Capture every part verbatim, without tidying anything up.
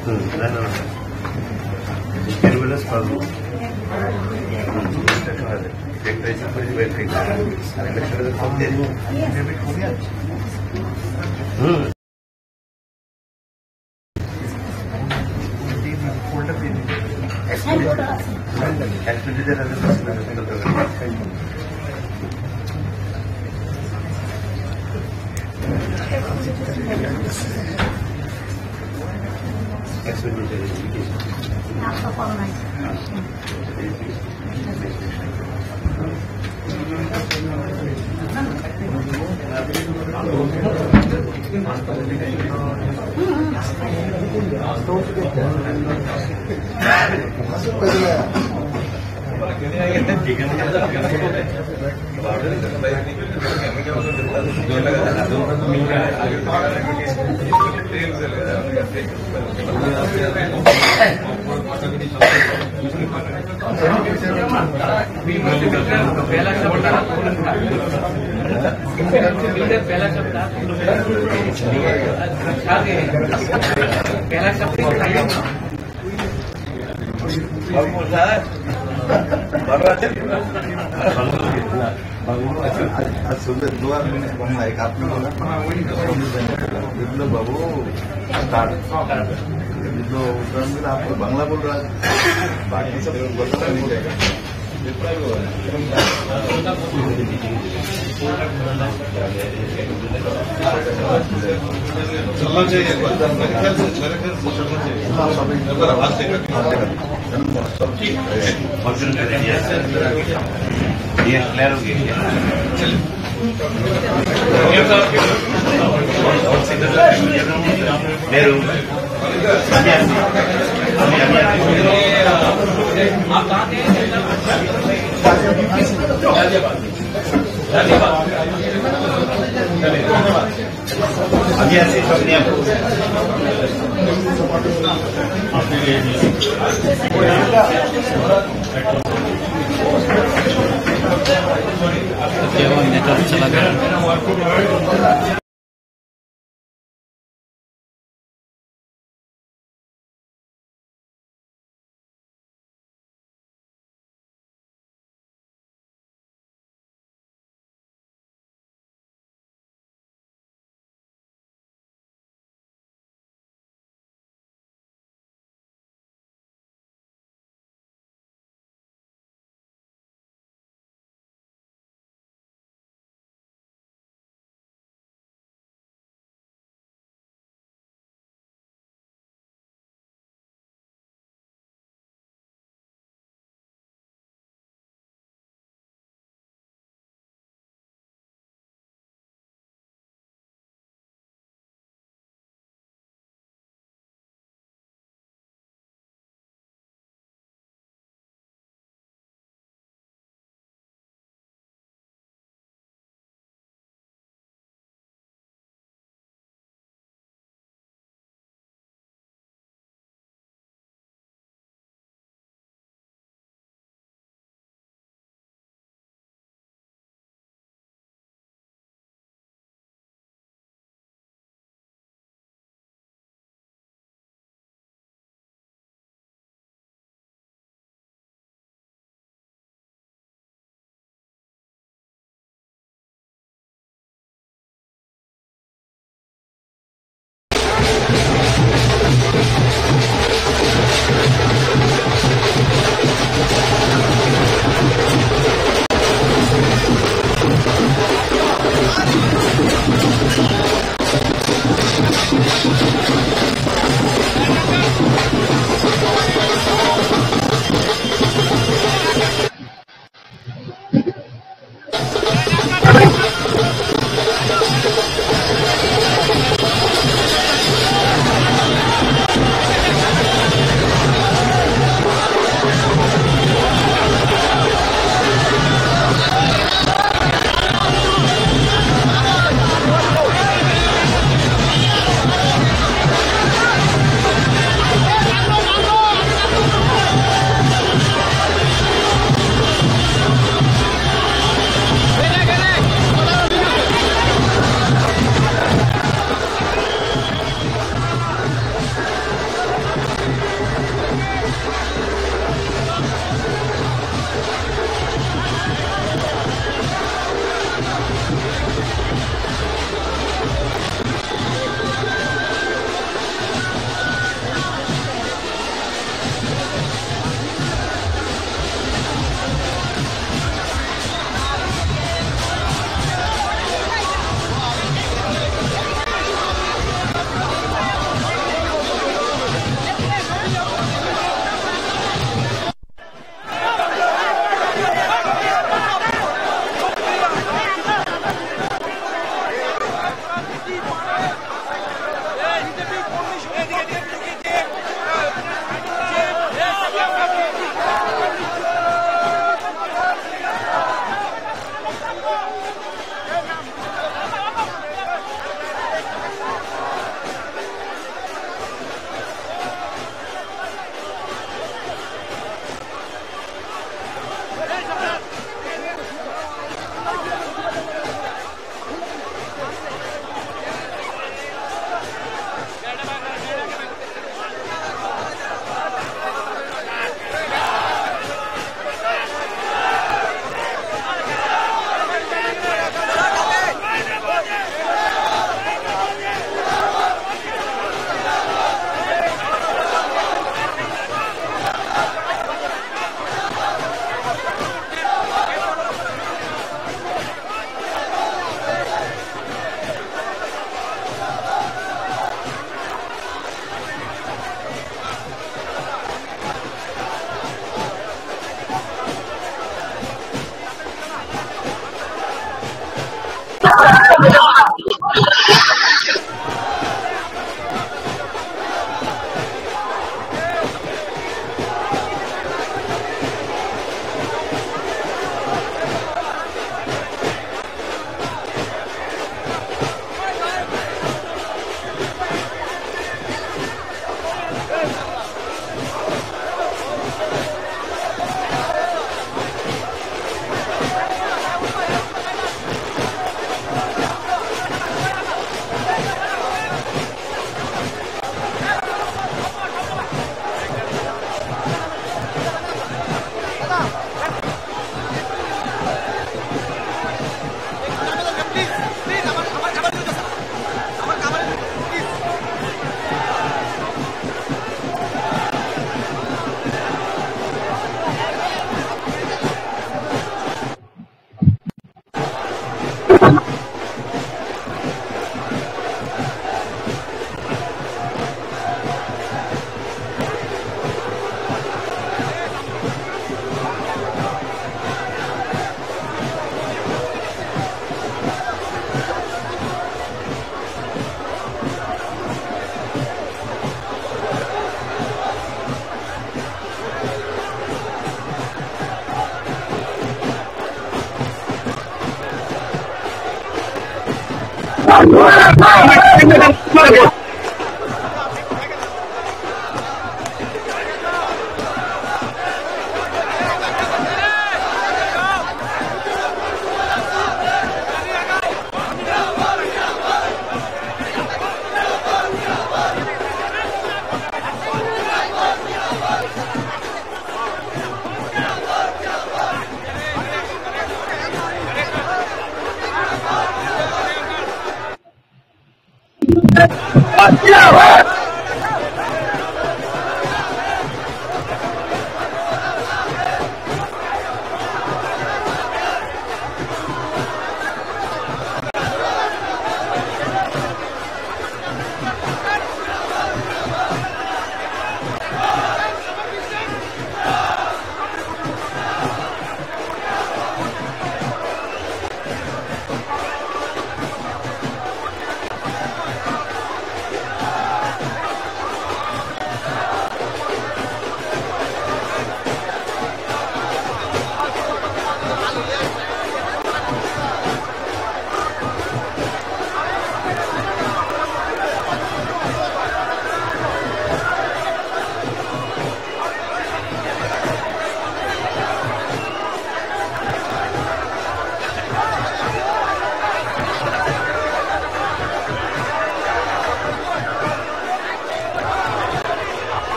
Hmm, no, no, no. Pero las palmas. Hmm, está claro. Perfecto, eso fue divertido. Hmm. बाबू, अच्छा, अच्छा, सुन ले, दो आदमी ने बांग्ला, एक आपने बोला, विप्लव बाबू, start। विप्लव, उस time में आपको बांग्ला बोल रहा है, बाकी सब बोलता नहीं जाएगा। चलना चाहिए, मेरे ख्याल से, मेरे ख्याल से चलना चाहिए। एक बार आवाज देकर। ये clear हो गया क्या? Clear हो गया।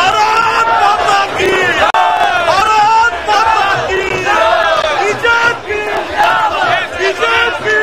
भारत माता की, भारत माता की, बीजेपी, बीजेपी।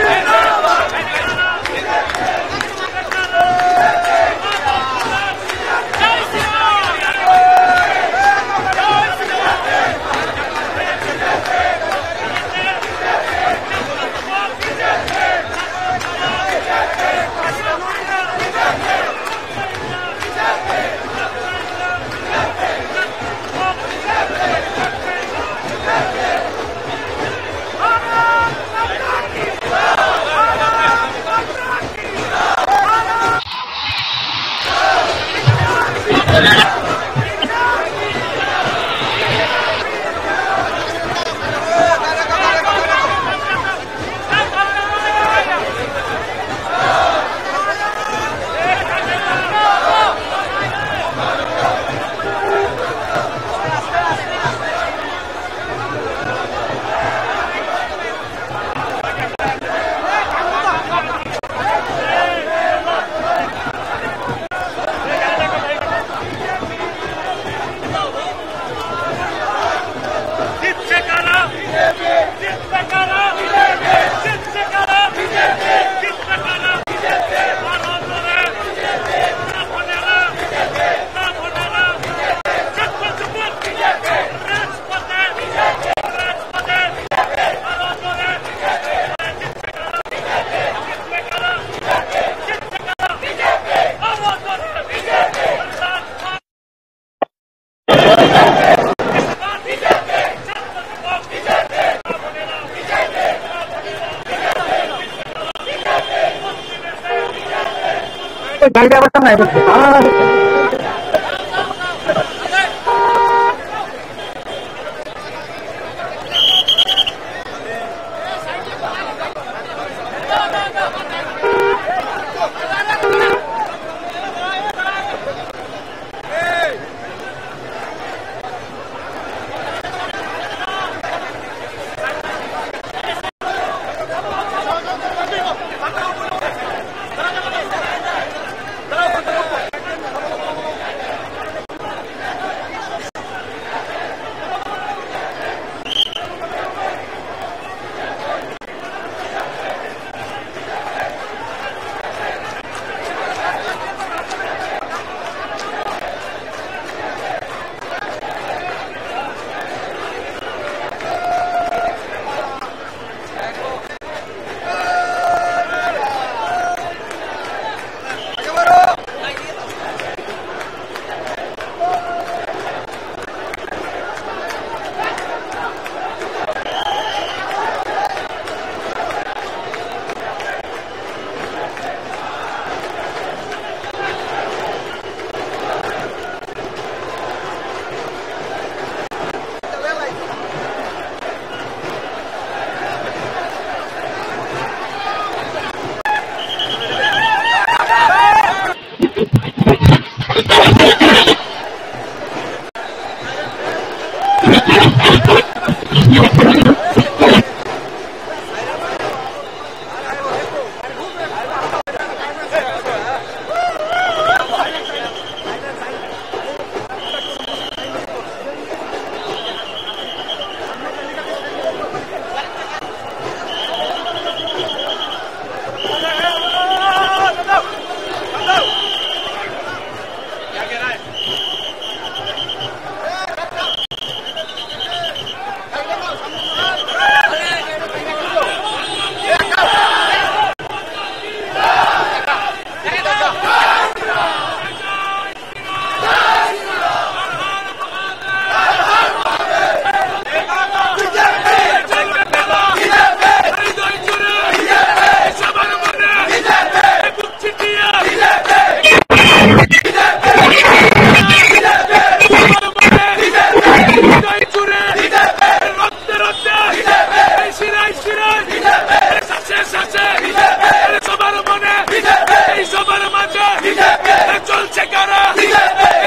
চলছে কারা?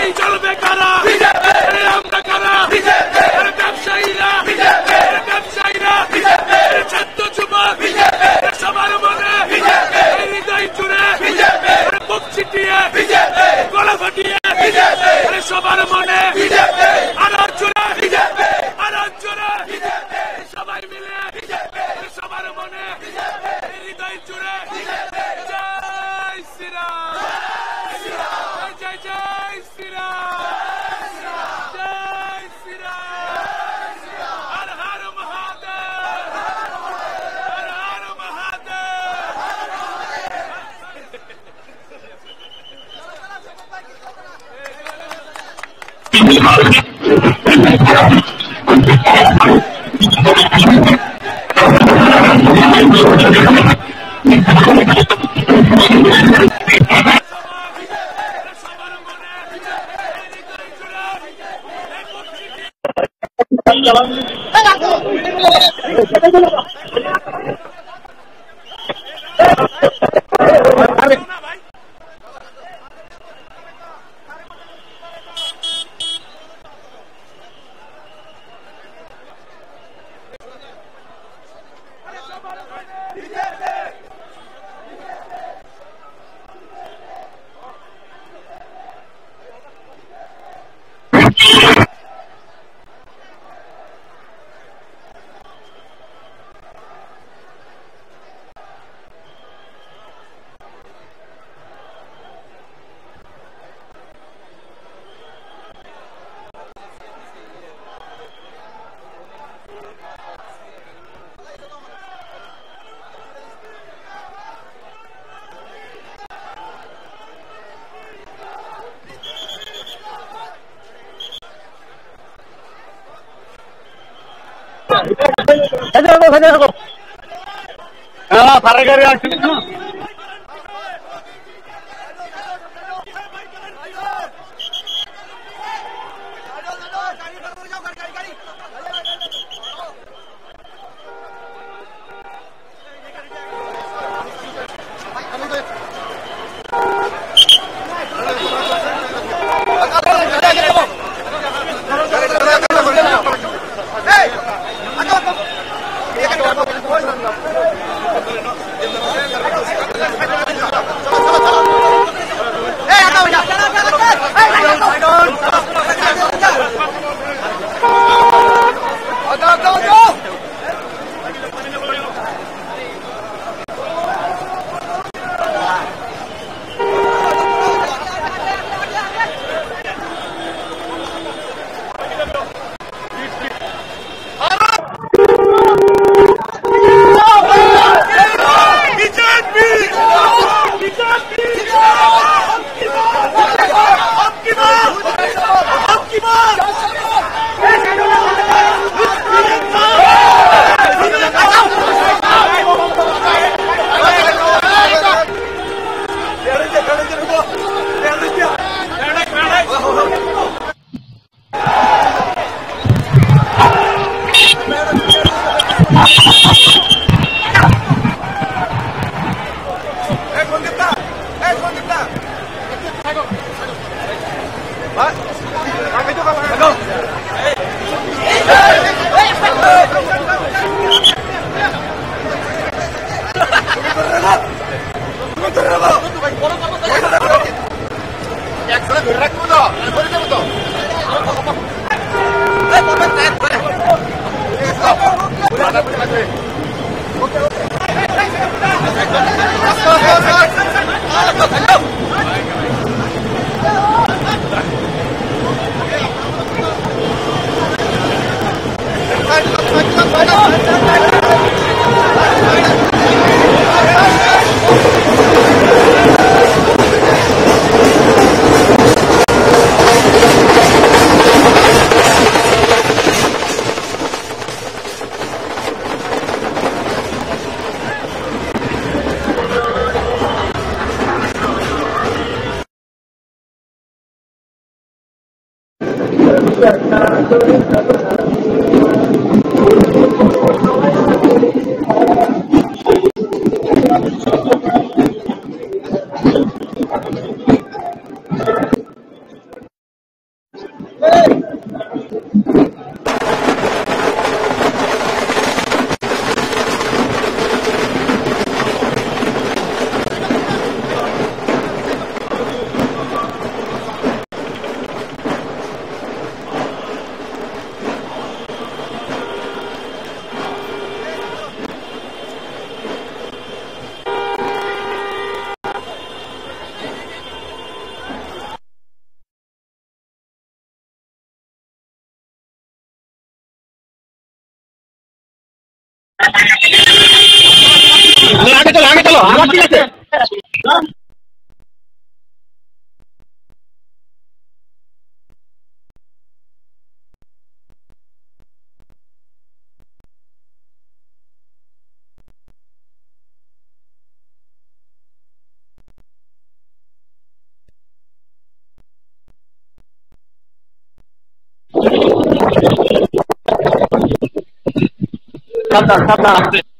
এই চলবে কারা? এই আমরা কারা? এই ব্যবসায়ীরা, এই ব্যবসায়ীরা, এই ছাত্র যুবক, এই সবার মনে, এই হৃদয় জুড়ে, এই বুক চিতিয়ে, গলা ফাটিয়ে, এই সবার মনে, আরো জোরে, আরো জোরে, এই সবাই মিলে, এই সবার মনে, এই হৃদয় জুড়ে, জয় শ্রীরাম। জয় জয় শ্রীরাম। জয় শ্রীরাম। হর হর মহাদেব। হর হর মহাদেব। আগে চলো, আগে চলো, আমার ঠিক আছে। Sabdan, sabdan.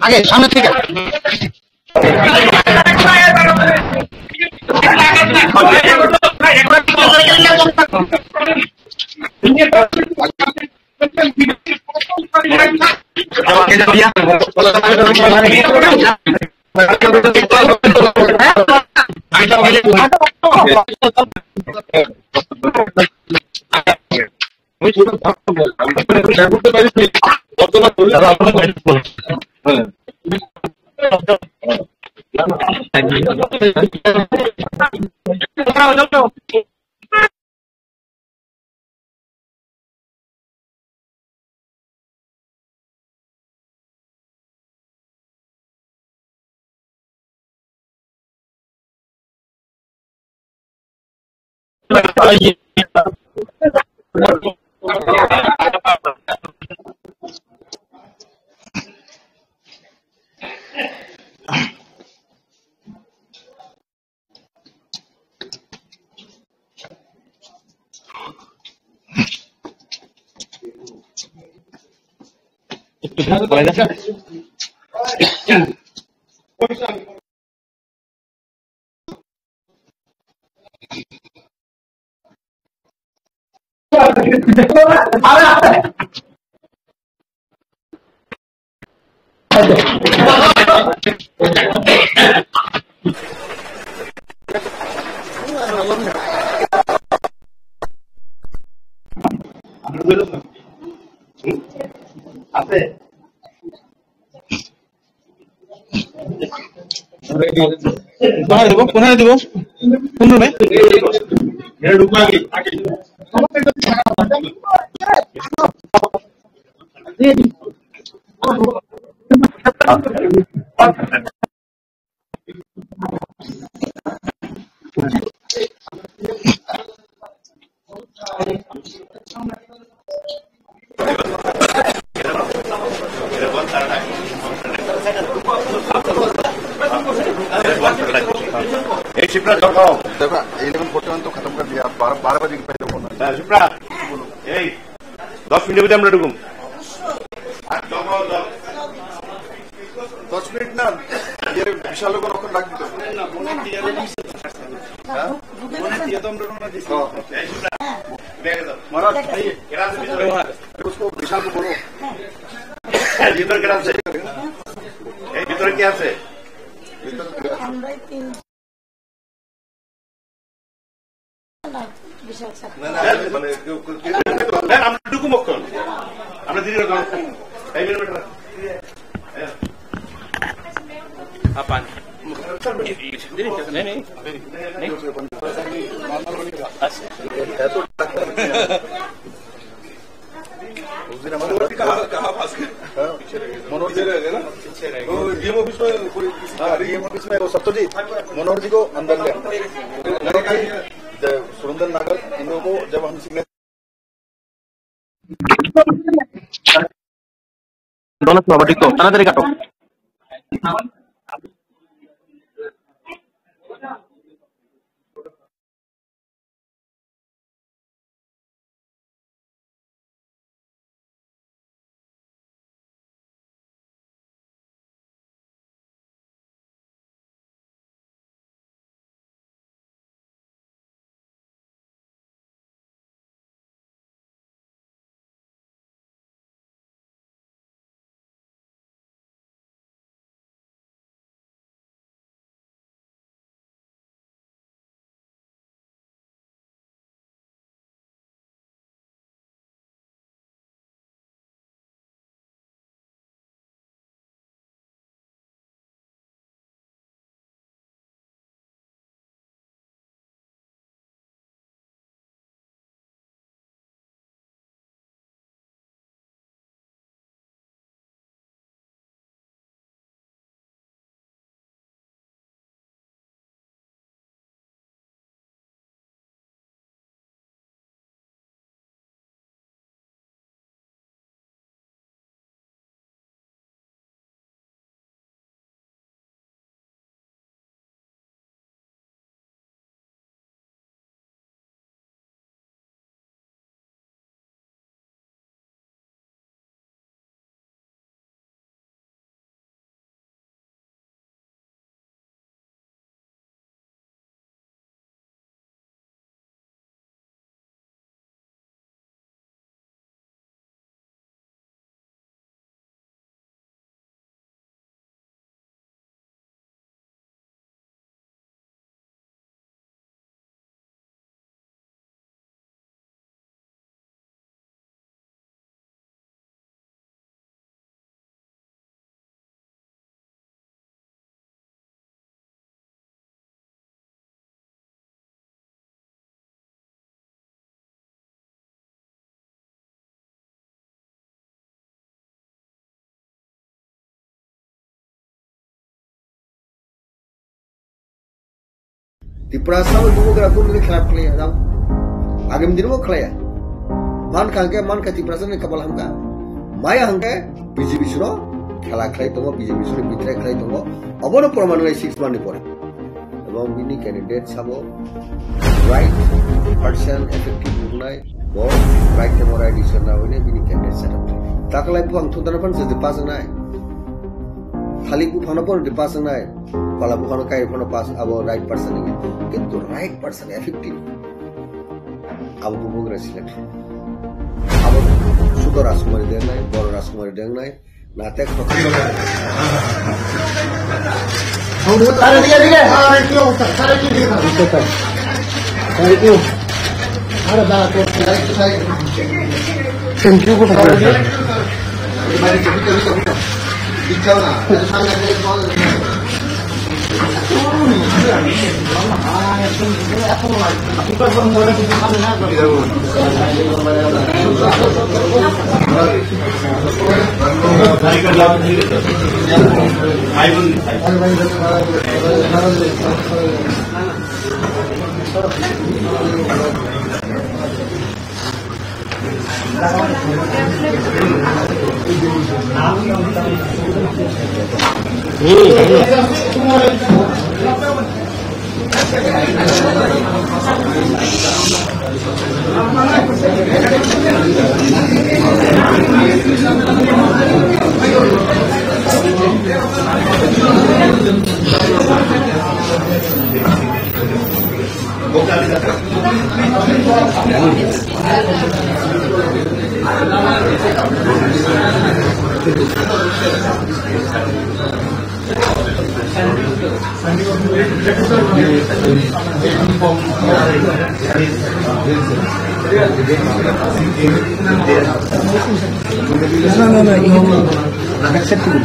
আগে সামনে থেকে। কোথায় দিব? কোথায় দিব? কোন রুমে? এই শিপ্রা, জল খাও। देखो, इलेवन फोर्टी वन तो खत्म कर दिया, बारह, बारह बजे के पहले होना है। হ্যাঁ, শিপ্রা, এই দশ মিনিটের মধ্যে আমরা ঢুকুম। আর জল খাও, জল। দশ মিনিট না, এর বিশাল লোক রকম ডাক দিতে হবে। হ্যাঁ? ও। এই শিপ্রা, ব্যাগে দাও। মহারাজ, এই, এরা আছে ভিতরে। उसको विशाल को बोलो। ভিতরে কে আছে? এই ভিতরে কে আছে? আমরাই তিন। না, না, বিশাল স্যার। না, না, মানে, কেউ, কেউ, কেউ, না, আমরা ঢুকুম অখন। আমরা ধীরে ধীরে ঢুকুম। এই minute. Apan? Ini, ini, ini. Ini? मनोहर जी, हाँ, डीएम ऑफिस में वो सप्तजीत, मनोहर जी को अंदर ले। सुरेंद्र नागर, इन लोगों को जब हम signature Dono sima batik to, tana tari kato. Tiprasa bo bubagra kunu khilap khlaiya jang. Agam din bo khlaiya. Man kha hwnkhe, man kha Tiprasa ni kapal hamkha. Maya hwnkhe B J P suro khela khlai tongo, B J P suro betray khlai tongo. Obono proman lai six month ni pore. Ebong bini candidate sabo right person effective wngnai, bo right temo right decision na hwine bini candidate set up khlai. Taklai buphang thudana phano se pass wngnai. Thalik buphangno phano pass wngnai. Pala buphangno kai phano pass, abo right person ni. Kintu right person effective. Abo bubagra selection. Abo Sudor Rajkumari dengnai, Boro Rajkumari dengnai. Nate khokha. Thank you. Thank you. No, no, no, no, acceptable.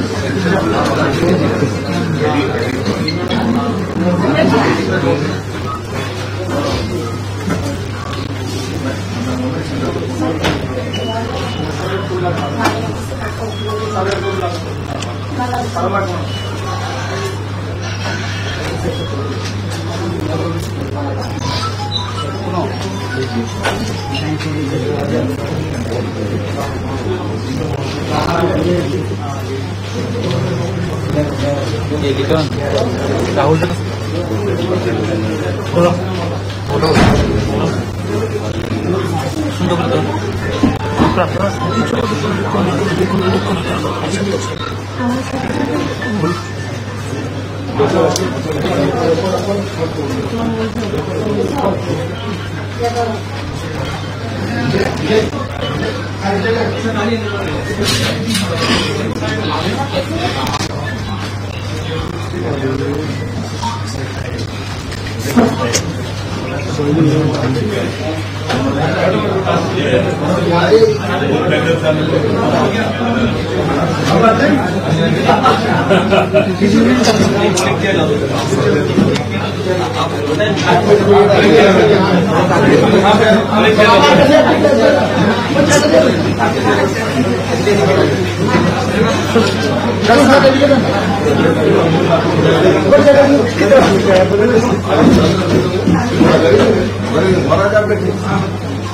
Rahul.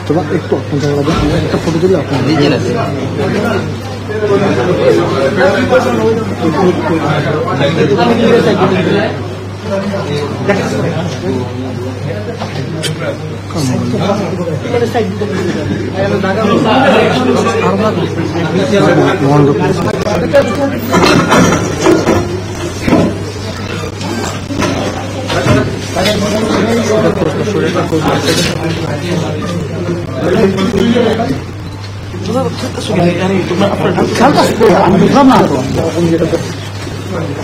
তোমার একটু আপনার জায়গা লাগবে, একটা ফটো তুলে আপনার।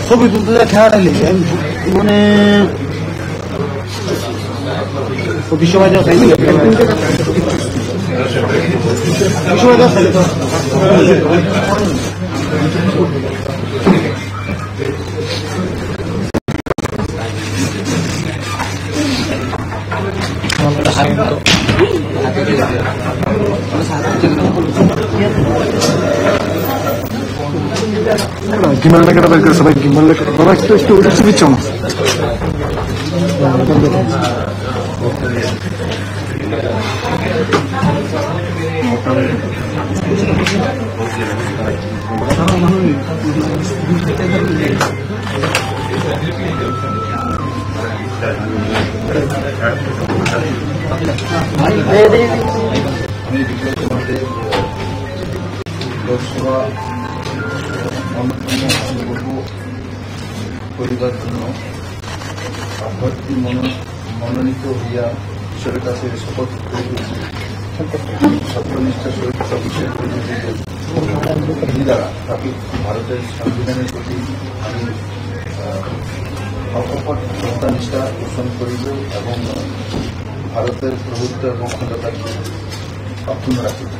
ছবি তুলতে যা খেয়াল রাখলে, মানে, ও বিশ্ববাজার আছে। বিশ্ববাজার আছে। Gimbal na kata baik, sabai gimbal na kata. Baba, itu, itu, itu sih cuma. Lok Sabha অন্যতম সংখ্যালঘু পরিবার জন্য অভ্যর্থী মনো-, মনোনীত হইয়া ঈশ্বরের কাছে শপথ করিতেছি। সত্যনিষ্ঠার সহিত প্রতিজ্ঞা করিতেছি যে আমি দ্বারা তাকে ভারতের সংবিধানের প্রতি আমি, আহ, অকপট শ্রদ্ধা নিষ্ঠা পোষণ করিব এবং ভারতের প্রভুত্ব এবং অখণ্ডতাকে অক্ষুণ্ণ রাখিব।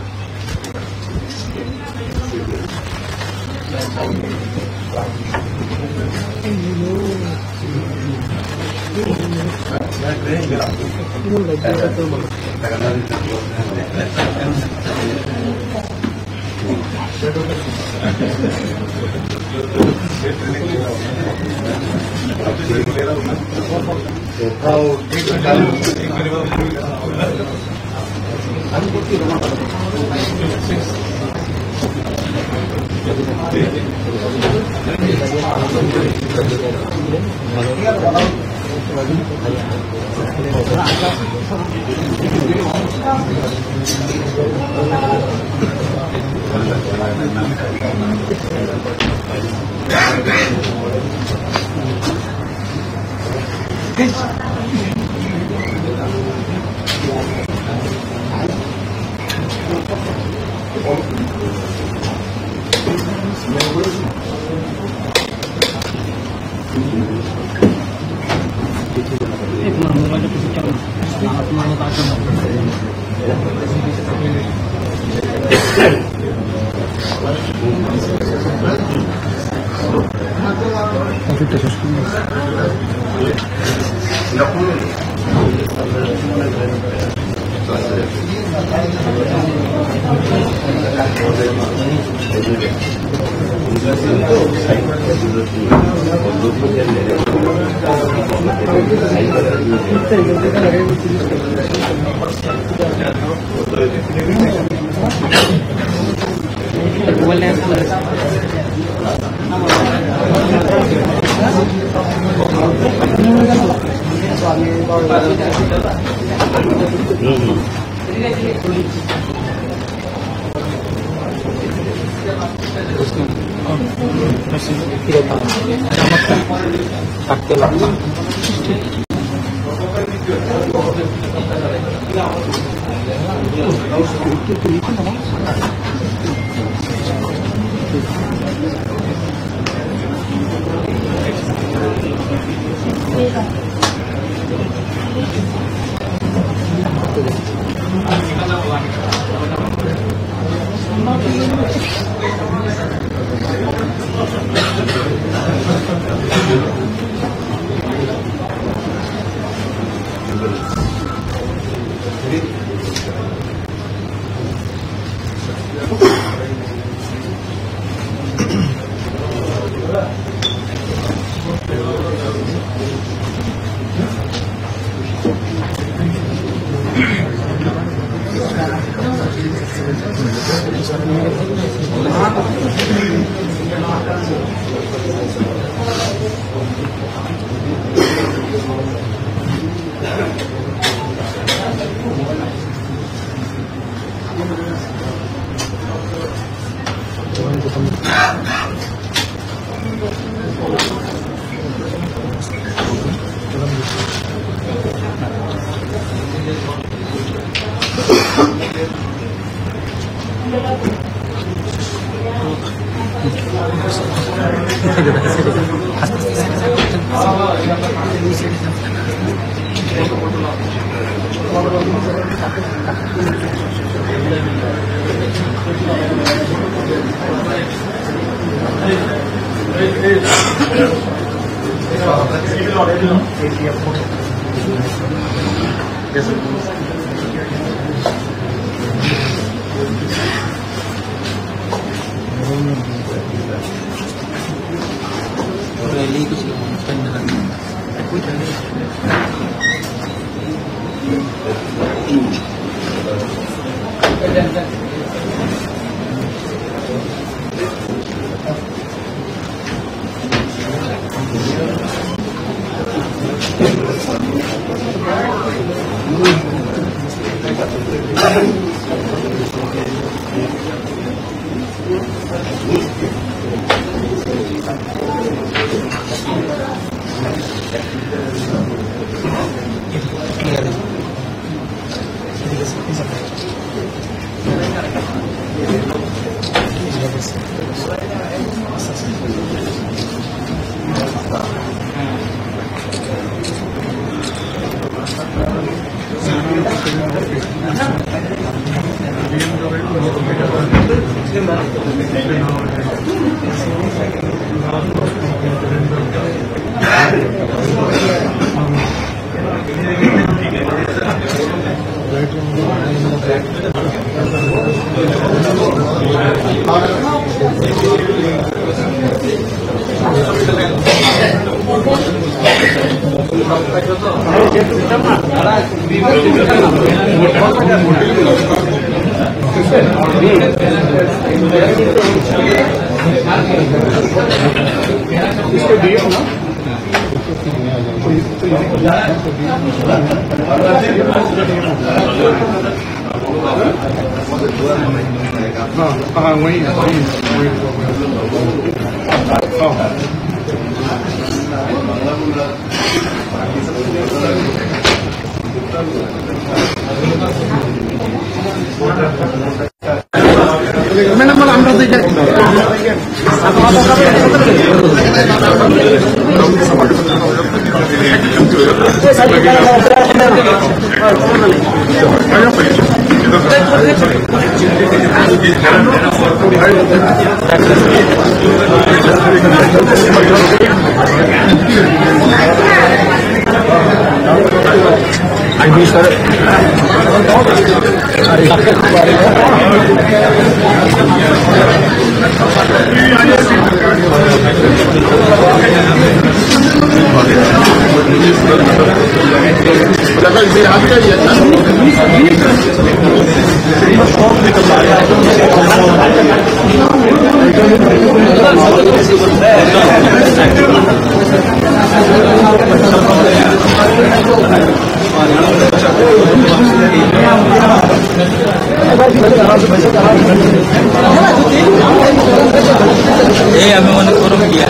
এই আমি মনে করো বিয়া।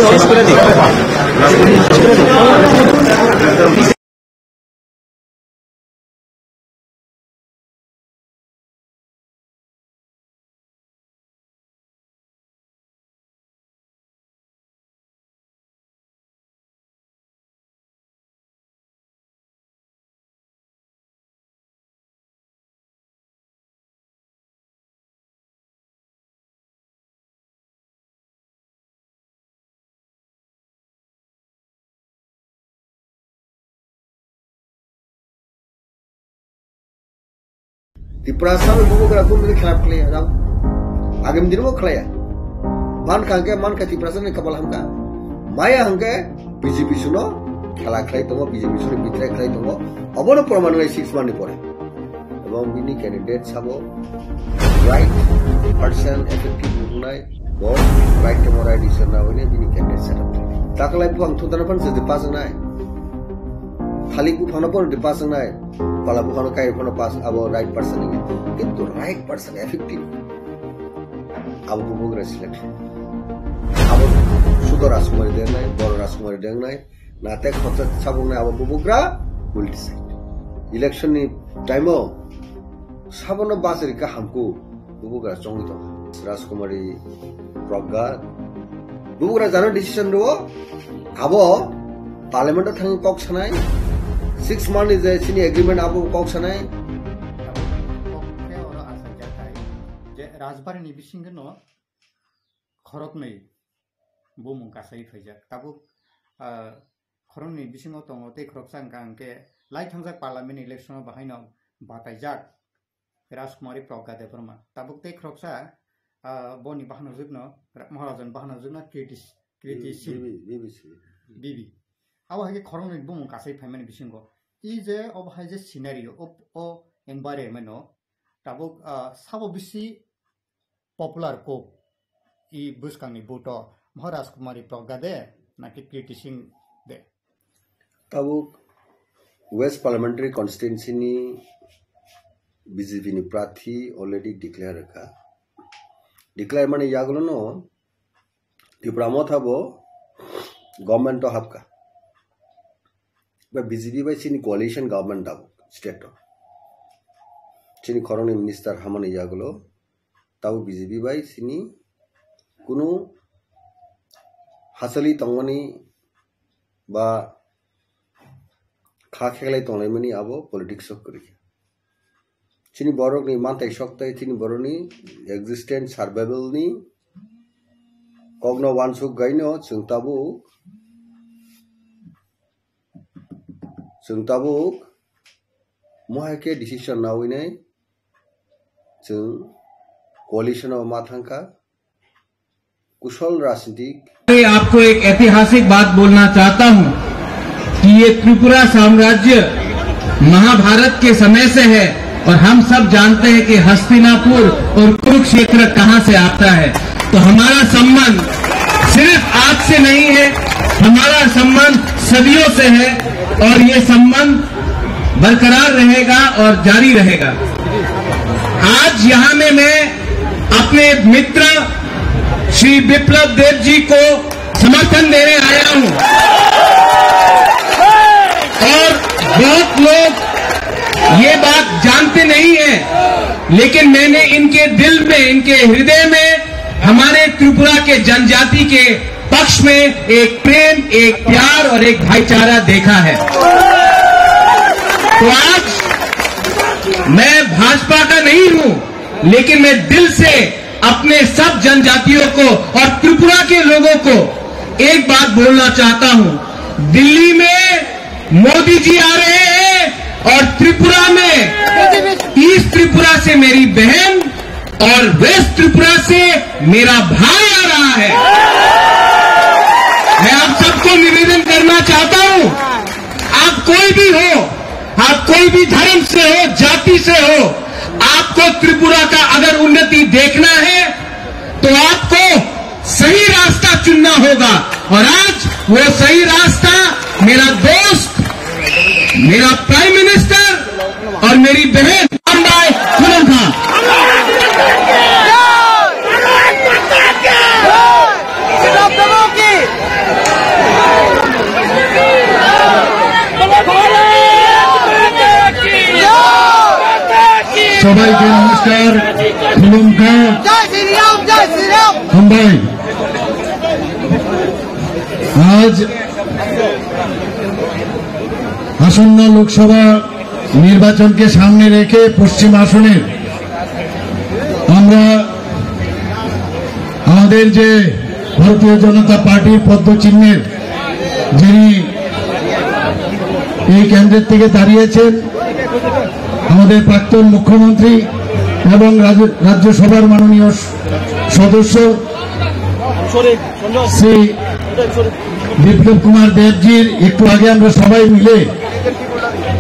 শেষ করে দিই। Tiprasa no bubagra kun ni khlap khlaiya jang. Agam din bo khlaiya. Man kha hwnkhe, man kha Tiprasa ni kapal hamkha. Maya hwnkhe B J P suno khela khlai tongo, B J P suno betray khlai tongo. Obono proman wngwi six month ni pore. Ebong bini candidate sabo right person effective wngnai, bo right temo right decision na hwnwi bini candidate set up khlai. Takalai buphang thutana phan se pass wngnai. Thalik buphang no phan pass wngnai. Pala buphang no kai phan pass abo right person ni. Kintu right person effective. Abo bubagra selection. Abo Sudor Rajkumari dengnai, Boro Rajkumari dengnai. Nate khoroksa sabuknai abo bubagra multi side. Election ni time o sabono bachari ka hamku bubagra chongwi tongo. Rajkumari Pragga bubagra jano decision rwo abo parliament o thangwi kok sanai. Six month ni je chini agreement abo kok sanai. Khe oro asa jatai je Rajbari ni bisingo no khoroknwi bumung kasai phaijak. Tabuk, ah, khoroknwi bisingo tongo tei khoroksa wngkha hwnkhe lai thangjak parliament election o bahaino bataijak Rajkumari Pragga Debbarma. Tabuk tei khoroksa, ah, boni bahanojwkno, Ra-, Maharajani bahanojwkno Kriti, Kriti Singh. Bibi, Bibi Singh. Bibi. Abo hai khe khoroknwi bumung kasai phaimani bisingo. I je obo hai je scenario, o, o environment o tabuk, ah, sabo bisi popular kok i bwskangni vote o Maharaj Kumari Pragga de naki Kriti Singh de? Tabuk West Parliamentary Constituency ni B J P ni prathi already declare kha. Declare mani yagulo no Tipra Motha bo government o hapkha. ba B J P bai chini coalition government dabo state o. Chini khoroknwi minister hamani yagulo tabo B J P bai chini kunu hachali tongmani ba kha kheklai tonglaimani abo politics o kwrwi. Chini borokni manthai sokthai, chini borokni existence, survival ni kokno wansuk gaino chwng tabuk, chwng tabuk mohai khe decision nawi nai chwng coalition o ma thangkha. कुशल राजनीतिक। मैं आपको एक ऐतिहासिक बात बोलना चाहता हूं कि ये त्रिपुरा साम्राज्य महाभारत के समय से है और हम सब जानते हैं कि हस्तिनापुर और कुरुक्षेत्र कहां से आता है। तो हमारा संबंध सिर्फ आज से नहीं है, हमारा संबंध सदियों से है और ये संबंध बरकरार रहेगा और जारी रहेगा। आज यहां में मैं अपने मित्र श्री विप्लव देव जी को समर्थन देने आया हूं। और बहुत लोग ये बात जानते नहीं है, लेकिन मैंने इनके दिल में, इनके हृदय में हमारे त्रिपुरा के जनजाति के पक्ष में एक प्रेम, एक प्यार और एक भाईचारा देखा है। तो आज मैं भाजपा का नहीं हूं, लेकिन मैं दिल से अपने सब जनजातियों को और त्रिपुरा के लोगों को एक बात बोलना चाहता हूं। दिल्ली में मोदी जी आ रहे हैं और त्रिपुरा में, ईस्ट त्रिपुरा से मेरी बहन और वेस्ट त्रिपुरा से मेरा भाई आ रहा है। मैं आप सबको निवेदन करना चाहता हूं, आप कोई भी हो, आप कोई भी धर्म से हो, जाति से हो, आपको त्रिपुरा का अगर उन्नति देखना है तो आपको सही रास्ता चुनना होगा। और आज वो सही रास्ता मेरा दोस्त, मेरा प्राइम मिनिस्टर और मेरी बहन Hambai Khulumkha. সবাইকে নমস্কার, খুলুমখা। জয় শ্রীরাম, জয় শ্রীরাম। হামবাই। আজ আসন্ন লোকসভা নির্বাচনকে সামনে রেখে পশ্চিম আসনের আমরা আমাদের যে ভারতীয় জনতা পার্টির পদ্ম চিহ্নের যিনি এই কেন্দ্রের থেকে দাঁড়িয়েছেন, আমাদের প্রাক্তন মুখ্যমন্ত্রী এবং রাজ্য-, রাজ্যসভার মাননীয় স-, সদস্য শ্রী বিপ্লব কুমার দেবজির একটু আগে আমরা সবাই মিলে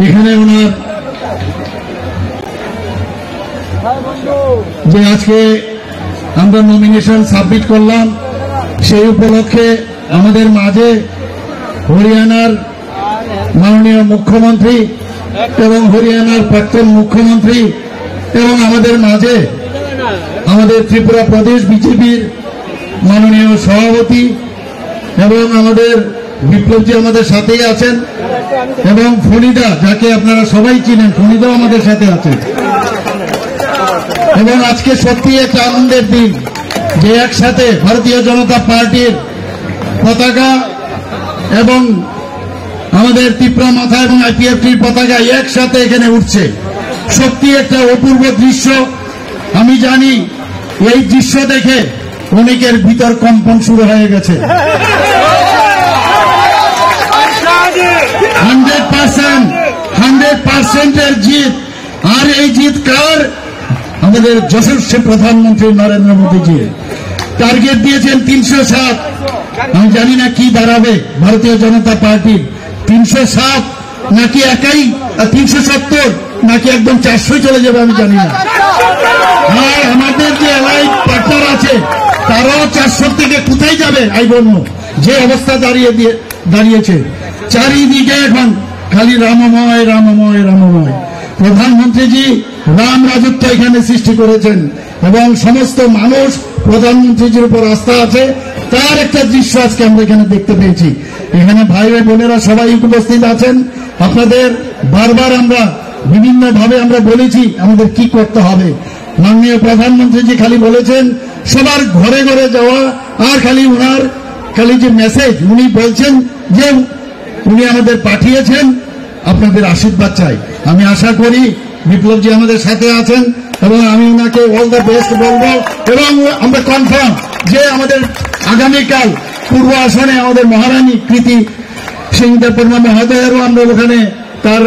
এখানে ওনার যে আজকে আমরা নমিনেশন সাবমিট করলাম, সেই উপলক্ষে আমাদের মাঝে হরিয়ানার মাননীয় মুখ্যমন্ত্রী এবং হরিয়ানার প্রাক্তন মুখ্যমন্ত্রী এবং আমাদের মাঝে আমাদের ত্রিপুরা প্রদেশ বিজেপির মাননীয় সভাপতি এবং আমাদের বিপ্লবজি আমাদের সাথেই আছেন এবং ফণিদা, যাকে আপনারা সবাই চিনেন, ফণিদাও আমাদের সাথে আছেন। এবং আজকে সত্যি একটা আনন্দের দিন যে একসাথে ভারতীয় জনতা পার্টির পতাকা এবং আমাদের ত্রিপুরা মথা এবং আইপিএফটির পতাকা একসাথে এখানে উঠছে। সত্যি একটা অপূর্ব দৃশ্য। আমি জানি এই দৃশ্য দেখে অনেকের ভিতর কম্পন শুরু হয়ে গেছে। হান্ড্রেড পার্সেন্ট, হান্ড্রেড পার্সেন্টের জিত। আর এই জিত কার? আমাদের যশস্বী প্রধানমন্ত্রী নরেন্দ্র মোদীজি টার্গেট দিয়েছেন তিনশো সাত। আমি জানি না কি দাঁড়াবে ভারতীয় জনতা পার্টির। তিনশো সাত নাকি একাই, আহ, তিনশো সত্তর নাকি একদম চারশোয় চলে যাবে, আমি জানি না। আর আমাদের যে অ্যালাইড পার্টনার আছে, তারাও চারশো থেকে কোথায় যাবে, আই ডোন্ট নো। যে অবস্থা দাঁড়িয়ে দিয়ে, দাঁড়িয়েছে, চারিদিকে এখন খালি রামময়, রামময়, রামময়। প্রধানমন্ত্রীজি রাম রাজত্ব এখানে সৃষ্টি করেছেন এবং সমস্ত মানুষ প্রধানমন্ত্রীজির উপর আস্থা আছে, তার একটা দৃশ্য আজকে আমরা এখানে দেখতে পেয়েছি। এখানে ভাই ও বোনেরা সবাই উপস্থিত আছেন, আপনাদের বারবার আমরা বিভিন্নভাবে আমরা বলেছি আমাদের কি করতে হবে। মাননীয় প্রধানমন্ত্রীজি খালি বলেছেন সবার ঘরে ঘরে যাওয়া, আর খালি ওনার খালি যে মেসেজ উনি বলছেন যে উনি আমাদের পাঠিয়েছেন, আপনাদের আশীর্বাদ চাই। আমি আশা করি বিপ্লবজি আমাদের সাথে আছেন এবং আমি ওনাকে অল দ্য বেস্ট বলবো এবং আমরা কনফার্ম যে আমাদের আগামীকাল পূর্ব আসনে আমাদের মহারানী কৃতি সিং দেববর্মা মহোদয়েরও আমরা ওখানে তার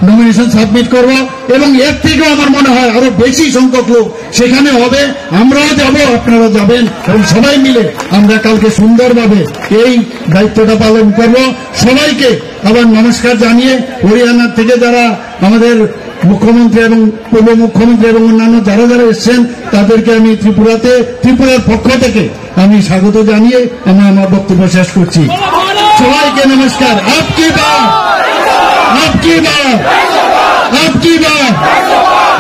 নমিনেশন সাবমিট করব এবং এর থেকেও আমার মনে হয় আরো বেশি সংখ্যক লোক সেখানে হবে। আমরাও যাব, আপনারা যাবেন এবং সবাই মিলে আমরা কালকে সুন্দরভাবে এই দায়িত্বটা পালন করব। সবাইকে আবার নমস্কার জানিয়ে হরিয়ানা থেকে যারা আমাদের মুখ্যমন্ত্রী এবং পূর্ব মুখ্যমন্ত্রী এবং অন্যান্য যারা যারা এসছেন তাদেরকে আমি ত্রিপুরাতে, ত্রিপুরার পক্ষ থেকে আমি স্বাগত জানিয়ে আমি আমার বক্তব্য শেষ করছি। সবাইকে নমস্কার। আপকি বার, আপকি বার, আপকি বার।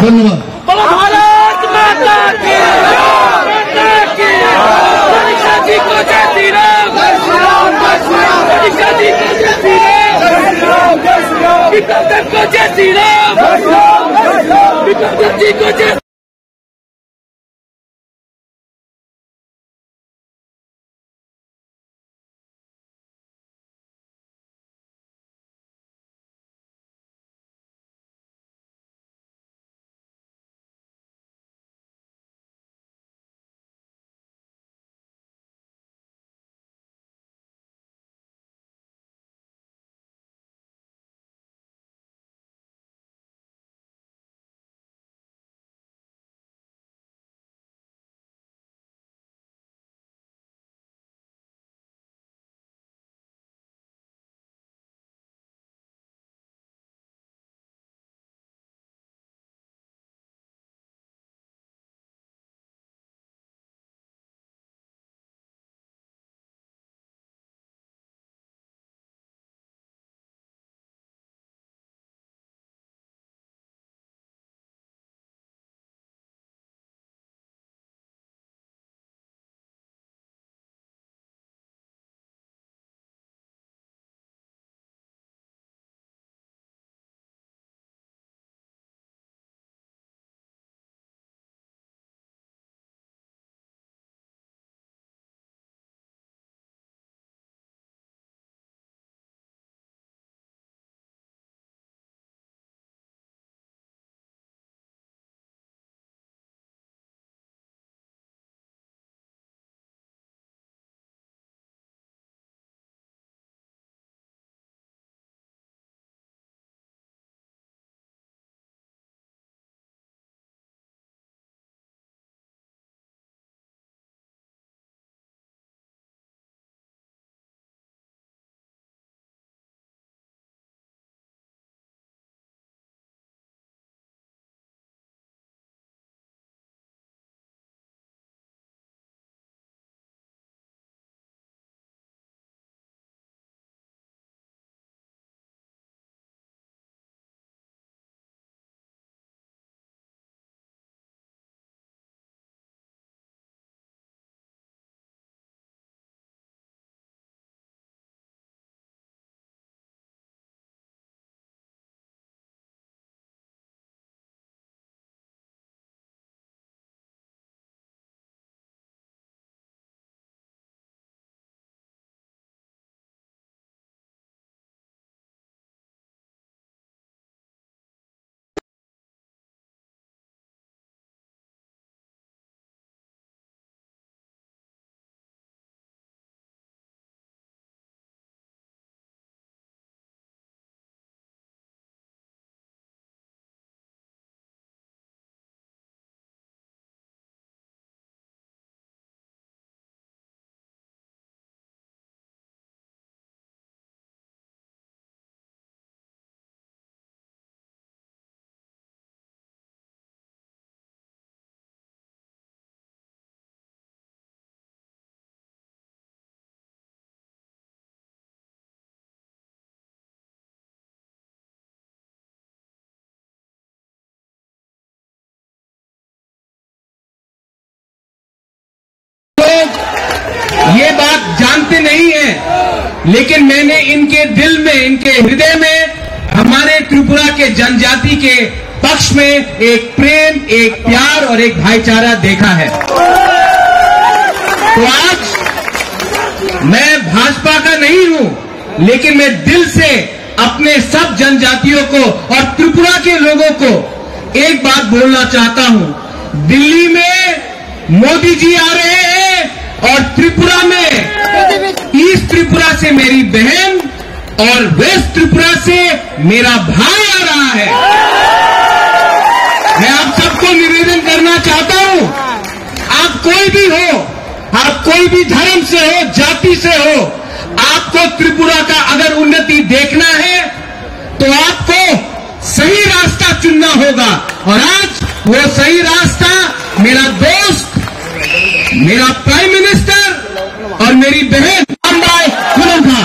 ধন্যবাদ। भारत माता की, माता की। गणेश जी को जय श्री राम। गणेश जी को जय श्री राम। विक्रम को जय श्री राम। विक्रम जी को जय लेकिन मैंने इनके दिल में, इनके हृदय में हमारे त्रिपुरा के जनजाति के पक्ष में एक प्रेम, एक प्यार और एक भाईचारा देखा है। तो आज मैं भाजपा का नहीं हूं, लेकिन मैं दिल से अपने सब जनजातियों को और त्रिपुरा के लोगों को एक बात बोलना चाहता हूं। दिल्ली में मोदी जी आ रहे हैं और त्रिपुरा में, ईस्ट त्रिपुरा से मेरी बहन और वेस्ट त्रिपुरा से मेरा भाई आ रहा है। मैं आप सबको निवेदन करना चाहता हूं, आप कोई भी हो, आप कोई भी धर्म से हो, जाति से हो, आपको त्रिपुरा का अगर उन्नति देखना है तो आपको सही रास्ता चुनना होगा। और आज वो सही रास्ता मेरा दोस्त, मेरा प्राइम मिनिस्टर और मेरी बहन Hambai Khulumkha।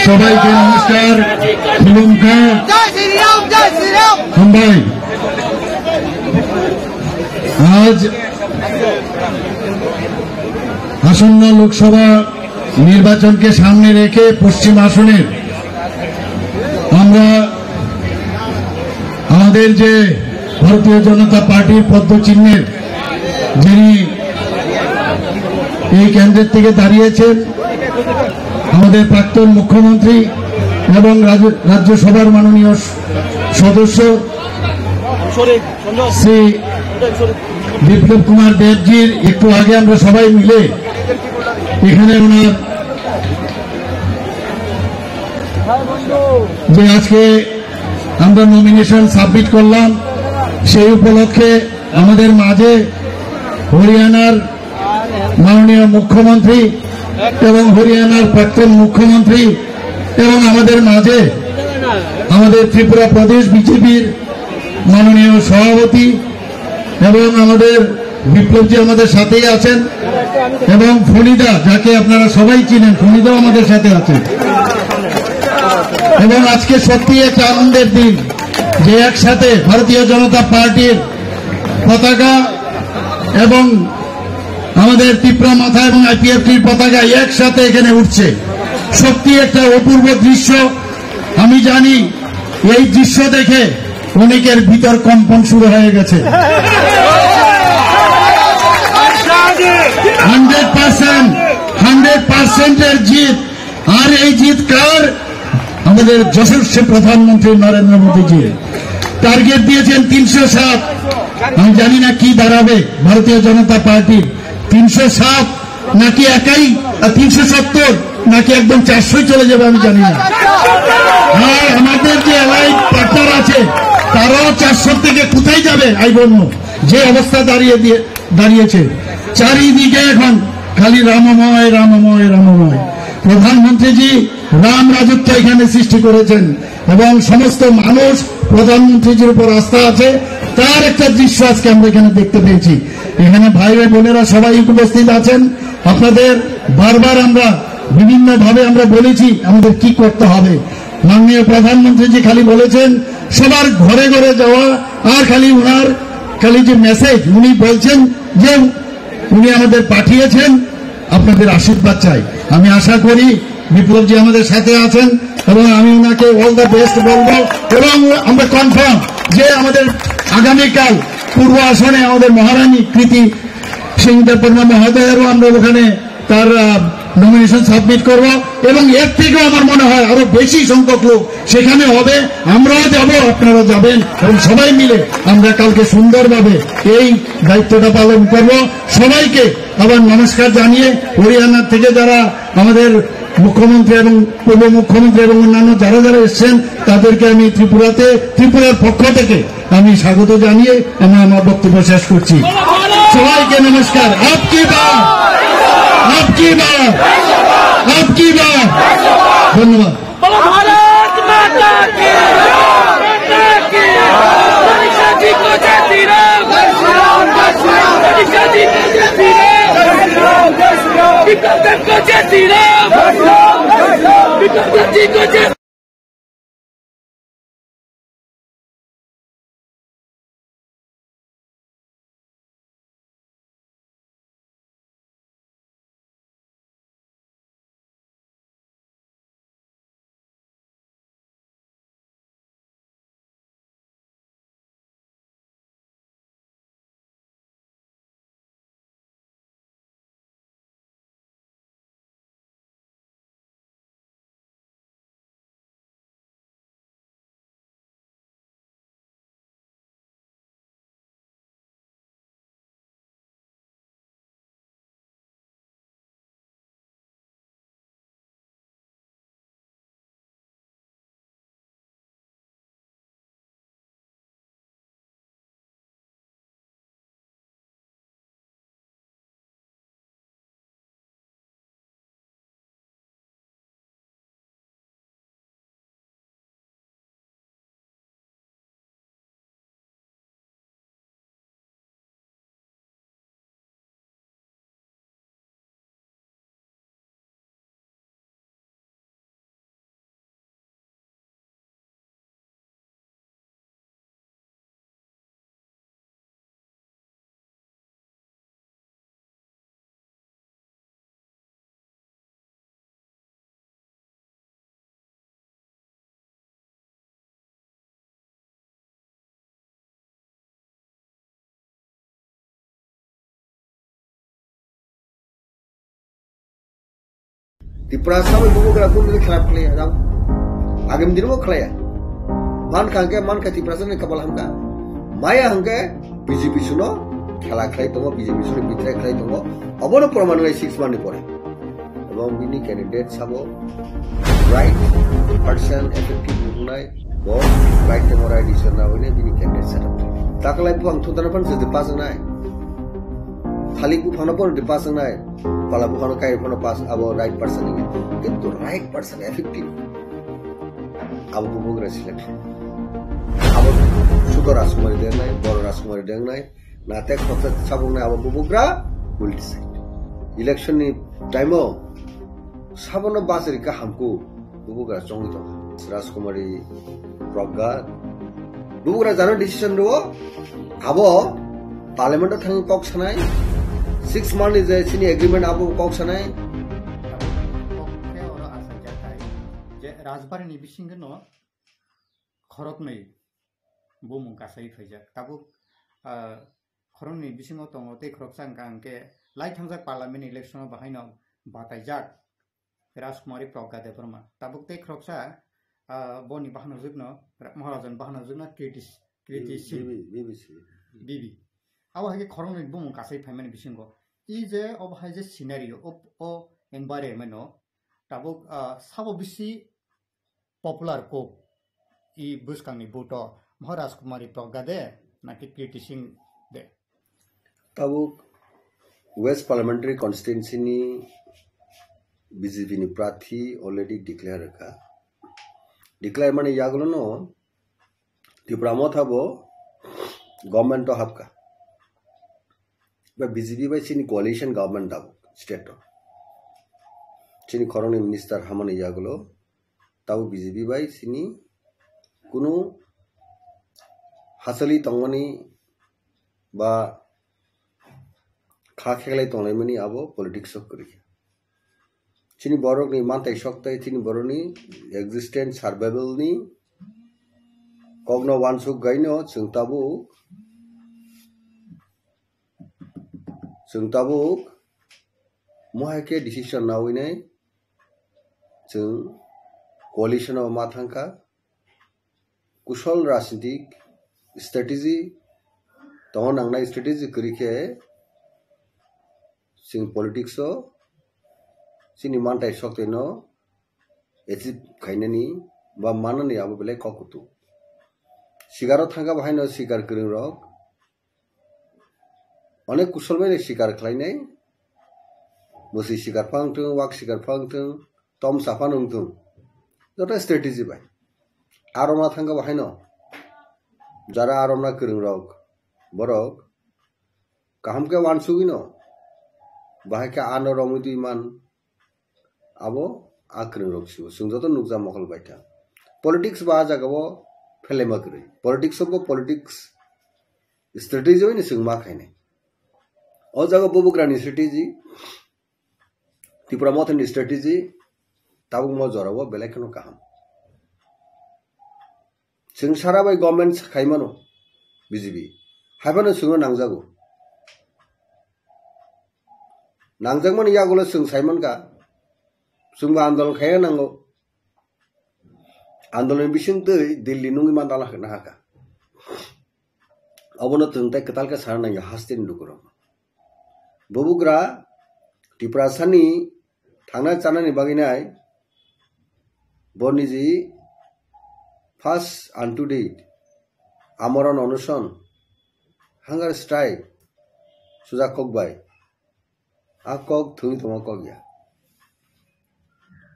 সবাইকে নমস্কার, খুলুমখা। জয় শ্রীরাম, জয় শ্রীরাম। হামবাই। আজ আসন্ন লোকসভা নির্বাচনকে সামনে রেখে পশ্চিম আসনের আমরা আমাদের যে ভারতীয় জনতা পার্টির পদ্ম চিহ্নের যিনি এই কেন্দ্রের থেকে দাঁড়িয়েছেন, আমাদের প্রাক্তন মুখ্যমন্ত্রী এবং রাজ্য-, রাজ্যসভার মাননীয় স-, সদস্য শ্রী বিপ্লব কুমার দেবজির একটু আগে আমরা সবাই মিলে এখানে ওনার যে আজকে আমরা নমিনেশন সাবমিট করলাম, সেই উপলক্ষে আমাদের মাঝে হরিয়ানার মাননীয় মুখ্যমন্ত্রী এবং হরিয়ানার প্রাক্তন মুখ্যমন্ত্রী এবং আমাদের মাঝে আমাদের ত্রিপুরা প্রদেশ বিজেপির মাননীয় সভাপতি এবং আমাদের বিপ্লবজি আমাদের সাথেই আছেন এবং ফণিদা, যাকে আপনারা সবাই চিনেন, ফণিদাও আমাদের সাথে আছেন। এবং আজকে সত্যি একটা আনন্দের দিন যে একসাথে ভারতীয় জনতা পার্টির পতাকা এবং আমাদের ত্রিপুরা মথা এবং আইপিএফটির পতাকা একসাথে এখানে উঠছে। সত্যি একটা অপূর্ব দৃশ্য। আমি জানি এই দৃশ্য দেখে অনেকের ভিতর কম্পন শুরু হয়ে গেছে। হান্ড্রেড পার্সেন্ট, হান্ড্রেড পার্সেন্টের জিত। আর এই জিত কার? আমাদের যশস্বী প্রধানমন্ত্রী নরেন্দ্র মোদীজি টার্গেট দিয়েছেন তিনশো সাত। আমি জানি না কি দাঁড়াবে ভারতীয় জনতা পার্টি, তিনশো সাত নাকি একাই, আহ, তিনশো সত্তর নাকি একদম চারশোয় চলে যাবে, আমি জানি না। আর আমাদের যে অ্যালায়েন্স পার্টনার আছে, তারাও চারশো থেকে কোথায় যাবে, আই ডোন্ট নো। যে অবস্থা দাঁড়িয়ে দিয়ে দাঁড়িয়েছে, চারিদিকে এখন খালি রামময়, রামময়, রামময়। প্রধানমন্ত্রীজি রাম রাজত্ব এখানে সৃষ্টি করেছেন এবং সমস্ত মানুষ প্রধানমন্ত্রীজির উপর আস্থা আছে। তার একটা দৃশ্য আজকে আমরা এখানে দেখতে পেয়েছি। এখানে ভাই ও বোনেরা সবাই উপস্থিত আছেন। আপনাদের বারবার আমরা বিভিন্নভাবে আমরা বলেছি আমাদের কি করতে হবে। মাননীয় প্রধানমন্ত্রীজি খালি বলেছেন সবার ঘরে ঘরে যাওয়া, আর খালি ওনার খালি যে মেসেজ উনি বলছেন যে উনি আমাদের পাঠিয়েছেন, আপনাদের আশীর্বাদ চাই। আমি আশা করি বিপ্লবজি আমাদের সাথে আছেন এবং আমি ওনাকে অল দ্য বেস্ট বলবো এবং আমরা কনফার্ম যে আমাদের আগামীকাল পূর্ব আসনে আমাদের মহারানী কৃতি সিং দেববর্মা মহোদয়েরও আমরা ওখানে তার, আহ, নমিনেশন সাবমিট করব এবং এর থেকেও আমার মনে হয় আরো বেশি সংখ্যক লোক সেখানে হবে। আমরাও যাব, আপনারা যাবেন এবং সবাই মিলে আমরা কালকে সুন্দরভাবে এই দায়িত্বটা পালন করব। সবাইকে আবার নমস্কার জানিয়ে হরিয়ানা থেকে যারা আমাদের মুখ্যমন্ত্রী এবং পূর্ব মুখ্যমন্ত্রী এবং অন্যান্য যারা যারা এসছেন তাদেরকে আমি ত্রিপুরাতে, ত্রিপুরার পক্ষ থেকে আমি স্বাগত জানিয়ে আমি আমার বক্তব্য শেষ করছি। সবাইকে নমস্কার। আপকি বার, আপকি বার, আপকি বার। ধন্যবাদ। भारत माता की, माता की। गणेश जी को जय श्री राम। गणेश जी को जय श्री राम। विक्रम को जय श्री राम। विक्रम जी को जय Tiprasa bai bubagra kunu khela khlaiya, jang. Agam din bo khlaiya. Man kha hwnkhe, man kha Tiprasa ni kapal hamkha. Maya hwnkhe B J P suno khela khlai tongo, B J P suno betray khlai tongo. Obono proman wngwi six month ni pore. Ebong bini candidate sabo right person effective wngnai. Bo right temo right decision na hwine bini candidate set up. Takalai buphang thutana phan se pass nai. Thalik buphang no pon pass nai. Pala buphang no kai phan pass abo right person ni. Kintu right person effective. Abo bubagra selection. Abo Sudo Rajkumari dengnai, Boro Rajkumari dengnai. Na te khoksa sabung nai abo bubagra will decide. Election ni time o sabono bachari ka hamku. Bubagra chongwi tongo. Rajkumari Pragga. Bubagra jano decision rwo. Abo parliament o thangwi kok sanai. Six month ni je chini agreement abo kok sanai. Kok khe oro asa jatai je Rajbari ni bisingo no khoroknwi bumung kasai phaijak. Tabuk, ah, khoroknwi bisingo tongo tei khoroksa hwnkha hwnkhe lai thangjak parliament election o bahaino bataijak. Rajkumari Pragga Debbarma. Tabuk tei khoroksa, ah, boni bahanojwkno Ra-, Maharajani bahanojwkno Kriti, Kriti Singh. B B, B B C. B B. Abo hai khe khoroknwi bumung kasai phaimani bisingo. I je obo hai je scenario, o, o environment o tabuk, ah, sabo bisi popular kok i bwskangni vote o Maharaj Kumari Pragga de naki Kriti Singh de? Tabuk West Parliamentary Constituency ni B J P ni prathi already declare ka. Declare mani yagulo no Tipra Motha bo government o hapka. Ba B J P bai chini coalition government tabuk state o. Chini khoroknwi minister hamani yagulo tabuk B J P bai chini kunu hachali tongmani ba kha kheklai tonglaimani abo politics o kwrwi kha. Chini borokni mantai sok tei chini borokni existence survival ni kokno wansuk gaino chwng tabuk, chwng tabuk mohai khe decision nawi nai chwng coalition o ma thangkha. Kusol rajnitik strategy tongo nangnai strategy kwrwi khe chwng politics o chini mantai sok tei no achieve khainani ba manani abo belai kok kutu. Sikaro thangkha bo haino sikar kwrwng rok onek kusol bai sikar khlainai. Mwswi sikar phang thung, wak sikar phang thung, tom sa phano wng thung. Joto strategy bai. Aromna thangkha bo haino. Jara aromna kwrwng rok, borok kaham khe wansugwi no. Bahai khe ano romwi twi man. Abo a kwrwng rok sibo. Chwng joto nukja mokol bai tha. Politics ba a jaga o phelema kwrwi. Politics o bo politics strategy bai no chwng ma khainai. O jaga bubagra ni strategy, Tipra Motha ni strategy, tabuk mo jora o belai kheno kaham. Chwng sara bai government khaimano B J P. Haiphano chwngno nangjago. Nangjakmani yagulo chwng saimankha, chwngbo andolon khaina nango. Andolon bising twi Delhi nungwi man dala nahaka. Obono chwng tei kwtal khe sana nangya hasteni lukurok. Bubagra Tiprasani thangna chanani bagwi nai bo niji first and to date amorona onoson, hunger strike sujak kok bai. A kok thwngwi tongma kok ya.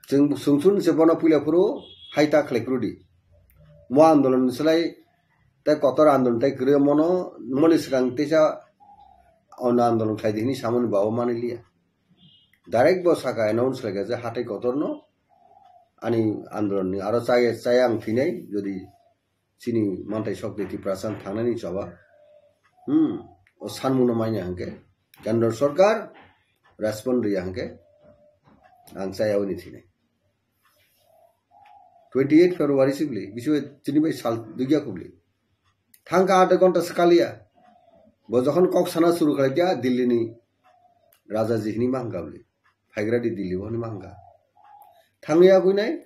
Chwng sungsun se bono puila phuru hai ta khlai phuru di. Mo andolon ni slai tei kotor andolon tei kwrwi mono moni swkang teisa ono andolon khlai di hwnwi samani babo manwi liya. Direct bo saka announce khlai kha je hatai kotorno ani andolon ni aro chaya chaya ang thwinai jodi chini mantai sok de Tiprasa thangnani choba. Hmm, o sanmungno manya hwnkhe Kendra Sarkar respond riya hwnkhe ang chaya oni thwinai. Twenty eight February sibli, bisi bai chini bai sal dugya kubli. Thangka aat ghonta swkaliya. Bo jokhon kok sana suru khlaikya Delhi ni Raja ji hini ma hwnkha bli. Phaigra di Delhi o hini ma hwnkha. Thangwi ya kuinai.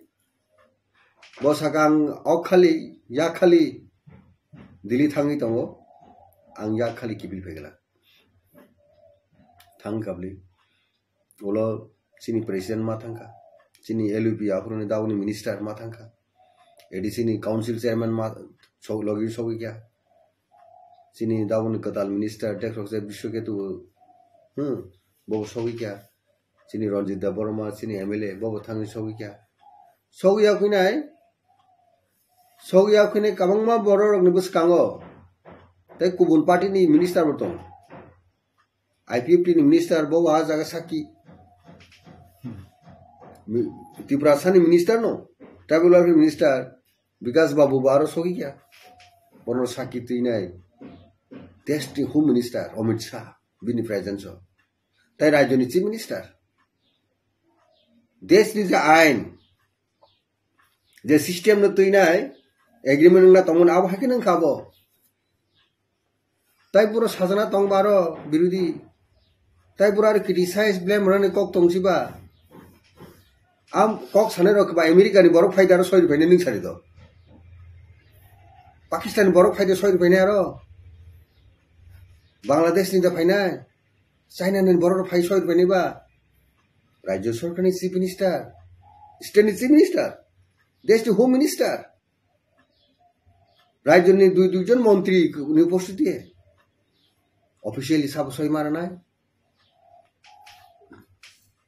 Bo saka ang ok khali, yak khali Delhi thangwi tongo. Ang yak khali kiphil phaigala. Thang kabli. Ulo chini president ma thangkha. Chini L U P aphuruni dauni minister ma thangkha. A D C ni council chairman ma sok-, logi sogwi kya. Chini dauni kwtal minister Dekrokse Biswaketu, hmm, bo sogwi kya. Chini Ranjit Debbarma, chini M L A, bo bo thangwi sogwi kya. Sogwi ya kuinai, sogwi ya kuinai kwbangma bororokni bwskango. Tei kubun party ni minister bo tongo. I P F T ni minister bo ah jaga sakki. Mi-, Tiprasa ni minister no, tribal welfare minister Bikas Babu bo aro sogwi kya. Bono sakki twinai. Desh ni home minister Amit Shah, bini presence o. Tai rajyo ni chief minister. Desh ni je ain, je system no twinai agreement wngna tongmani abo hai khe nang kha bo. Tai puro sajana tong baro birodi. Tai puro aro criticize blame rani kok tong siba. Am kok sanai rok ba America ni borok phai daro soi ruphaini ning sari do. Pakistan ni borok phai de soi ruphaini aro. Bangladesh ni da phainai. China ni borok phai soi ruphaini ba. Rajya Sarkar ni Chief Minister, State ni Chief Minister, Desh ni Home Minister, Rajya ni dui dui jon montri ni upostiti officially sabo soi maranai,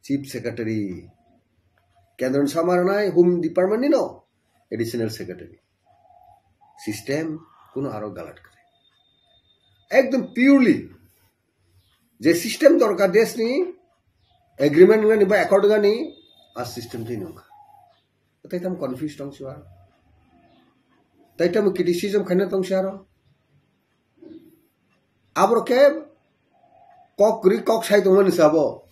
Chief Secretary, Kendra ni sa maranai, Home Department ni no, Additional Secretary. System kuno aro galat kare. Ekdom purely je system dorkar desh ni agreement wngani ba accord wngani a system twi nungkha. Tai tam confuse tong siwa. Tai tam criticism khaina tong siaro. Abro khe kok kwrwi kok sai tongmani sabo.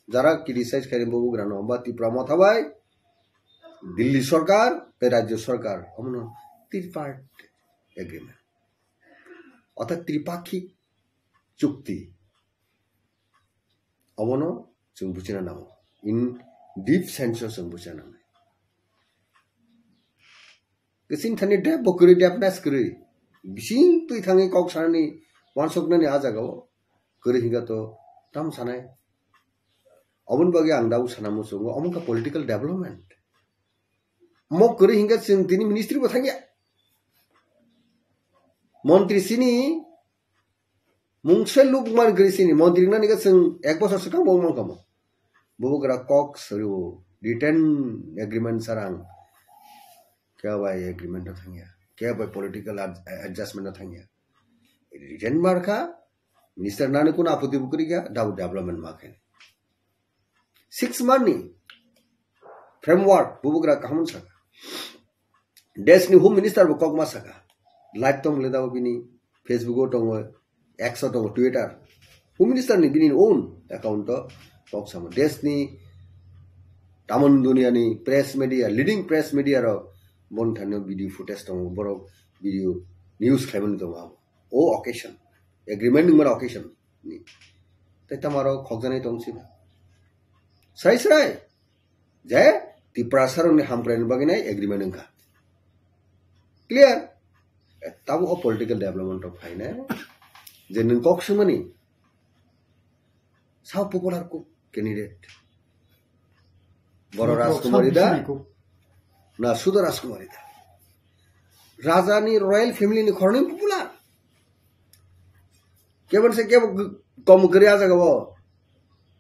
Jara criticize khaini bo bugrano ba Tipra motha bai Delhi sorkar tei Rajya sorkar omono tripartite agreement. Orthat tripakhik chukti. Obono chwng buchina nango. In deep sense o chwng buchina nangnai. Kwchwng thani dep bo kwrwi, depness kwrwi. Bising twi thangwi kok sanani, wansuknani a jagao kwrwi hinkha to tam sanai. Oboni bagwi ang dabu sana muchungo, omo wngkha political development. Mo kwrwi hinkha chwng tini ministry bo thangya. Montri sini mungse lukman kwrwi sini montri nani khe chwng ek bosor swkang bo wngmang kamo. Bubagra kok sariwo written agreement sarang. Khe bai agreement no thangya, khe bai political ad-, adjustment no thangya. Written markha, minister nani kuno apoti bo kwrwi kha, dabu development ma khe. Six month ni framework bubagra kaham saka. Desh ni Home Minister bo kokma saka. Live tong le dabo bini Facebook o tongo, X o tongo, Twitter. Home Minister ni bini own account o kok samo. Desh ni tamon dunia ni press media, leading press media rok bon thani video footage tongo, borok video news khlaimani tongo abo. O occasion, agreement nungmani occasion ni. Tai tamaro khokjanai tong siba. Srai srai. Je Tiprasa rokni hamkraini bagwi nai agreement wngkha. Clear? Tabo o political development rok phainai. Je nwng kok swngmani. Sao popular kok candidate. Boro Rajkumari da? Na Sudhir Rajkumari da? Raja ni royal family ni khoroknwi popular. Kebo se kebo kom kwrwi a jaga o.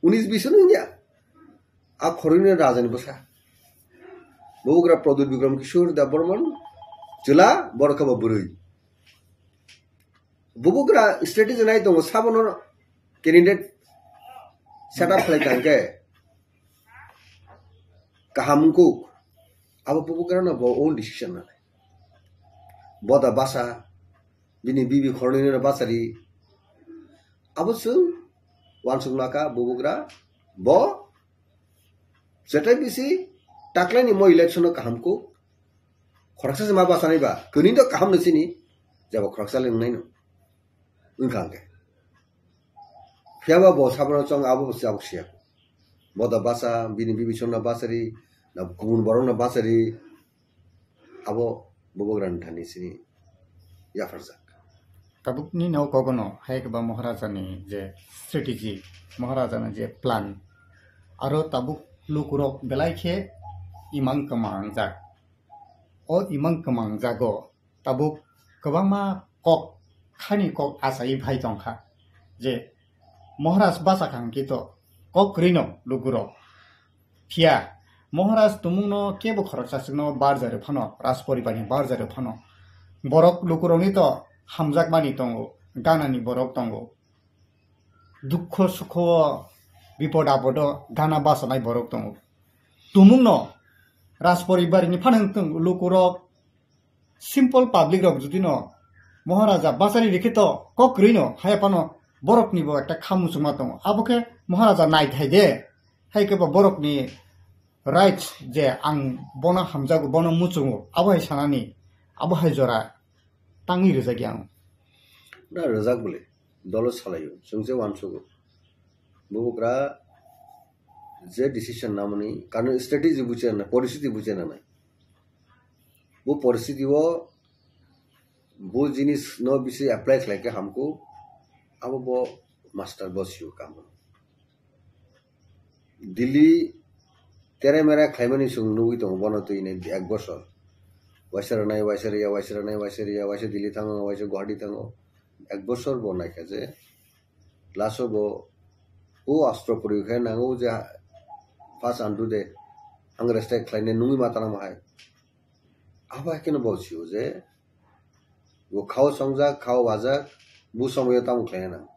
Unis bis wngya. A khoroknwi raja ni bwsa. Bubagra Pradyut Bikram Kishore Debbarman chwla, borok khe bo bwrwi. Bubagra strategy nai tongo, sabono candidate set up khlai kha hwnkhe kaham wngkuk. Abo bubagra no bo own decision nanai. Bo da basa, bini bibi khoroknwi no bachari. Abo chwng wansuk naka bubagra bo jetai bisi taklaini mo election no kaham kuk. Khoroksa se ma bachanai ba, kwnwi to kaham no sini, jabo khoroksa le wngnai no. Wngkha hwnkhe. Phiya ba bo sabono chong abo bo chabuk siya. Bo da bacha, bini bibi chwngno bachari, Na kubun borok no bachari abo bubagrani thani sini yapharjak. Tabukni no kogono hai keba Maharaja ni je strategy, Maharaja ni je plan, aro tabuk lukurok belai khe imang kwmangjak. O imang kwmangjago tabuk kwbangma kok, khani kok achai phai tongkha je Maharaj bachakha hwnkhe to kok kwrwino lugurok. Phiya Maharaj tumungno kebo khoroksa chwngno barjari phano, Rajporibarni barjari phano. Borok lukurokni to hamjakmani tongo, ganani borok tongo. Dukho sukho, bipod apodo gana bachanai borok tongo. Tumungno Rajporibarni phano wngtong lukurok, simple public rok jodi no Maharaja bachari rikhe to kok kwrwi no haya phano borok ni bo ekta kha muchungma tongo. Abo khe Maharaja naithai de, hai khe bo borok ni rights je ang bono hamjago, bono muchungo, abo hai sanani, abo hai jora tangwi rwjak ya ang. Na rwjak bole, dolo salaio, chwng se uansugo. Bubagra je decision namani, karon strategy buchena, poristiti buchena nai. Bo poristiti o bo jinis no bisi apply khlai khe hamkuk, abo bo master bo sio kamo. Delhi tere mere khlaimani chwng nugwi tongo bono twi nai ek bosor. Waisa rwnai, waisa rwya, waisa rwnai, waisa rwya, waisa Delhi thango, waisa Guwahati thango. Ek bosor bo naikha je last o bo o astro poriyo khe nango je first andu de ang respect khlainai nungwi ma tanamo hai. Abo hai kheno bo sio je bo khao songjak, khao wajak, bo somoyo tamo khlaina nang.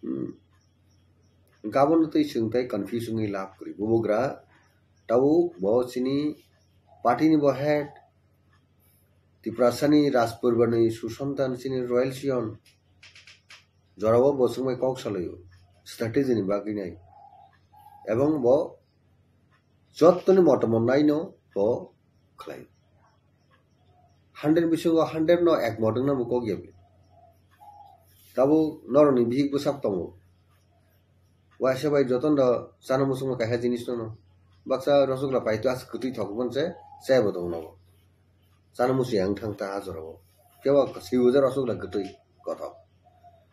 Hmm. Gabon twi chwng tai confuse wngwi lab kwrwi. Bubagra tabuk bo chini party ni bo head, Tiprasani Rajporibarni susontan chini Royal Sion. Jorao bo chwngbai kok salaio, strategy ni bagwi nai. Ebong bo jottoni motomo naino bo khlai. Hundred bisingo hundred no ek mot wngna bo kok ya bwle. Tabuk norokni bihik bwsak tongo. Waisa bai jotono chana muchungma kaisa jinis no. Baksa rosogla paito as kwtwi thok bon se, se bo tongo nogo. Chana muchung yang thang ta ha jorao. Kebo sibo je rosogla kwtwi kothok.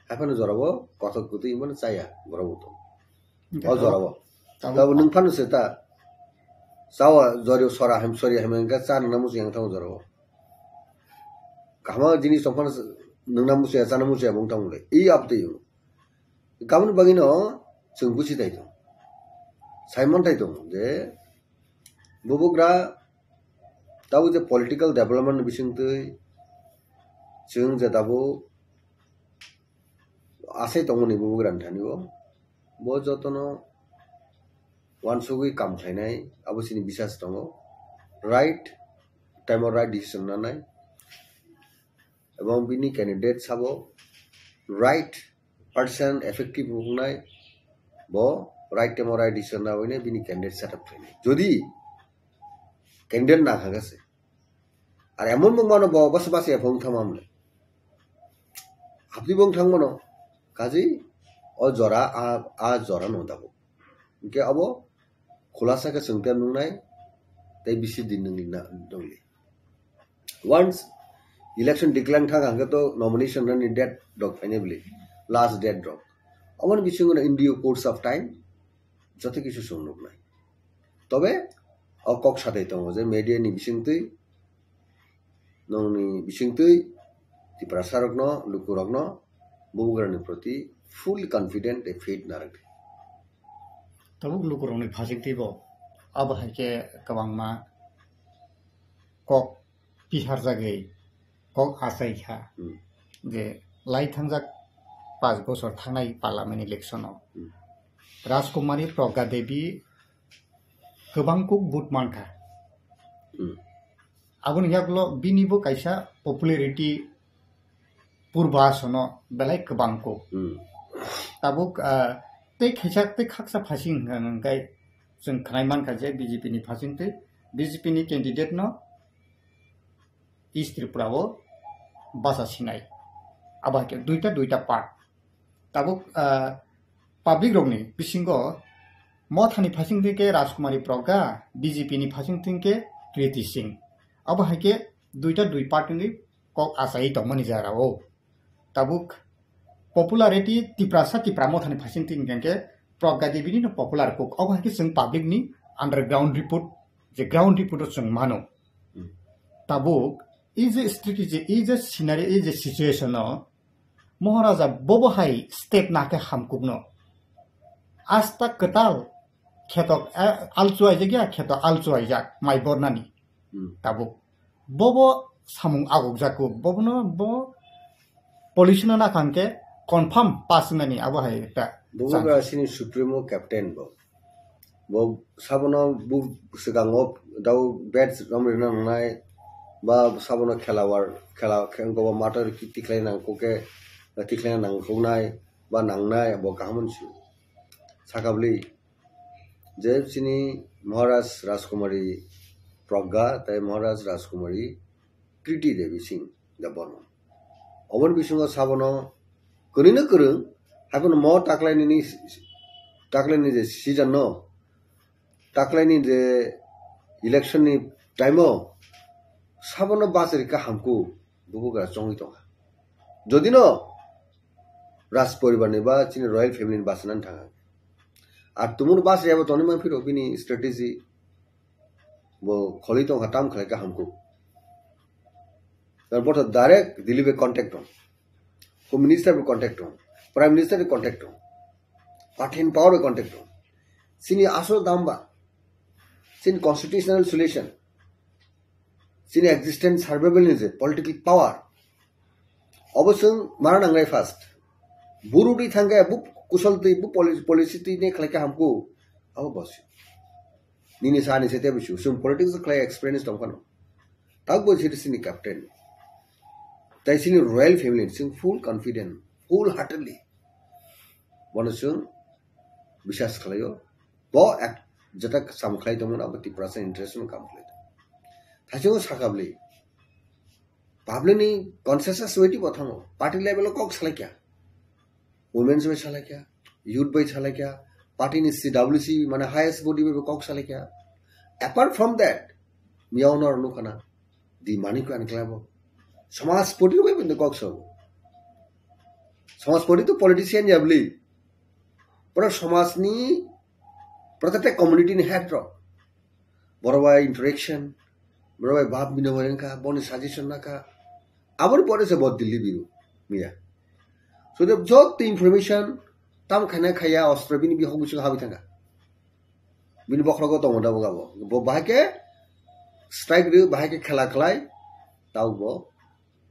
Haphano jorao kothok kwtwi hwnba chaya borok bo tongo. O jorao. Tabuk nwng phano se ta. Chawa jori sora hem sori hem engka cha nangna muchung yang thango jorao. Kahma jinis tong phano nangna muchung ya chana muchung ya bong thango le. I abtwi. Kamni bagwi no chwng buchi tai tong. Simon tai tong je bubagra tabuk je political development ni bisingtwi chwng je tabuk asai tongmani bubagrani thani o. Bo jotono uansugwi kam khlainai abo chini bisas tongo. Right time o right decision nanai. Ebong bini candidate sabo right person effective wngnai, bo right time o right decision nawi bini candidate setup khlainai. Jodi candidate na kha gase, ar emon bung mano bo basa basa ephong thama mle. Abdi bung thang mano, kaji o jora a, a jora no dabo. Hingke abo khulasa khe chwng tei nungnai tei bisi din nungli na nungli. Once election declare thang hangke to nomination ni date rok phainai bwle, last date rok. Aboni bisingo no in due course of time joto kisu chwng nuknai. Tobe o kok satai tongo je media ni bisingtwi nongni bisingtwi Tiprasa rokno, lukurokno bubagrani proti full confident tei faith narwkdi. Tabuk lukurokni phasingtwi bo abo hai khe kwbangma kok piharjagwi kok achai kha Hmm. je lai thangjak panch bochor thangnai parliament election o Hmm. Rajkumari Pragya Devi kwbang kuk vote mankha. Hmm. Aboni yaklo bini bo kaisa popularity purba sono belai kwbang kuk. Hmm. Tabuk, ah, tei khaisa tei khaksa phasing hwnkha hwnkhe chwng khwnai mankha je B J P ni phasing tei B J P ni candidate no East Tripura o bacha sinai. Abo hai khe duita duita part. Tabuk, ah, public rokni bisingo Mothani phasing twi khe Rajkumari Pragga, B J P ni phasing twi khe Kriti Singh. Abo hai khe duita dui party ni kok achai tongmani jara o. Tabuk popularity Tiprasa Tipra Mothani phasing twi hwnkhe Pragga Devi ni no popular kok. Abo hai khe chwng public ni underground report, je ground report o chwng mano. Hmm. Tabuk, i je strategy, i je scenario, i je situation o, Maharaja bobo hai step na khe hamkukno. Asta kwtal kheto, eh, alchuaijak ya, kheto alchuaijak mai bornani. Hmm. Tabuk. Bobo samung agukjaku, bobono bo police no nakhang khe confirm pass wngnani abo hai ekta Bobo chance. Ba sini supremo captain bo. Bo sabono bu swkango dau bat rom rina nangnai, ba sabono khelawar, khela khe wngkha bo mator ki tikhlai nangkuk khe, tikhlai nangkuknai, ba nangnai, bo kaham hwnsi. Sakabli, je chini Maharaj Rajkumari Pragga, tai Maharaj Rajkumari Kriti Devi Singh Debbarma. Oboni bisingo sabono kwrwino kwrwng, haiphano mo taklaini ni, taklaini je season no, taklaini je election ni time o sabono bachari kahamkuk bubagra chongwi tongkha. Jodino Raj poribar ni ba chini royal family ni bachanani thangkha. Ar tumung bachari abo tongwi mangphiro bini strategy bo kholi tongkha, tam khlai kahamkuk. Tar bo to direct Delhi bai contact tong. Home Minister bai contact tong. Prime Minister bai contact tong. Party in power bai contact tong. Chini asol dam ba. Chini constitutional solution. Chini existence survival ni je political power. Obo chwng mara nangrai first. Buru di thangkhe bu kusol twi bu poli-, policy twi ne khlai khe hamkuk. Abo bosi. Nini sani se tebo su, sum politics khlai experience tong phano. Tak bo siri sini captain. Tai sini royal family, sing full confident, full heartedly. Bono sung bisas khlaio. Bo ek jeta sam khlai tongmani abo Tiprasa interest no kam khlai tong. Thaichungo sakabli. Public ni consensus witi bo thango. Party level o kok salai kya. Women's bai salai kya, youth bai salai kya, party ni C W C mane highest body bai kok salai kya. Apart from that, miya ono rok nukha na, di mani ko ani klabo. Samaj party bai bini kok sabo. Samaj party to politician ya bli. Pura samaj ni, protected community ni head rok. Borok bai interaction, borok bai bab binimoi wngkha, boni suggestion nakha. Aboni pore se bo Delhi biru miya. So the joto information tam khaina khaya ostro bini bihok bisingo habwi thangkha. Bini bokhrogo tongo da boga bo. Bo bahai khe strike rw, bahai khe khela khlai, tau bo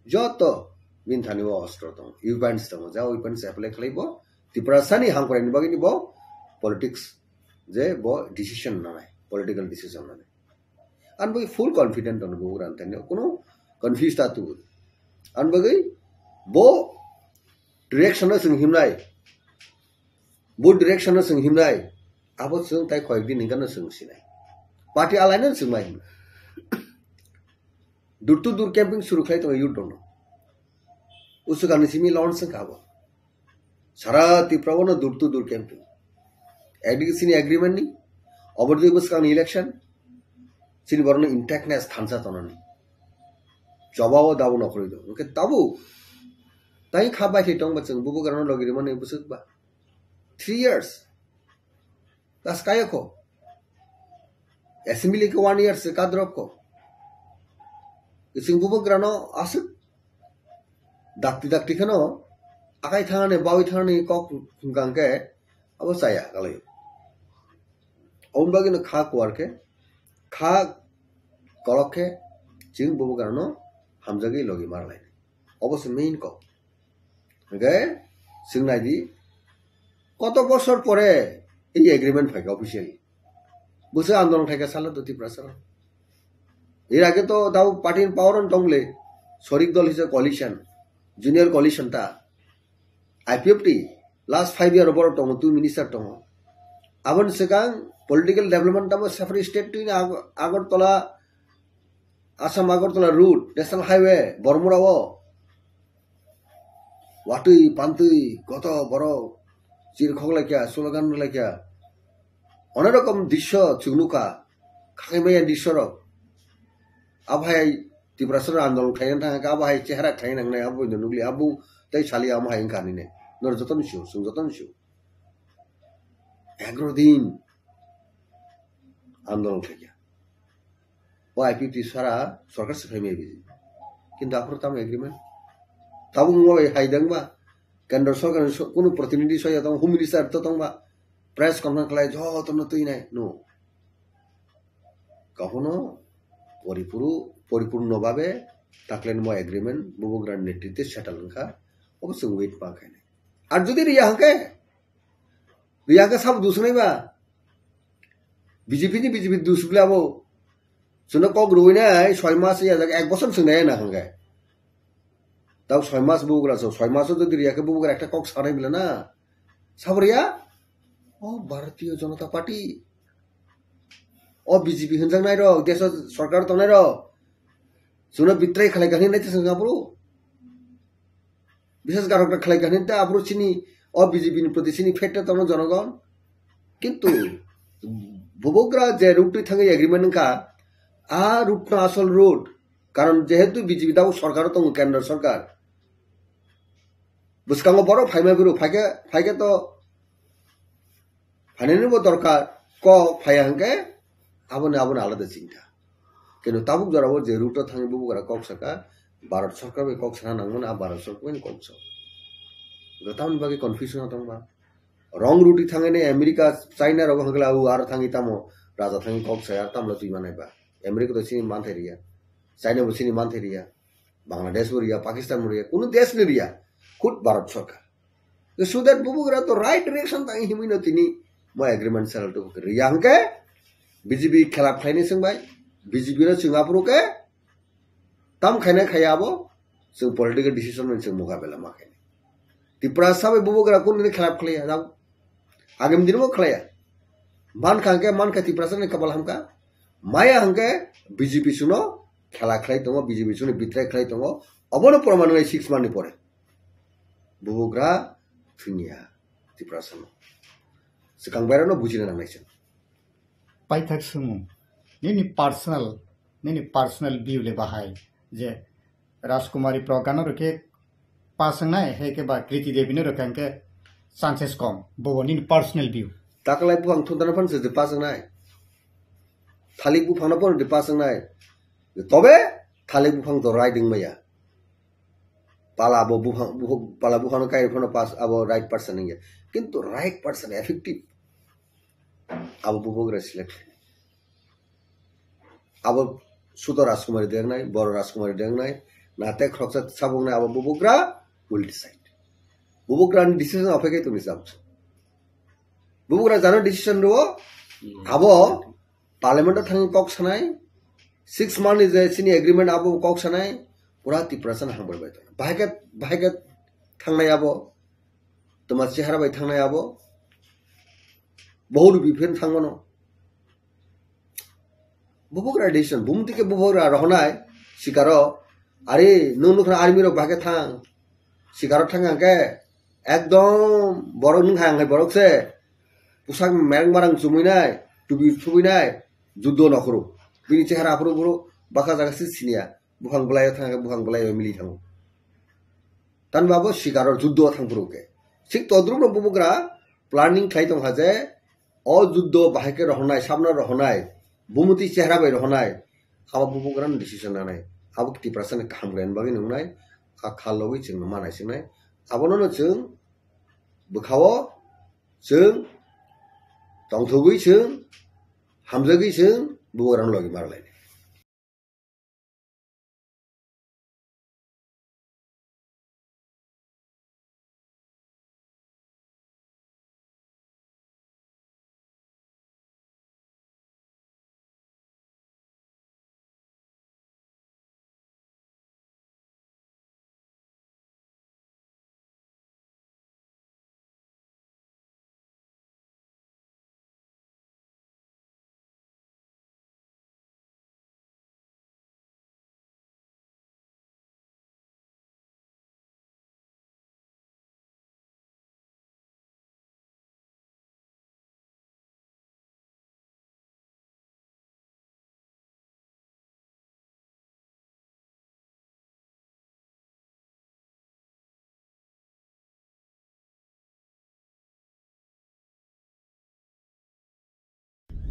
joto bini thani o ostro tongo, weapons tongo, ja weapons apply khlai bo Tiprasani hamkrai ni bagwi ni bo politics je bo decision nanai, political decision nanai. Ang bagwi full confident tongo bo gran thani, kuno confuse ta tu. Ang bagwi bo direction no sing himnai, bo direction no sing himnai, abo sing tai koyek din hingka no sing sinai. Party alai no sing mai himnai. Door to door camping suru khlai tongo youth rokno. Usukani simi launch wngkha abo. Sara Tripura o no door to door camping. Ekdigi chini agreement ni, obor dui bwskang ni election, chini borok no intactness thansa tonani. Choba o dabo nokhorwi do. Hwnkhe tabuk, tai kha bai thai tongba chwng bubagra no logi rwmani bwswk ba. Three years. Das kaya ko. Assembly ke one year se kadrop ko. Ising bubagra no aswk dakti dakti kheno akai thangani bawi thangani kok hwnkang khe abo chaya kalai. Oboni bagwi no kha kuar khe, kha kolok khe chwng bubagra no hamjagwi logi marlai. Obo se main kok. Hwnkhe, swng nai di, koto bosor pore ei agreement phaikha officially. Bwswk andolon khaikha salo to Tiprasa. Er age to dau party ni power on tongle, sorik dol hisa coalition, junior coalition ta, I P F T, last five year borok tongo, two minister tongo. Aboni swkang political development tamo separate state twi Ag-, Agartala, Assam Agartala route, national highway, Bormura o. Watwi, pantwi, koto borok chirkhok laikha, slogan laikha. Onorom drisyo chwng nukha, khaimaya drisyorok. Abo hai Tiprasarok andolon khlaina thangkha, abo hai chehara khlaina nangnai, abo nukli, abo tei sali amo hai wngkha hinwi. Norok jotono sio, chwng jotono sio. Egaro din andolon khlaikha. O I P F T sara sorkar se phaimaya biji. Kintu aphuru tamo agreement? Tabuk wngma bai hai dangba? Kendra sorkar ni so-, kunu protinidhi soya tong, home minister to tongba? Press conference khlai jotono twinai, no. Kahono poripuru-, poripurno babe taklenmo agreement bubagra ni netritwe settle wngkha. Obo chwng wait ma khainai. Ar jodi riya hwnkhe, riya hwnkhe sabo dusnai ba? B J P ni B J P dusukle abo. Chwngno kok rwinai soi mas ya jaga ek bosor chwng nai na hwnkhe. Tao soi mas bubagra so, soi mas jodi riya khe bubagra ekta kok sanai bela na. Sabo riya? O Bharatiya Janata Party. O B J P hwnjaknai rok, deso sorkar tongnai rok. Chwngno betray khlai kha hinwi naitha chwng aphuru. Biswas garok ta khlai kha hinwi ta aphuru chini o B J P ni proti chini faith ta tongno jonogon. Kintu bubagra je route twi thangwi agreement wngkha, a route no asol route. Karon jehetu B J P tabuk sorkar tongo, kendra sorkar. Bwskango borok phaima phuru phaikhe, phaikhe to phainani bo dorkar, kok phaiya hwnkhe aboni, aboni alada chinta. Kintu tabuk jorao je route o thangwi bubagra kok saka, Bharat sorkar bai kok sana nangmani, a Bharat sorkar bai kok sa. Tamoni bagwi confusion o tongba. Wrong route thangwi America, China rogo hwnkhe la, o aro thangwi tamo raja thangwi kok saya, tamlo twi manai ba. America to chini manthai riya, China bo chini manthai riya. Bangladesh bo riya, Pakistan bo riya, kunu desh ni riya, khud Bharat sorkar. So that bubagra to right direction tang himwi no tini mo agreement sal to riya hwnkhe B J P khelap khlaini swngbai, B J P no chwng aphuru khe tam khaina khaya abo, chwng political decision ni chwng mokabela ma khaini. Tiprasa bai bubagra kunu ni khelap khlaiya, jao. Agam din bo khlaiya. Man kha hwnkhe, man kha Tiprasa ni kapal hamkha. Maya hwnkhe B J P suno khela khlai tongo, B J P suno betray khlai tongo. Obono proman wngnai six month ni pore. Bubagra thwngya Tiprasa no. Swkang bairano bujina nangnai se. Paithak swngmung. Nini personal, nini personal view le bahai je Rajkumari Pragya no rwkhe pass wngnai, hai khe ba Kriti Devi no rwkha hwnkhe chances kom. Bobo nini personal view. Taklai buphang thumtana phano se pass wngnai. Thalik buphang no phano pass wngnai. Tobe thalik buphang to right wngmaya. Pala bo buphang, buph-, pala buphang no kai phano pass, abo right person wngya. Kintu right person effective. Abo bubagra select. Abo Sudo Rajkumari dengnai, Boro Rajkumari dengnai, nate khoroksa sabuknai abo bubagra will decide. Bubagra ni decision ophai kai tongni sabuk. Bubagra jano decision rwo, abo parliament o thangwi kok sanai, six month ni je chini agreement abo kok sanai, pura Tiprasa no hambai bai tongo. Bahai khe, bahai khe thangnai abo, toma chehara bai thangnai abo, bohuru biphir thangmano. Bubagra decision, bumti khe bubagra rohonai sikaro, ari nwng nukha army rok bahai khe thang, sikaro thang hwnkhe ekdom borok nwng hai hwnkhe borok se pusak mereng marang chumui nai, tubi thubui nai, juddo nokhoro. Bini chehara aphuru boro baka jaga se siniya, buphang bwlai o thang hwnkhe buphang bwlai o mili thango. Tanba bo sikaro juddo thang phuru khe. Sik todrupno bubagra planning khlai tongkha je, o juddo bahai khe rohornai, sabno rohornai, bumuti chehra bai rohornai, abo bubagrano decision nanai. Abo Tiprasani kaham khlaina bagwi nungnai, a kha logwi chwngno ma naisingnai. Abonono chwng bwkhao chwng tongthogwi chwng hamjagwi chwng bubagrano logi ma rwlainai.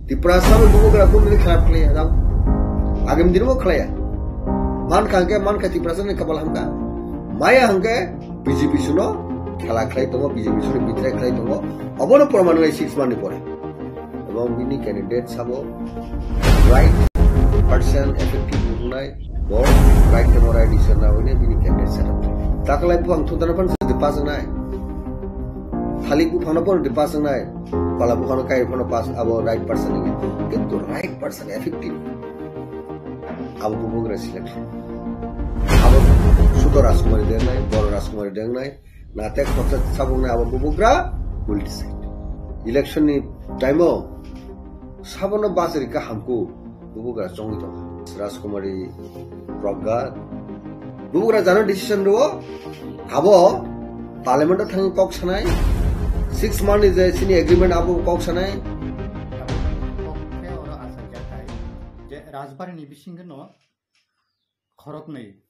Tiprasa bo bubagra kunu khlai khlaiya jang. Agam din bo khlaiya. Man kha hwnkhe, man kha Tiprasa ni kapal hamkha. Maya hwnkhe B J P suno khela khlai tongo, B J P suno betray khlai tongo. Obono proman wngwi six month ni pore. Ebong bini candidate sabo right person effective wngnai, bo right temo right decision na wngwi bini candidate set up. Takalai buphang thutana phan se pass wngnai. Thalik buphang no phan pass wngnai. Pala buphang no kai phan pass abo right person ni. Kintu right person effective. Abo bubagra selection. Abo Sudo Rajkumari dengnai, Boro Rajkumari dengnai. Na tek khoroksa sabuknai abo bubagra multi side. Election ni time o sabono bachari ka hamku bubagra chongwi tongo. Rajkumari Pragga bubagra jano decision rwo abo parliament o thangwi kok sanai. Six month ni je chini agreement abo kok sanai. Kok khe oro asajak hai je Rajbari ni bisingo no khoroknwi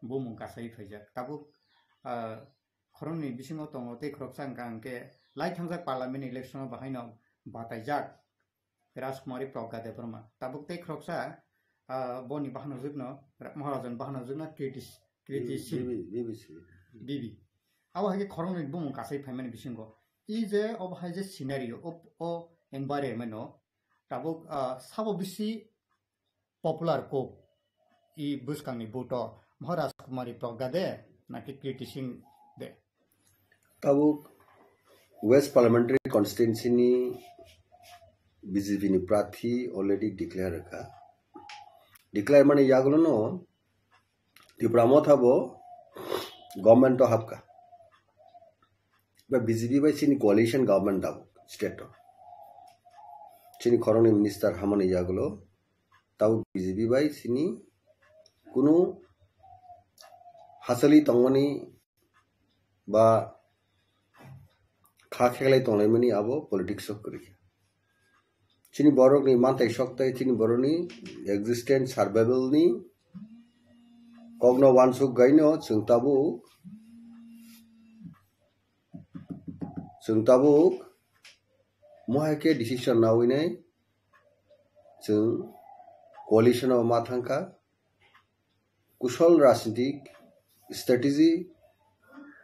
bumung kasai phaijak. Tabuk, ah, khoroknwi bisingo tongo tei khoroksa hwnkha hwnkhe lai thangjak parliament election o bahaino bataijak Rajkumari Pragga Debbarma. Tabuk tei khoroksa, ah, boni bahanojwkno Maharajani bahanojwkno Kriti, Kriti Singh. Bibi, Bibi Singh. Bibi. Abo hai khe khoroknwi bumung kasai phaimani bisingo. I je obo hai je scenario, o, o environment o tabuk, ah, sabo bisi popular kok i bwskangni vote o Maharaj Kumari Pragga de naki Kriti Singh de? Tabuk West Parliamentary Constituency ni B J P ni prathi already declare kha. Declare mani yagulo no Tipra Motha bo government o hapka. Ba B J P bai chini coalition government tabuk state o. Chini khoroknwi minister hamani yagulo tabuk B J P bai chini kunu hachali tongmani ba kha kheklai tonglaimani abo politics o kwrwi. Chini borokni manthai sokthai, chini borokni existence survival ni kokno wansuk gaino chwng tabuk, chwng tabuk mohai khe decision nawi nai chwng coalition o ma thangkha. Kusol rajnitik strategy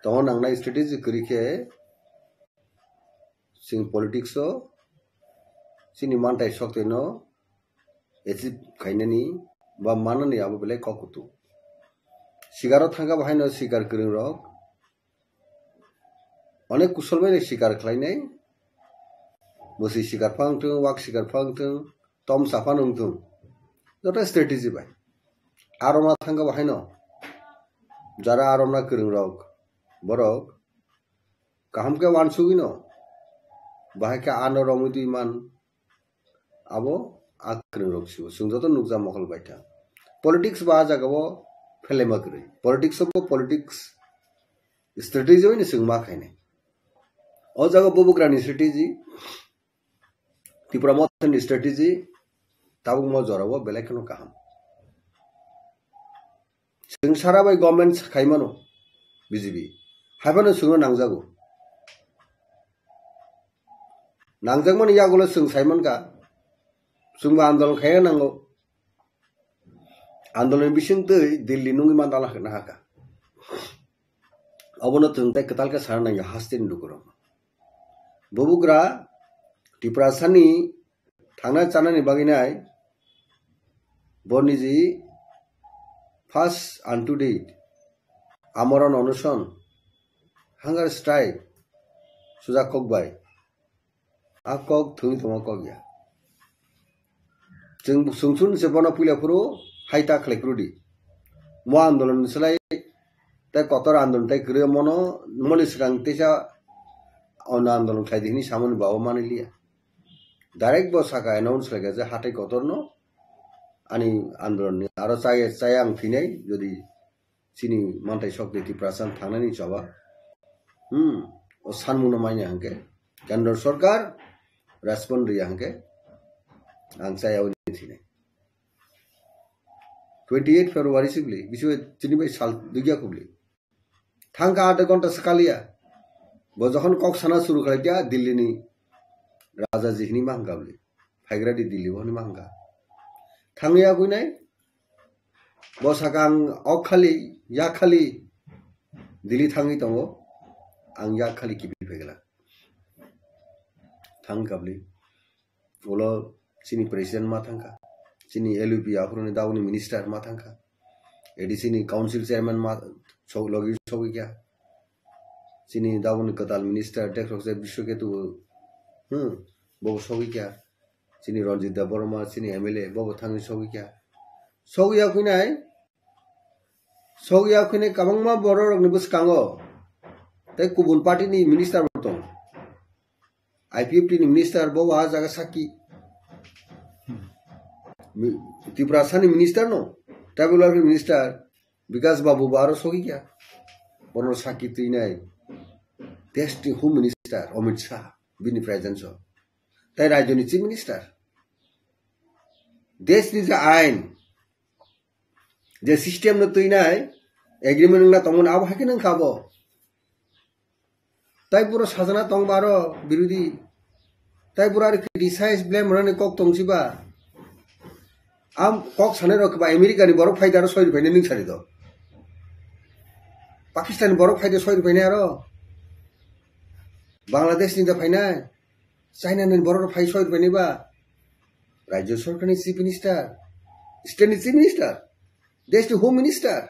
tongo nangnai, strategy kwrwi khe chwng politics o chini manthai sokthai no achieve khainani ba manani abo belai kok kutung. Sikaro thangkha bo haino sikar kwrwng rok onek kusol bai sikar khlainai, bwswi sikar phang thung, wak sikar phang thung, tom sapan wng thung, joto strategy bai. Aromna thangkha bo haino jara aromna kwrwng rok, borok kaham khe wansugwi no bahai khe ano romwi twi man, abo a kwrwng rok sibo chwng joto nukja mokol bai tha. Politics ba a jaga o phelaima kwrwi, politics o politics strategy bai no chwng ma khainai. O jaga bubagra ni strategy, Tipra Motha ni strategy tabuk mo jora o belai kheno kaham. Chwng sara bai government khaimano B J P. Haiphano chwngno nangjago. Nangjakmani yagulo chwng saimankha, chwngbo andolon khaina nango. Andolon bising twi Delhi nungwi mandala hwna hakha. Obono chwng tei kwtal khe sana nangya hasteni lukurok. Bubagra Tiprasani thangna chanani bagwi nai bo niji first and to date amorano onoson, hunger strike sujak kok bai. A kok thwngwi tongma kok ya. Chwng sungsung se bono puila phuru hai ta khlai phuru di. Mo andolon ni slai tei kotor andolon tei kwrwi mono moni swkang teisa ono andolon khlai di hwnwi samani babo manwi liya. Direct bo saka announce khlai kha je hatai kotorno ani andolon ni aro chaya chaya ang phinai jodi chini mantai sok de Tiprasa thangnani choba. Hmm, o sanmungno manya hwnkhe Kendra Sarkar respond riya hwnkhe ang chaya uni thini. Twenty eight February sibli, bisi bai chini bai sal dugya kubli. Thangka adha ghonta sakaliya. Bo jokhon kok sana suru khlai kya Delhi ni Raja ji hini ma hwnkha bli. phaigra di Delhi o hinwi ma hwnkha. Thangwi ya kuinai, bo saka ang ok khali, ya khali Delhi thangwi tongo, ang ya khali kibi phaigla. Thang kabli. Ulo chini president ma thangkha, chini L U P aphuruni dauni minister ma thangkha, A D C ni council chairman ma sok-, logi sogwi kha, chini dauni kwtal minister Dekroksa Biswaketu, hmm, bo sogwi kha, chini Ranjit Debbarma, chini M L A, bo bo thangwi sogwi kha. Sogwi ya kuinai, sogwi ya kuinai kwbangma bororokni bwskango tei kubun party ni minister bo tongo. I P F T ni minister bo ah jaga sakki. Mi-, Tiprasa ni minister no, tribal welfare minister Bikash Babu bo aro sogwi kha. Bono sakki twinai. Desh ni Home Minister Amit Shah, bini presence o. Tei rajyo ni Chief Minister. Desh ni je ain, je system no twinai, agreement wngna tongmani abo hai khe nang kha bo. Tai buro sajana tong baro birodi. Tai buro ari criticize blame rani kok tong siba. Am kok sanai rok ba America ni borok phai daro soi ruphaini ning sari do. Pakistan ni borok phai de soi ruphaini aro. Bangladesh ni da phainai. China ni borok phai soi ruphaini ba. Rajya sarkar ni chief minister. State ni chief minister. Desh ni home minister.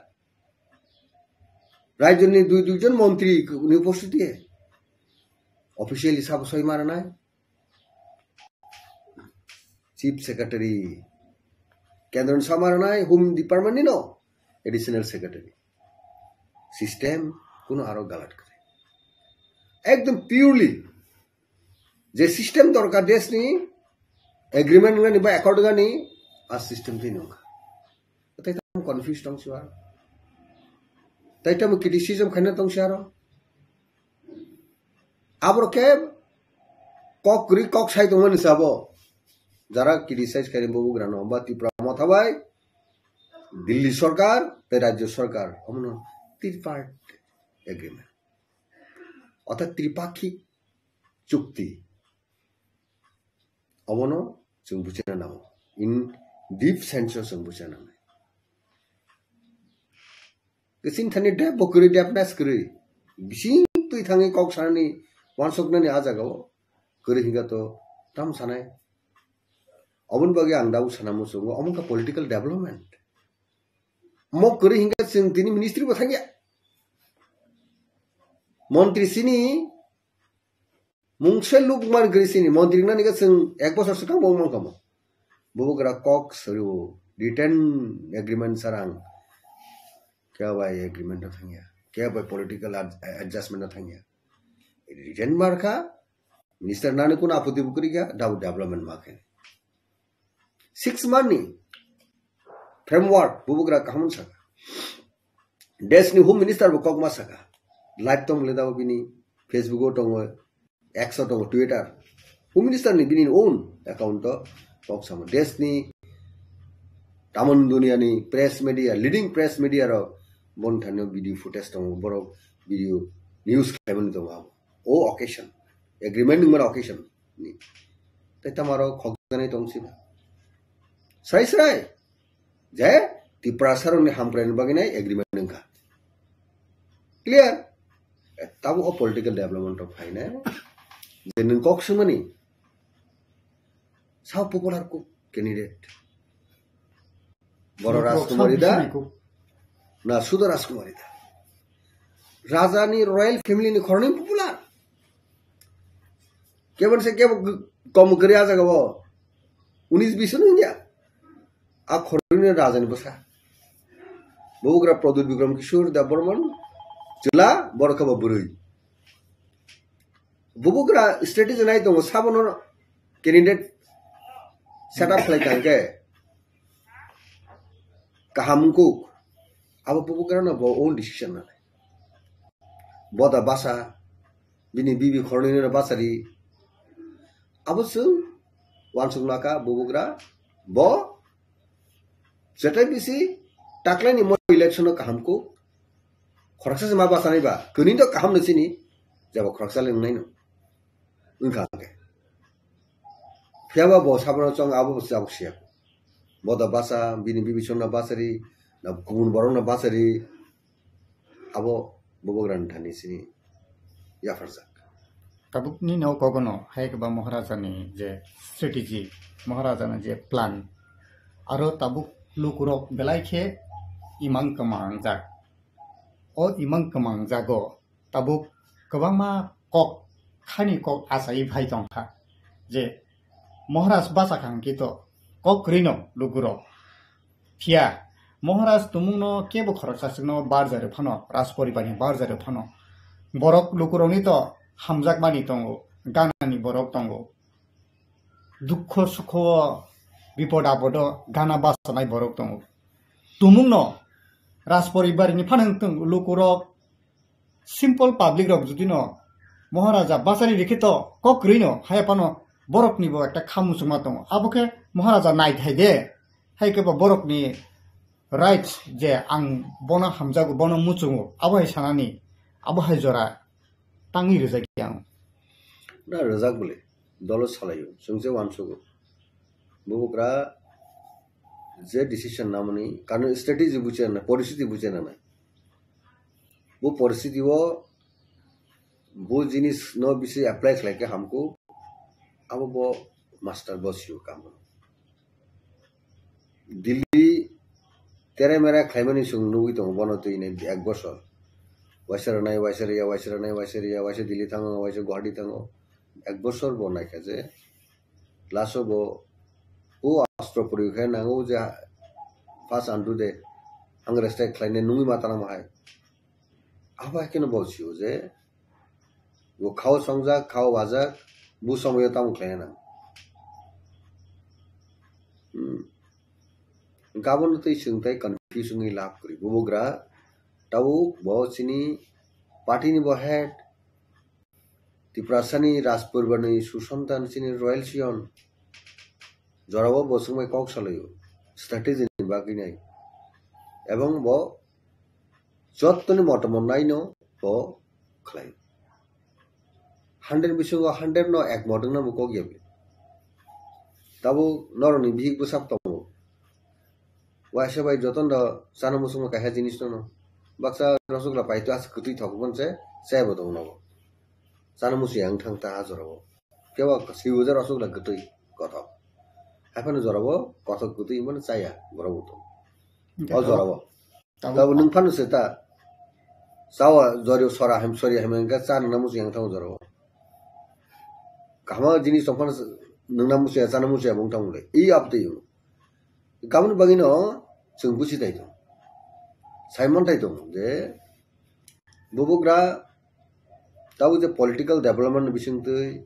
Rajyo ni dui dui jon montri ni upostiti officially sabo soi maranai. Chief Secretary, kendro ni sabo maranai, Home Department ni no Additional Secretary. System kuno aro galat kare. Ekdom purely je system dorkar desh ni agreement wngani ba accord wngani a system twi nungkha. Tai tamo confuse tong si aro. Tai tamo criticism khaina tong si aro. Aboro khe kok kwrwi kok sai tongmani sabo. Jara criticize khaini bo bugrano ba Tipra Motha bai Delhi sarkar tei rajyo sarkar omono tripartite agreement. Orthat tripakhik chukti. Obono chwng buchina nango. In deep sense o chwng buchina nangnai. Kwchwng thani dep bo kwrwi, depness kwrwi. Bising twi thangwi kok sanani, wansuknani a jagao kwrwi hinkha to tam sanai. Oboni bagwi ang dau sana muchungo, omo wngkha political development. Omo kwrwi hinkha chwng tini ministry bo thangya. Montri sini Mungse luk man gri sini montri nani ka chwng ek bosor swkang bo man kamo. Bubugra kok sariwo written agreement sarang. Kya bai agreement no thangya. Kya bai political ad-, adjustment no thangya. Written markha, minister nani kun apoti bukri kya, dau development makhe. Six month ni framework bubugra kaham saka. Desh ni Home Minister bo kokma saka. Live tong le dabo bini Facebook o tongo, X o tongo, Twitter. Home Minister ni bini own account o kok samo. Desh ni tamon dunia ni press media, leading press media rok bon thani video footage tongo, borok video news khaimani tongo abo. O occasion, agreement nungmani occasion ni. Tai tamaro khokjaknai tong sina. Srai srai. Je Tiprasa rokni hamkraini bagwi nai agreement wngkha. Clear? Eh, tabo o political development rok phainai. Je nwng kok swngmani. Sao popular kok candidate. Boro Rajkumari da. Na Sudo Rajkumari da. Raja ni royal family ni khorni popular. Kebon se kebo kom gri aja gabo. Unis bisun India. A khorni raja ni bwsa. Bubugra Pradyut Bikram Kishore Debbarman. Chwla borok khe bo bwrwi. Bubugra strategy nai tongo sabono candidate set up khlai kangkhe. Kaham wngkuk. Abo bubugra no bo own decision nanai. Boda basa, bini bibi khornwi no basa ri. Abo chwng wansuk naka bubugra bo jetai bisi taklaini mo election no kaham kuk. Khoroksa se ma basa nai ba, kwnwi to kaham no sini, jabo khoroksa le wngnai no. Wngkha hwnkhe. Phiya ba bo sabono chwng abo bo chwng siya. Bo da basa, bini bibisong na basari, na kubun borok na basari, abo bubagra ni thani sini yapharjak. Tabuk ni no kogono hai keba Maharaja ni je strategy, Maharaja ni je plan, aro tabuk lukurok belai khe imang kwmang jak. O imang kwmang jago tabuk kwbangma kok, khani kok achai phai tongkha je Maharaj bachakha hwnkhe to kok kwrwino lukurok. Phiya Maharaj tumungno kebo khoroksa chwngno barjari phano, Rajporibarni barjari phano. Borok lukurokni to hamjakmani tongo, ganani borok tongo. Dukho sukho, bipod apodo gana bachanai borok tongo. Tumungno Rajporibarni phano wng tong lukurok, simple public rok jodi no Maharaja bachari rikhe to kok kwrwi no haya phano borok ni bo ekta kha muchungma tongo. Abo khe Maharaja nai thai de, hai khe bo borok ni rights je ang bono hamjago, bono muchungo, abo hai sanani, abo hai jora tangwi rwjak yang. Na rwjak bole, dolo salaio, chwng se uansugo. Bubagra je decision namani, karon strategy buche na, poristiti buche na nai. Bu poristiti o, bu jinis no bisi apply khlai khe hamku, abo bo master bo sio kamo. Delhi tere mere khlaimani chwng nugwi tongo bono twi nai ek bosor. Waisa rwnai, waisa rwya, waisa rwnai, waisa rwya, waisa Delhi thango, waisa Guwahati thango. Ek bosor bo naikha je last o bo o astro puri khe nango je first andu de ang respect khlainai nungwi ma tanamo hai. Abo hai kheno bo sio je bo khao songjak, khao wajak, bu somoyo tamo khlaina nang. Hmm. Gabon tei chwng tei confuse wngwi lab kwrwi. Bubagra tabuk bo chini party ni bo head, Tiprasani Rajporibarni susantan chini royal scion. Jorao bo chwngbai kok salaio, strategy ni bagwi nai. Ebong bo jottoni motomot naino bo khlai. Hundred bisingo hundred no ek modong no bo kok yabi. Tabuk noroni bihik bwsak tongo. Waisa bai jotono chana muchungma kaisa jinis no. Baksa rosogla paito as kwtwi thok bon se, chai bo tongo nogo. Chana muchung yang thang ta ha jorao. Kebo sibo je rosogla kwtwi kothok. Haphano jorao kothok kwtwi mano chaya borok bo tongo. O jorao. Tabuk nwng phano se ta. Chawa jorio sora hem sori hem engka cha nwngna muchung yang thang jorao. Kahma jinis tong phano nwngna muchung ya chana muchung ya bong thang le. I abtwi. Gabon bagwi no chwng buchi tai tong. Simon tai tong je bubagra tabuk je political development ni bisingtwi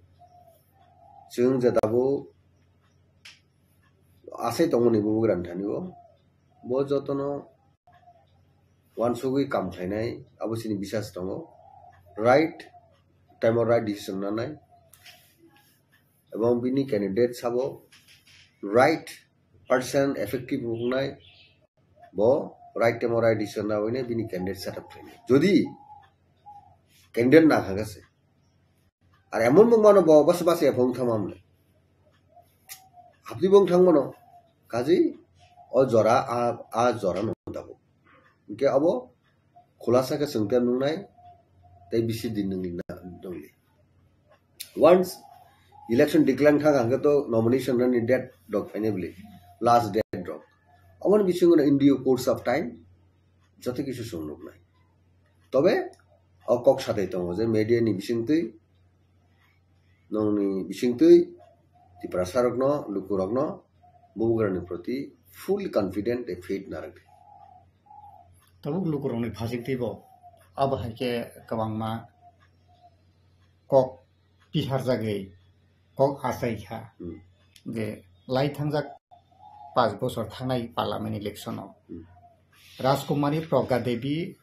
chwng je tabuk asai tongmani bubagra ni thani o. Bo jotono uansugwi kam khlainai abo chini bisas tongo. Right time o right decision nanai. Ebong bini candidate sabo right person effective wngnai, bo right time o right decision na hwnwi bini candidate set up khlainai. Jodi candidate na kha se, ar emon bo mano bo bas bas ephong thangma mle. Abdi bong thangmano, kaji o jora a, a jora no dabo. Hingke abo khulasa khe chwng tei nungnai tei bisi din nungli na nungli. Once election declare thang hangke to nomination ni date rok phainai bwle, last date rok. Aboni bisingo no in due course of time joto kisu chwng nuknai. Tobe o kok satai tongo je media ni bisingtwi, nongni bisingtwi Tiprasa rokno, luku rokno bubagrani proti full confident tei faith narwk di. Tabuk lukurokni phasingtwi bo abo hai khe kwbangma kok piharjagwi kok achaikha. Hmm. Je lai thangjak panch bochor thangnai parliament election o, hmm, Rajkumari Pragya Devi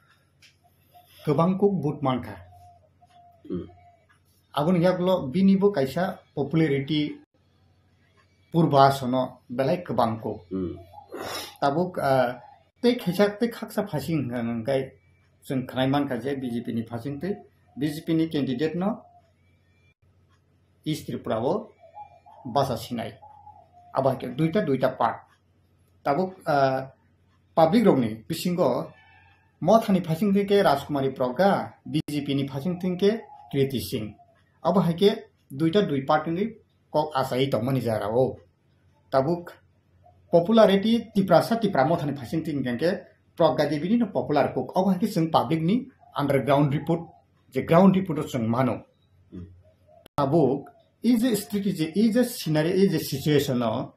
kwbang kuk vote mankha. Hmm. Aboni yagulo bini bo kaisa popularity purba sono belai kwbang kuk. Hmm. Tabuk, ah, tei khaisa tei khaksa phasing hwnkha hwnkhe chwng khwnai mankha je B J P ni phasing tei B J P ni candidate no East Tripura o basa sinai. Abo hai khe duita duita part. Tabuk, ah, public rokni bisingo Mothani phaising twi khe Rajkumari Pragga, B J P ni phaising twi khe Kriti Singh. Abo hai khe duita dui part wngwi kok achai tongmani jara o. Tabuk popularity Tiprasa Tipra Mothani phaising twi hwnkhe Pragga Devi ni no popular kok. Abo hai khe chwng public ni underground report, je ground report o chwng mano. Hmm. Tabuk, i je strategy, i je scenario, i je situation o,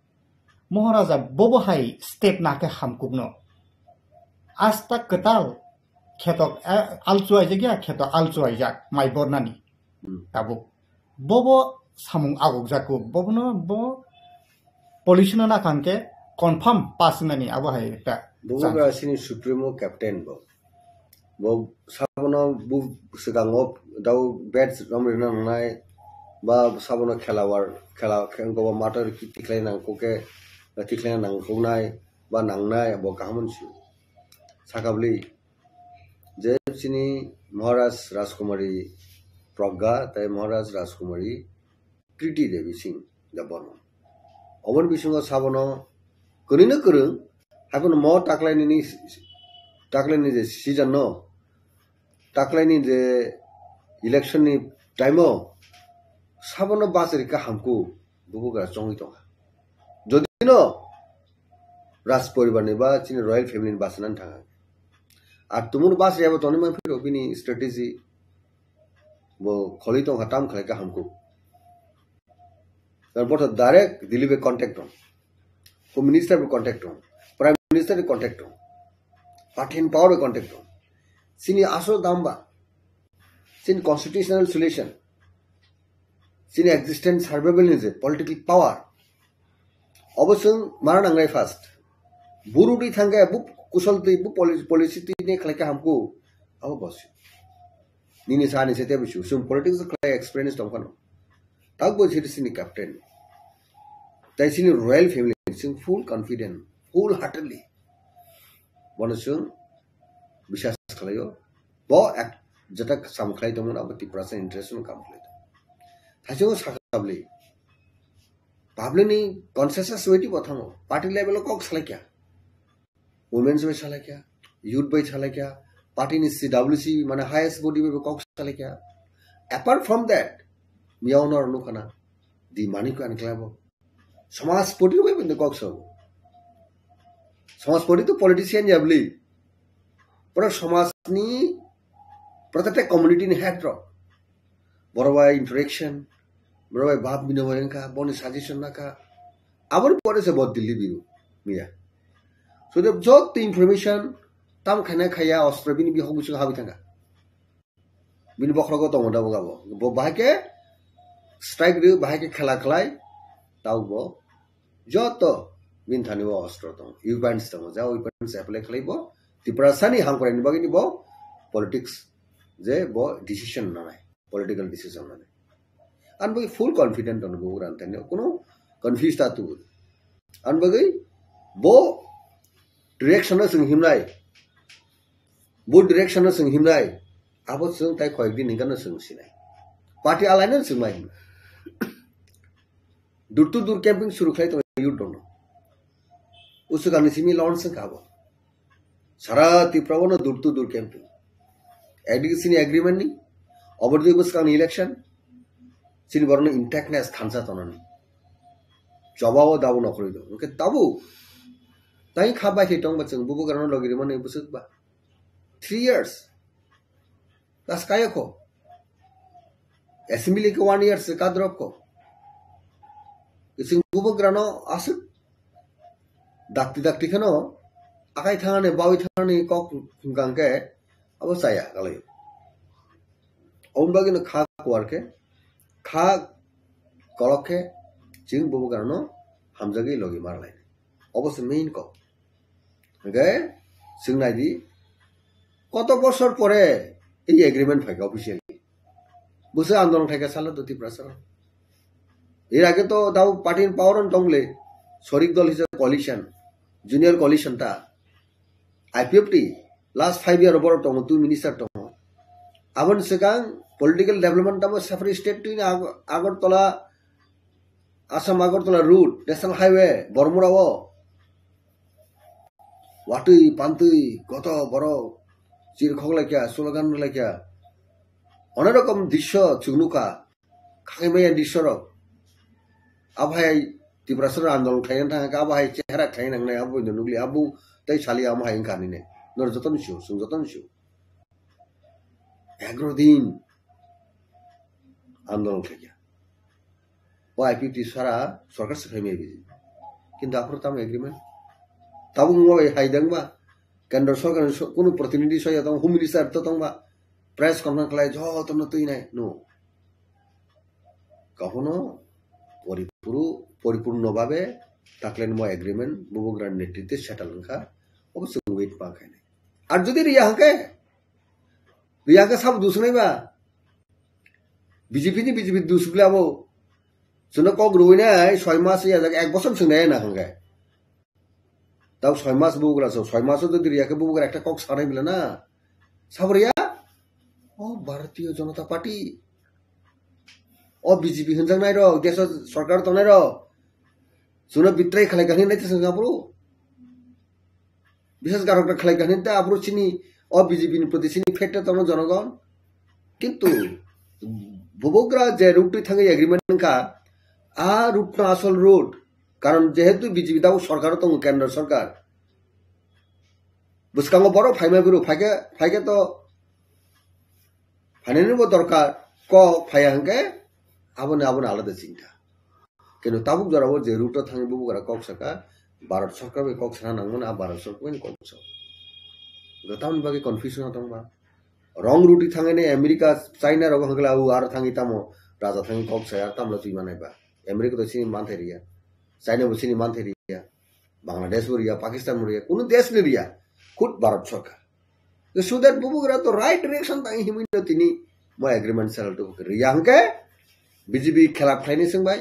Maharaja bobo hai step na khe hamkukno. Asta kwtal kheto, eh, alchu aijak ya, kheto alchu aijak, mai bornani. Hmm. Tabuk. Bobo samung agukjakku, bobono bo pollution na khan khe confirm pass nani abo hai ekta Bobo chance. Ba sini supremo captain bo. Bo sabono bu swkango dau bad rom rina nangnai, ba sabono khelawar, khela, khe-, gobo mator ki-, tikhlai nangkuk khe, tikhlai nangkuknai, ba nangnai, bo kaham si. Sakabli, je chini Maharaj Rajkumari Pragga, tai Maharaj Rajkumari Kriti Devi Singh Debbarma. Oboni bisingo sabono kwrwino kwrwng, haiphano mo taklainini, taklaini je season no, taklaini je election ni time o sabono bachari kahamkuk bubagra chongwi tongkha. Jodi no Raj poribar ni ba chini royal family ni bachanani thangkha. Ar tumung bachari abo tongwi manphiro bini strategy bo kholwi tongkha tam khlai kahamkuk. Tar bo to direct Delhi bai contact rong. Home Minister bai contact rong. Prime Minister bai contact rong. Party in power bai contact rong. Chini asol dam ba. Chini constitutional solution. Chini existence survival ni je political power. Obo chwng mara nangnai first. Buru twi thangkhe bu kusol twi bu poli-, policy twi ne khlai kha hamkuk. Abo bosi. Nini sa ni se tebo su. Chwng politics khlai experience tong phano. Tak bo sini sini captain. Tai sini royal family sing full confident, full heartedly. Bono chwng bisas khlaio. Bo ek jeta sam khlai tongmani abo Tiprasa interest no kam khlai tong. Thaisongo sakabli. Public ni consensus waiting bo thango. Party level o kok salai kya. Women's bai salai kya, youth bai salai kya, party ni C W C mane highest body bai kok salai kya. Apart from that, miya ono rok nukha na, di mani ko ani klabo. Samaj party rok bai kok so. Samaj party to politician ya bli. Pura samaj ni, protected community ni head rok. Borok bai interaction, borok bai bab binobai wngkha, boni suggestion nakha. Aboni pore se bo Delhi biru, miya. So the joto information tam khaina khaya ostro bini bihok bisingo habwi thangkha. Bini bokhrogo tongo da bo gabo. Bo bahai khe strike rw, bahai khe khela khlai, tau bo joto bini thani o ostro tongo, weapons tongo, ja weapons apply khlai bo Tiprasani hamkrai ni bagwi ni bo politics je bo decision nanai. Political decision mane. Ang bai full confident tongo bo gran tani, kuno confuse ta tu. Ang bai bo direction no sing himnai. Bo direction no sing himnai. Abo sing tai koi din hingka no sing sinai. Party alai no sing mai himnai. Door to door camping suru khlai tongo youth rokno. Usukani simi launch wngkha abo. Sara Tripura o no door to door camping. Ekdike chini agreement ni, obor dui bwskang ni election, chini borok no intactness thansa tonani. Choba o dabo nokhorwi do. Hwnkhe tabuk, tai kha bai khe tongba chwng bubagra no logi rwmani bwswk ba. Three years. Das kaya ko. Assembly ke one year se kadrop ko. Ising bubagra no aswk dakti dakti kheno akai thangani bawi thangani kok hwnkang khe abo chaya kalai. Oboni bagwi no kha kuar khe, kha kolok khe chwng bubagra no hamjagwi logi marlai. Obo se main kok. Hwnkhe, chwng nai di, koto bosor pore ei agreement phai kha officially. Bwswk andolon khai kha salo do Tiprasa. Er age to dau party in power on tongle, sorik dol hisa coalition, junior coalition ta, I P F T, last five year borok tongo, two minister tongo. Aboni swkang political development tamo separate state twi Ag-, Agartala, Assam Agartala route, National Highway, Bormura o. Watwi, pantwi, koto borok, chirikhok laikya, slogan laikya. Onek rokom drisyo chwng nukha, khaimaya drisyo rok. Abo hai Tiprasa rok andolon khlaina thangkha, abo hai chehra khlaina nangnai, abo nukli, abo tei sali amo hai wngkha hinwi. Norok jotono sio, chwng jotono sio. Egaro din andolon khaikha. O I P T sara sorkar se phaimaya biji. Kintu aphuru tamo agreement? Tabuk wngma bai hai dangba? Kendra sorkar ni so-, kunu protinidhi soya tong, home minister to tongba? Press conference khlai jotono twi nai, no. Kahono poripuru-, poripurno babe taklenmo agreement bubagra netritwe settle wngkha, obo chwng wait ma khainai. Ar jodi riya hwnkhe, riya hwnkhe sabo dusnai ba? B J P ni B J P dusukle abo. Chwngno kok rwinai soi mas ya jak ek bosor chwng nai na hwnkhe. Tau soi mas bubagra so, soi mas jodi riya khe bubagra ekta kok sanai bela na. Sabo riya? O Bharatiya Janata Party. O B J P hwnjaknai rok, desh o sorkar tongnai rok. Chwngno betray khlai kha hinwi nai twi chwng aphuru. Biswas garok khlai kha hinwi ta aphuru chini o B J P ni proti chini fate tongno jonogon. Kintu bubagra je route thangwi agreement wngkha, a route no asol route. Karon jehetu B J P tabuk sorkar o tongo, kendra sorkar. Bwskango borok phaima phuru phaikhe, phaikhe to phainani bo dorkar, kok phaiya hwnkhe aboni, aboni alada chinta. Kintu tabuk jorao je route o thangwi bubagra kok saka, Bharat sorkar bai kok sana nangmani, a Bharat sorkar bai kok sa. Tamoni bagwi confusion o tongba. Wrong route thangwi America, China rok hwnkhe abo aro thangwi tamo raja thangwi kok saya, tamlo twi manai ba. America to chini manthai riya, China bo chini manthai riya, Bangladesh bo riya, Pakistan bo riya, kunu desh ni riya, khud Bharat sorkar. So that bubagra to right direction tang himwi no tini mo agreement sal to riya hwnkhe B J P khilaf khlaini swngbai,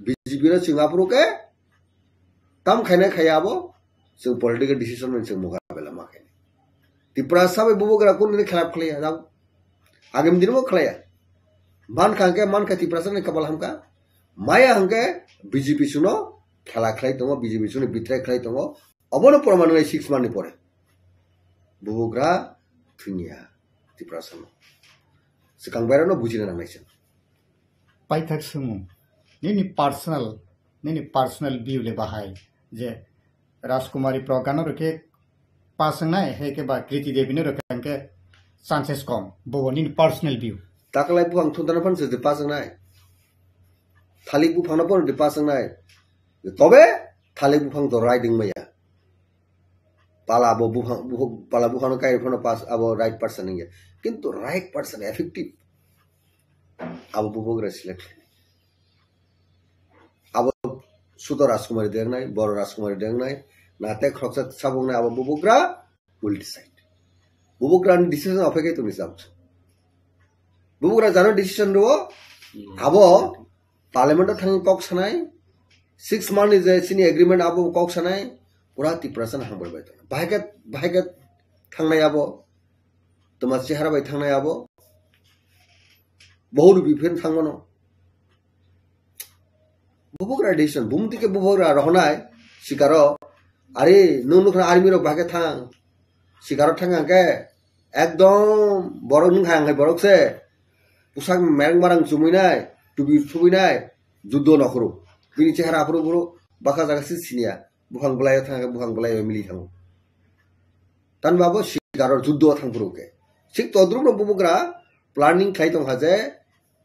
B J P no chwng aphuru khe tam khaina khaya abo, chwng political decision bai chwng mukabela ma khaini. Tiprasa bai bubagra kunu ni khilaf khlaiya, jao. Agam din bo khlaiya. Man kha hwnkhe, man kha Tiprasa ni kabal hamkha. Maya hwnkhe B J P suno khela khlai tongo, B J P suno betray khlai tongo. Obono proman wngnai six month ni pore. Bubagra thwngya Tiprasa no. Swkang bairano bujina nangnai se. Paithak swngmung. Nini personal, nini personal view le bahai je Rajkumari Pragya no rwkhe pass wngnai, hai khe ba Kriti Devi no rwkhe hwnkhe chances kom. Bo nini personal view. Taklai buphang thunthana phano se pass wngnai. Thalik buphang no phano pass wngnai. Tobe thalik buphang to right wngmaya. Pala bo buphang, buph-, pala buphang no kai phano pass, abo right person wngya. Kintu right person effective. Abo bubagra select. Abo sudo Rajkumari dengnai, boro Rajkumari dengnai, na te khoroksa sabungnai abo bubagra will decide. Bubagra ni decision ophai kai tongni sabuk. Bubagra jano decision rwo, abo parliament o thangwi kok sanai, six month ni je chini agreement abo kok sanai, pura Tiprasa no hambai bai tong. Bahai khe, bahai khe thangnai abo, toma chehara bai thangnai abo, bohuru biphen thangmano. Bubagra decision, bumti khe bubagra rohonai sikaro. Ari, nwng nukha army rok bahai khe thang. Sikaro thang hwnkhe ekdom borok nwng hai wngkhai borok se. Pusak mereng marang chumui nai, tubi thubui nai, juddo nokhoro. Bini chehara aphuru buro baka jaga si siniya. Buphang bwlaio thang hwnkhe buphang bwlaio mili thango. Tanba bo sikaro juddo thang phuru khe. Sik todrupno bubagra planning khlai tongkha je,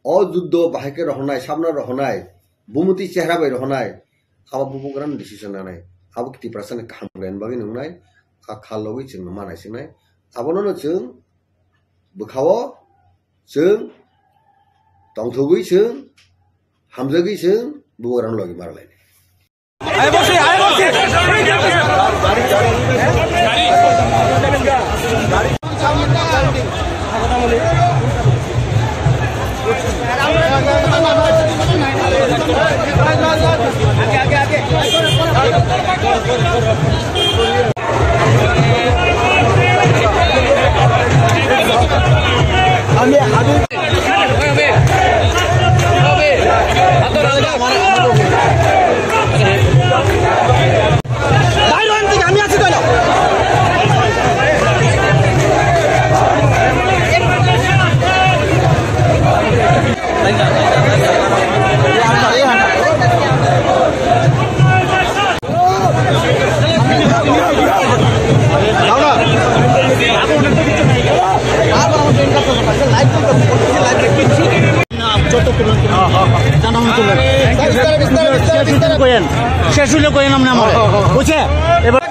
o juddo bahai khe rohornai, sabno rohornai, bumuti chehra bai rohornai, abo bubagrano decision nanai. Abo Tiprasani kaham rwna bagwi nwngnai, a kha logwi chwngno ma naisingnai. Abonono chwng bwkhao chwng tongthogwi chwng hamjagwi chwng bubagrano logi ma rwlainai. শেষ হইলে কইেন, শেষ হইলে কইেন আপনি আমার, বুঝছে? এবার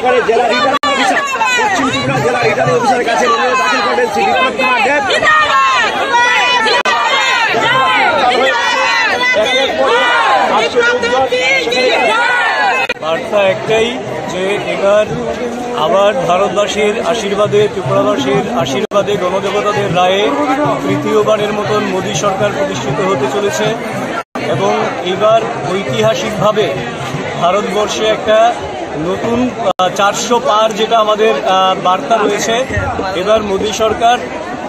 করে জেলা রিটার্নিং অফিসার, পশ্চিম ত্রিপুরা জেলা রিটার্নিং অফিসারের কাছে নিয়ে দাখিল করবেন শ্রী বিপ্লব কুমার দেব। বার্তা একটাই যে এবার আবার ভারতবাসীর আশীর্বাদে, ত্রিপুরাবাসীর আশীর্বাদে, গণদেবতাদের রায়ে তৃতীয়বারের মতন মোদী সরকার প্রতিষ্ঠিত হতে চলেছে এবং এইবার ঐতিহাসিকভাবে ভারতবর্ষে একটা নতুন, আহ, চারশো পার যেটা আমাদের, আহ, বার্তা রয়েছে, এবার মোদী সরকার,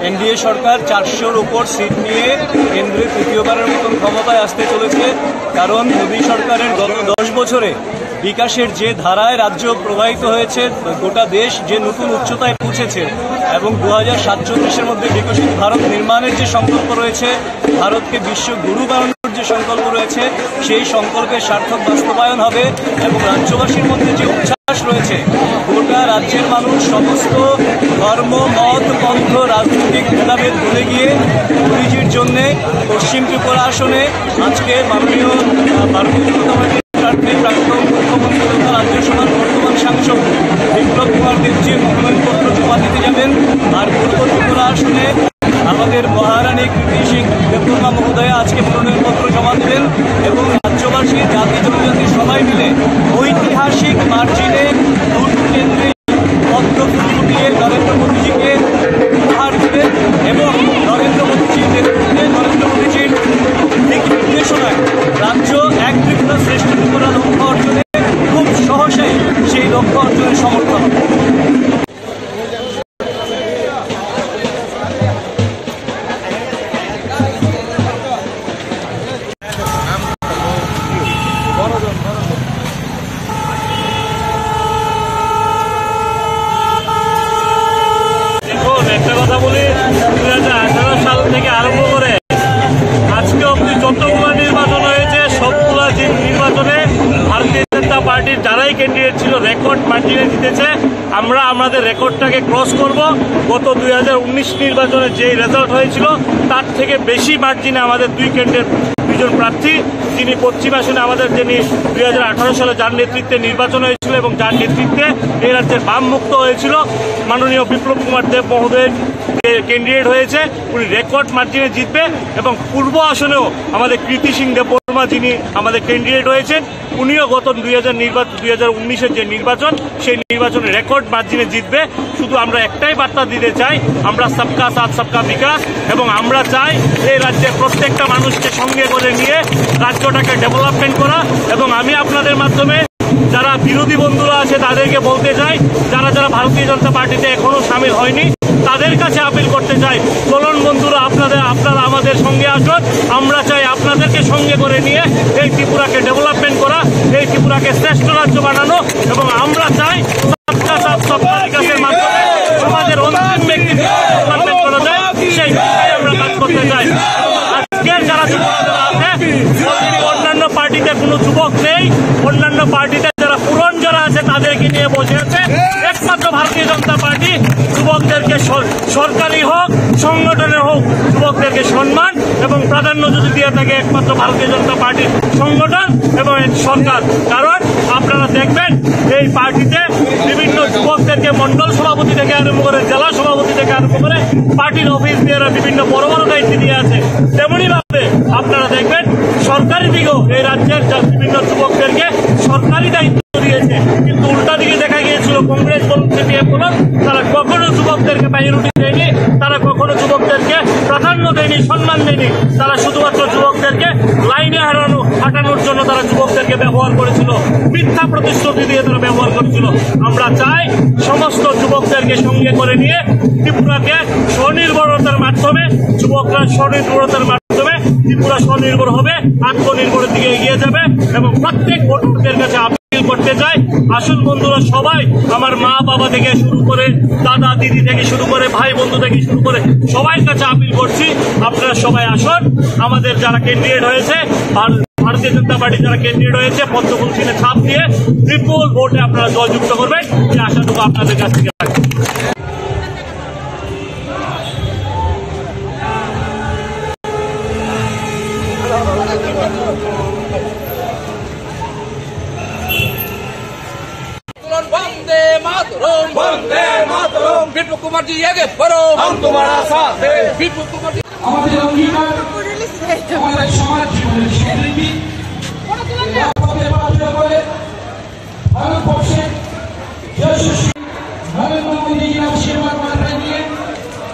এনডিএ সরকার চারশোর উপর সিট নিয়ে কেন্দ্রে তৃতীয়বারের মতন ক্ষমতায় আসতে চলেছে। কারণ মোদী সরকারের গত দশ বছরে বিকাশের যে ধারায় রাজ্য প্রবাহিত হয়েছে, গোটা দেশ যে নতুন উচ্চতায় পৌঁছেছে এবং দু হাজার সাতচল্লিশের মধ্যে বিকশিত ভারত নির্মাণের যে সংকল্প রয়েছে, ভারতকে বিশ্ব গুরু বানানোর যে সংকল্প রয়েছে, সেই সংকল্পের সার্থক বাস্তবায়ন হবে এবং রাজ্যবাসীর মধ্যে যে উচ্ছ্বাস রয়েছে, গোটা রাজ্যের মানুষ সমস্ত ধর্ম, মত, পন্থ, রাজনৈতিক ভেদাভেদ ভুলে গিয়ে মোদিজির জন্যে পশ্চিম ত্রিপুরা আসনে আজকে মাননীয়, আহ, ভারতীয় জনতা পার্টির প্রার্থী প্রাক্তন মুখ্যমন্ত্রী তথা রাজ্যসভার বর্তমান সাংসদ বিপ্লব কুমার দেবজি মনোনয়নপত্র জমা দিতে যাবেন। আর পূর্ব ত্রিপুরা আসনে আমাদের মহারানী কীর্তি সিং দেববর্মা মহোদয়া আজকে মনোনয়নপত্র জমা দেবেন এবং রাজ্যবাসী, জাতি জনজাতি সবাই মিলে ঐতিহাসিক মার্জিনে দুটো কেন্দ্রে পদ্ম ফুল ফুটিয়ে নরেন্দ্র মোদীজিকে উপহার দেবেন এবং নরেন্দ্র মোদীজির নেতৃত্বে, নরেন্দ্র মোদীজির দিক নির্দেশনায় রাজ্য এক ত্রিপুরা শ্রেষ্ঠ ত্রিপুরা লক্ষ্য অর্জনে খুব সহসাই সেই লক্ষ্য অর্জনে সমর্থন হবে। দেখুন, একটা কথা বলি, দুই হাজার আঠারো সাল থেকে আরম্ভ করে আজকে অবধি যতগুলো নির্বাচন হয়েছে, সবগুলো যে নির্বাচনে ভারতীয় জনতা পার্টির যারাই ক্যান্ডিডেট ছিল, রেকর্ড মার্জিনে জিতেছে। আমরা আমাদের রেকর্ডটাকে ক্রস করব। গত দুই হাজার উনিশ নির্বাচনে যেই রেজাল্ট হয়েছিল, তার থেকে বেশি মার্জিনে আমাদের দুই ক্যান্ডিডেট, দুইজন প্রার্থী, যিনি পশ্চিম আসনে আমাদের, যিনি দুই হাজার আঠারো সালে যার নেতৃত্বে নির্বাচন হয়েছিল এবং যার নেতৃত্বে এই রাজ্যের বাম মুক্ত হয়েছিল, মাননীয় বিপ্লব কুমার দেব মহোদয়ের যে ক্যান্ডিডেট হয়েছে, উনি রেকর্ড মার্জিনে জিতবে। এবং পূর্ব আসনেও আমাদের কীর্তি সিং দেববর্মা, যিনি আমাদের ক্যান্ডিডেট হয়েছেন, উনিও গত দুই হাজার নির্বাচন, দুই হাজার উনিশের যে নির্বাচন, সেই নির্বাচনে রেকর্ড মার্জিনে জিতবে। শুধু আমরা একটাই বার্তা দিতে চাই, আমরা সবকা সাথ সবকা বিকাশ, এবং আমরা চাই এই রাজ্যের প্রত্যেকটা মানুষকে সঙ্গে করে নিয়ে রাজ্যটাকে ডেভেলপমেন্ট করা। এবং আমি আপনাদের মাধ্যমে যারা বিরোধী বন্ধুরা আছে তাদেরকে বলতে চাই, যারা যারা ভারতীয় জনতা পার্টিতে এখনো সামিল হয়নি, তাদের কাছে আপিল করতে চাই, চলুন বন্ধুরা, আপনাদের, আপনারা আমাদের সঙ্গে আসুন। আমরা চাই আপনাদেরকে সঙ্গে করে নিয়ে এই ত্রিপুরাকে ডেভেলপমেন্ট করা, এই ত্রিপুরাকে শ্রেষ্ঠ রাজ্য বানানো। এবং আমরা চাই সবকা সাথ সবকা বিকাশের মাধ্যমে সমাজের অন্তিম ব্যক্তিকে ডেভেলপমেন্ট করা যায়, সেই বিষয়ে আমরা কাজ করতে চাই। আজকের যারা যুবকরা আছে, already অন্যান্য পার্টিতে কোনো যুবক নেই, অন্যান্য পার্টিতে যারা পুরন যারা আছে তাদেরকে নিয়ে বসে আছে। একমাত্র ভারতীয় জনতা পার্টি যুবকদেরকে সর-, সরকারি হোক, সংগঠনের হোক, যুবকদেরকে সম্মান এবং প্রাধান্য যদি দিয়ে থাকে একমাত্র ভারতীয় জনতা পার্টির সংগঠন এবং এর সরকার। কারণ আপনারা দেখবেন এই পার্টিতে বিভিন্ন যুবকদেরকে মণ্ডল সভাপতি থেকে আরম্ভ করে, জেলা সভাপতি থেকে আরম্ভ করে পার্টির অফিস দিয়ে এরা বিভিন্ন বড় বড় দায়িত্ব দিয়ে আছে। তেমনি ভাবে আপনারা দেখবেন সরকারি দিকেও এই রাজ্যের যা বিভিন্ন যুবকদেরকে সরকারি দায়িত্ব দিয়েছে, কিন্তু উল্টা দিকে দেখা গিয়েছিল কংগ্রেস বলুন, সিপিএম বলুন, তারা কখনো যুবকদেরকে প্রায়োরিটি দেয়নি, তারা কখনো যুবকদেরকে প্রাধান্য দেয়নি, সম্মান দেয়নি। তারা শুধুমাত্র যুবকদেরকে লাইনে হারানো, হাঁটানোর জন্য তারা যুবকদেরকে ব্যবহার করেছিল, মিথ্যা প্রতিশ্রুতি দিয়ে তারা ব্যবহার করেছিল। আমরা চাই সমস্ত যুবকদেরকে সঙ্গে করে নিয়ে ত্রিপুরাকে স্বনির্ভরতার মাধ্যমে, যুবকরা স্বনির্ভরতার মাধ্যমে ত্রিপুরা স্বনির্ভর হবে, আত্মনির্ভরের দিকে এগিয়ে যাবে। এবং প্রত্যেক ভোটারদের কাছে আপিল করতে চাই, আসুন বন্ধুরা, সবাই, আমার মা বাবা থেকে শুরু করে, দাদা দিদি থেকে শুরু করে, ভাই বন্ধু থেকে শুরু করে সবার কাছে আপিল করছি, আপনারা সবাই আসুন। আমাদের যারা ক্যান্ডিডেট হয়েছে, ভার-, ভারতীয় জনতা পার্টি যারা ক্যান্ডিডেট হয়েছে, পদ্মফুল চিহ্নে ছাপ দিয়ে বিপুল ভোটে আপনারা জয়যুক্ত করবেন, এই আশাটুকু আপনাদের কাছ থেকে রাখি। আন্দোলন বন্ধে বন্দে মাতরম। বিপ্লব কুমার জি আগে বাড়ো। হাম তুমারা সাথ হ্যায়। বিপ্লব কুমার জি। আমাদের অঙ্গীকার, আমাদের সমাজ জীবনের স্বীকৃতি। রাজপথে বাধ্য করে ভারতবর্ষের যশস্বী নরেন্দ্র মোদীজির আশীর্বাদ মাথায় নিয়ে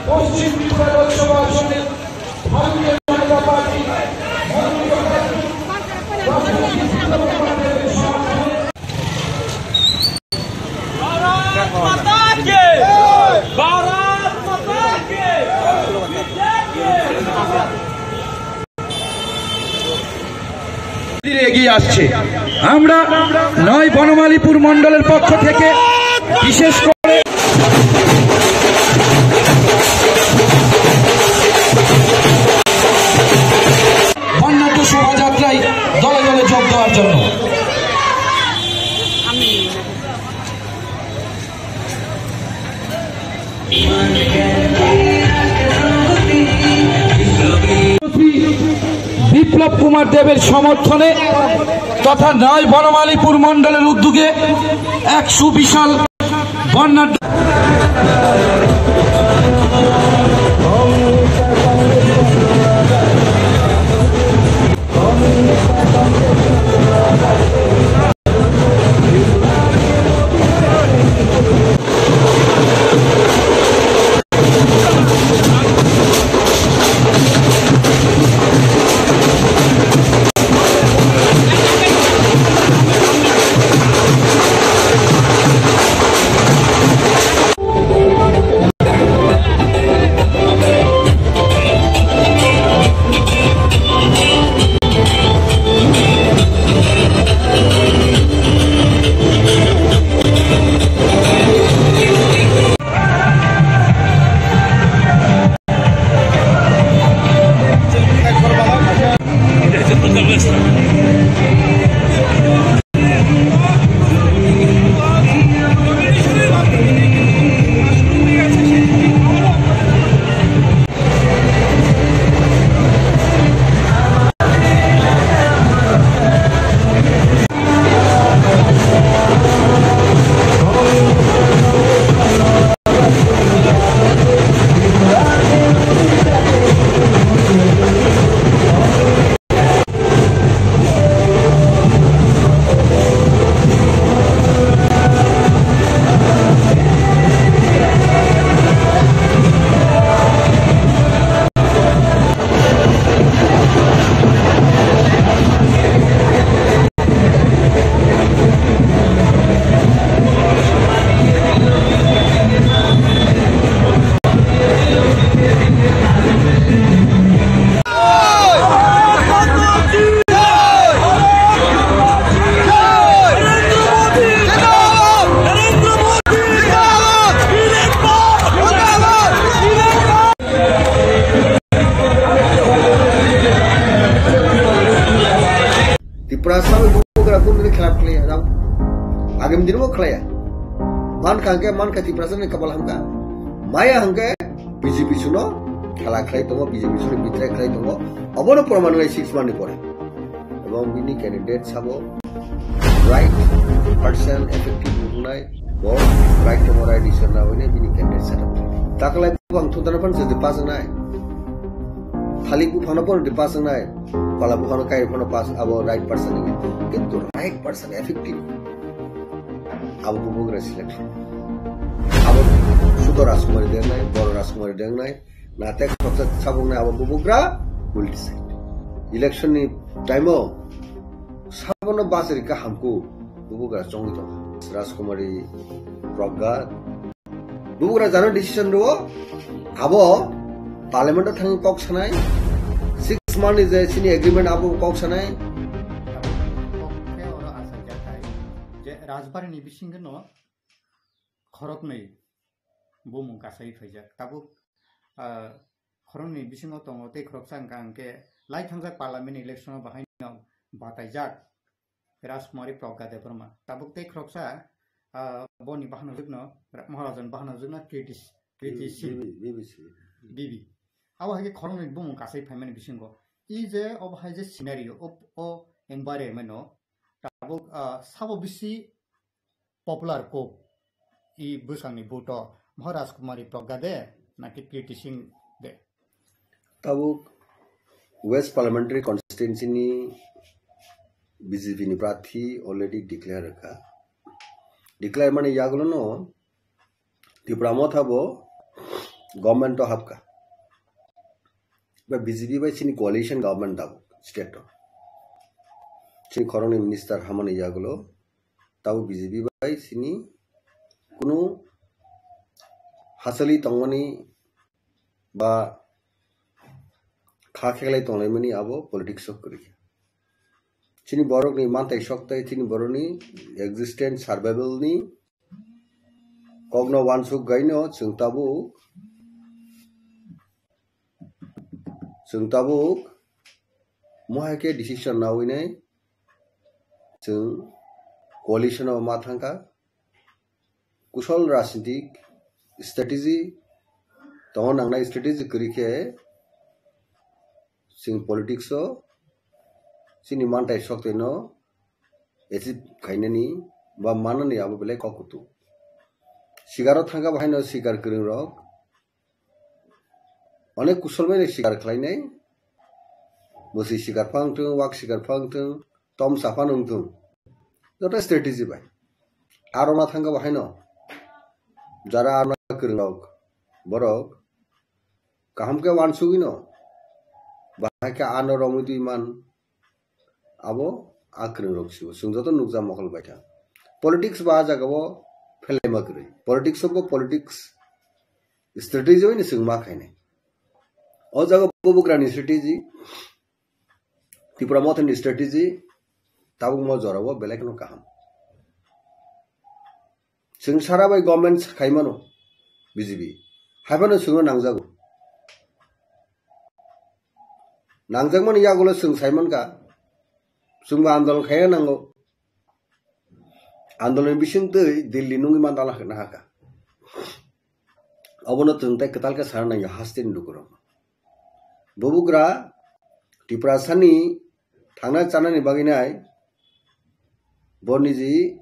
পশ্চিম ত্রিপুরা লোকসভা আসনে ভারতীয় জনতা পার্টি মনোনীত প্রার্থী ডক্টর বিপ্লব কুমার দেবের সমর্থনে भारत माता की। भारत माता की। এগিয়ে আসছে। আমরা নয় বনমালীপুর মণ্ডলের পক্ষ থেকে বিশেষ করে বর্ণাঢ্য শোভাযাত্রায় দলে দলে যোগ দেওয়ার জন্য। বিপ্লব কুমার দেবের সমর্থনে তথা নয় বনমালীপুর মণ্ডলের উদ্যোগে এক সুবিশাল বর্ণাঢ্য Tiprasa bubagra kunu khilaf khlaiya, jang. Agam din bo khlaiya. Man kha hwnkhe, man kha Tiprasa ni kapal hamkha. Maya hwnkhe B J P suno khela khlai tongo, B J P suno betray khlai tongo. Obono proman wngwi six month ni pore. Ebong bini candidate sabo right person effective wngnai, bo right tongo, right decision lawi nai bini candidate setup. Taklai bo ang thudana phan se de pass wngnai. Thalik buphano pon de pass wngnai. Pala buphano kai phano pass abo right person ni. Kintu right person effective. Abo bubagra selection. Abo Sudor Rajkumari dengnai, Boro Rajkumari dengnai. Nate khoroksa sabuknai abo bubagra will decide. Election ni time o sabono bachari ka hamku bubagra chongwi tongkha. Rajkumari Pragga bubagra jano decision rwo abo parliament o thangwi kok sanai six month ni je chini agreement abo kok sanai. Khe oro achaijak hai je Rajbari ni bisingo no khoroknwi bumung kasai phaijak. Tabuk, ah, khoroknwi bisingo tongo tei khoroksa hwnkha hwnkhe lai thangjak parliament election o bahaino bataijak Rajkumari Pragga Debbarma. Tabuk tei khoroksa, ah, boni bahanojwkno, Ra-, Maharajan bahanojwkno Kriti, Kriti Singh. B B, B B C. B B. Abo hai khe khoroknwi bumung kasai phaimani bisingo. I je obo hai je scenario, o, o environment no tabuk, ah, sabo bisi popular kok. i bwsangni vote o Maharaj Kumari Pragya de, naki Kirti Singh de. Tabuk West Parliamentary Constituency ni B J P ni prarthi already declare kha. Declare mani yagulo no Tipra Motha bo government o hapkha. Ba B J P bai chini coalition government tabuk state o. Chini khoroknwi minister hamani yagulo tabuk B J P bai chini kunu hasali tongmani ba kha kheklai tonglaimani abo politics o kwrwi. Chini borokni mantai soktai chini borokni existence survival ni kokno wansuk gaino chwng tabuk, chwng tabuk mohai khe decision nawi nai chwng coalition o ma thangkha. Kusol rajnitik strategy tongo, nangnai strategy kwrwi khe chwng politics o chini mantai soktai no achieve khainani ba manani abo belai kok kutu. Sikaro thangkha bahaino sikar kwrwng rok onek kusol bai sikar khlainai, bwswi sikar phang thung, wak sikar phang thung, tom saphano wng thung, joto strategy bai. Aro ma thangkha bo haino jara aro kwrwng rok borok kaham khe wansugwi no bahai khe ano romwi twi man, abo a kwrwng rok sibo chwng joto nukjak mokol bai kha. Politics ba a jaga o phelai ma kwrwi, politics o bo politics strategy bai no chwng ma khainai. O jaga bubugrani strategy, Tipra Mothani strategy tabuk mo jora o belai kheno kaham. Chwng sara bai government khaimano B J P, haiphano chwngno nangjago. Nangjakmani yagulo chwng saimankha, chwngbo andolon khaina nango. Andolon bising twi Delhi nungwi mandala hwna haka. Obono chwng tei kwtal khe sana nangya hasteni lukurok. Bubugra Tiprasani thangna chanani bagwi nai bo niji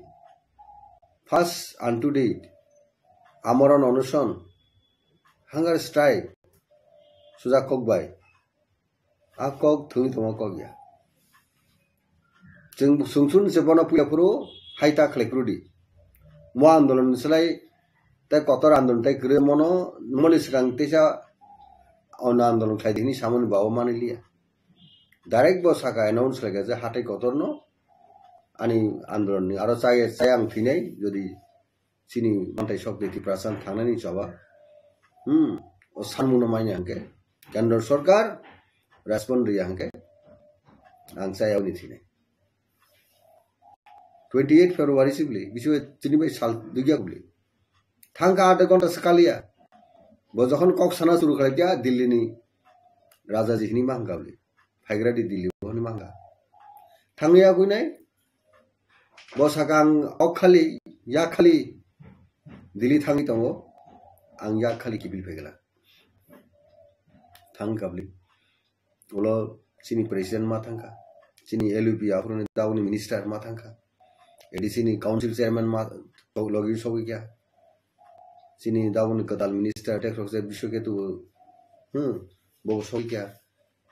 first and to date amoron onoson, hunger strike sujak kok bai. A kok thwi tongo kok ya. Chwng sungsun se bono puya phuru hai ta khlai phuru di. Mo andolon ni slai tei kotor andolon tei kwrwi mono moni swkang teisa ono andolon khlai di hwnwi samani bawa mani liya. Direct bo saka announce khlai kha je hatai kotor no ani andolon ni aro chaya chaya ang thwinai jodi chini mantai sok de Tiprasa thangnani choba. Hmm, o sanmungno manya hwnkhe Kendra Sarkar respond riya hwnkhe ang chaya oni thwinai. Twenty eight February sibli, bisi bai chini bai sal dugya bli. Thangka aat ghonta swkaliya. Bo jokhon kok sana suru khlaikya Delhi ni Raja ji hini mangka bli. Phaigra di Delhi bo hini mangka. Thangya gwi nai. Bo saka ang ok khali, ya khali Delhi thangwi tongo. Ang ya khali kiphil phaigala. Thang kabli. Ulo chini president ma thangkha. Chini L U P aphuru ni dauni minister ma thangkha. Edi chini council chairman ma logi sogwi kya. Chini dauni kwtal minister tek rok je Biswaketu, hmm, bo sogwi kya.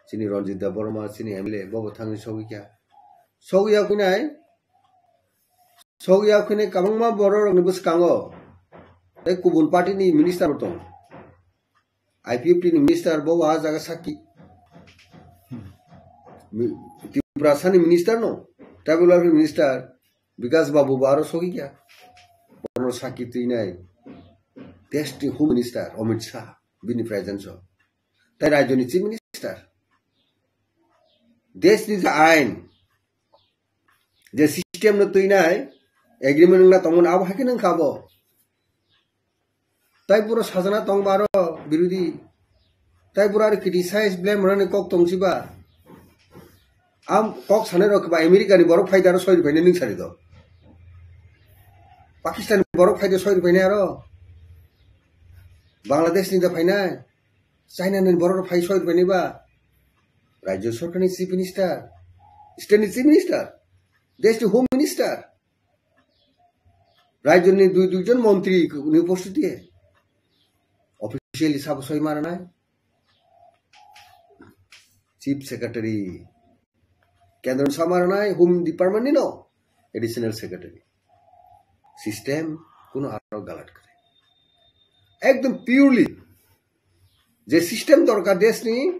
Chini Ranjit Debbarma, chini M L A, bo bo thangwi sogwi kya. Sogwi ya kunai, sogwi ya kunai kabangma borok rokni bwskango. Tei kubun party ni minister bo tongo. I P F T ni minister bo wa jaga sakki. Mi-, Tiprasa ni minister no, tribal welfare minister Bikas Babu bo aro sogwi kya. Bono sakki twinai. Desh ni Home Minister Amit Shah bini presence o. Tai rajyo ni Chief Minister. Desh ni je ain, je system no twinai, agreement wngna tongmani abo hai khe nang kha bo. Tai pura sajana tong baro birodi. Tai pura ari criticize blame rani kok tong siba. Am kok sanai rok ba America ni borok phai daro soi rupai ning sari do. Pakistan ni borok phai do soi rupai aro. Bangladesh ni da phai nai. China ni borok phai soi rupai ba. Rajya Sarkar ni Chief Minister. State ni Chief Minister. Desh ni Home Minister. Rajyoni dui duijon montri ni upostiti. Officially sabo soi maranai. Chief Secretary. Kendro ni samaranai Home Department ni no Additional Secretary. System kuno aro galat kare. Ekdom purely je system dorkar desh ni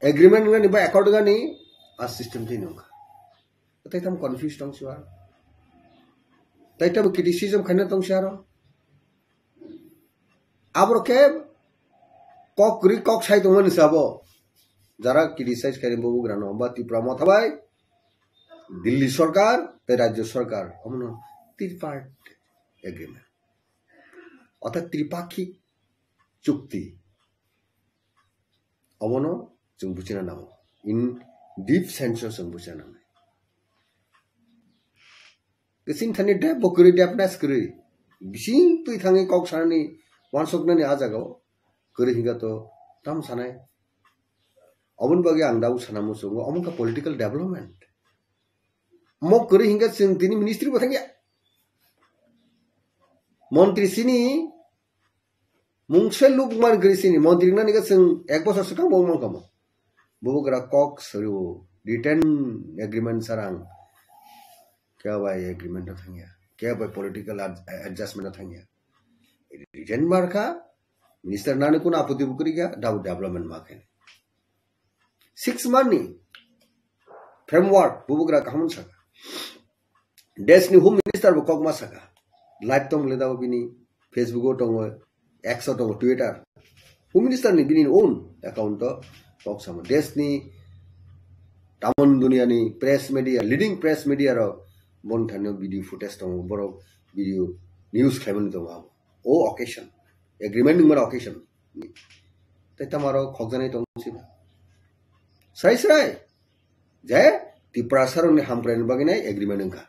agreement gani ba accord gani a system twi nungkha. Tai tam confuse tong siwa. Tai tam criticism khaina tong siaro. Aboro khe kok kwrwi kok sai tongmani se abo. Jara criticize khaini bubugrano, ba Tipra Motha bai, Delhi Sarkar, tei Rajya Sarkar, omono tripartite agreement. Orthat tripakhik chukti. Omono chwng buchina nango. In deep sense o chwng buchina nango. Kwchwng thani dep bo kwrwi, depness kwrwi. Bising twi thangwi kok sanani, wansuknani a jagao kwrwi hinkha to tam sanai. Oboni bagwi ang dau sana muchungo, omo wngkha political development. Mo kwrwi hinkha chwng tini ministry bo thangya. Montri sini Mungsa lukman gri sini montri nani ka chwng ek bosor swkang bo wngmang kamo. Bubugra kok sariwo written agreement sarang. Kya bai agreement o thangya. Kya bai political ad-, adjustment o thangya. Written marka minister nani kun apoti bukri ga dau development ma khe. Six month ni framework bubugra kaham saka. Desh ni Home Minister bo kokma saka. Live tong le dabo bini Facebook o tongo, X o tongo, Twitter. Home Minister ni bini own account o kok samo. Desh ni tamon dunia ni press media, leading press media rok bon thani video footage tongo, borok video news khlaimani tongo abo. O occasion, agreement nungmani occasion. Tei tamaro khokjanai tong siba. Srai srai. Je Tiprasa rokni hamkraini bagwi nai agreement wngkha.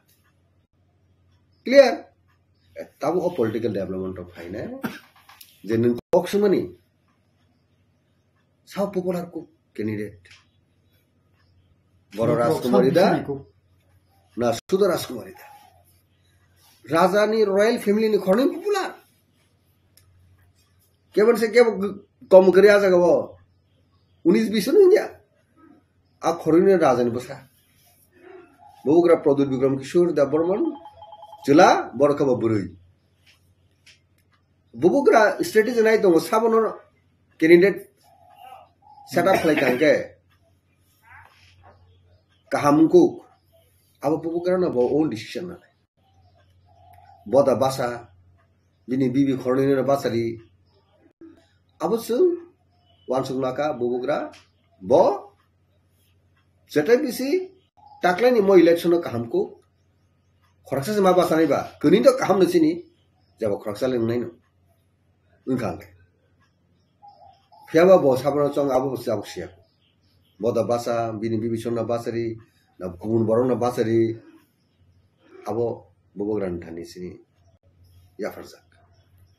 Clear? Eh, tabuk o political development rok phainai. Je nwng kok swmani sao popular kok candidate. Boro Rajkumar Ida. Na Sudha Rajkumar Ida. Raja ni royal family ni khorni popular. Kebon se kebo kom kari aja gabo. Unis bisun india. A khorni raja ni bwsa. Bubugra Pradyut Bikram Kishore Debbarman. Chwla borok kebo bwrwi. Bubugra strategy nai tongo sabono candidate set up khlai kangke. Kaham wngkuk. Abo bubugra no bo own decision nanai. Boda basa, bini bibi khornini no basa ri. Abo chwng wansuk naka bubugra, bo jetai bisi taklaini mo election no kaham kuk, khoroksa se ma basa nai ba, kwrwini to kaham no sini, jabo khoroksa le wngnai no. Wngkha hwnkhe. Phiyaba bo sabono chong abo bo chabo siya. Boda basa, bini bibi sonna basa ri, na kubun borok no basa ri, abo bubagrani thani sini yapharjak.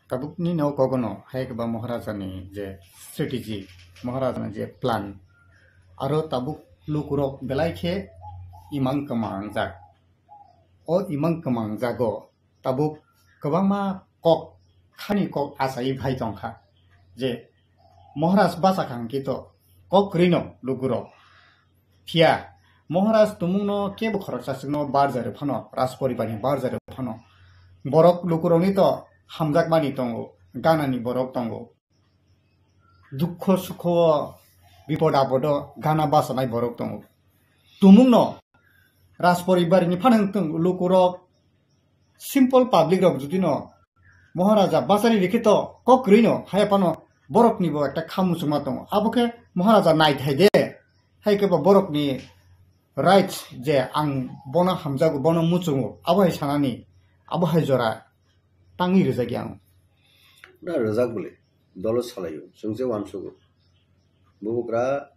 Tabukni no kogono hai keba Maharaja ni je strategy, Maharaja ni je plan, aro tabuk lukurok belai khe imang kwmangjak. O imang kwmangjago tabuk kwbangma kok khani kok achai phai tongkha je Maharaj bachakha hwnkhe to kok kwrwino lukurok. Phiya Maharaj tumungno kebo khoroksa chwngno barjari phano, Rajporibarni barjari phano, borok lukurokni to hamjakmani tongo, ganani borok tongo. Dukho sukho o, bipod apodo gana bachanai borok tongo. Tumungno Rajporibarni phanang tong lukurok, simple public rok judino Maharaja bachari rikhe to kok kwrwino haya phano boroknibo ekta kha muchungma tongo. Abo khe Maharaja naithai de, hai khe bo borokni rights je ang bono hamjago, bono muchungo, abo hai sanani, abo hai jora tangwi rwjak ya ang. Na rwjak bole, dolo salaio, chwng je uansugo. Bubugra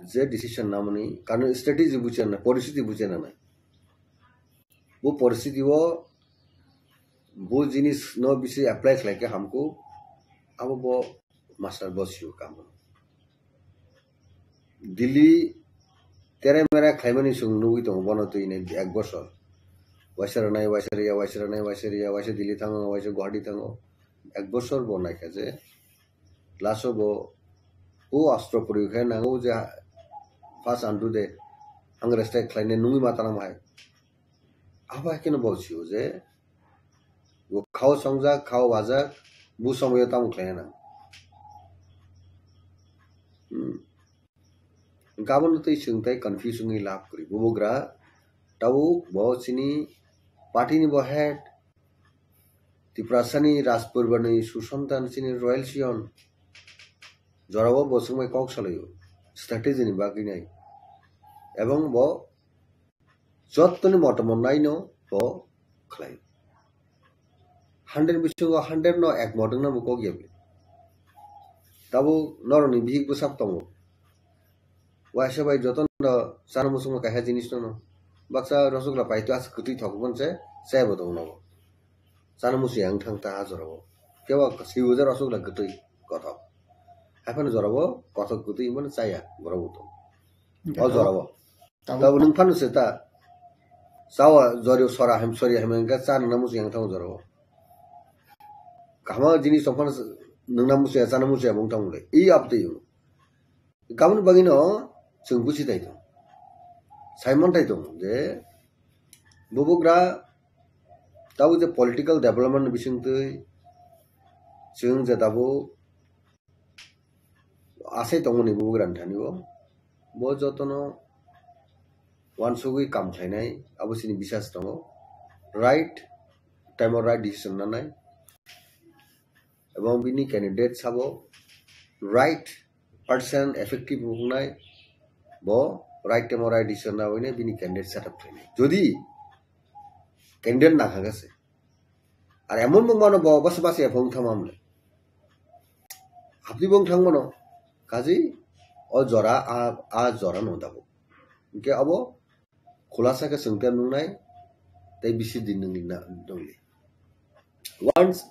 je decision namani, karon strategy buchana, poristiti buchana nai. Bu poristiti o, bu jinis no bisi apply khlai khe hamkuk, abo bo master bo sio kamo. Delhi tere mere khlaimani chwng nugwi tongo bono twi nai ek bosor. Waisa rwnai, waisa rwya, waisa rwnai, waisa rwya, waisa Delhi thango, waisa Guwahati thango. Ek bosor bo naikha je last o bo o astro proyog khe nango je first undo de ang respect khlainai nungwi ma tanam hai. Abo hai kheno bo sio je bo khao songjak, khao wajak, bo somoyo tamo khlainai nang. Hmm. Hwnkhe abono twi chwng tai confuse wngwi lab kwrwi. Bubagra tabuk bo chini party ni bo head, Tiprasani Rajporibar ni susantan chini Royal Sion. Jorao bo chwngbai kok salaio strategy ni bagwi nai. Ebong bo jottoni motomo naino bo khlai. Hundred bisingo hundred no ek mot wngna bo kok ya bini. Tabuk norokni bihik bwsak tongo. Waisa bai jotono chana muchungma kaisa jinis no baksa rosogla paito asa kwtwi thok bon se chaya bo tongo nogo. Chana muchung yang thang ta ha jorao. Kebo sibo je rosogla kwtwi kothok. Haphano jorao kothok kwtwi mano chaya borok bo tongo. O jorao. Tabuk. Tabuk nwng phano se ta. Chawa jori sora hem sori hem engka cha nangna muchung yang thango jorao. Kahma jinis tong phano nangna muchung ya chana muchung ya bung thango le. I abtwi. Kamani bagwi no chwng buchi tai tong. Saimon tai tong je bubagra tabuk je political development ni bisingtwi chwng je tabuk asai tongmani bubagrani thani o. Bo jotono uansugwi kam khlainai abo chini bisas tongo. Right time o right decision nanai. Ebong bini candidate sabo right person effective wngnai. Bo right time o right decision nawi bini candidate set up khlainai. Jodi candidate nangkha se. Ar emon bung mano bo basa basa ephong thangma mle. Abdi bung thangmano kaji o jora a, a jora no dabo. Hingke abo khulasa khe chwng te nungnai tei bisi din nungli na nungli. Once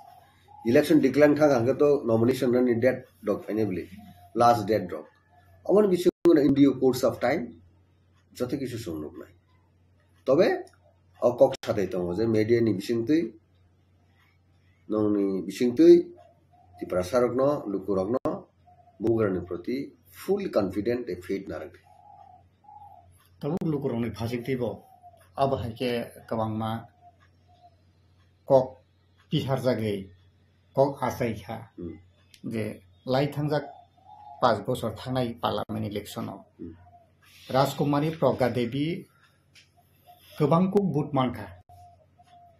election declare thang hangke to nomination nani date rok phainai bli, last date rok. Aboni bisingo in due course of time joto kisu chwng nuknai. Tobe o kok satai tongo je media ni bisingtwi, nongni bisingtwi Tiprasa rokno, luku rokno bubagrani proti full confident tei faith narwk di. Tabuk luku rokni phasingtwi bo abo hai khe kwbangma kok pisarjagwi kok achai kha Hmm. je lai thangjak panch bochor thangnai parliament election o Hmm. Rajkumari Pragya Devi kwbang kuk vote mankha.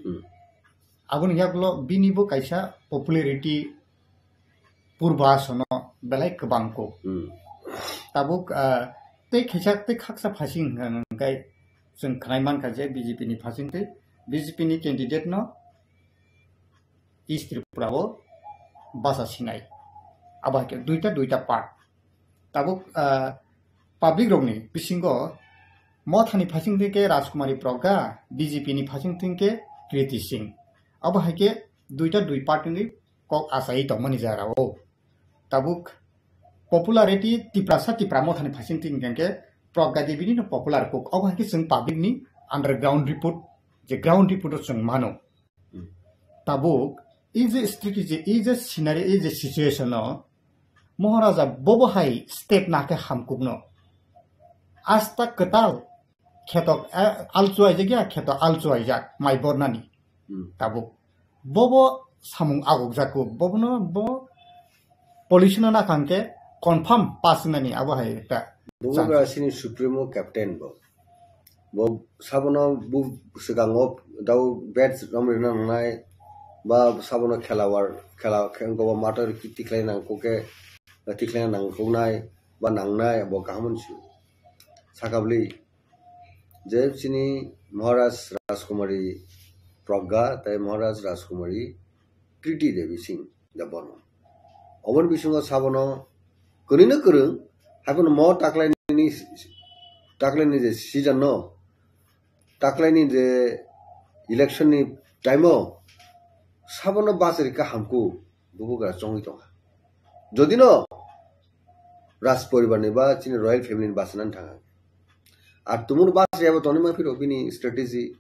Hmm. Aboni yaklo bini bo kaisa popularity purba sono belai kwbang kuk. Hmm. Tabuk, ah, tei khaisa tei khaksa phasing hwnkhe chwng khwnai mankha je B J P ni phasing tei B J P ni candidate no East Tripura o basa sinai. Abo hai khe duita, duita part. Tabuk, ah, public rokni bisingo Mothani phasing twi khe Rajkumari Pragya, B J P ni phasing twi khe Kriti Singh. Abo hai khe duita dui part wngwi kok achai tongmani jora o. Tabuk popularity Tiprasa Tipra Mothani phasing twi hwnkhe Pragya Devi ni no popular kuk. Abo hai khe chwng public ni underground report, je ground report o chwng mano. Hmm. Tabuk, ei je strategy, ei je scenario, ei je situation o, Maharaja bobo hai step na khe hamkuk no. Asta kwtal, kheto, eh, alchu aijak ya, kheto alchu aijak, mai bornani. Hmm. Tabuk, bobo samung aguk jaku, bobo no, bo pollution na kang khe confirm pass nani abo hai ta. Bubagra sini supremo captain bo. Bo sabono bu swkango dau bat romrina nangnai, ba sabono khelawar, khela khe-, go ba mator ki tikhlai nangkuk khe, tikhlai nangkuknai, ba nangnai, bo kaham hwn sio. Sakabli, je chini Maharaj Rajkumari Pragya, tei Maharaj Rajkumari Kriti Devi Singh Debbarma. Oboni bisingo sabono kwrwino kwrwng, haiphano mo taklaini, taklaini je season no, taklaini je election ni time o sabono bachari ka hamku bubagra chongwi tongkha. Jodi no Raj poribar ni ba chini royal family ni bachanani thangkha. Ar tumung bachari abo tongwi ma phiro bini strategy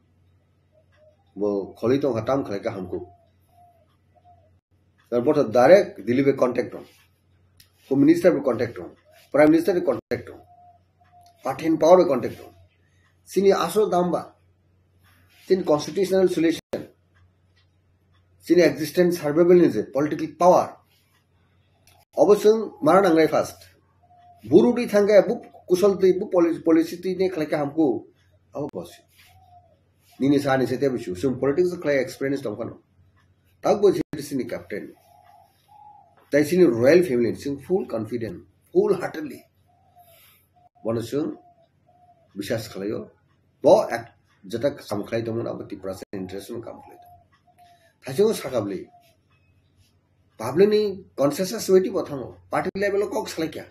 Bo kholi tong kha, tam khlai kha hamkuk. Tar bo to direct Delhi bai contact tong. Home Minister bai contact tong. Prime Minister bai contact tong. Party in power bai contact tong. Chini asol dam ba. Chini constitutional solution. Chini existence survival ni je political power. Obo chwng mara nangnai first. Buru di thangkhe bu kusol twi bu poli-, policy twi ne khlai kha hamkuk. Abo bosi. Nini sa ni se tebo chu. Chwng politics khlai experience tong phano. Tak bo chini captain. Tai chini royal family chwng full confident, full heartedly. Bono chwng biswas khlaio. Bo ek jeta kam khlai tongmani abo Tiprasa interest no kam khlai tong. Thaichungo sakabli. Public ni consensus waiting bo thango. Party level o kok salai kya.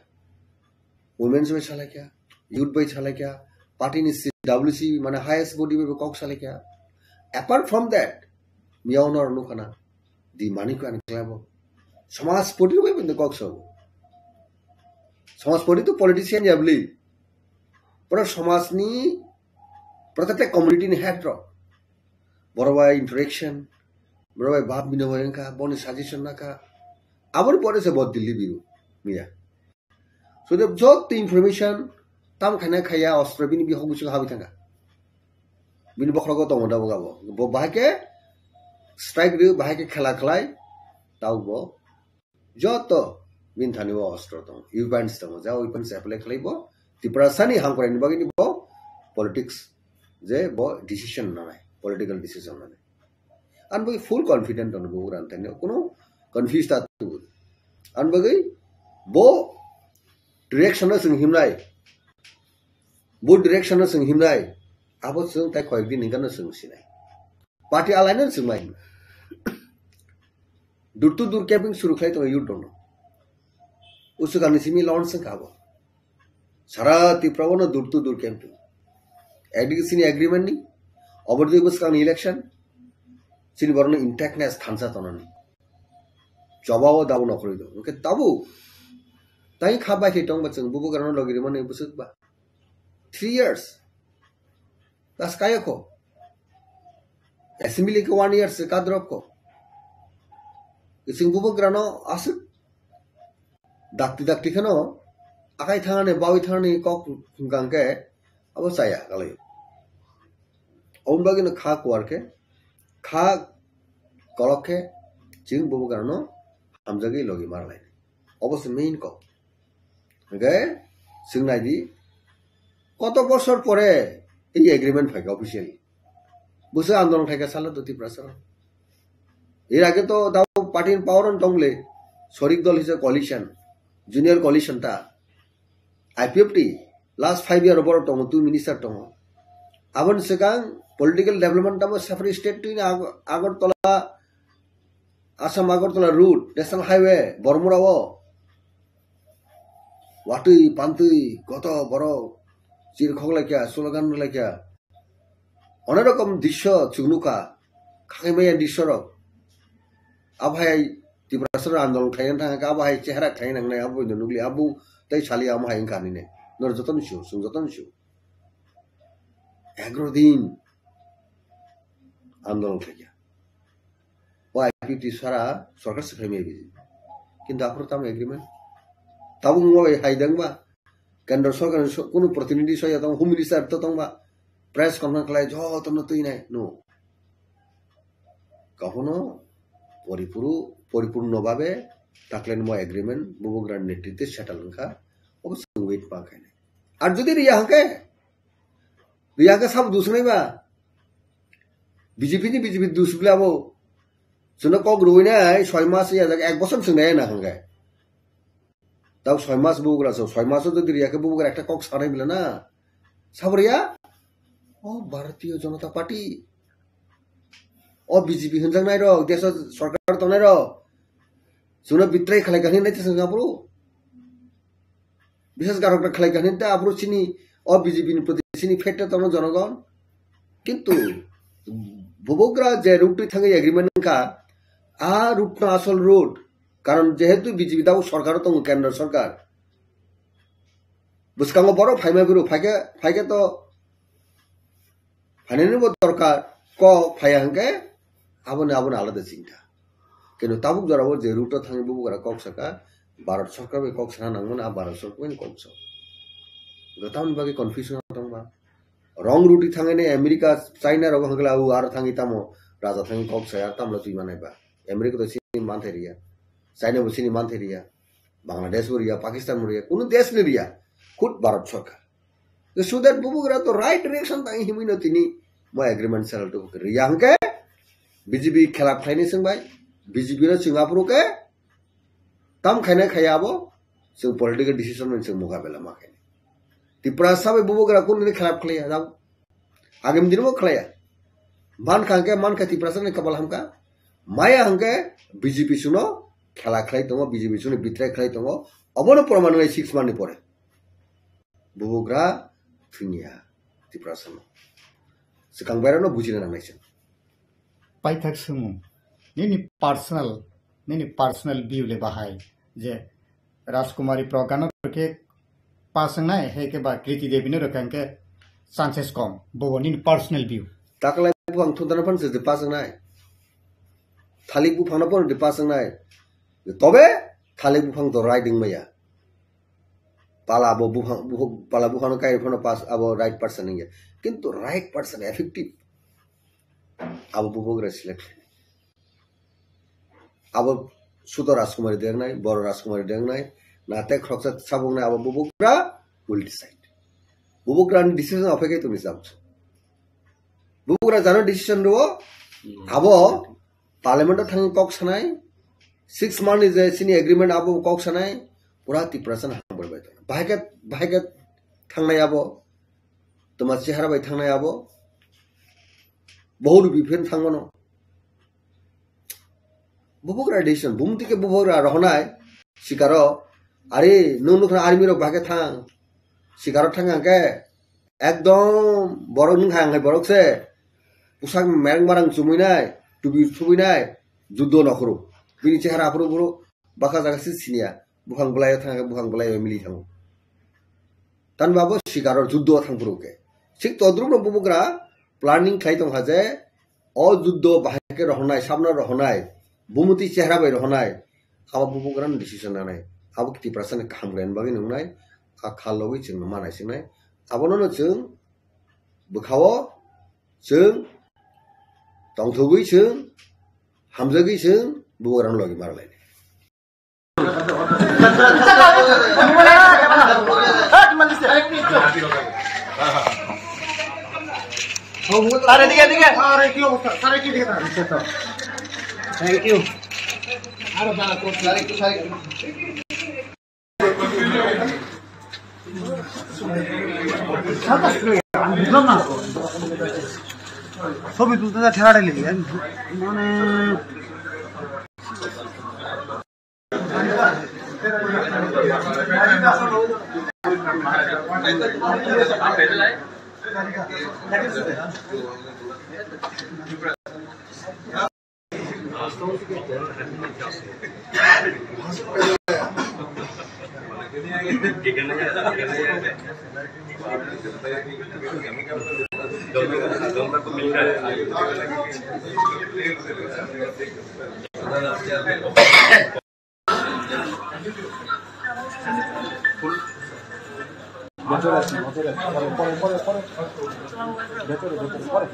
Women's bai salai kya. Youth bai salai kya. Party ni C W C mane highest body bai kok salai kya. Apart from that, miya ono nukhana. Di mani ko ani klabo. Samaj party bai bende kok sabo. Samaj party to politician ya bli. Pura samaj ni protected community ni head rok. Boro bai interaction, boro bai bab bino bai wngkha, boni suggestion nakha. Aboni pore se bo Delhi biru. Miya. So the joto information tam khaina khaya ostro bini bihok bisingo habwi thangkha. Bini bokhrogo tongo da boga bo. Bo bahai khe strike rw, bahai khe khela khlai, tau bo joto bini thani o ostro tongo, weapons tongo, ja weapons apply khlai bo Tiprasani hamkrai ni bagwi ni bo politics je bo decision nanai, political decision nanai. Ang bai full confident tongo bo gran thani, kuno confuse ta tu. Ang bagwi bo direction no sing himnai, bo direction no sing himnai, abo sing tai koyek din hingka no sing sinai. Party alai no sing mai. Door to door camping suru khlai tongo youth rokno. Usukani simi launch wngkha abo. Sara Tripura o no door to door camping. Ekdike chini agreement ni, obor dui bwskang ni election, chini borok no intactness thansa tonani. Choba o dabu nokhorwi do. Hwnkhe tabu, tai kha bai khe tongba chwng bubagrano logi rimani bwswk ba. Three years. Das kaya ko. Assembly ke one year se kadrop ko. Ising bubagrano aswk dakti dakti kheno akai thangani bawi thangani kok hwnkha hwnkhe abo chaya kalai. Oboni bagwi no kha kuar khe, kha kolok khe chwng bubagrano hamjagwi logi mar lai. Obo se main kok. Hwnkhe swng nai di, koto bosor pore ei agreement phaikha officially. Bwswk andolon khaikha salo to Tiprasa. Er age to dao party in power on tongle, sorik dol hisa coalition, junior coalition ta, I P F T, last five year borok tongo, two minister tongo. Aboni swkang political development tamo separate state twi Ag-, Agartala, Assam Agartala route, national highway, Bormura o. Watwi, pantwi, koto borok, chirkhok laikha, slogan laikha. Onek rokom drisyo chwng nukha, khakhe maya drisyo rok. Abo hai Tiprasa rok andolon khlaina thangkha, abo hai chehra khlaina nangnai, abo nukli, abo tei sali amo hai wngkha hinwi. Nor jotono sio, chwng jotono sio. Egaro din andolon khlaikha. O I P T sara sorkar se khaimaya biji. Kintu aphuru tamo agreement. Tabuk mo hai dangba. Kendra sorkar ni so-, kunu protinidhi soya tong, home minister to tongba. Press conference khlai jotono twi nai. No. Kahono poripuru-, poripurno babe taklen mo agreement bubagra netritwe settle wngkha. Obo chwng wait ma khainai. Ar jodi riya hwnkhe, riya hwnkhe sabo dusnai ba? B J P ni B J P dus bwle abo. Chwngno kok rwui nai soi mas ya jak ek bosor chwngnai na hwnkhe. Tau soi mas bubagra so, soi maso jodi riya khe bubagra ekta kok sanai bwle na. Sabo riya? O Bharatiya Janata Party. O B J P hwnjaknai rok, deso sorkar tongnai rok. Chwngno betray khlai kha hinwi nai thwswng aphuru. Biswas garok khlai kha hinwi ta aphuru chini o B J P ni proti chini fate tongno jonogon. Kintu bubagra je route twi thangwi agreement wngkha, a route no asol route. Karon jehetu B J P tabuk sorkaro tongo, kendra sorkar. Bwskango borok phaima phuru, phaikhe, phaikhe to phainani bo dorkar. kok phaiya hwnkhe aboni, aboni alada chinta. Kintu tabuk jorao je route o thangwi bubagra kok saka, Bharat Sarkar bai kok sana nangmani, a Bharat Sarkar bai kok sa. Tamoni bagwi confusion tongba. Wrong route thangwi ni America, China rogo hwnkhe la, o aro thangwi tamo raja thangwi kok saya, tamlo twi manai ba. America to chini manthai riya. China bo chini manthai riya. Bangladesh bo riya, Pakistan bo riya, kunu desh ni riya. Khud Bharat Sarkar. So that bubagra to right direction tang himwi no tini mo agreement sal to riya hwnkhe B J P khilaf khlaini swngbai, B J P no chwng aphuru khe tam khaina khaya abo, chwng political decision no chwng mukabela ma khaini. Tiprasa bai bubagra kunu ni khilaf khlaiya jao. Agam din bo khlaiya. Man kha hwnkhe, man kha Tiprasa ni kabal hamkha. Maya hwnkhe B J P chwngno khela khlai tongo, B J P chwngno betray khlai tongo. Obono proman wngnai six month ni pore. Bubagra thwngya Tiprasa no. Swkang bairano bujina nangnai chwng. Paithak swngmung, nini personal, nini personal view le bahai je Rajkumari Pragya no khe pass wngnai, hai khe ba Kriti Devi no rwkha hwnkhe chances kom, bobo nini personal view. Taklai buphang thundana phan se pass wngnai. Thalik buphang no phan pass wngnai. Tobe thalik buphang to riding maya. Pala bo buphang, buh-, pala buphang no kai phano pass abo right person wngya. Kintu right person effective. Abo bubagra select khlainai. Abo sudo Rajkumari dengnai, boro Rajkumari dengnai, na te khoroksa sabuknai abo bubagra will decide. Bubagra ni decision aphai kai tongni sabuk. Bubagra jano decision rwo, abo parliament o thangwi kok sanai, six month ni je chini agreement abo kok sanai, pura Tiprasa no hambai bai tongo. Bahai khe, bahai khe thangnai abo, toma chehara bai thangnai abo, bohut biphen thangmano. Bubagra decision, bumti khe bubagra rohonai sikaro, ari nwng nukha army rok bahai khe thang, sikaro thang hwnkhe ekdom borok nwng hai hwnkhe borok se pusak mereng marang chumui nai, tubi thubui nai, juddo nokhoro. Bini chehara aphuru buro baka jaga se siniya, buphang bwlai o thang hwnkhe buphang bwlai o mili thango. Tanba abo sikaro juddo thang phuru khe. Sik todrup no bubagra planning khlai tongkha je, o juddo bahai khe rohornai, sabno rohornai, bumuti chehra bai rohornai, abo bubagrano decision nanai, abo Tiprasani kaham khlaina bagwi nungnai, a kha logwi chwngno ma naisingnai, abonono chwng bwkhao chwng tongthogwi chwng hamjagwi chwng bubagrano logi ma rwlainai. আরে, এদিকে, এদিকে। আরে, কি অবস্থা? স্যার, কি দিকে তাকান? Thank you. আরে, দাঁড়া, তোর স্যার, একটু, স্যার, একটু। আমি বুঝলাম না। ছবি তুলতে যা ঠেলাঠেলি, আমি মানে ভেতরে আছে, ভেতরে আছে। পরে, পরে, পরে, পরে। ভেতরে, ভেতরে, পরে।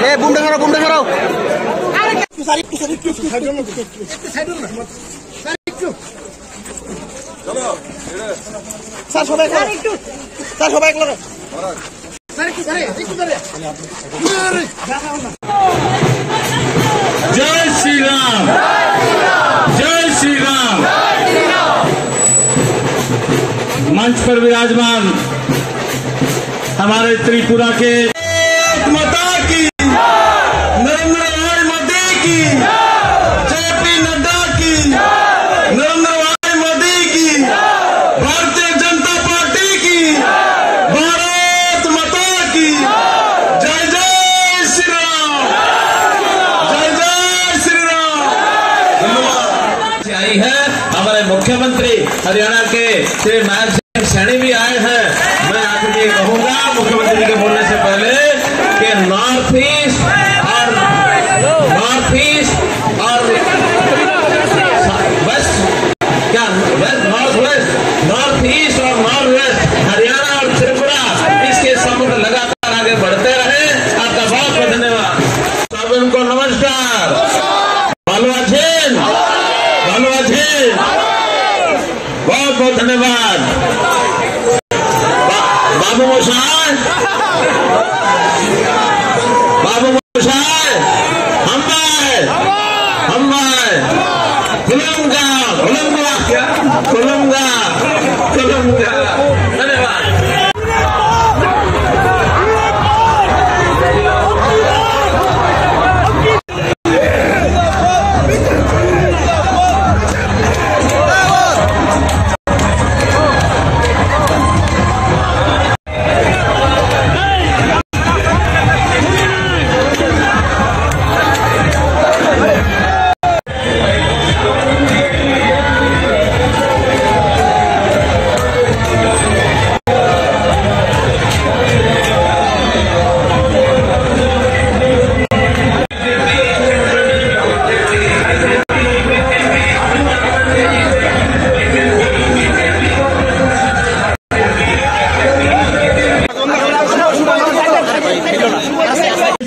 এ, বুমটা সরাও, বুমটা সরাও। স্যার, সবাই এক লগে। স্যার, সবাই এক লগে। जय श्री राम, जय श्री राम। मंच पर विराजमान हमारे त्रिपुरा के भारत माता की, नरेंद्र भाई मोदी की, जेपी नड्डा की, नरेंद्र भाई मोदी की, भारतीय जनता पार्टी की, भारत माता की, जय जय श्री राम, जय जय श्री राम। धन्यवाद। आई है हमारे मुख्यमंत्री हरियाणा के श्री नायब सैनी भी आए हैं। मैं आखिर ये कहूंगा मुख्यमंत्री जी के बोलने से पहले कि नॉर्थ ईस्ट और, नॉर्थ ईस्ट और वेस्ट, क्या west, north west, north east और नॉर्थ वेस्ट, हरियाणा और त्रिपुरा, इसके संबंध लगातार आगे बढ़ते रहे। आपका बहुत बहुत धन्यवाद। सबको नमस्कार। ভালো আছেন? ভালো আছেন? बहुत बहुत धन्यवाद। बा-, बाबू मोशाय, बाबू मोशाय, हम भाई, हम भाई, खुलूंगा, खुलूंगा, खुलूंगा, खुलूंगा। धन्यवाद।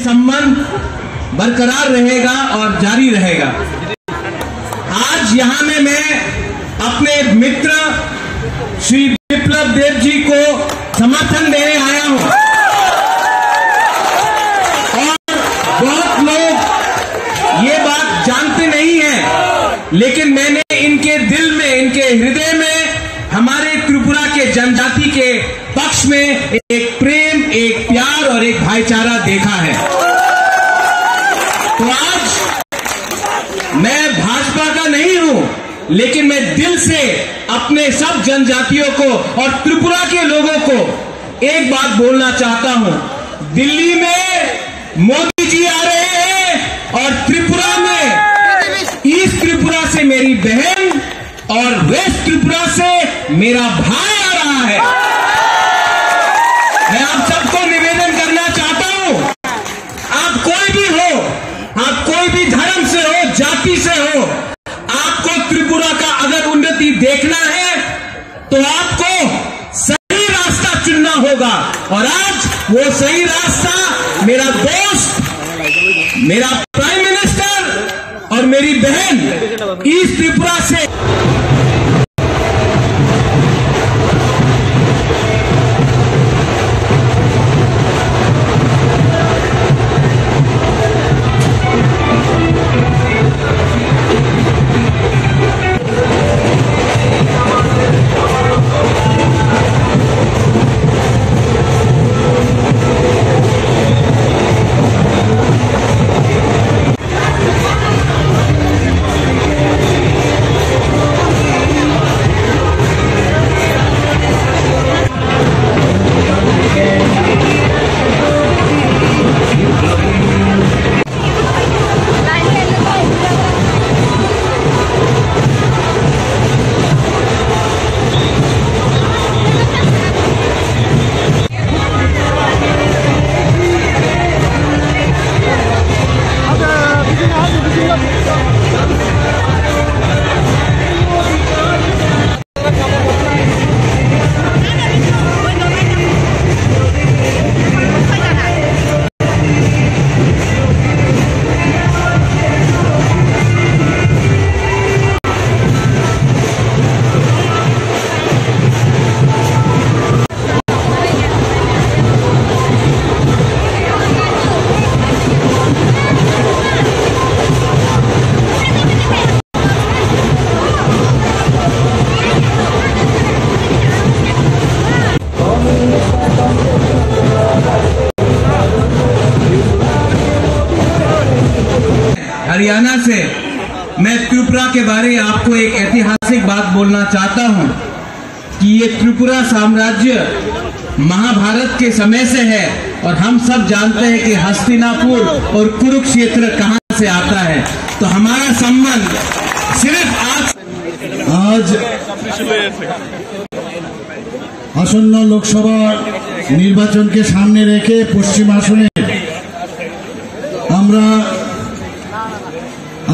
संबंध बरकरार रहेगा और जारी रहेगा। आज यहाँ में मैं अपने मित्र श्री विप्लव देव जी को समर्थन देने आया हूँ। और बहुत लोग ये बात जानते नहीं हैं, लेकिन मैंने इनके दिल में, इनके हृदय में हमारे त्रिपुरा के जनजाति के पक्ष में एक प्रेम, एक प्यार और एक भाईचारा देखा है। तो आज मैं भाजपा का नहीं हूं, लेकिन मैं दिल से अपने सब जनजातियों को और त्रिपुरा के लोगों को एक बात बोलना चाहता हूं। दिल्ली में मोदी जी आ रहे हैं और त्रिपुरा में, ईस्ट त्रिपुरा से मेरी बहन और वेस्ट त्रिपुरा से मेरा भाई आ रहा है। मैं आप सबको निवेदन करना चाहता हूं, आप कोई भी हो, आप कोई भी धर्म से हो, जाति से हो, आपको त्रिपुरा का अगर उन्नति देखना है तो आपको सही रास्ता चुनना होगा। और आज वो सही रास्ता मेरा दोस्त, मेरा प्राइम मिनिस्टर और मेरी बहन ईस्ट त्रिपुरा से हरियाणा से। मैं त्रिपुरा के बारे में आपको एक ऐतिहासिक बात बोलना चाहता हूँ कि ये त्रिपुरा साम्राज्य महाभारत के समय से है और हम सब जानते हैं कि हस्तिनापुर और कुरुक्षेत्र कहाँ से आता है। तो हमारा संबंध सिर्फ आज आज আসন্ন লোকসভা নির্বাচনকে সামনে রেখে পশ্চিম আসনে আমরা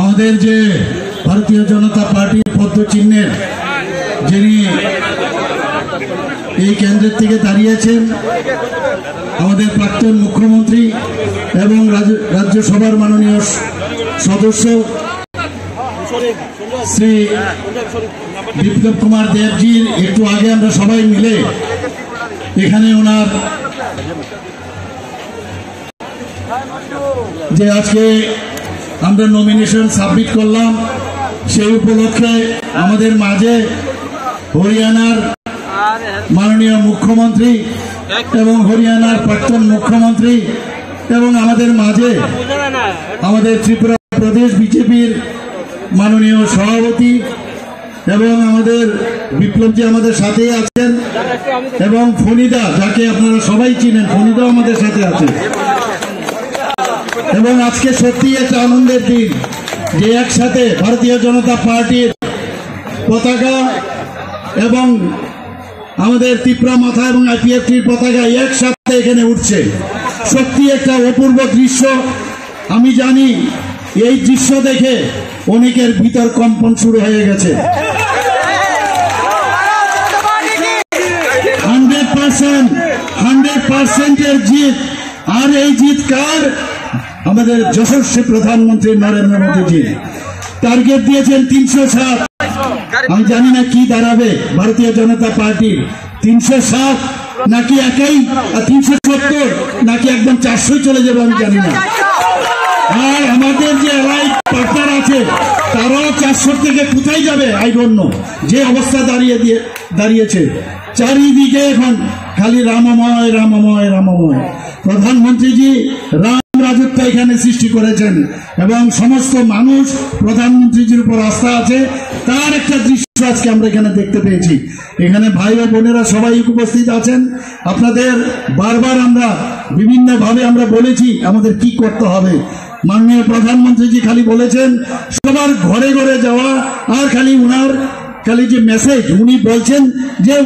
আমাদের যে ভারতীয় জনতা পার্টির পদ্ম চিহ্নের যিনি এই কেন্দ্রের থেকে দাঁড়িয়েছেন, আমাদের প্রাক্তন মুখ্যমন্ত্রী এবং রাজ্য-, রাজ্যসভার মাননীয় স-, সদস্য শ্রী বিপ্লব কুমার দেবজির একটু আগে আমরা সবাই মিলে এখানে ওনার যে আজকে আমরা নমিনেশন সাবমিট করলাম, সেই উপলক্ষে আমাদের মাঝে হরিয়ানার মাননীয় মুখ্যমন্ত্রী এবং হরিয়ানার প্রাক্তন মুখ্যমন্ত্রী এবং আমাদের মাঝে আমাদের ত্রিপুরা প্রদেশ বিজেপির মাননীয় সভাপতি এবং আমাদের বিপ্লবজি আমাদের সাথেই আছেন এবং ফণিদা, যাকে আপনারা সবাই চিনেন, ফণিদাও আমাদের সাথে আছে। এবং আজকে সত্যি একটা আনন্দের দিন যে একসাথে ভারতীয় জনতা পার্টির পতাকা এবং আমাদের ত্রিপুরা মথা এবং আইপিএফটির পতাকা একসাথে এখানে উঠছে। সত্যি একটা অপূর্ব দৃশ্য। আমি জানি এই দৃশ্য দেখে অনেকের ভিতর কম্পন শুরু হয়ে গেছে। হান্ড্রেড পার্সেন্ট, হান্ড্রেড পার্সেন্টের জিত। আর এই জিত কার? আমাদের যশস্বী প্রধানমন্ত্রী নরেন্দ্র মোদীজি টার্গেট দিয়েছেন তিনশো সাত। আমি জানি না কি দাঁড়াবে ভারতীয় জনতা পার্টির, তিনশো সাত নাকি একাই, আহ, তিনশো সত্তর নাকি একদম চারশোয় চলে যাবে, আমি জানি না। আর আমাদের যে অ্যালাইড পার্টনার আছে, তারাও চারশো থেকে কোথায় যাবে, আই ডোন্ট নো। যে অবস্থা দাঁড়িয়ে দিয়ে দাঁড়িয়েছে, চারিদিকে এখন খালি রামময়, রামময়, রামময়। প্রধানমন্ত্রীজি রাম রাজত্ব এখানে সৃষ্টি করেছেন এবং সমস্ত মানুষ প্রধানমন্ত্রীজির উপর আস্থা আছে। তার একটা দৃশ্য আজকে আমরা এখানে দেখতে পেয়েছি। এখানে ভাই ও বোনেরা সবাই উপস্থিত আছেন। আপনাদের বারবার আমরা বিভিন্নভাবে আমরা বলেছি আমাদের কি করতে হবে। মাননীয় প্রধানমন্ত্রীজি খালি বলেছেন সবার ঘরে ঘরে যাওয়া, আর খালি উনার খালি যে মেসেজ উনি বলছেন যে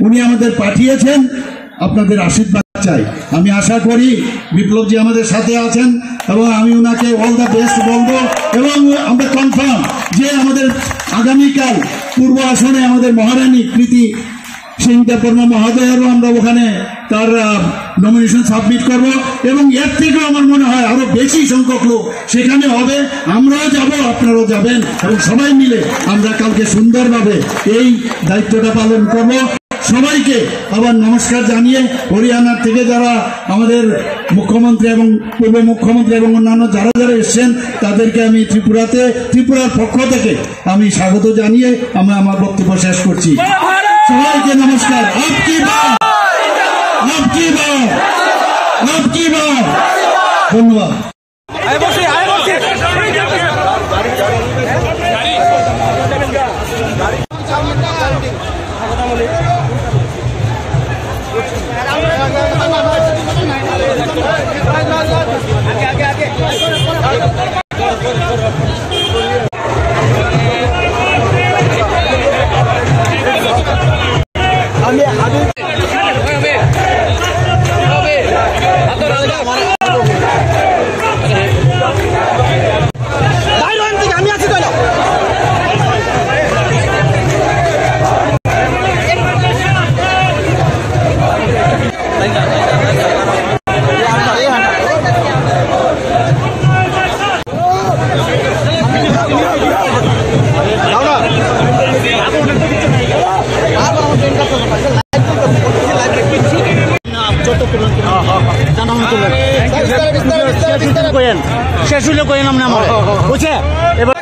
উনি আমাদের পাঠিয়েছেন, আপনাদের আশীর্বাদ চাই। আমি আশা করি বিপ্লবজি আমাদের সাথে আছেন এবং আমি ওনাকে অল দ্য বেস্ট বলবো এবং আমরা কনফার্ম যে আমাদের আগামীকাল পূর্ব আসনে আমাদের মহারানী কৃতি সিং দেববর্মা মহোদয়েরও আমরা ওখানে তার, আহ, নমিনেশন সাবমিট করব এবং এর থেকেও আমার মনে হয় আরো বেশি সংখ্যক লোক সেখানে হবে। আমরাও যাব, আপনারাও যাবেন এবং সবাই মিলে আমরা কালকে সুন্দরভাবে এই দায়িত্বটা পালন করব। সবাইকে আবার নমস্কার জানিয়ে হরিয়ানা থেকে যারা আমাদের মুখ্যমন্ত্রী এবং পূর্ব মুখ্যমন্ত্রী এবং অন্যান্য যারা যারা এসছেন তাদেরকে আমি ত্রিপুরাতে, ত্রিপুরার পক্ষ থেকে আমি স্বাগত জানিয়ে আমি আমার বক্তব্য শেষ করছি। সবাইকে নমস্কার। আপ কি বাত, আপ কি বাত, আপ কি বাত। ধন্যবাদ। শেষ হইলে কইন, শেষ হইলে কইন আপনি আমার, বুঝছে? এবার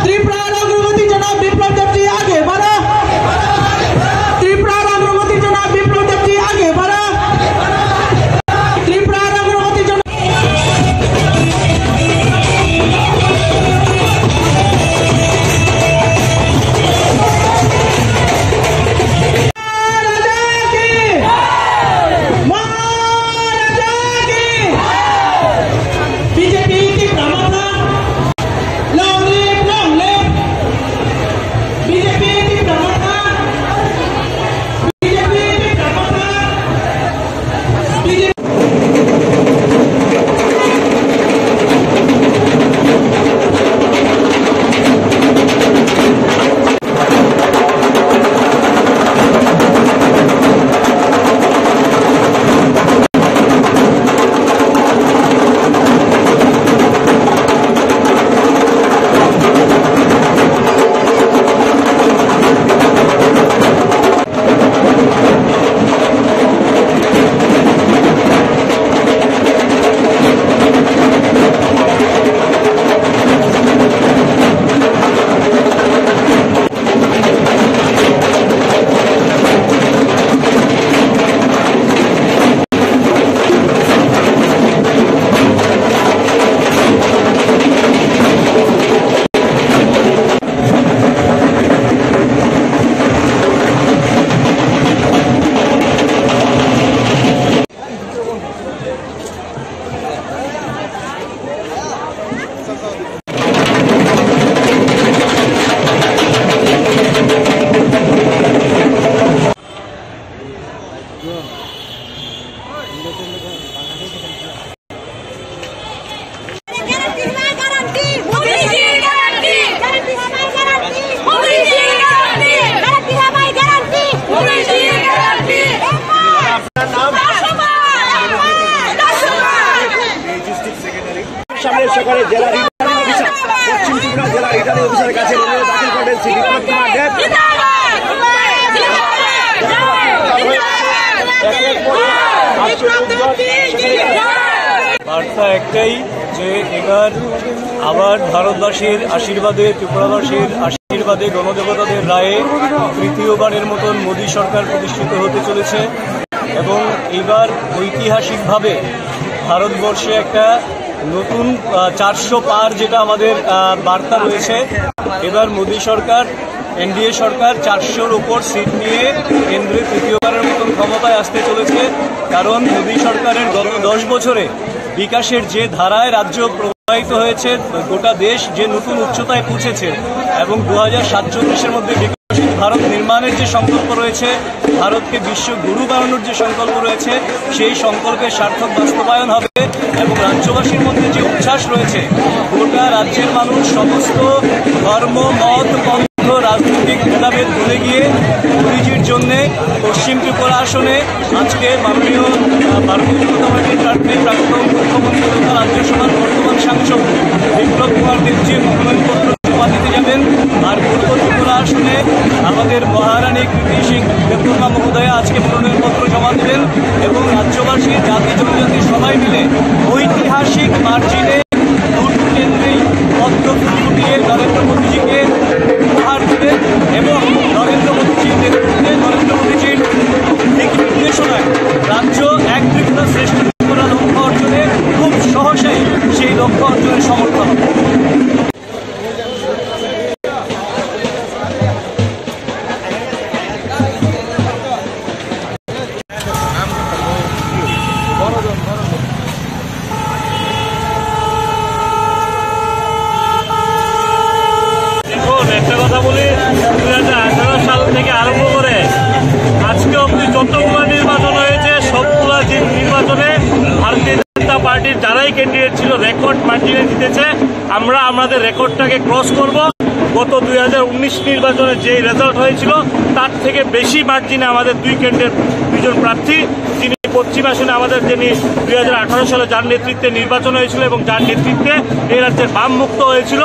ত্রিপুরার অগ্রগতির জন্য বিপ্লব দেবজি আগে বাড়ো। ত্রিপুরার অগ্রগতির জন্য বিপ্লব দেবজি আগে বাড়ো। ত্রিপুরার অগ্রগতির জন্য মহারাজা কি! মহারাজা কি! বিজেপি ত্রিপুরা মথা! Long live, long live! BJP Tripura মথা! বিজেপি ত্রিপুরা মথা! বিজেপি সামনে সকালে জেলা রিটার্নিং অফিসার, পশ্চিম ত্রিপুরা জেলা রিটার্নিং অফিসারের কাছে অনুরোধ দাখিল করবেন শ্রী বিপ্লব কুমার দেব। বার্তা একটাই যে এবার আবার ভারতবাসীর আশীর্বাদে, ত্রিপুরাবাসীর আশীর্বাদে, গণদেবতাদের রায়ে তৃতীয়বারের মতন মোদী সরকার প্রতিষ্ঠিত হতে চলেছে এবং এইবার ঐতিহাসিকভাবে ভারতবর্ষে একটা নতুন, আহ, চারশো পার যেটা আমাদের, আহ, বার্তা রয়েছে। এবার মোদী সরকার, এনডিএ সরকার চারশোর ওপর সিট নিয়ে কেন্দ্রে তৃতীয়বারের মতন ক্ষমতায় আসতে চলেছে। কারণ মোদী সরকারের গত দশ বছরে বিকাশের যে ধারায় রাজ্য প্রবাহিত হয়েছে, গোটা দেশ যে নতুন উচ্চতায় পৌঁছেছে এবং দু হাজার সাতচল্লিশের মধ্যে বিকশিত ভারত নির্মাণের যে সংকল্প রয়েছে, ভারতকে বিশ্ব গুরু বানানোর যে সংকল্প রয়েছে, সেই সংকল্পের সার্থক বাস্তবায়ন হবে এবং রাজ্যবাসীর মধ্যে যে উচ্ছ্বাস রয়েছে, গোটা রাজ্যের মানুষ সমস্ত ধর্ম, মত, পন্থ, রাজনৈতিক ভেদাভেদ ভুলে গিয়ে মোদীজির জন্যে পশ্চিম ত্রিপুরা আসনে আজকে মাননীয়, আহ, ভারতীয় জনতা পার্টির প্রার্থী প্রাক্তন মুখ্যমন্ত্রী তথা রাজ্যসভার বর্তমান সাংসদ বিপ্লব কুমার দেবজি মনোনয়নপত্র জমা দিতে যাবেন। আর পূর্ব ত্রিপুরা আসনে আমাদের মহারানী কৃতি সিং দেববর্মা মহোদয়া আজকে মনোনয়নপত্র জমা দিলেন এবং রাজ্যবাসী, জাতি জনজাতি সবাই মিলে ঐতিহাসিক মার্জিনে দুটো কেন্দ্রেই পদ্ম ফুল ফুটিয়ে নরেন্দ্র মোদীজিকে উপহার দিলেন এবং নরেন্দ্র মোদীজির নেতৃত্বে, নরেন্দ্র মোদীজির দিক নির্দেশনায় রাজ্য এক ত্রিপুরা শ্রেষ্ঠ ত্রিপুরা লক্ষ্য অর্জনে খুব সহসাই সেই লক্ষ্য অর্জনে সমর্থন হবে। দেখুন, একটা কথা বলি, দুই হাজার আঠারো সাল থেকে আরম্ভ করে আজকে অবধি যতগুলো নির্বাচন হয়েছে, সবগুলা যে নির্বাচনে ভারতীয় জনতা পার্টির যারাই ক্যান্ডিডেট ছিল, রেকর্ড মার্জিনে জিতেছে। আমরা আমাদের রেকর্ডটাকে ক্রস করব। গত দুই হাজার উনিশ নির্বাচনে যে রেজাল্ট হয়েছিল, তার থেকে বেশি মার্জিনে আমাদের দুই ক্যান্ডিডেট, দুইজন প্রার্থী, যিনি পশ্চিম আসনে আমাদের, যিনি দুই হাজার আঠারো সালে যার নেতৃত্বে নির্বাচন হয়েছিল এবং যার নেতৃত্বে এই রাজ্যের বাম মুক্ত হয়েছিল,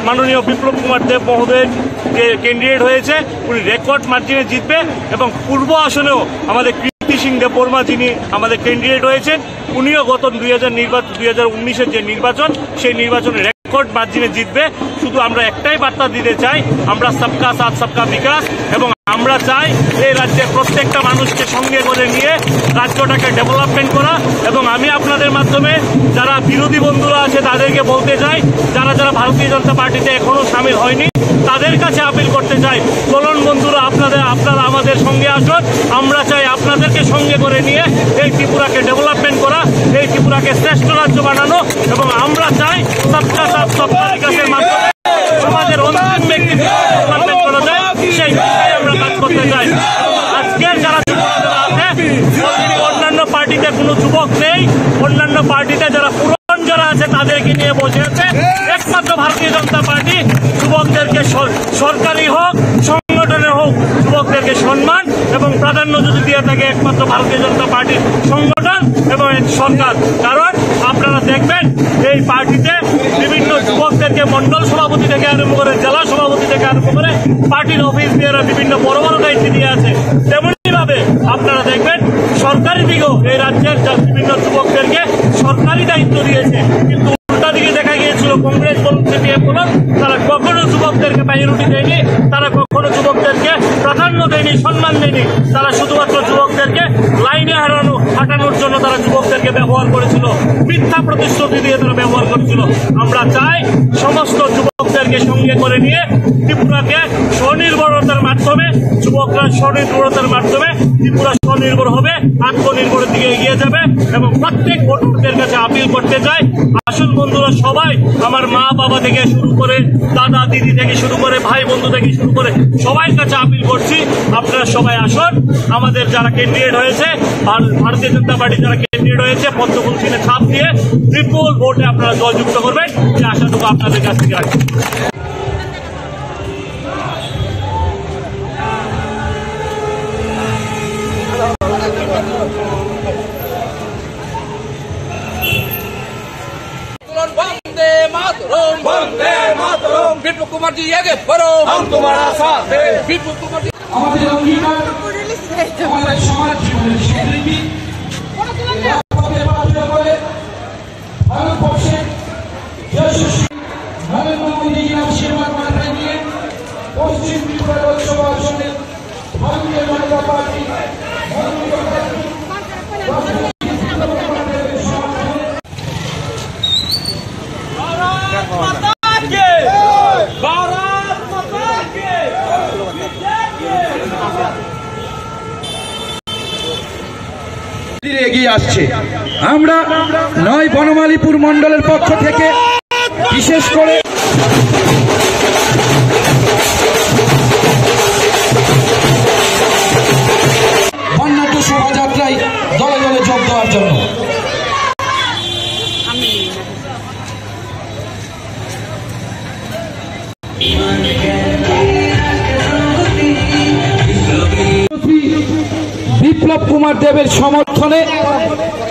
মাননীয় বিপ্লব কুমার দেব মহোদয়ের যে ক্যান্ডিডেট হয়েছে, উনি রেকর্ড মার্জিনে জিতবে। এবং পূর্ব আসনেও আমাদের কৃতি সিং দেববর্মা, যিনি আমাদের ক্যান্ডিডেট হয়েছেন, উনিও গত দুই হাজার নির্বাচন, দুই হাজার উনিশের যে নির্বাচন, সেই নির্বাচনে রেকর্ড মার্জিনে জিতবে। শুধু আমরা একটাই বার্তা দিতে চাই, আমরা সবকা সাথ সবকা বিকাশ, এবং আমরা চাই এই রাজ্যের প্রত্যেকটা মানুষকে সঙ্গে করে নিয়ে রাজ্যটাকে ডেভেলপমেন্ট করা। এবং আমি আপনাদের মাধ্যমে যারা বিরোধী বন্ধুরা আছে তাদেরকে বলতে চাই, যারা যারা ভারতীয় জনতা পার্টিতে এখনো সামিল হয়নি, তাদের কাছে আপিল করতে চাই, চলুন বন্ধুরা, আপনাদের, আপনারা আমাদের সঙ্গে আসুন। আমরা চাই আপনাদেরকে সঙ্গে করে নিয়ে এই ত্রিপুরাকে ডেভেলপমেন্ট করা, এই ত্রিপুরাকে শ্রেষ্ঠ রাজ্য বানানো। এবং আমরা চাই সবকা সাথ সবকা বিকাশের মাধ্যমে সমাজের অন্তিম ব্যক্তিত্ব ডেভেলপমেন্ট করা যায়, সেই বিষয়ে আমরা কাজ করতে চাই। আজকের যারা যুবকরা আছে, already অন্যান্য পার্টিতে কোনো যুবক নেই, অন্যান্য পার্টিতে যারা পুরনো যারা আছে তাদেরকে নিয়ে বসে আছে। একমাত্র ভারতীয় জনতা পার্টি যুবকদেরকে সর-, সরকারি হোক, সংগঠনে হোক, যুবকদেরকে সম্মান এবং প্রাধান্য যদি দিয়ে থাকে একমাত্র ভারতীয় জনতা পার্টির সংগঠন এবং এর সরকার। কারণ আপনারা দেখবেন এই পার্টিতে বিভিন্ন যুবকদেরকে মণ্ডল সভাপতি থেকে আরম্ভ করে, জেলা সভাপতি থেকে আরম্ভ করে পার্টির অফিস বেয়ারার বিভিন্ন বড় বড় দায়িত্ব দিয়ে আছে। তেমনি ভাবে আপনারা দেখবেন সরকারি দিকেও এই রাজ্যের যা-, বিভিন্ন যুবকদেরকে সরকারি দায়িত্ব দিয়েছে, কিন্তু উল্টা দিকে দেখা গিয়েছিল কংগ্রেস বলুন, সিপিএম বলুন, তারা কখনো যুবকদেরকে প্রায়োরিটি দেয়নি, তারা কখনো যুবকদেরকে প্রাধান্য দেয়নি, সম্মান দেয়নি। তারা শুধুমাত্র যুবকদেরকে লাইনে হারানো, হাঁটানোর জন্য তারা যুবকদেরকে ব্যবহার করেছিল, মিথ্যা প্রতিশ্রুতি দিয়ে তারা ব্যবহার করেছিল। আমরা চাই সমস্ত যুবকদেরকে সঙ্গে করে নিয়ে ত্রিপুরাকে স্বনির্ভরতার মাধ্যমে, যুবকরা স্বনির্ভরতার মাধ্যমে ত্রিপুরা স্বনির্ভর হবে, আত্মনির্ভরের দিকে এগিয়ে যাবে। এবং প্রত্যেক ভোটারদের কাছে আপিল করতে চাই, আসুন বন্ধুরা, সবাই, আমার মা বাবা থেকে শুরু করে, দাদা দিদি থেকে শুরু করে, ভাই বন্ধু থেকে শুরু করে সবার কাছে আপিল করছি, আপনারা সবাই আসুন। আমাদের যারা ক্যান্ডিডেট হয়েছে, ভার-, ভারতীয় জনতা পার্টি যারা ক্যান্ডিডেট হয়েছে, পদ্মফুল চিহ্নে ছাপ দিয়ে বিপুল ভোটে আপনারা জয়যুক্ত করবেন, এই আশাটুকু আপনাদের কাছ থেকে রাখছি। বন্দে মাতরম। বন্দে মাতরম। বিপ্লব কুমার জি আগে বাড়ো। হাম তুমারা সাথ হ্যায়। বিপ্লব কুমার জি। আমাদের অঙ্গীকার, আমাদের সমাজ জীবনের স্বীকৃতি। রাজপথে পাথর করে ভারতবর্ষের যশস্বী নরেন্দ্র মোদীজির আশীর্বাদ মাথায় নিয়ে পশ্চিম ত্রিপুরা লোকসভা আসনে ভারতীয় জনতা পার্টি মনোনীত প্রার্থী এগিয়ে আসছে। আমরা নয় বনমালীপুর মণ্ডলের পক্ষ থেকে বিশেষ করে বর্ণাঢ্য শোভাযাত্রায় দলে দলে যোগ দেওয়ার জন্য। বিপ্লব কুমার দেবের সমর্থনে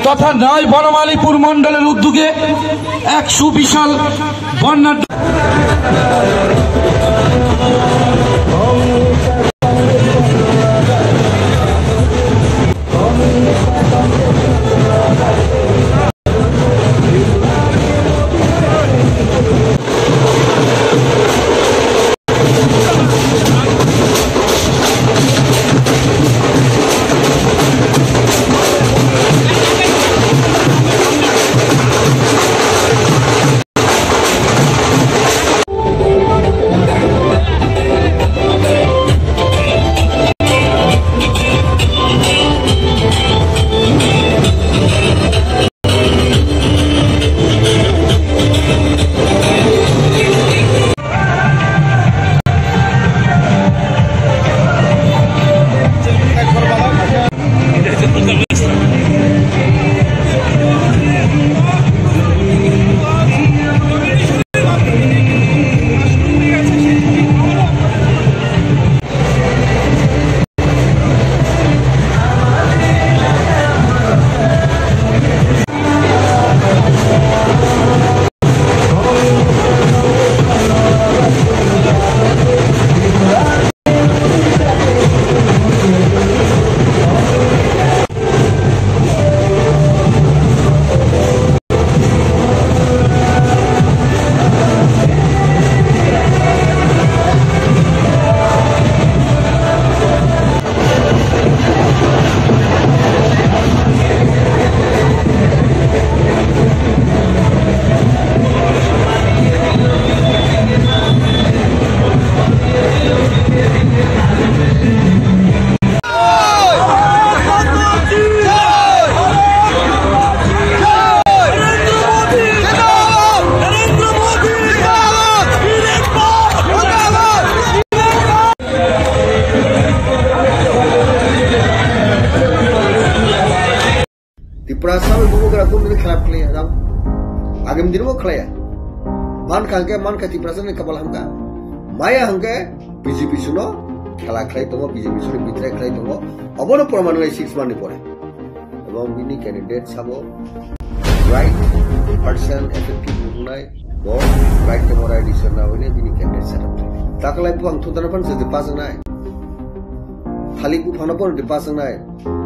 তথা নয় বনমালীপুর মণ্ডলের উদ্যোগে এক সুবিশাল বন্যা Tiprasa bubugra kunu khlai ya, jao. Agam din bo khlai ya. Man kha hwnkhe, man kha Tiprasa ni kapal hamkha. Maya hwnkhe B J P suno khela khlai tongo, B J P suno betray khlai tongo. Obono proman lai six month ni pore. Ebong bini candidate sabo right person effective wngnai, bo right temo right decision na hwine bini candidate set up. Takalai buphang thutana phan se pass wngnai. Thalik buphang no pon pass wngnai.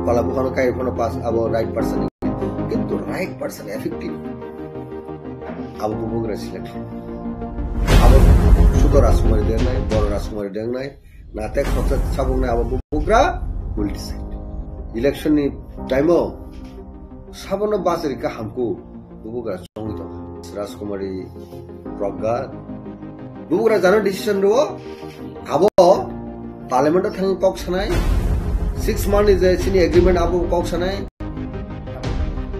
Pala buphang no kai phan pass abo right person. Kintu right person effective. Abo bubugra selection. Abo Sudor Rajkumari dengnai, Boro Rajkumari dengnai. Natek khoroksa sabuknai abo bubugra will decide. Election ni time o sabono bachari ka hamku bubugra chongwi tongo. Rajkumari Pragga bubugra jano decision rwo abo parliament o thangwi kok sanai six month ni je chini agreement abo kok sanai.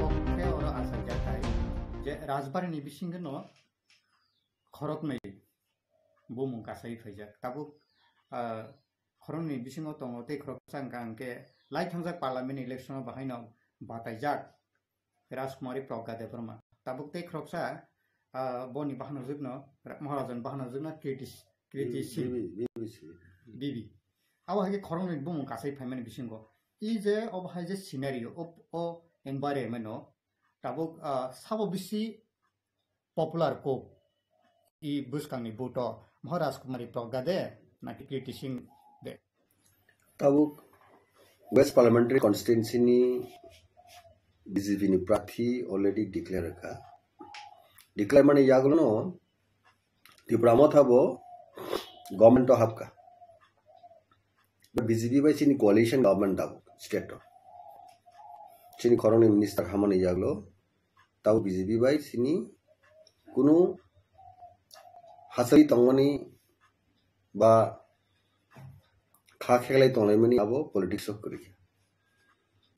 Kok khe oro asa jatai je Rajbari ni bisingo no khoroknwi bumung kasai phaijak. Tabuk, ah, khoroknwi bisingo tongo tei khoroksa wngkha hwnkhe lai thangjak parliament election o bahaino bataijak Rajkumari Pragga Debbarma. Tabuk tei khoroksa, ah, boni bahanajwkno, Ra-, Maharajan bahanajwkno Kriti, Kriti Bibi, Singh. Bibi, Bibi Singh. Bibi. Abo hai khe khoroknwi bumung kasai phaimani bisingo. I je obo hai je scenario, o, o environment o tabuk, ah, sabo bisi popular kok i bwskangni buto Maharaj Kumari Pragga de na ki Kriti Singh de? Tabuk West Parliamentary Constituency ni B J P ni prarthi already declare kha. Declare mani yagulo no Tipra Motha bo government o hapkha. B J P bai chini coalition government tabuk state o. Chini khoroknwi minister hamani yagulo Tabo B J P bai chini kunu hachali tongmani ba kha kheklai tonglaimani abo politics o kwrwi kha.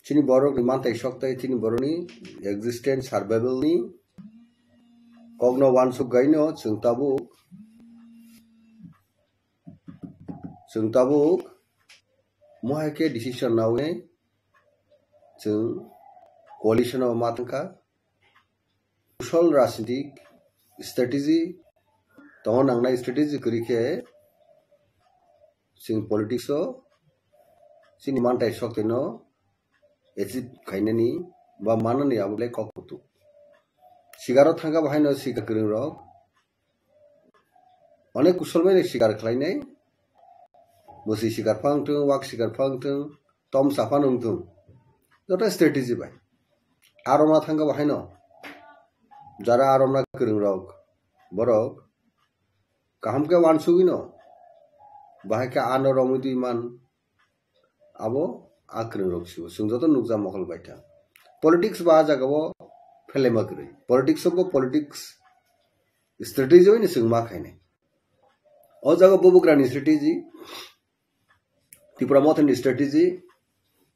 Chini borokni mantai soktai chini borokni existence survival ni kokno wansuk gaino chwng tabuk Chwng tabuk mohai khe decision nawi chwng coalition o ma thangkha. Kusol rajnitik strategy tongo nangnai strategy kwrwi khe chwng politics o chini mantai soktwino achieve khainani ba manani abo belai kok kutuk. Sikaro thangkha bo haino sikar kwrwng rok onek kusol bai sikar khlainai, mwswi sikar phang thung, wak sikar phang thung, tom saphano wng thung, joto strategy bai. Aromna thangkha bo haino jara aromna kwrwng rok, borok kaham khe wansugwino bahai khe ano romwi twi man, abo a kwrwng rok sibo chwng joto nukja mokol bai thang. Politics ba a jaga o phelema kwrwi, politics o bo politics strategy bai no chwng ma khainai. O jaga Bubagrani strategy, Tipra Mothani strategy,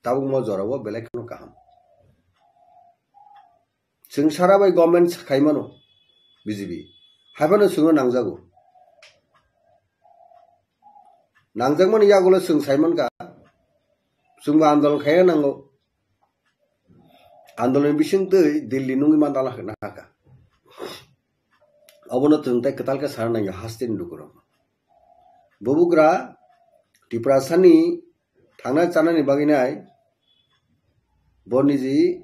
tabuk mo jora o belai kheno kaham. Chwng sara bai government khaimano B J P. Haiphano chwngno nangjago. Nangjakmani yagulo chwng saimankha, chwngbo andolon khaina nango. Andolon bisingtwi Delhi nungwi mandala hwnna hakha. Obono chwng tei kwtal khe sana nangya hasteni lukurok. Bubagra Tiprasani thangna chanani bagwi nai bo niji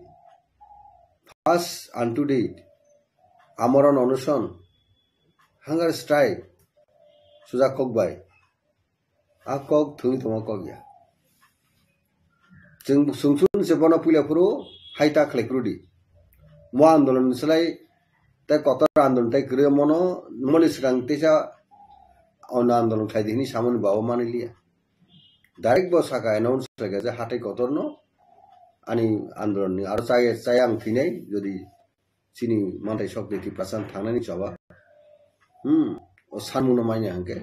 first and to date amorona onoson, hunger strike sujak kok bai. A kok thwngwi tongma kok ya. Chwng sumsum se bono puila phuru hai ta khlai phuru di. Mo andolon ni slai tei kotor andolon tei kwrwi mono moni swkang teisa ono andolon khlai di hwnwi samani babo manwi liya. Direct bo saka announce khlai kha je hatai kotorno ani andolon ni aro chaya chaya ang thwinai jodi chini mantai sok de Tiprasa thangnani choba. Hmm, o sanmungno manya hwnkhe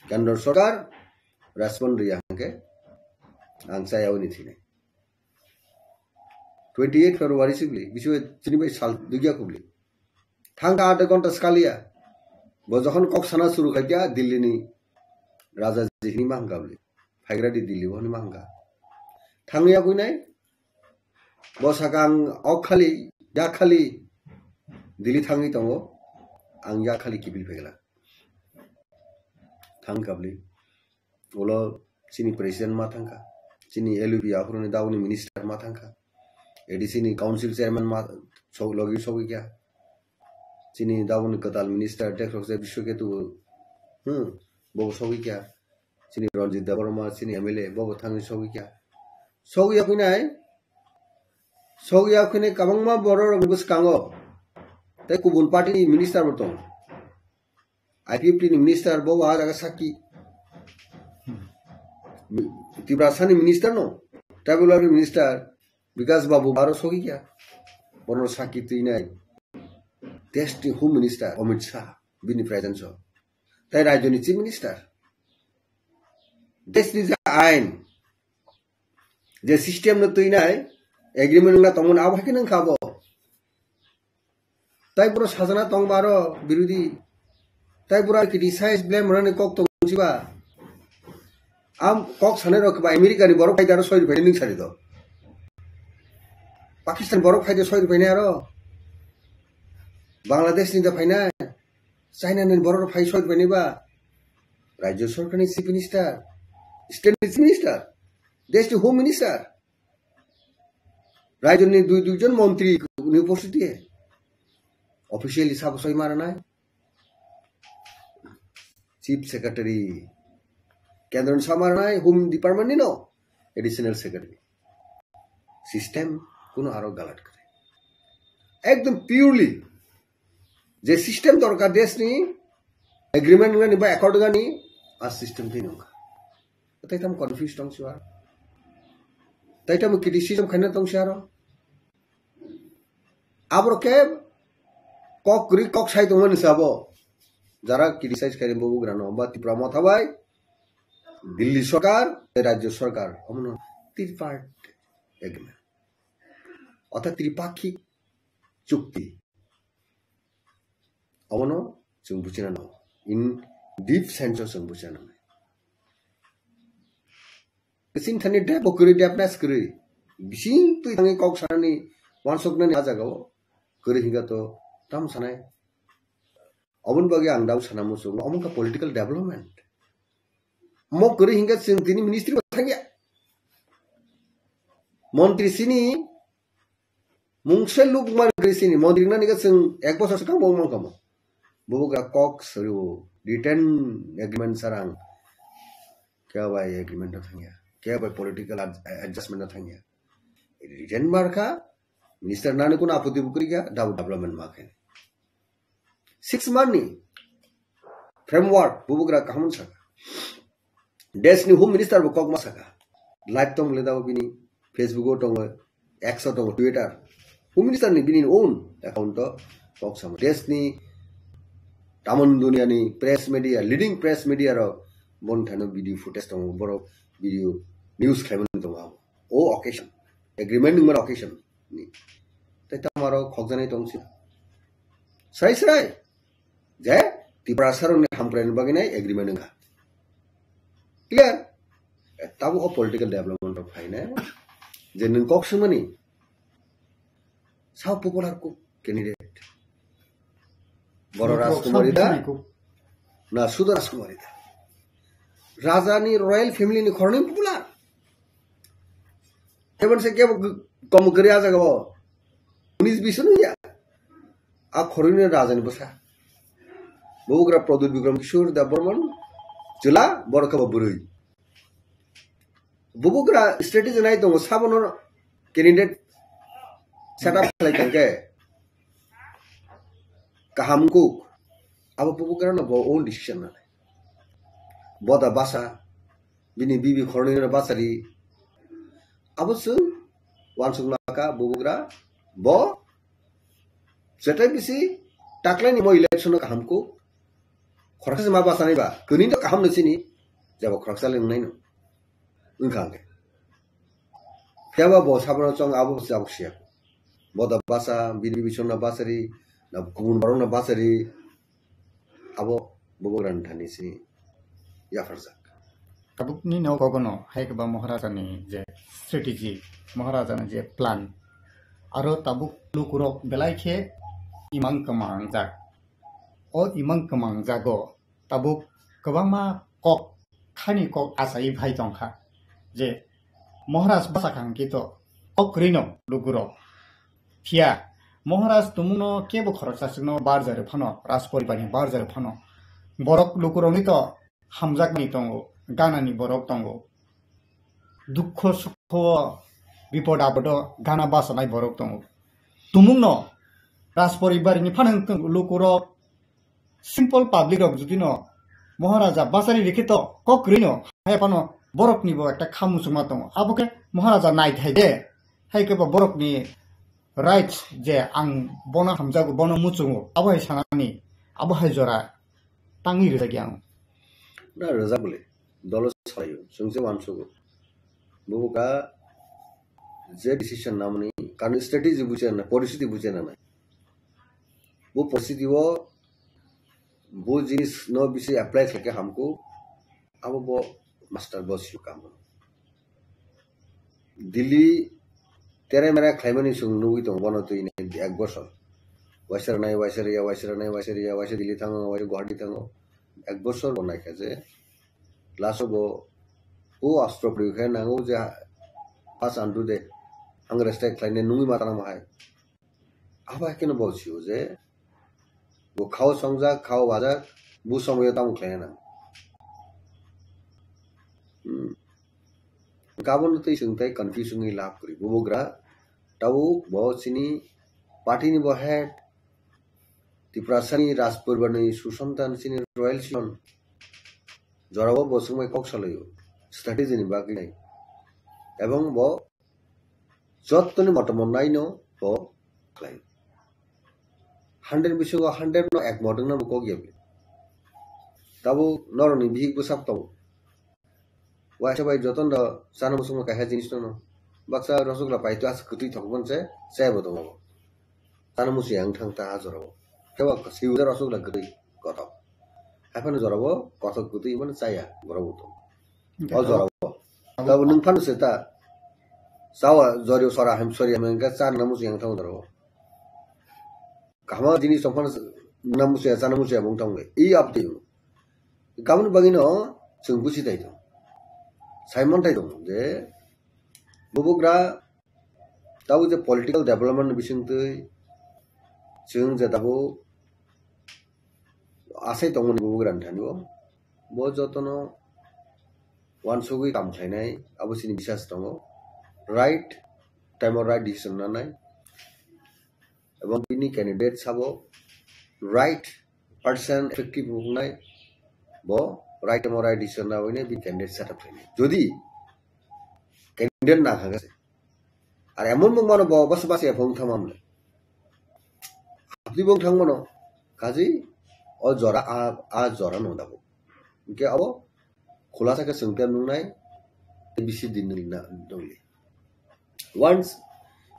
kendro sorkar respond riya hwnkhe ang chaya oni thwinai. Twenty eight February sibli, bisi bai chini bai sal dugya kubli. Thangkha adha ghonta skaliya. Bo jokhon kok sana suru khaikya Delhi ni Raja ji hini ma hwnkha bli. Phaigra di Delhi bo hini ma hwnkha. Thangya kuinai. Bo saka ang ok khali, ya khali Delhi thangwi tongo. Ang ya khali kibil phegla. Thangkha bli. Ulo chini president ma thangkha, chini L U P aphuruni dauni minister ma thangkha, A D C ni council chairman ma sok logi sogwi kha, chini dauni kwtal minister Dekroksa Biswaketu, hmm, bo sogwi kha, chini Ranjit Debbarma, chini M L A bo thangwi sogwi kha, sogwi ya khuinai, sogwi ya khuinai kwbangma borok rok bwskango tei kubun party ni minister bo tongo. I P F T ni minister bo ah jaga sakki. Tiprasa ni minister no, tribal welfare minister Bikas Babu baro sogwi kya. Bono sakki twinai. Desh ni Home Minister Amit Shah bini presence o. Tai rajyo ni Chief Minister. Desh ni je ain, je system no twinai, agreement wngna tongmani abo hai khe nang kha bo. Tai boro sajana tong baro birodhi. Tai boro criticize blame rani kok tong siba. Am kok sanai rok ba America ni borok phai daro soi rupai ning sari do. Pakistan borok phai de soi rupai aro. Bangladesh ni da phai nai. China ni borok phai soi rupai ba. Rajya sarkar ni chief minister, state ni chief minister, desh ni home minister. Rajyoni dui duijon montri ni upostiti officially sabo soi maranai. Chief Secretary kendro ni samaranai, Home Department ni no additional secretary. System kuno aro galat kore. Ekdom purely je system dorkar desh ni agreement gani ba accord gani a system twi nongkha. Tai tam confuse tong siwa. Tai tam criticism khaina tong siaro. Abro ke kok ri kok sai tongmani sabo. Jara criticize khaini bo bugrano ba Tipra Motha bai Delhi sorkar, rajyo sorkar, omono tripartite agreement. Orthat tripakhik chukti. Omono chwng buchina nango. In deep sense o chwng buchina nango. Chini thani dep bo kwrwi, depness kwrwi. Bising twi thangwi kok sanani, wansuknani a jagao kwrwi hinga to tam sanai. Oboni bagwi ang dau sana muchung, omo wngkha political development. Mo kwrwi hinga chwng tini ministry bo thangya. Montri sini mungse luk man gri sini montri nani ka chwng ek bosor swkang bo wngmang kamo. Bubugra kok sariwo written agreement sarang kya bai agreement no thangya, kya bai political ad-, adjustment no thangya. Written marka minister nani kun apoti bukri kya dabu development ma khe. Six month ni framework bubugra kaham saka. Desh ni Home Minister bo kok ma saka. Live tong le dabu bini Facebook o tongo, X o tongo, Twitter. Home Minister ni bini own account o kok sama. Desh ni tamon dunia ni press media, leading press media rok bon thano video footage tongo, borok video news khlaimani tongo abo. O occasion, agreement nungmani occasion ni. Tai tamaro khokjanai tong si. Srai srai. Je Tiprasa rokni hamkraini bagwi nai agreement wngkha. Clear? Eh, tabo o political development rok phainai. Je nwng kok swngmani. Sao popular kok candidate. Boro Rajkumari da? Na Sudhir Rajkumari da? Raja ni royal family ni khoroknwi popular. Heaven se kebo kom gari aja gabo. Unis bisu ya. A khoroknwi raja ni bwsa. Bubugra Pradyut Bikram Kishore Debbarman. Chwla borok khe bo bwrwi. Bubugra strategy nai tongo sabono candidate setup khlai tongkhe. Kaham kuk. Abo bubugra no bo own decision nanai. Boda basa. Bini bibi khoroknwi no bachari. Abo chwng wansuk naka bubugra bo jetai bisi taklaini mo election no kaham kuk. Khoroksa se ma bachanai ba, kwrwini to kaham no sini, jabo khoroksa le wngnai no. Wngkha hwnkhe. Phiya ba bo sabono chong abo se jabok siya. Boda basa, bini bibi songno bachari, na kubun borokno bachari, abo bubugrani thani sini yapharjak. Tabukni no kogono hai khe ba Maharajani je strategy, Maharajani je plan, aro tabuk lukurok belai khe imang kwmangjak. O imang kwmangjago tabuk kwbangma kok thani kok achai phai tongkha je Maharaj bwsakang kito kok kwrwino lukurok. Phiya Maharaj tumungno kebo khoroksa chwngno barjari phano, Rajporibarni barjari phano. Borok lukurokni to hamjakni tongo, ganani borok tongo. Dukho sukho, bipod apodo gana bachanai borok tongo. Tumungno Rajporibarni phano wngtong lukurok, simple public rok judino Maharaja bachari rikhe to kok kwrwino hai phano borokni bo ekta kha muchungma tongo. Abo khe Maharaja naithai de, hai khe bo borokni right je ang bono hamjago, bono muchungo, abo hai sanani, abo hai jora tangwi rwjak yang. Na rwjak bole, dolo salaio, chwng se wansugo. Bo ka je decision namani, karon strategy buchena, poristiti buchena nai. Bo poristiti o, bo jinis no bisi apply khlai khe hamkuk, abo bo master bo sio kamo. Delhi tere mere khlaimani chwng nugwi tongo bono twi ek bosor. Waisa rwnai, waisa rwya, waisa rwnai, waisa rwya, waisa Delhi thango, waisa Guwahati thango. Ek bosor bo naikha je last o bo o astro pori khe nango je pass andu de ang respect khlainai nungwi ma tanamo hai. Abo hai kheno bo sio je bo khao songjak, khao wajak, bo somoyo tamo khlaina nang. Hmm. Gabon twi chwng tai confuse wngwi lab kwrwi. Bubugra tabuk bo chini party ni bo head, Tiprasani Rajporibarni Susanta chini royal son. Jorao bo swngbai kok salaio. Strategy ni bagwi nai. Ebong bo jottoni motomot naino bo khlai. Hundred bisingo hundred no ek mot wngna bo kok ya bini. Tabuk norokni bihik bwsak tongo. Waisa bai jotono chana muchungma kaisa jinis no. Baksa rosogla paito asa kwtwi thok bon se, chaya bo tongo. Chana muchung yang thang ta jorao. Kebo siu rosogla kwtwi kothok. Haphano jorao kothok kwtwi mano chaya borok bo tongo. O jorao. Tabo nwng phano se ta. Chawa jori sora hem sori hem engka chana muchung yang thang jorao. Kahma jinis tong phano nwng muchung ya chana muchung ya bung thang le. I apti. Gabon bagwi no chwng buchi tai tong. Simon tai tong je bubugra Tabuk je political development ni bisingtwi chwng je tabuk asai tongmani bubagrani thani o, bo jotono uansugwi kam khlainai, abo chini bisas tongo. Right time o right decision nanai, ebong bini candidate sabo right person effective wngnai, bo right time o right decision nawi bini candidate set up khlainai. Jodi candidate na kha Ar emon mung mano bo bas bas ephong thangmamle. Abdi bong thangmano kaji o jora a, a jora no dago. Hingke abo khulasa khe chwng tem nungnai bisi din nungna dongli. Once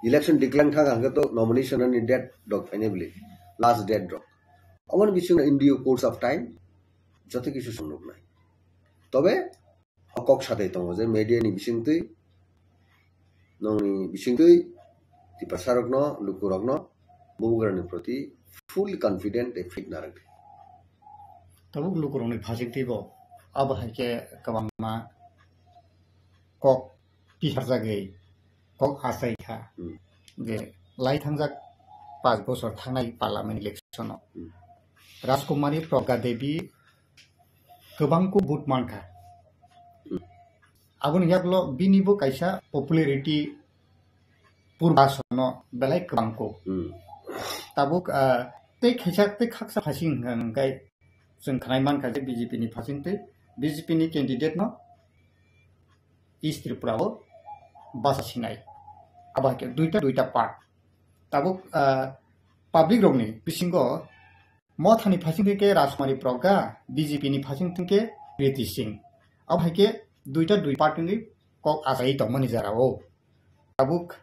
election decline thang hangke to nomination ani date dok phainai bili. Last date dok. Aboni bisingo in due course of time joto kisu swngnuknai. Tobe o kok sadai tongo je media ni bisingtwi, nongni bisingtwi Tiprasa rokno, luku rokno bubagrani proti full confident tei fit narwk di. Tabuk luku rokni phasingtwi bo abo hai khe kwbangma kok piharjagwi kok achai kha Hmm. je lai thangjak panch bochor thangnai parliament election o Hmm. Rajkumari Pragya Devi kwbangkuk vote mankha. Hmm. Aboni yaklo bini bo kaisa popularity purbasono belai kwbangkuk. Hmm. Tabuk, ah, tei khaisa tei khaksa phasing hwnkha hwnkhe chwng khnai mankha je B J P ni phasingtwi, B J P ni candidate no East Tripura o basa sinai. Abo hai khe duita, duita part. Tabuk, ah, public rokni bisingo Mothani phasing thwngkhe Rajkumari Pragya, B J P ni phasing thwngkhe Kriti Singh. Abo hai khe duita dui party ni kok achai tongmani jora o. Tabuk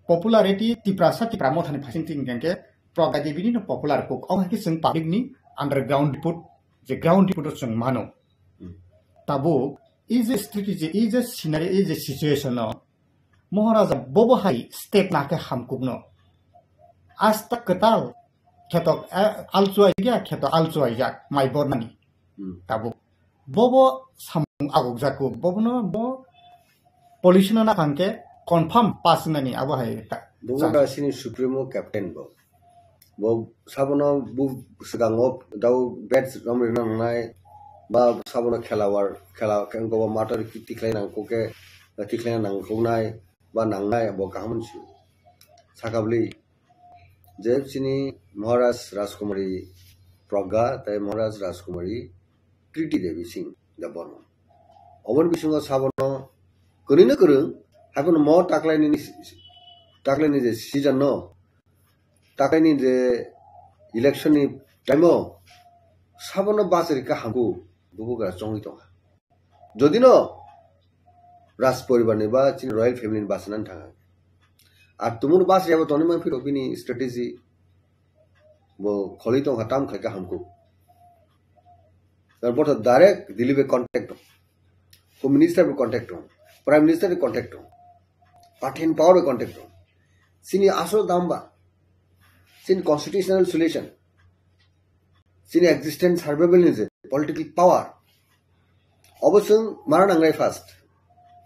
popularity Tiprasa Tipra Mothani phasing thwngkhe Pragya Devi ni no popular kok. Abo hai khe chwng public ni underground report, je ground report o chwng mano. Hmm. Tabuk, e je strategy, e je scenario, e je situation o Maharaja bobo hai step na khe hamkukno. Asta kwtal kheto, eh, alchuai ya, kheto alchuai jak, mai bornani. Hmm. Tabuk. Bobo samung aguk jaku, bobono bo pollution na kangke confirm pass nani abo hai ta. Bobo da sini supremo captain bo. Bo sabono bu swkango dau bat romrina nangnai, ba sabono khelawar, khela, khe wngkha bo mator ki tikhlai nangkuk khe, tikhlai nangkuknai, ba nangnai, bo kaham si. Sakabli, je chini Maharaj Rajkumari Pragya, tei Maharaj Rajkumari Kriti Devi Singh Debbarma. Oboni bisingo sabono kwrwino kwrwng, haiphano mo taklaini, taklaini je season no, taklaini je election ni time o sabono bachari ka hamku bubugra chongwi tongkha. Jodi no Raj poribar ni ba chini royal family ni bachana thanga. Ar tumur bachari abo tongwi man phiro bini strategy bo kholi tongkha tam khai ka hamku. Tar bo to direct Delhi bai contact dong. Home Minister bai contact dong. Prime Minister bai contact dong. Party in power bai contact dong. Chini asol dam ba. Chini constitutional solution. Chini existence survival ni je political power. Obo chwng mara nangnai first.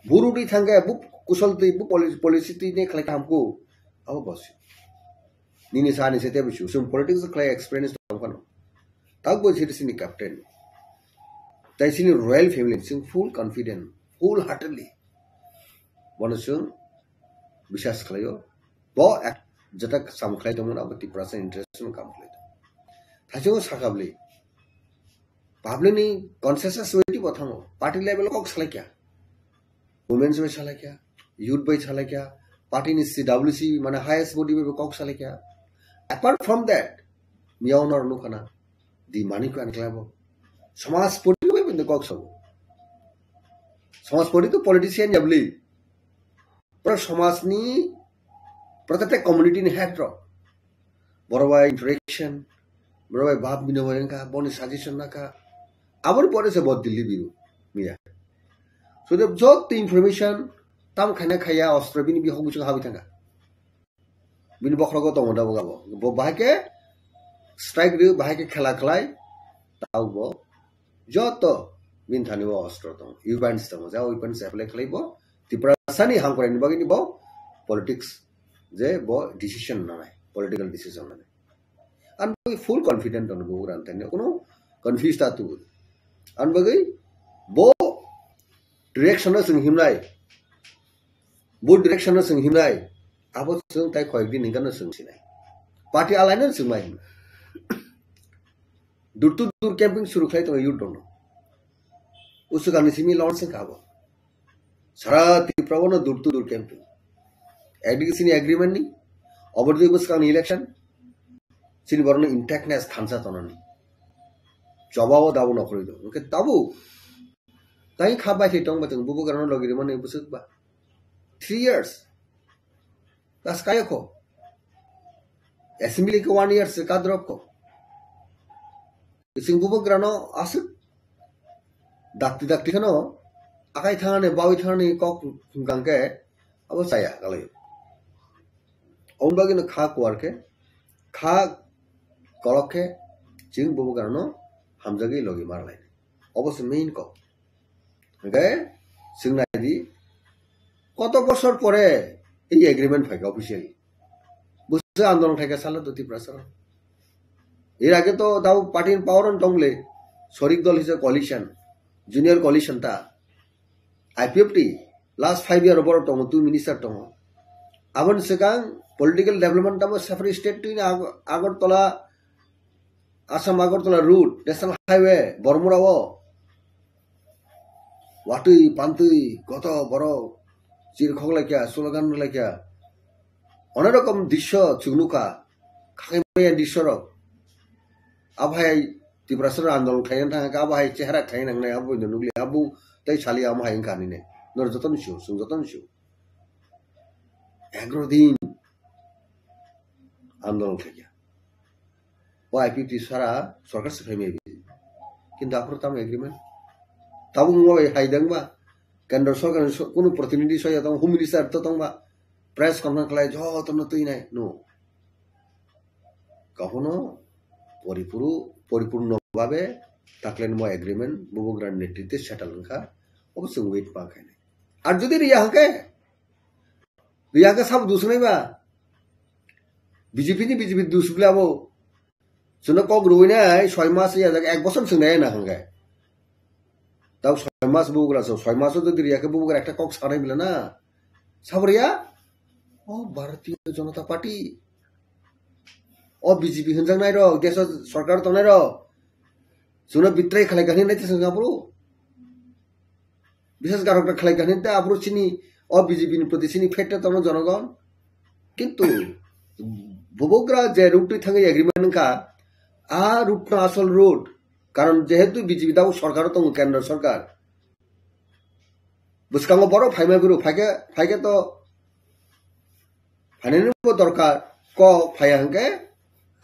Buru di thangkhe bu kusol twi bu poli-, policy twi ne khlai hamku. Abo bosi. Nini sa ni se tebo su. Chwng politics khlai experience tong phano. Tabuk bo chini captain. Tai chini royal family chwng full confident, full heartedly. Bono chwng biswas khlaio. Bo ek jeta sam khlai tongmani abo Tiprasa interest no kam khlai tongo. Thaichungo sakabli. Public ni consensus waiting bo thango. Party level kok salai kya. Women's bai salai kya, youth bai salai kya, party ni C W C mane highest body bai kok salai kya. Apart from that, miyao nor nukhana, di mani ko ankla bo. Samaj party bai bende kok sabo. Samaj party to politician yabli. Pura samaj ni protected community ni head ro. Borok bai interaction, borok bai bab binoy wngkha, boni suggestion nakha. Aboni pore se bo Delhi biru, miya. So the joto information tam khaina khaya ostro bini bihok bisingo habwi thangkha. Bini bokhrogo tongo da bo gabo. Bo bahai khe strike rw, bahai khe khela khlai, tao bo joto bini thani bo ostro tongo, weapons tongo, ja weapons apply khlai bo Tiprasani hangkorani bagwi ni bo politics je bo decision nanai, political decision nanai. Ang bagwi full confident tongo bo ran tani, kuno confuse ta tu. Ang bagwi bo direction no sing himnai, bo direction no sing himnai, abo sing tai koyek din hinkan no sing sinai. Party alai no sing mai him. Dur to dur camping suru khlai tongo youth rokno. Usukani simi launch wngkha abo. Sara Tripura o no dur to dur camping. Ekdike chini agreement ni, obordi bwskangni election, chini borokno intactness thansa tonani. Choba o dabo nokhorwi do. Hwnkhe tabuk tai kha bai thai tong ba chwng bubagrano logi rwmani bwswk ba. Three years. Das kaya ko. Assembly ke one year se kadrop ko. Ising bubagrano aswk dakti dakti kheno akai thangani bawi thangani kok hwnkang khe abo chaya kalai. Oboni bagwino kha kuar khe, kha kolok khe chwng bubagrano hamjagwi logi marlai. Obo se main kok. Hwnkhe swng nai di, koto bosor pore ei agreement phaikha officially. Bwswk andolon khaikha salo to Tiprasa. Er age to dao party in power on tongle, sorik dol hisa coalition, junior coalition ta, I P F T, last five year borok tongo, two minister tongo. Aboni swkang political development tamo separate state twi Agartala, Assam Agartala route, national highway, Bormura o. Watwi, pantwi, koto borok chirkhok laikha, slogan laikha. Onek rokom drisyo chwng nukha, khakai maya drisyo rok. Abo hai Tiprasa andolon khaina thangkha, abo hai chehra khaina nangnai, abo nukli, abo tei sali amo hai wngkha nini. Nor jotono sio, chwng jotono sio. Egaro din andolon khaikha. O I P T sara sorkar se phaimai bi. Kintu aphuru tamo agreement? Tabuk wngma bai hai dangba? Kendra sorkar ni so-, kunu protinidhi soya tong, home minister to tongba? Press conference khlai jotono twi nai, no. Kahuno poripuru-, poripurno babe taklenmo agreement bubagra netritwe settle wngkha, obo chwng wait ma khainai. Ar jodi riya hwnkhe, riya hwnkhe sabo dusnai ba? B J P ni B J P dus bwle abo. Chwngno kok rwinai soi mas ya jaga ek bosor chwng nai na hwnkhe. Tau soi mas bubagra so, soi mas o jodi riya khe bubagra ekta kok sanai bwle na. Sabo riya? O Bharatiya Janata Party. O B J P hwnjaknai rok, desh o sorkar tongnai rok. Chwngno betray khlai kha hinwi nai thwswng aphuru. Biswas garok ta khlai kha hinwi ta aphuru chini o B J P ni proti chini faith ta tongno jonogon. Kintu bubagra je route twi thangwi agreement wngkha, a route no asol route. Karon jehetu B J P dao sorkar o tongo, kendra sorkar. Bwskango borok phaimai bwrwi phaikhe, phaikhe to phainani bo dorkar, kok phaiya hwnkhe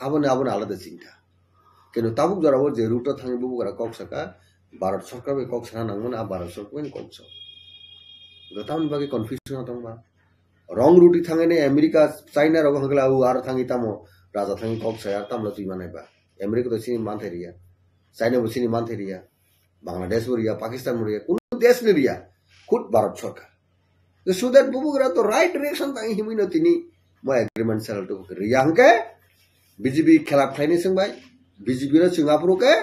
aboni, aboni alada chinta. Kintu tabuk jorao je route o thangwi bubagra kok saka, Bharat sorkar bai kok sana nangmani, a Bharat sorkar bai kok sa. Tamoni bagwi confusion tongma. Wrong route thangwi America, China rogo hwnkhe la u aro thangwi tamo raja thangwi kok saya, tamla twi manai ba. America to chini manthai riya, China bo chini manthai riya. Bangladesh bo riya, Pakistan bo riya, kunu desh ni riya, khud Bharat sorkar. So that bubagra to right direction tang himwi no tini mo agreement sal to riya hwnkhe B J P khelap khlaini swngbai, B J P no chwng aphuru khe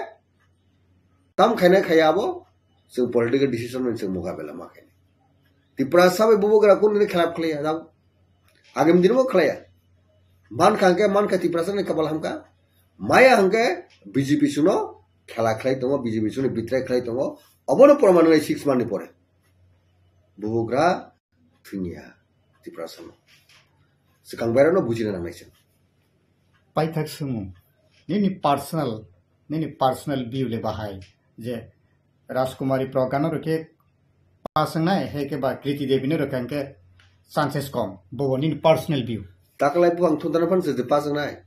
tam khaina khaya abo, chwng political decision no chwng mukabela ma khaini. Tiprasa bai bubagra kunu ni khelap khlaiya, jao. Agam din bo khlaiya. Man kha hwnkhe, man kha Tiprasa ni kapal hamkha. Maya hwnkhe B J P suno khela khlai tongo, B J P suno betray khlai tongo. Obono proman wngwi six month ni pore. Bubagra thwngya Tiprasa no. Swkang bairano bujina nangnai se. Paithak swngmung. Nini personal, nini personal view le bahai je Rajkumari Pragya no rwkhe pass wngnai, hai khe ba Kriti Devi no rwkha hwnkhe chances kom. Bobo nini personal view. Taklai buphang thunthana phano se pass wngnai.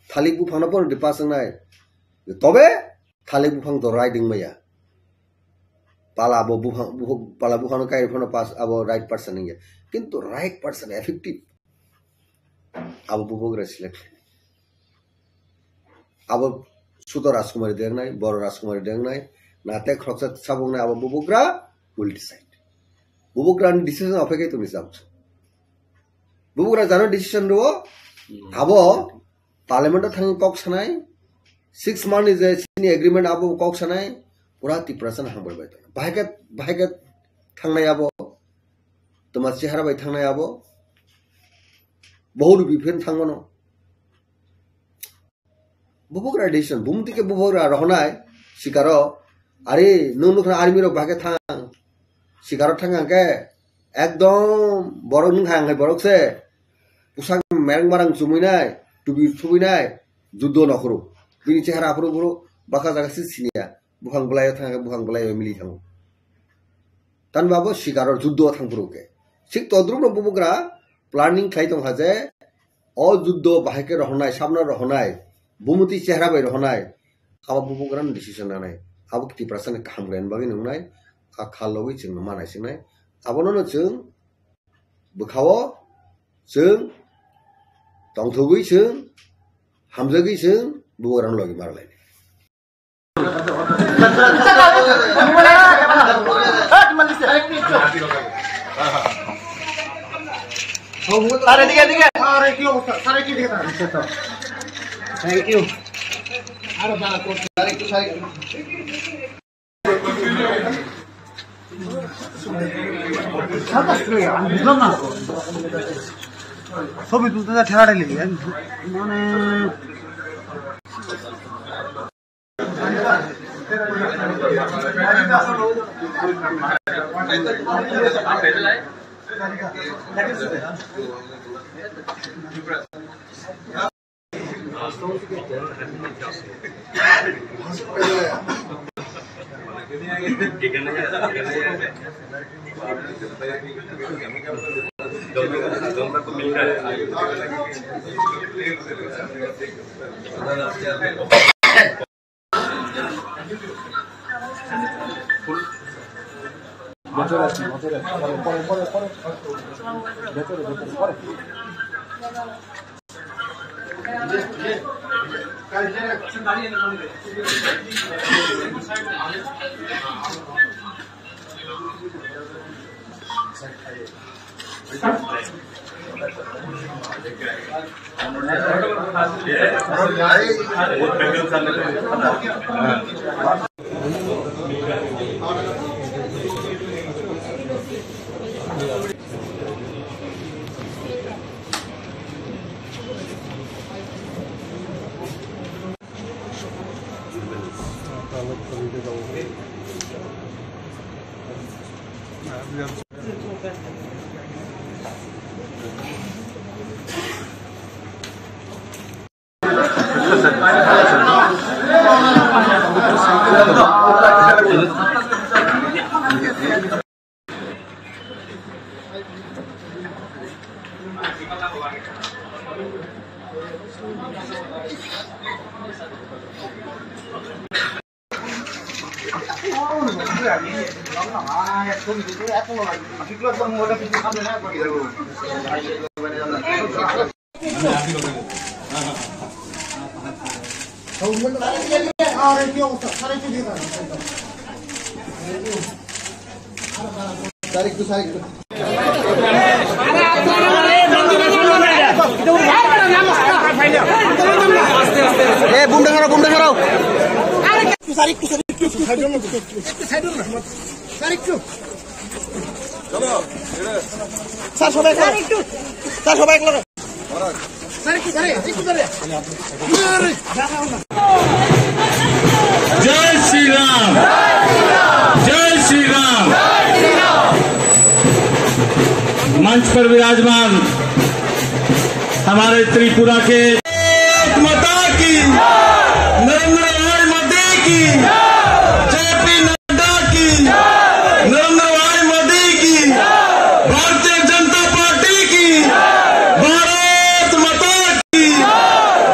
Thalik buphang no phano pass wngnai. Tobe thalik buphang to right wngmaya. Pala bo buphang, buphang, pala buphang no kai phano pass, abo right person wngya. Kintu right person effective. Abo bubagra select khlainai. Abo sudo Rajkumari dengnai, boro Rajkumari dengnai, na te khoroksa sabuknai abo bubagra will decide. Bubagra ni decision ophai kai tongni sabuk. Bubagra jano decision rwo, abo parliament o thangwi kok sanai, six month ni je chini agreement abo kok sanai, pura Tiprasa no hambai bai tong. Bahai khe, bahai khe thangnai abo, toma chehara bai thangnai abo, bohur biphen thangmano. Bubagra decision, bumti khe bubagra rohonai, sikaro, ari nung nukha army rok bahai khe thang, sikaro thang hang khe, ekdom borok nung hai ang hai borok se, pusak mereng marang chumui nai, tubi thubui nai, juddo nokhoro, bini chehara aphuru buro, baka jaga se siniya, buphang bwlai o thang khe buphang bwlai o mili thango. Tan babo sikaro juddo thang phuru khe. Sik todruk no bubagra planning khlai tong kha je, o juddo bahai khe rohonai, sabno rohonai, bumuti chehra bai rohonai, abo bubagrano decision nanai, abo Tiprasani kaham khlaina bagwi nungnai, a kha logwi chwngno manai swngnai, abono no chwng bwkhao chwng tongthogwi chwng hamjagwi chwng bubagrano logi marlainai. আরে, এদিকে, এদিকে। আরে, কি অবস্থা? স্যার, কি দিকে তাকান? Thank you. আরে, দাঁড়া, স্যার, একটু, স্যার, একটু। আমি বুঝলাম না। ছবি তুলতে যা ঠেলাঠেলি, আমি মানে ভেতরে আছে, ভেতরে আছে। পরে, পরে, পরে, পরে। ভেতরে, ভেতরে, পরে। এ, বুমটা সরাও, বুমটা সরাও। স্যার, একটু, স্যার, একটু, একটু, স্যার, একটু। স্যার, সবাই একটু। স্যার, সবাই এক লগে। স্যার, একটু, স্যার, একটু, স্যার। জয় শ্রী রাম। জয় শ্রী রাম। मंच पर विराजमान हमारे त्रिपुरा के भारत माता की, नरेंद्र भाई मोदी की, जेपी नड्डा की, नरेंद्र भाई मोदी की, भारतीय जनता पार्टी की, भारत माता की,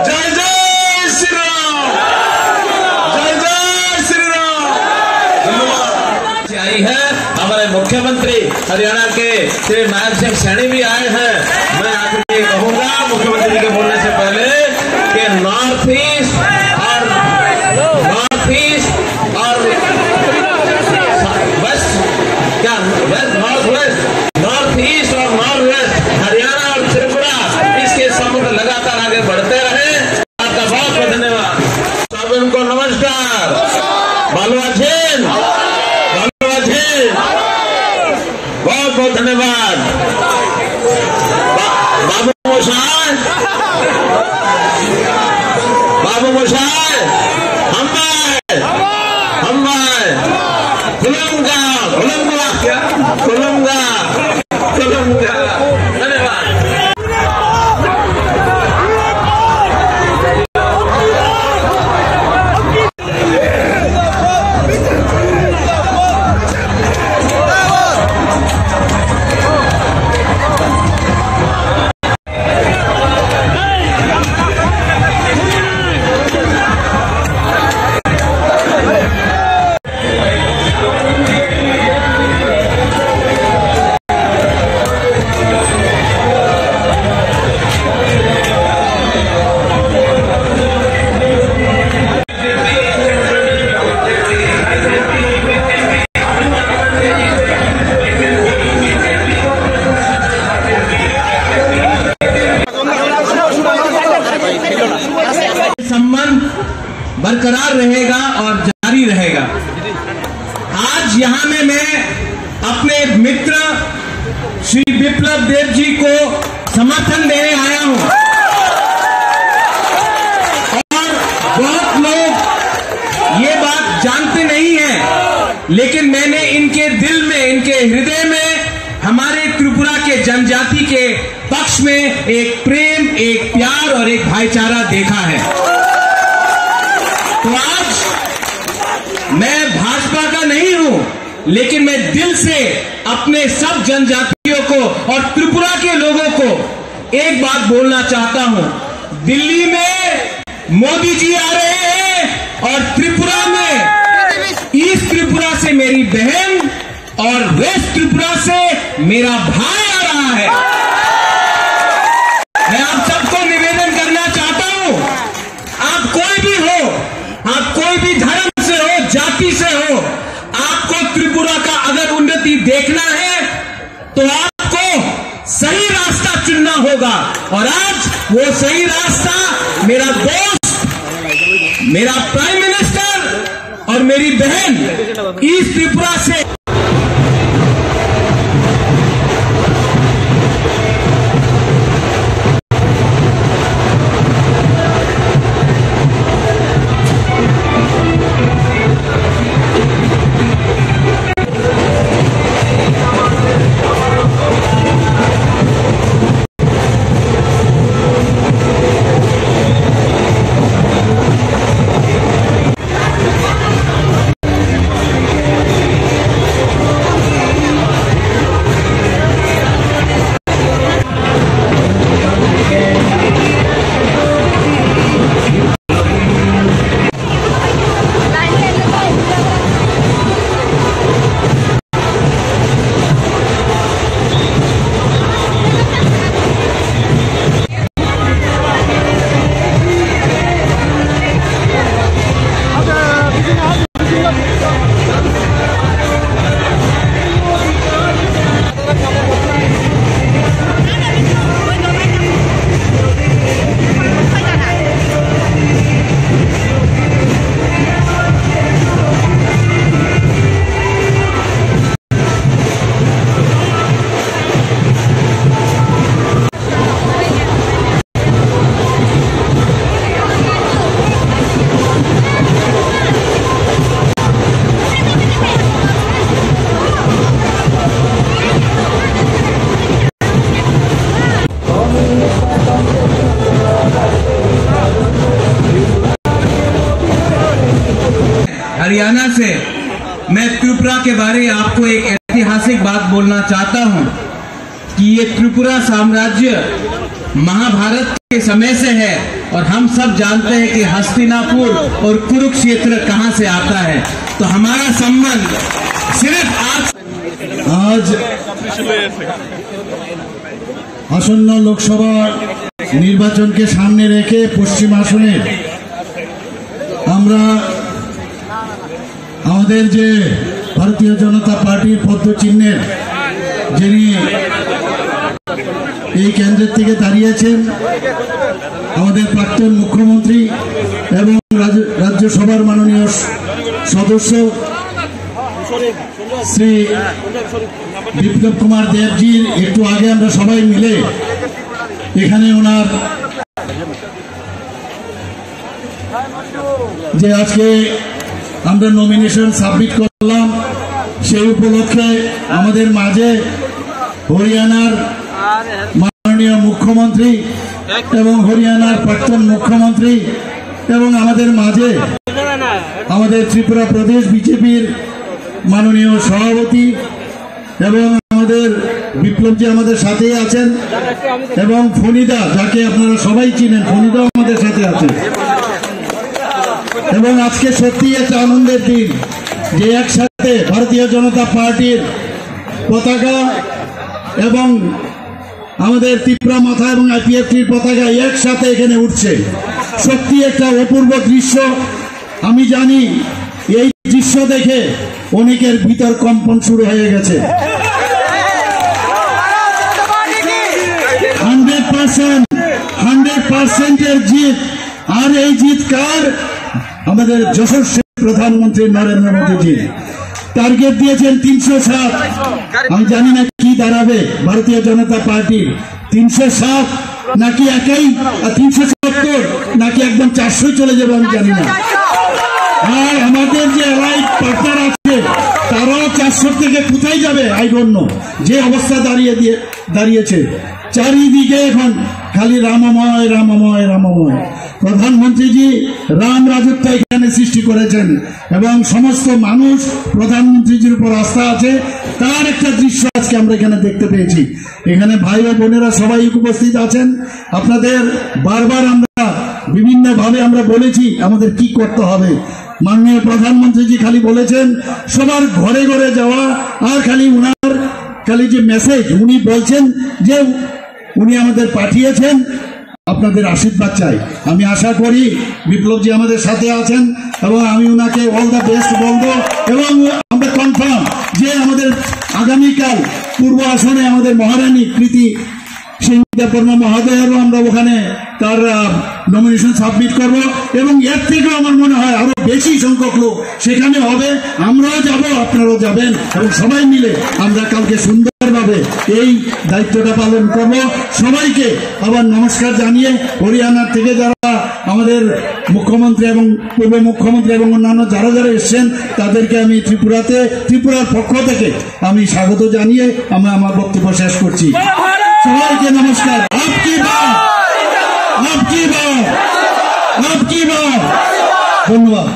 जय जय श्री राम, जय जय श्री राम। धन्यवाद। आई है हमारे मुख्यमंत्री हरियाणा के श्री नायब सिंह सैनी भी आए हैं। मैं आखिर ये कहूंगा मुख्यमंत्री जी के बोलने से पहले कि नॉर्थ ईस्ट और, नॉर्थ ईस्ट और वेस्ट, क्या west, north west, north east और नॉर्थ वेस्ट, हरियाणा और त्रिपुरा बरकरार रहेगा और जारी रहेगा। आज यहाँ में मैं अपने मित्र श्री विप्लव देव जी को समर्थन देने आया हूँ। और बहुत लोग ये बात जानते नहीं हैं, लेकिन मैंने इनके दिल में, इनके हृदय में हमारे त्रिपुरा के जनजाति के पक्ष में एक प्रेम, एक प्यार और एक भाईचारा देखा है। तो आज मैं भाजपा का नहीं हूं, लेकिन मैं दिल से अपने सब जनजातियों को और त्रिपुरा के लोगों को एक बात बोलना चाहता हूं। दिल्ली में मोदी जी आ रहे हैं और त्रिपुरा में, ईस्ट त्रिपुरा से मेरी बहन और वेस्ट त्रिपुरा से मेरा भाई आ रहा है। मैं आप सबको निवेदन करना चाहता हूं, आप कोई भी हो, आप कोई भी धर्म से हो, जाति से हो, आपको त्रिपुरा का अगर उन्नति देखना है तो आपको सही रास्ता चुनना होगा। और आज वो सही रास्ता मेरा दोस्त, मेरा प्राइम मिनिस्टर और मेरी बहन ईस्ट त्रिपुरा से हरियाणा से मैं त्रिपुरा के बारे में आपको एक ऐतिहासिक बात बोलना चाहता हूं कि ये त्रिपुरा साम्राज्य महाभारत के समय से है और हम सब जानते हैं कि हस्तिनापुर और कुरुक्षेत्र कहां से आता है। तो हमारा संबंध सिर्फ आज आज আসন্ন লোকসভা নির্বাচনকে সামনে রেখে পশ্চিম আসনে আমরা আমাদের যে ভারতীয় জনতা পার্টির পদ্ম চিহ্নের যিনি এই কেন্দ্রের থেকে দাঁড়িয়েছেন, আমাদের প্রাক্তন মুখ্যমন্ত্রী এবং রাজ্য, রাজ্যসভার মাননীয় স-, সদস্য শ্রী বিপ্লব কুমার দেবজির একটু আগে আমরা সবাই মিলে এখানে ওনার যে আজকে আমরা নমিনেশন সাবমিট করলাম, সেই উপলক্ষে আমাদের মাঝে হরিয়ানার মাননীয় মুখ্যমন্ত্রী এবং হরিয়ানার প্রাক্তন মুখ্যমন্ত্রী এবং আমাদের মাঝে আমাদের ত্রিপুরা প্রদেশ বিজেপির মাননীয় সভাপতি এবং আমাদের বিপ্লবজি আমাদের সাথেই আছেন এবং ফণিদা, যাকে আপনারা সবাই চিনেন, ফণিদাও আমাদের সাথে আছে। এবং আজকে সত্যিই একটা আনন্দের দিন যে একসাথে ভারতীয় জনতা পার্টির পতাকা এবং আমাদের ত্রিপুরা মথা এবং আইপিএফটির পতাকা একসাথে এখানে উঠছে। সত্যি একটা অপূর্ব দৃশ্য। আমি জানি এই দৃশ্য দেখে অনেকের ভিতর কম্পন শুরু হয়ে গেছে। হান্ড্রেড পার্সেন্ট, হান্ড্রেড পার্সেন্টের জিত। আর এই জিত কার? আমাদের যশস্বী প্রধানমন্ত্রী নরেন্দ্র মোদীজি টার্গেট দিয়েছেন তিনশো সাত। আমি জানি না কি দাঁড়াবে ভারতীয় জনতা পার্টির, তিনশো সাত নাকি একাই, আর তিনশো সত্তর নাকি একদম চারশো চলে যাবে, আমি জানি না। আর আমাদের যে অ্যালাইড পার্টনার আছে, তারাও চারশো থেকে কোথায় যাবে, আই ডোন্ট নো। যে অবস্থা দাঁড়িয়ে দিয়ে দাঁড়িয়েছে, চারিদিকে এখন খালি রামময়, রামময়, রামময়। প্রধানমন্ত্রীজি রাম রাজত্ব এখানে সৃষ্টি করেছেন এবং সমস্ত মানুষ প্রধানমন্ত্রীজির উপর আস্থা আছে। তার একটা দৃশ্য আজকে আমরা এখানে দেখতে পেয়েছি। এখানে ভাই ও বোনেরা সবাই উপস্থিত আছেন। আপনাদের বারবার আমরা বিভিন্নভাবে আমরা বলেছি আমাদের কি করতে হবে। মাননীয় প্রধানমন্ত্রীজি খালি বলেছেন সবার ঘরে ঘরে যাওয়া, আর খালি উনার খালি যে মেসেজ উনি বলছেন যে উনি আমাদের পাঠিয়েছেন, আপনাদের আশীর্বাদ চাই। আমি আশা করি বিপ্লবজি আমাদের সাথে আছেন এবং আমি ওনাকে অল দ্য বেস্ট বলবো। এবং আমরা কনফার্ম যে আমাদের আগামীকাল পূর্ব আসনে আমাদের মহারানী কৃতি সিং দেববর্মা মহোদয়েরও আমরা ওখানে তার নমিনেশন সাবমিট করব এবং এর থেকেও আমার মনে হয় আরো বেশি সংখ্যক লোক সেখানে হবে। আমরাও যাব, আপনারাও যাবেন এবং সবাই মিলে আমরা কালকে সুন্দরভাবে এই দায়িত্বটা পালন করব। সবাইকে আবার নমস্কার জানিয়ে হরিয়ানা থেকে যারা আমাদের মুখ্যমন্ত্রী এবং পূর্ব মুখ্যমন্ত্রী এবং অন্যান্য যারা যারা এসছেন তাদেরকে আমি ত্রিপুরাতে, ত্রিপুরার পক্ষ থেকে আমি স্বাগত জানিয়ে আমি আমার বক্তব্য শেষ করছি। সবাইকে নমস্কার। আপ কি বাত, আপ কি বাত, আপ কি বাত। ধন্যবাদ।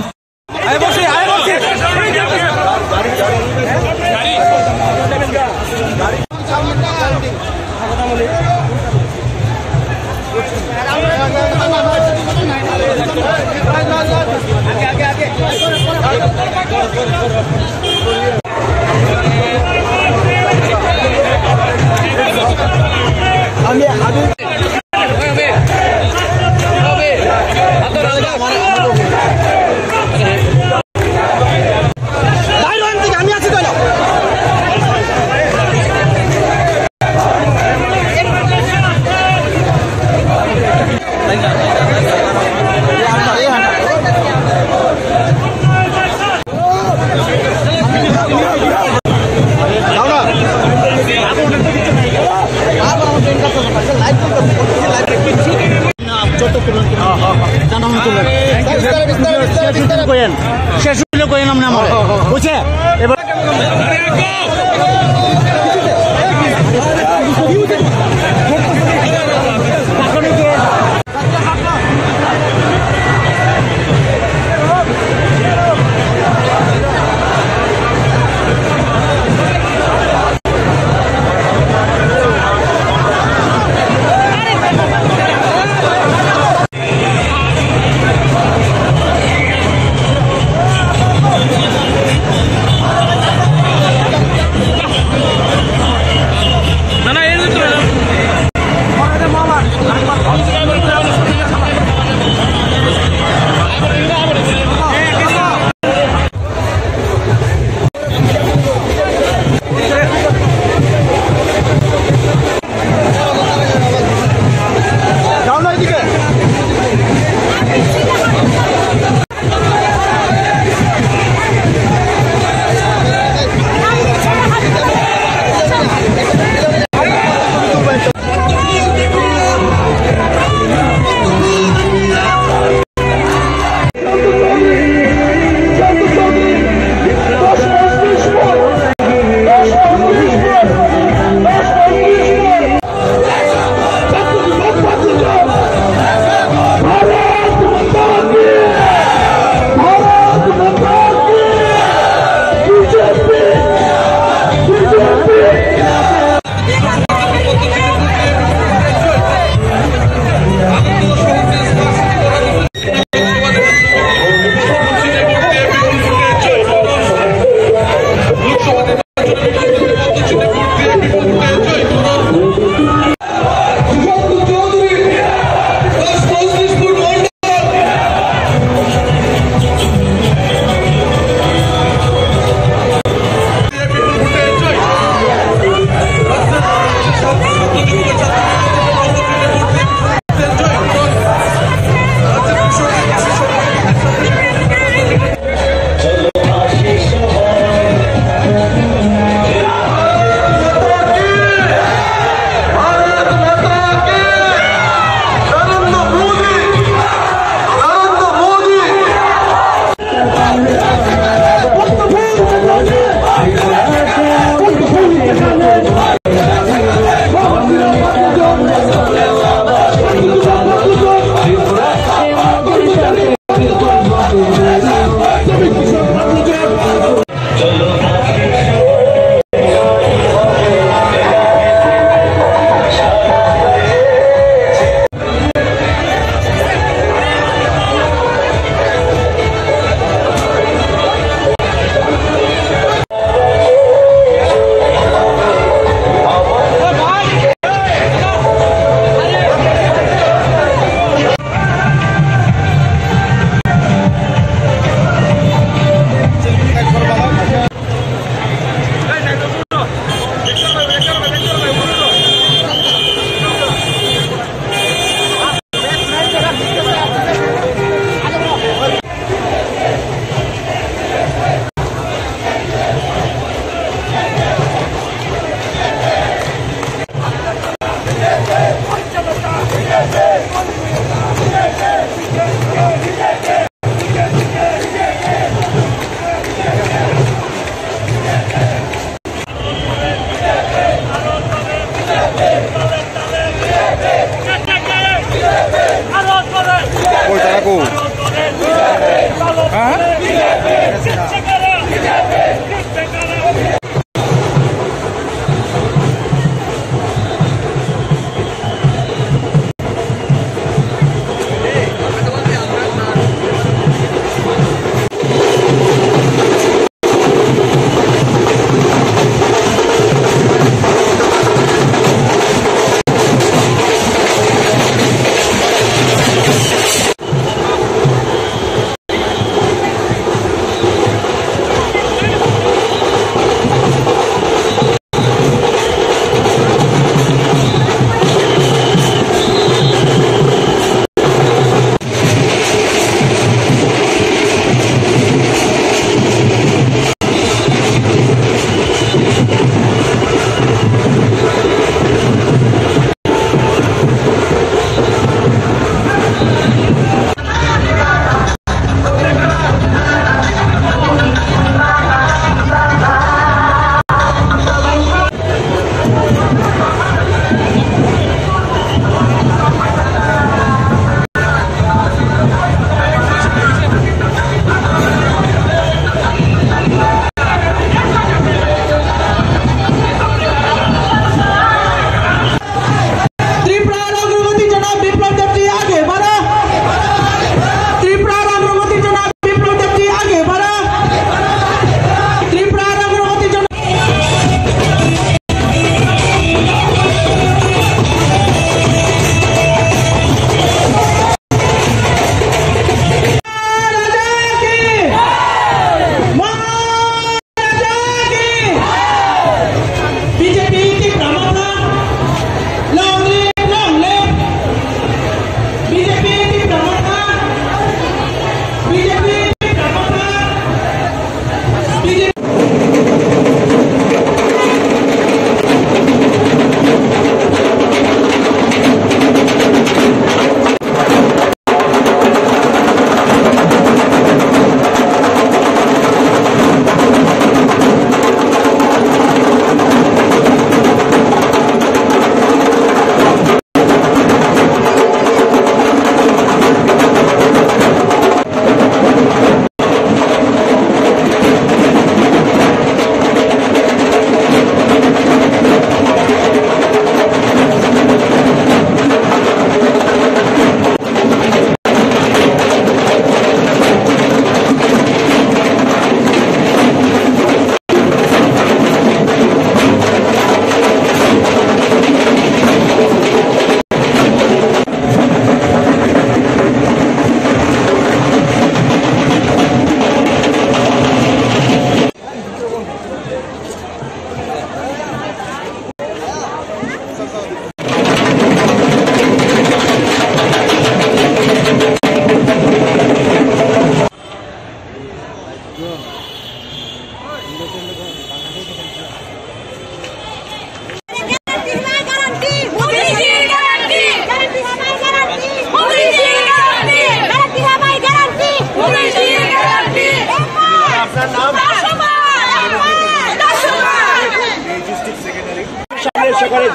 শেষ হইলে কইেন, শেষ হইলে কইেন আপনি আমার। বুঝছে? এবার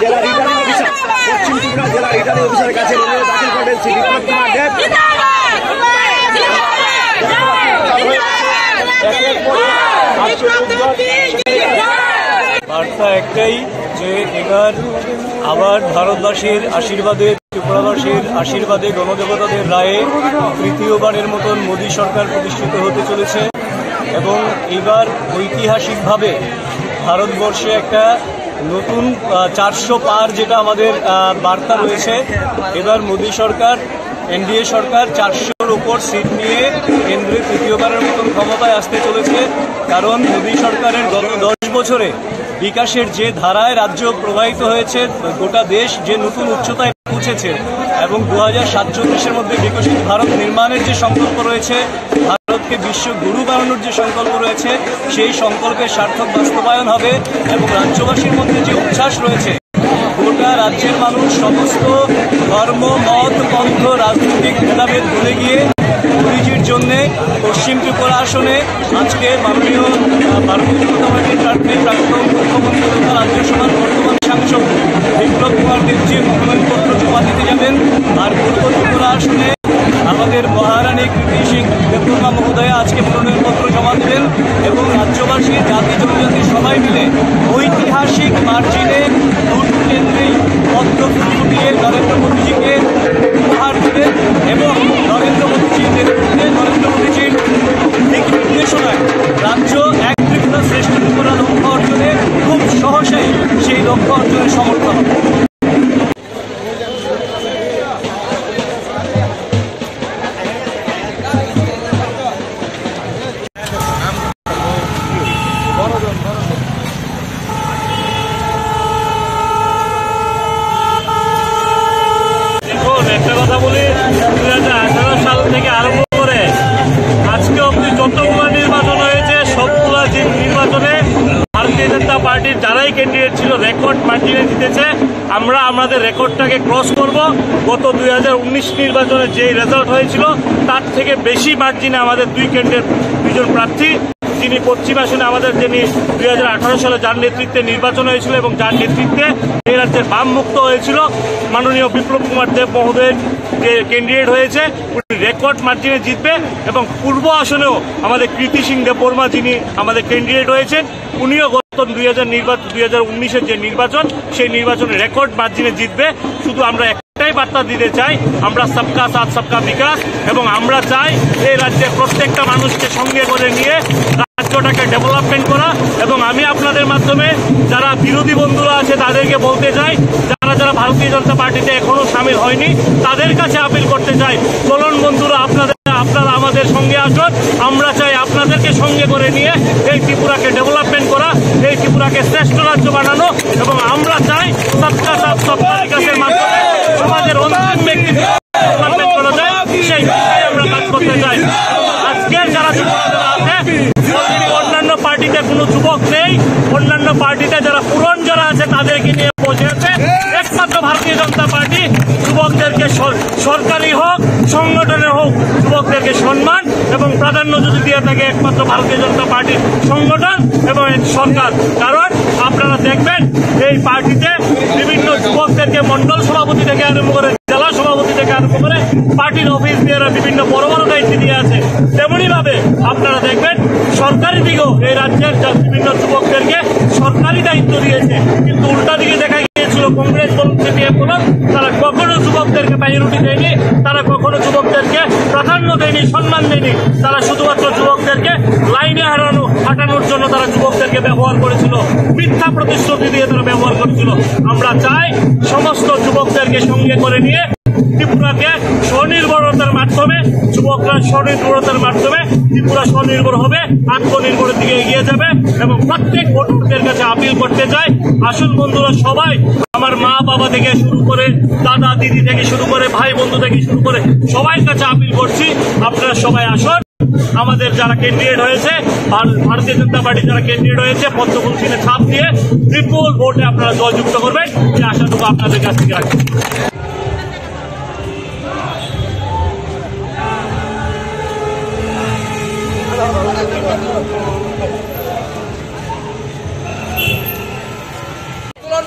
জেলা রিটার্নিং অফিসার, পশ্চিম ত্রিপুরা জেলা রিটার্নিং অফিসারের কাছে নিয়ে দাখিল করবেন শ্রী বিপ্লব কুমার দেব। বার্তা একটাই যে এবার আবার ভারতবাসীর আশীর্বাদে, ত্রিপুরাবাসীর আশীর্বাদে, গণদেবতাদের রায়ে তৃতীয়বারের মতন মোদী সরকার প্রতিষ্ঠিত হতে চলেছে এবং এবার ঐতিহাসিকভাবে ভারতবর্ষে একটা নতুন, আহ, চারশো পার যেটা আমাদের, আহ, বার্তা রয়েছে। এবার মোদী সরকার, এনডিএ সরকার চারশোর ওপর সিট নিয়ে কেন্দ্রে তৃতীয়বারের মতন ক্ষমতায় আসতে চলেছে। কারণ মোদী সরকারের গত দশ বছরে বিকাশের যে ধারায় রাজ্য প্রবাহিত হয়েছে, গোটা দেশ যে নতুন উচ্চতায় পৌঁছেছে এবং দু হাজার সাতচল্লিশের মধ্যে বিকশিত ভারত নির্মাণের যে সংকল্প রয়েছে, ভারতকে বিশ্ব গুরু বানানোর যে সংকল্প রয়েছে, সেই সংকল্পের সার্থক বাস্তবায়ন হবে এবং রাজ্যবাসীর মধ্যে যে উচ্ছ্বাস রয়েছে, গোটা রাজ্যের মানুষ সমস্ত ধর্ম, মত, পন্থ, রাজনৈতিক ভেদাভেদ ভুলে গিয়ে মোদিজির জন্যে পশ্চিম ত্রিপুরা আসনে আজকে মাননীয়, আহ, ভারতীয় জনতা পার্টির প্রার্থী প্রাক্তন মুখ্যমন্ত্রী তথা রাজ্যসভার বর্তমান সাংসদ বিপ্লব কুমার দেবজি মনোনয়নপত্র জমা দিতে যাবেন। আর পূর্ব ত্রিপুরা আসনে আমাদের মহারানী কৃতি সিং দেববর্মা মহোদয়া আজকে মনোনয়নপত্র জমা দেবেন এবং রাজ্যবাসী, জাতি জনজাতি সবাই মিলে ঐতিহাসিক মার্জিনে দুটো কেন্দ্রেই পদ্ম ফুল ফুটিয়ে নরেন্দ্র মোদীজিকে উপহার দেবেন এবং নরেন্দ্র মোদীজির নেতৃত্বে, নরেন্দ্র মোদীজির দিক নির্দেশনায় রাজ্য এক ত্রিপুরা শ্রেষ্ঠ ত্রিপুরা লক্ষ্য অর্জনে খুব সহসাই সেই লক্ষ্য অর্জনে সমর্থন হবে। দেখুন, একটা কথা বলি, দুই হাজার আঠারো সাল থেকে আরম্ভ করে আজকে অবধি যতগুলো নির্বাচন হয়েছে, সবগুলা যে নির্বাচনে ভারতীয় জনতা পার্টির যারাই ক্যান্ডিডেট ছিল, রেকর্ড মার্জিনে জিতেছে। আমরা আমাদের রেকর্ডটাকে ক্রস করব। গত দুই হাজার উনিশ নির্বাচনে যে রেজাল্ট হয়েছিল, তার থেকে বেশি মার্জিনে আমাদের দুই ক্যান্ডিডেট, দুইজন প্রার্থী, যিনি পশ্চিম আসনে আমাদের, যিনি দুই হাজার আঠারো সালে যার নেতৃত্বে নির্বাচন হয়েছিল এবং যার নেতৃত্বে এই রাজ্যের বাম মুক্ত হয়েছিল, মাননীয় বিপ্লব কুমার দেব মহোদয়ের যে ক্যান্ডিডেট হয়েছে, উনি রেকর্ড মার্জিনে জিতবে। এবং পূর্ব আসনেও আমাদের কৃতি সিং দেববর্মা, যিনি আমাদের ক্যান্ডিডেট হয়েছেন, উনিও গত দুই হাজার নির্বাচন, দুই হাজার উনিশের যে নির্বাচন, সেই নির্বাচনে রেকর্ড মার্জিনে জিতবে। শুধু আমরা একটাই বার্তা দিতে চাই, আমরা সবকা সাথ সবকা বিকাশ, এবং আমরা চাই এই রাজ্যের প্রত্যেকটা মানুষকে সঙ্গে করে নিয়ে রাজ্যটাকে ডেভেলপমেন্ট করা। এবং আমি আপনাদের মাধ্যমে যারা বিরোধী বন্ধুরা আছে তাদেরকে বলতে চাই, যারা যারা ভারতীয় জনতা পার্টিতে এখনো সামিল হয়নি, তাদের কাছে আপিল করতে চাই, চলুন বন্ধুরা, আপনাদের আপনারা আমাদের সঙ্গে আসুন। আমরা চাই আপনাদেরকে সঙ্গে করে নিয়ে এই ত্রিপুরাকে ডেভেলপমেন্ট করা, এই ত্রিপুরাকে শ্রেষ্ঠ রাজ্য বানানো। এবং আমরা চাই সবকা সাথ সবকা বিকাশের মাধ্যমে সমাজের অন্তিম ব্যক্তি ডেভেলপমেন্ট করা যায়, সেই বিষয়ে আমরা কাজ করতে চাই। আজকের যারা যুবকরা আছে, already অন্যান্য পার্টিতে কোনো যুবক নেই, অন্যান্য পার্টিতে যারা পুরন যারা আছে তাদেরকে নিয়ে বসে আছে। একমাত্র ভারতীয় জনতা পার্টি যুবকদেরকে সর-, সরকারি হোক, সংগঠনে হোক, যুবকদেরকে সম্মান এবং প্রাধান্য যদি দিয়ে থাকে একমাত্র ভারতীয় জনতা পার্টির সংগঠন এবং এর সরকার। কারণ আপনারা দেখবেন এই পার্টিতে বিভিন্ন যুবকদেরকে মণ্ডল সভাপতি থেকে আরম্ভ করে জেলা সভাপতি থেকে আরম্ভ করে পার্টির অফিস বেয়ারার বিভিন্ন বড় বড় দায়িত্ব দিয়ে আছে। তেমনি ভাবে আপনারা দেখবেন সরকারি দিকেও এই রাজ্যের যা বিভিন্ন যুবকদেরকে সরকারি দায়িত্ব দিয়েছে, কিন্তু উল্টা দিকে দেখা গিয়েছিল কংগ্রেস বলুন, সিপিএম বলুন, তারা কখনো যুবকদেরকে প্রায়োরিটি দেয়নি, তারা কখনো যুবকদেরকে প্রাধান্য দেয়নি, সম্মান দেয়নি। তারা শুধুমাত্র যুবকদেরকে লাইনে হারানো, হাঁটানোর জন্য তারা যুবকদেরকে ব্যবহার করেছিল, মিথ্যা প্রতিশ্রুতি দিয়ে তারা ব্যবহার করেছিল। আমরা চাই সমস্ত যুবকদেরকে সঙ্গে করে নিয়ে ত্রিপুরাকে স্বনির্ভরতার মাধ্যমে, যুবকরা স্বনির্ভরতার মাধ্যমে ত্রিপুরা স্বনির্ভর হবে, আত্মনির্ভরের দিকে এগিয়ে যাবে। এবং প্রত্যেক ভোটারদের কাছে আপিল করতে চাই, আসুন বন্ধুরা, সবাই, আমার মা বাবা থেকে শুরু করে, দাদা দিদি থেকে শুরু করে, ভাই বন্ধু থেকে শুরু করে সবার কাছে আপিল করছি, আপনারা সবাই আসুন। আমাদের যারা ক্যান্ডিডেট হয়েছে, ভার-, ভারতীয় জনতা পার্টি যারা ক্যান্ডিডেট হয়েছে, পদ্মফুল চিহ্নে ছাপ দিয়ে বিপুল ভোটে আপনারা জয়যুক্ত করবেন, এই আশাটুকু আপনাদের কাছ থেকে রাখি।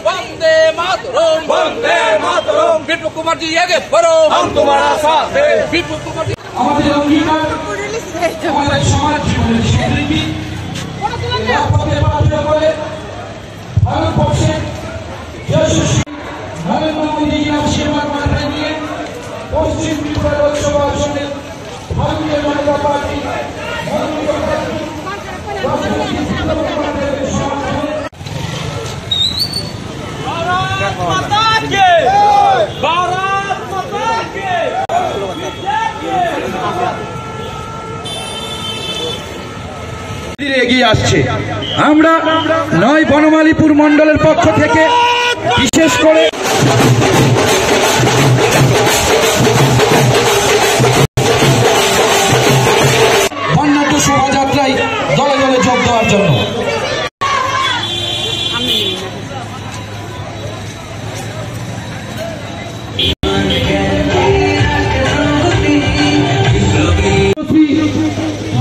বন্দে মাতরম। বিপ্লব কুমার জি আগে বাড়ো। হাম তুমারা সাথ হ্যায়। বিপ্লব কুমার জি। আমাদের অঙ্গীকার, আমাদের সমাজ জীবনের স্বীকৃতি। রাজপথে বাঁচিয়ে বলে ভারতবর্ষের যশস্বী নরেন্দ্র মোদীজির আশীর্বাদ মাথায় নিয়ে পশ্চিম ত্রিপুরা লোকসভা আসনে ভারতীয় জনতা পার্টি মনোনীত প্রার্থী ডক্টর বিপ্লব কুমার দেবের সমর্থনে भारत माता की। भारत माता की। এগিয়ে আসছে। আমরা নয় বনমালীপুর মণ্ডলের পক্ষ থেকে বিশেষ করে বর্ণাঢ্য শোভাযাত্রায় দলে দলে যোগ দেওয়ার জন্য।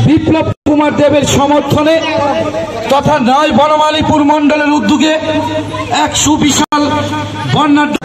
বিপ্লব কুমার দেবের সমর্থনে তথা নয় বনমালীপুর মণ্ডলের উদ্যোগে এক সুবিশাল বর্ণাঢ্য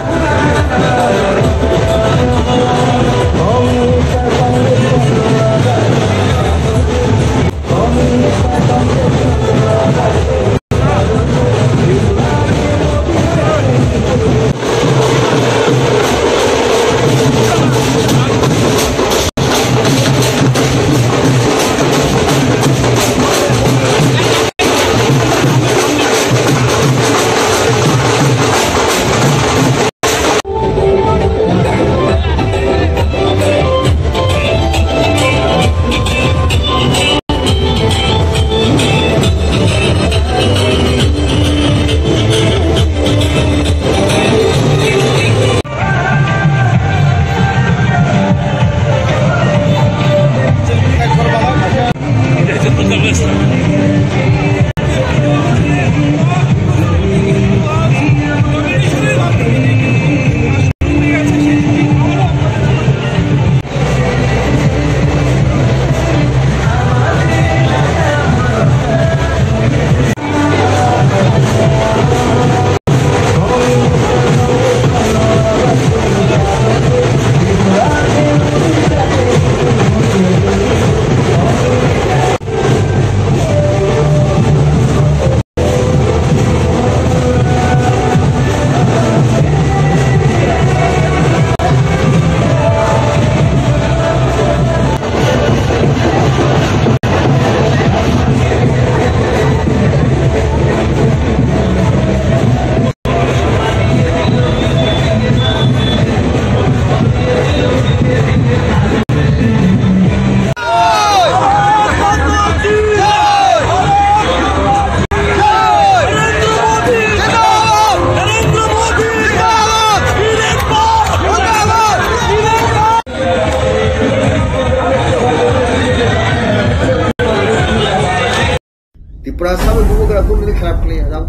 Tiprasa bo bubagra kunu dini kharap khlaiya, jao.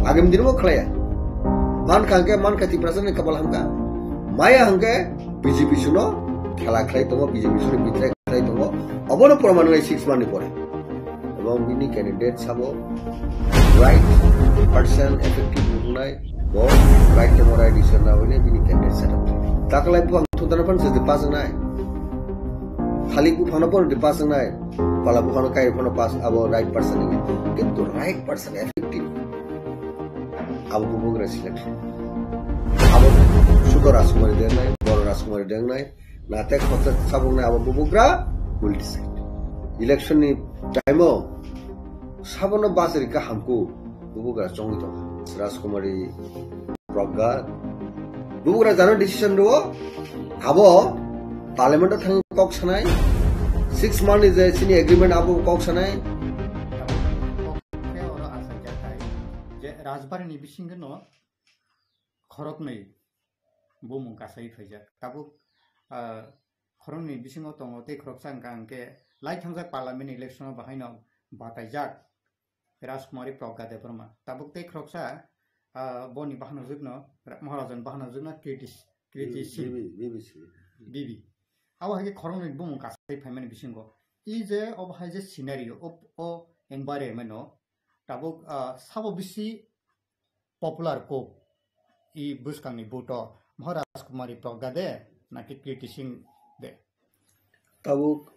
Agam dini bo khlaiya. Man kha hwnkhe, man kha Tiprasa ni kabal hamkha. Maya hwnkhe B J P suno khela khlai tongo, B J P suno betray khlai tongo. Obono proman wngnai six month ni pore. Ebong bini candidate sabo right person effective wngnai. Bo right temo right decision na hwile bini candidate set up. Takalai buphang thudana phan se de pass nai. Thalik buphang no pon de pass nai. Pala buphang no kai phano pass abo right person ni. Kintu right person effective. Abo bubagra selection. Abo sudo Rajkumari deng nai, boro Rajkumari deng nai. Na te khorsa sabuk nai abo bubagra will decide. Election ni time o sabono bajri ka hamku bubagra chongwi tong. Rajkumari Pragga. Bubagra jano decision rwo. Abo parliament o thang kok sanai. Six month ni je sini agreement abo kok sanai. Khe oro asai jatai je Rajbari ni bisingo no khoroknwi bumung kasai phaijak. Tabuk, ah, khoroknwi bisingo tongo tei khoroksa hwnkha hwnkhe lai thangjak parliament election o bahaino bataijak Rajkumari Pragga Debbarma. Tabuk tei khoroksa, ah, boni bahanojwkno, Ra-, Maharajani bahanojwkno Kriti, Kriti Singh. Bibi, Bibi Singh. Bibi. Abo hai khe khoroknwi bumung kasai phaimani bisingo. I je obo hai je scenario, o, o environment o tabuk, ah, sabo bisi popular kok i bwskangni vote o Maharaj Kumari Pogga de, naki Kirti Singh de. Tabuk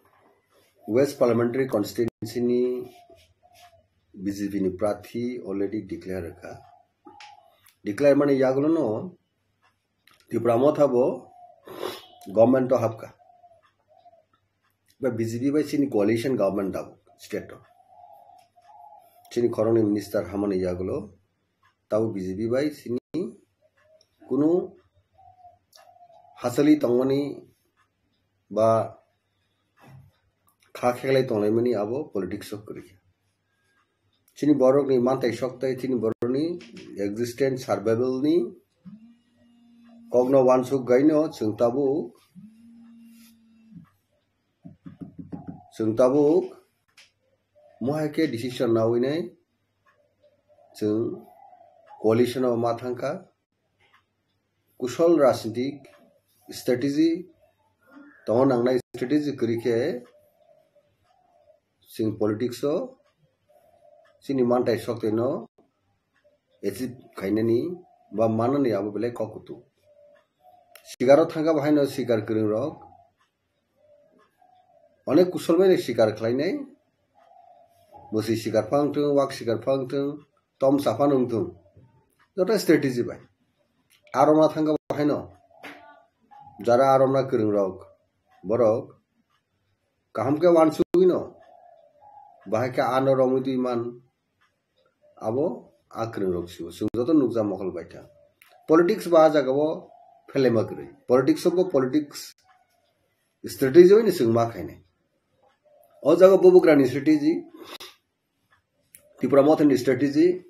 West Parliamentary Constituency ni B J P ni prathi already declare ka. Declare mani yagulo no Tipra Motha bo government o hapka. Ba B J P bai chini coalition government tabuk state o. Chini khoroknwi minister hamani yagulo tabuk B J P bai chini kunu hachali tongmani ba kha kheklai tonglaimani abo politics o kwrwi. Chini borokni mantai sok tei chini borokni existence survival ni kokno wansuk gaino chwng tabuk, chwng tabuk mohai khe decision nawi nai chwng coalition o ma thangkha. Kusol rajnitik strategy tongo nangnai, strategy kwrwi khe chwng politics o chini mantai soktwino achieve khainani ba manani abo belai kok kutu. Sikaro thangkha bo haino sikar kwrwng rok onek kusol bai sikar khlainai, bwswi sikar phang thung, wak sikar phang thung, tom saphano wng thung, joto strategy bai. Aromna thangkha bo haino jara aromna kwrwng rok borok kaham khe wansugwino bahai khe ano romwi twi man. Abo a kwrwng rok sibo chwng joto nukja mokol bai tha. Politics ba a jaga o phelema kwrwi. Politics o bo politics strategy bai ni chwng ma khainai. O jaga bubugra ni strategy, Tipra Motha ni strategy,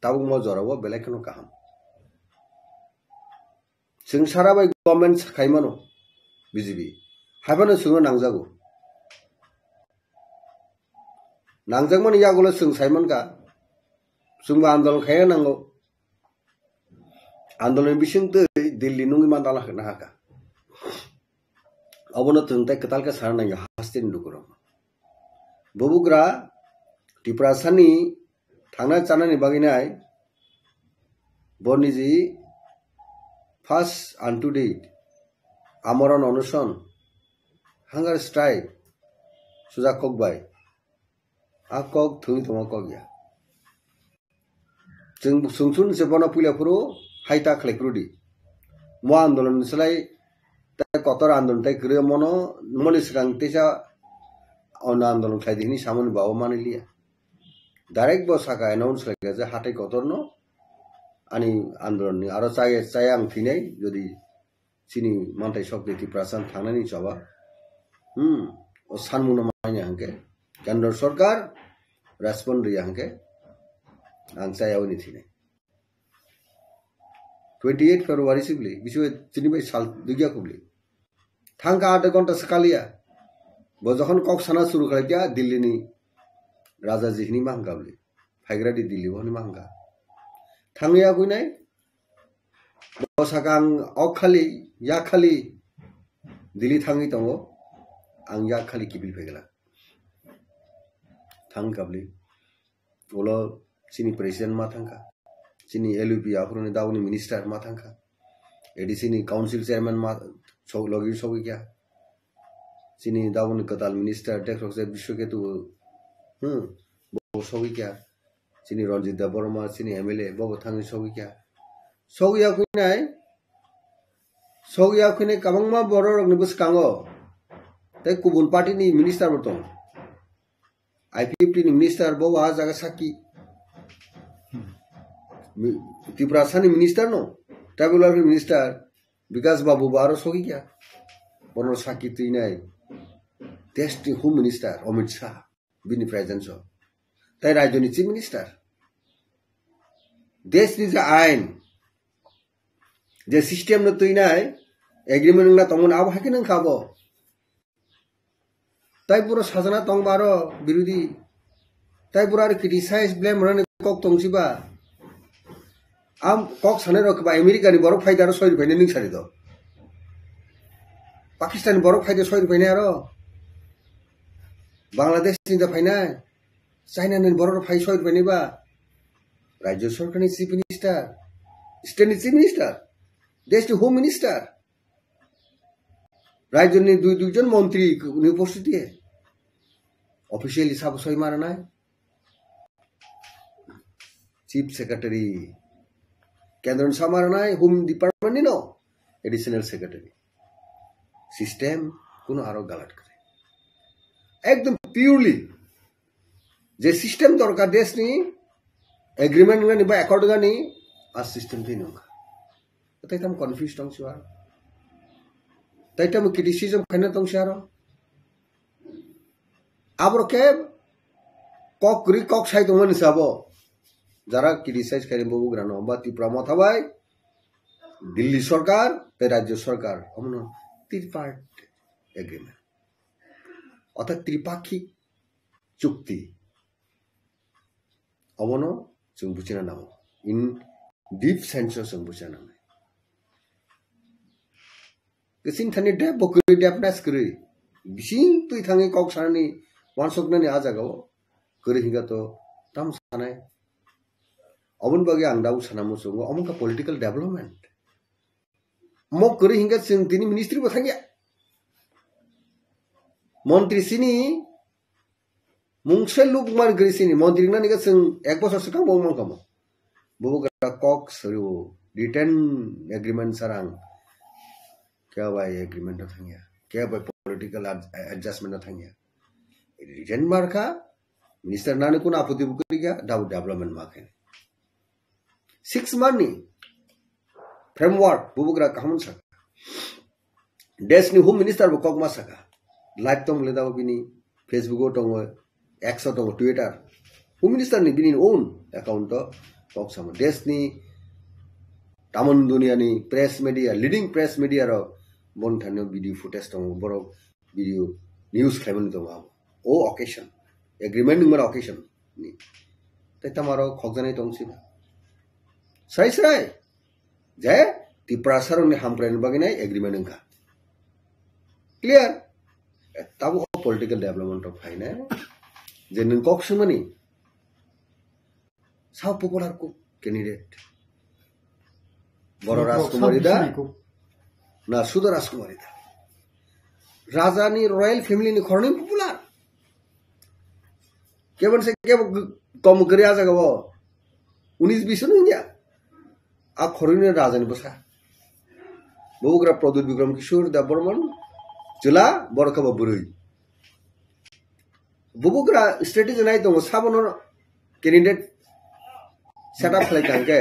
tabuk mo jora o belai kheno kaham. Chwng sara bai government khaimano B J P. Haiphano chwngno nangjago. Nangjakmani yagulo chwng saimankha, chwngbo andolon khaina nango. Andolon bising twi Delhi nungwi mandala nahaka. Obono chwng tei kwtal khe sana nangya hasteni lukurok. Bubugra Tiprasani thangna chanani bagwi nai, bo niji first and to date amorona onoson, hunger strike, sujak kok bai. A kok thwngwi tongma kok ya. Chwng sumsum se bono puila phuru hai ta khlai phuru di. Mo andolon ni slai tei kotor andolon tei kwrwi mono, moni swkang teisa ono andolon khlai di hwnwi samani bawa mani liya. Direct bo saka announce khlai kha je hatai kotor no ani andolon ni aro chaya, chaya ang thinai jodi chini mantai sok de Tiprasa thangnani choba. Hmm, o sanmungno manya hangke. Kendra Sarkar respond riya hangke. Ang chaya oni thine. Twenty eight February sibli, biswe chini bai sal dugya kubli. Thangka adha ghonta sakaliya. Bo jokhon kok sana suru khalai kya Delhi ni Raja ji hini mahangka bli. Phaigra di Delhi bo hini mahangka. Thangya kuinai. Bo saka ang ok khali, yak khali Delhi thangwi tongo. Ang yak khali kiphil phaigala. Thang kabli. Ulo chini president ma thangkha. Chini L U P aphuruni dauni minister ma thangkha. A D C ni council chairman ma so-, logi sogwi kya. Chini dauni kwtal minister Dekrokse Biswaketu, hmm, bo sogwi kya. Chini Ranjit Debbarma, chini M L A, bo bo thangwi sogwi kya. Sogwi ya kuinai, sogwi ya kuinai kabangma borok rokni bwskango. Tei kubun party ni minister bo tongo. I P F T ni minister bo wa jaga saki. Mi-, Tiprasa ni minister no, tribal welfare minister Bikas Babu bo aro sogwi kya. Bono saki twinai. Desh ni home minister Amit Shah. Bini presence o. Tai rajyo ni chief minister. Desh ni je ain, je system no twinai, agreement wngna tongmani abo haikhe nang kha bo. Tai puro sajana tong baro birodhi. Tai puro aro criticize blame rani kok tong siba. Am kok sanai rok ba America ni borok phai daro soi rupai ni ning sari do. Pakistan ni borok phai de soi rupai ni aro. Bangladesh ni da phainai, China ni borok phai soi rupai ni ba, Rajya Sarkar ni Chief Minister, State ni Chief Minister, Deshni Home Minister, rajyoni dui duijon montri ni uposthiti, officially sabo soi maranai. Chief Secretary, kendroni samaranai Home Department ni no Additional Secretary. System kuno aro galat kare. Ekdom purely je system dorkar deshni agreement gani ba accord gani a system twi nungkha. Tai tam confused tong siwa. Tai tam criticism khaina tong siaro. Aboro khe kok kwrwi kok sai tongmani sabo. Jara criticize khaini bubugrano ba Tipra Motha bai Delhi Sarkar tei Rajya Sarkar omono tripartite agreement. Orthat tripakhik chukti. Obono chwng buchina nango. In deep sense o chwng buchina nangnai. Kwchwng thani dep bo kwrwi, depness kwrwi. Bising twi thangwi kok sanani, wansuknani a jagao kwrwi hinkha to tam sanai. Oboni bagwi ang dau sana muchungo, omo wngkha political development. Mo kwrwi hinkha chwng tini ministry bo thangya. Montri sini mungse luk man kwrwi sini, montri nani khe chwng ek bosor swkang bo wngmang kamo. Bubugra kok soriwo, written agreement sarang. Khe bai agreement o thangya, khe bai political ad-, adjustment o thangya. Written markha, minister nani kun apoti bo kwrwi kha, dabo development ma khe. Six month ni framework bubugra kaham saka. Deshni Home Minister bo kokma saka. Live tong le dabo bini Facebook o tongo, X o tongo, Twitter. Home Minister ni bini own account o kok samo. Deshni tamon dunia ni press media, leading press media rok bon thani video footage tongo. Borok video news khlaimani tongo abo. O occasion, agreement wngmani occasion ni. Tai tamaro khokjanai tong sini. Srai srai. Je Tiprasa rokni hamkraini bagwi nai agreement wngkha. Clear? Tabo o political development rok phainai. Je nwng kok swngmani. Sao popular kok candidate? Boro Rajkumari da? Na Sudo Rajkumari da? Raja ni royal family ni khoroknwi popular. Kebon se kebo kom kwrwi a jaga o. Unis bish no wngya. A khoroknwi raja ni bwsa. Bubugra Pradyut Bikram Kishore Debbarman. Chwla, borok khe bo bwrwi. Bubugra strategy nai tongo, sabono candidate set up khlai kha hwnkhe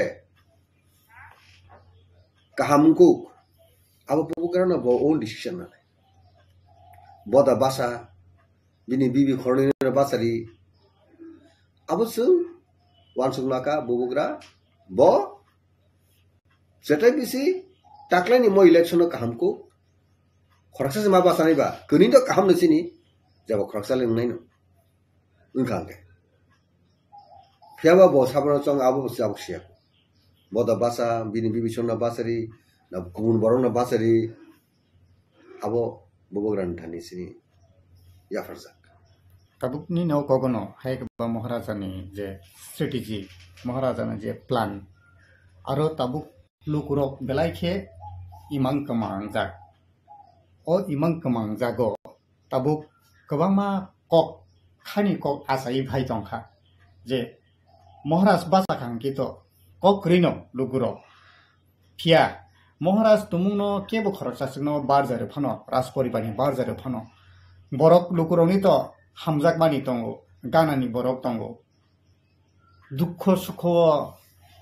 kaham wngkuk. Abo bubugrano bo own decision nanai. Bo da basa, bini bibi khoroknwino bachari. Abo chwng uansuk naka bubugra bo jetai bisi taklaini mo election o kaham kuk. Khoroksa se ma bachanai ba, kwrwini to kaham no sini, jabo khoroksa le wngnai no. Wngkha hwnkhe. Phiya ba bo sabono chong abo bo chabuk siya. Bo da bacha, bini bibi songno bachari, na kubun borokno bachari, abo bubugrani thani sini yapharjak. Tabukni no kogono hai ba Maharaja ni je strategy, Maharaja ni je plan, aro tabuk lukurok belai khe imang kwmangjak. O imang kwmangjago tabuk kwbangma kok, khani kok achai phai tongkha je Maharaj bachakha hwnkhe to kok kwrwino lukurok. Phiya Maharaj tumungno kebo khoroksa chwngno barjari phano, Rajporibarni barjari phano. Borok lukurokni to hamjakmani tongo, ganani borok tongo. Dukho sukho,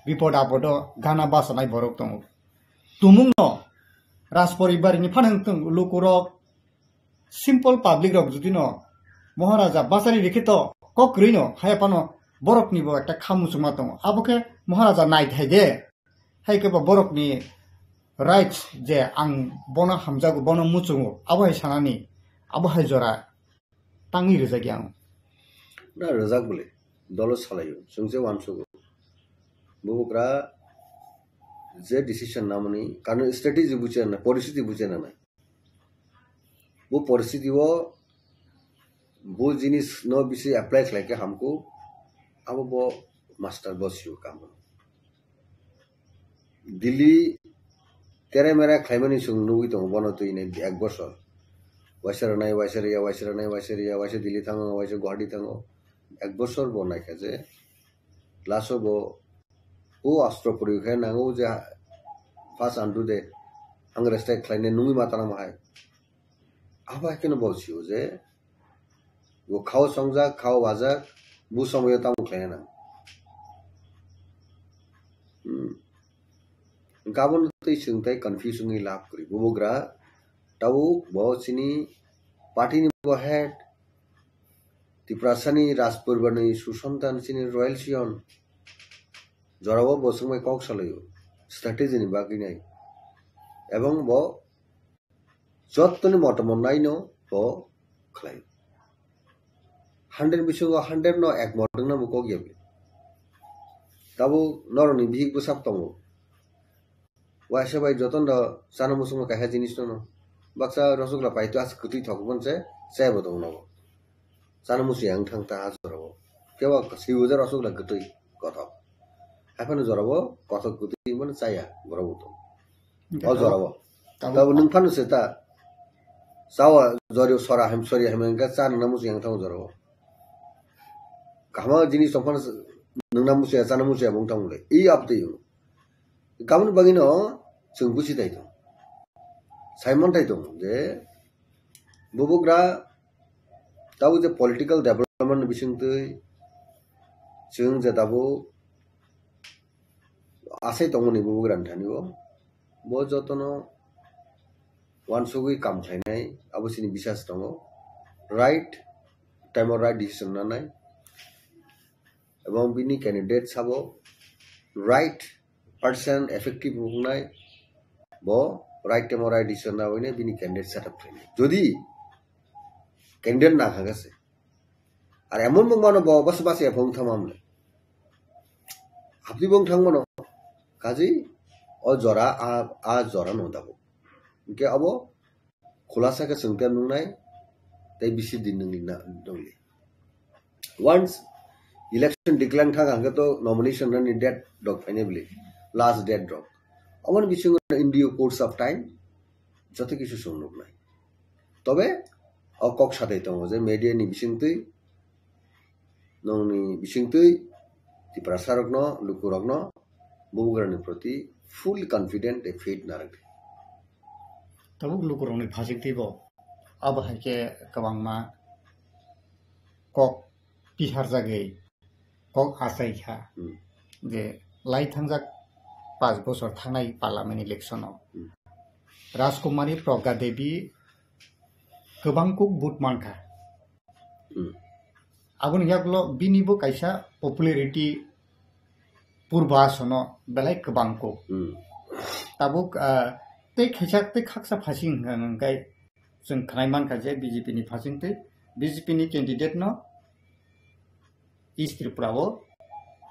bipod apodo gana bachanai borok tongo. Tumungno Rajporibarni phano wngtong lukurok, simple public rok judino Maharaja bachari rikhe to kok kwrwino hai phano boroknibo ekta kha muchungma tongo. Abo khe Maharaja naithai de. Hai khe bo borokni rights je ang bono hamjago, bono muchungo, abo hai sanani, abo hai jora tangwi rwjak yang. Na rwjak bwle, dolo salaio, chwng se uansugo. Bubugra je decision namani, karon strategy buchina, poristiti buchina na. Bo poristiti o bo jinis no bisi apply khlai khe hamkuk, abo bo master bo sio kamo. Delhi tere mere khlaimani chwng nugwi tongo bono twi nai ek bosor. Waisa rwnai, waisa rwya, waisa rwnai, waisa rwya, waisa Delhi thango, waisa Guwahati thango. Ek bosor bo naikha je last o bo o astro proyog khe nango je first undo de ang respect khlainai nungwi ma tanamo hai. Abo hai kheno bo sio je bo khao songjak, khao wajak, bu somoyo tamo khlaina nang. Hmm. Gabon tei chwng tei confuse wngwi lab kwrwi. Bubagra tabuk bo chini party ni bo head, Tiprasani Rajpuribani susantan chini Royal Sion. Jorao bo swngbai kok salaio, strategy ni bagwi nai. Ebong bo jottoni motomot naino bo khlai. Hundred bisingo hundred no ek mot wngna bo kok ya bini. Tabuk norokni bihik bwsak tongo. Waisa bai jotono chana muchungma kaisa jinis no baksa rosogla paito as kwtwi thok bon se chai bo tongo nogo. Chana muchung yang thang ta ha jorao. Kebo sibo je rosogla kwtwi kothok. Haphano jorao kothok kwtwi bono chaya borok bo tongo. O jorao. Tabo nwng phano se ta. Chawa jori sora hem sori hem engka chana muchung yang thang jorao. Kahma jinis tong phano nwng na muchung ya chana muchung ya bong thang le. I abtwi. Kamni bagwino chwng buchi tai tong. Saimon tai tong je bubagra tabuk je political development ni bisingtwi chwng je tabuk asai tongmani bubagra ni thani o. Bo jotono wansugwi kam khlainai abo chini bisas tongo. Right time o right decision nanai. Ebong bini candidate sabo right person effective wngnai, bo right time o right decision na wine bini candidate set up khlainai. Jodi candidate na kha gase, ar emon bung mano bo bas bas ya phong thamam le. Hapdi bung thang mano, kaji o jora a, a jora no dabo. Hingke abo khulasa khe chwng tei nungnai tei bisi din nungli na nungli. Once election declare thang hangke to nomination nani date rok phainai bwle, last date rok. Aboni bisingo in due course of time joto kisu chwng nuknai. Tobe o kok satai tongo je media ni bisingtwi nongni bisingtwi Tiprasa rokno, lukurokno bubagrani proti full confident tei faith narwkdi. Tabuk lukurokni phasingtwi bo abo hai khe kwbangma kok piharjagwi kok achai kha Hmm. je lai thangjak panch bochor thangnai parliament election o Hmm. Rajkumari Pragya Devi kwbang kuk vote mankha. Hmm. Aboni yaklo bini bo kaisa popularity purba sono belai kwbang kuk. Hmm. Tabuk, ah, tei khaisa tei khaksa phasing hwnkhe chwng khnai mankha je B J P ni phasing tei B J P ni candidate no East Tripura o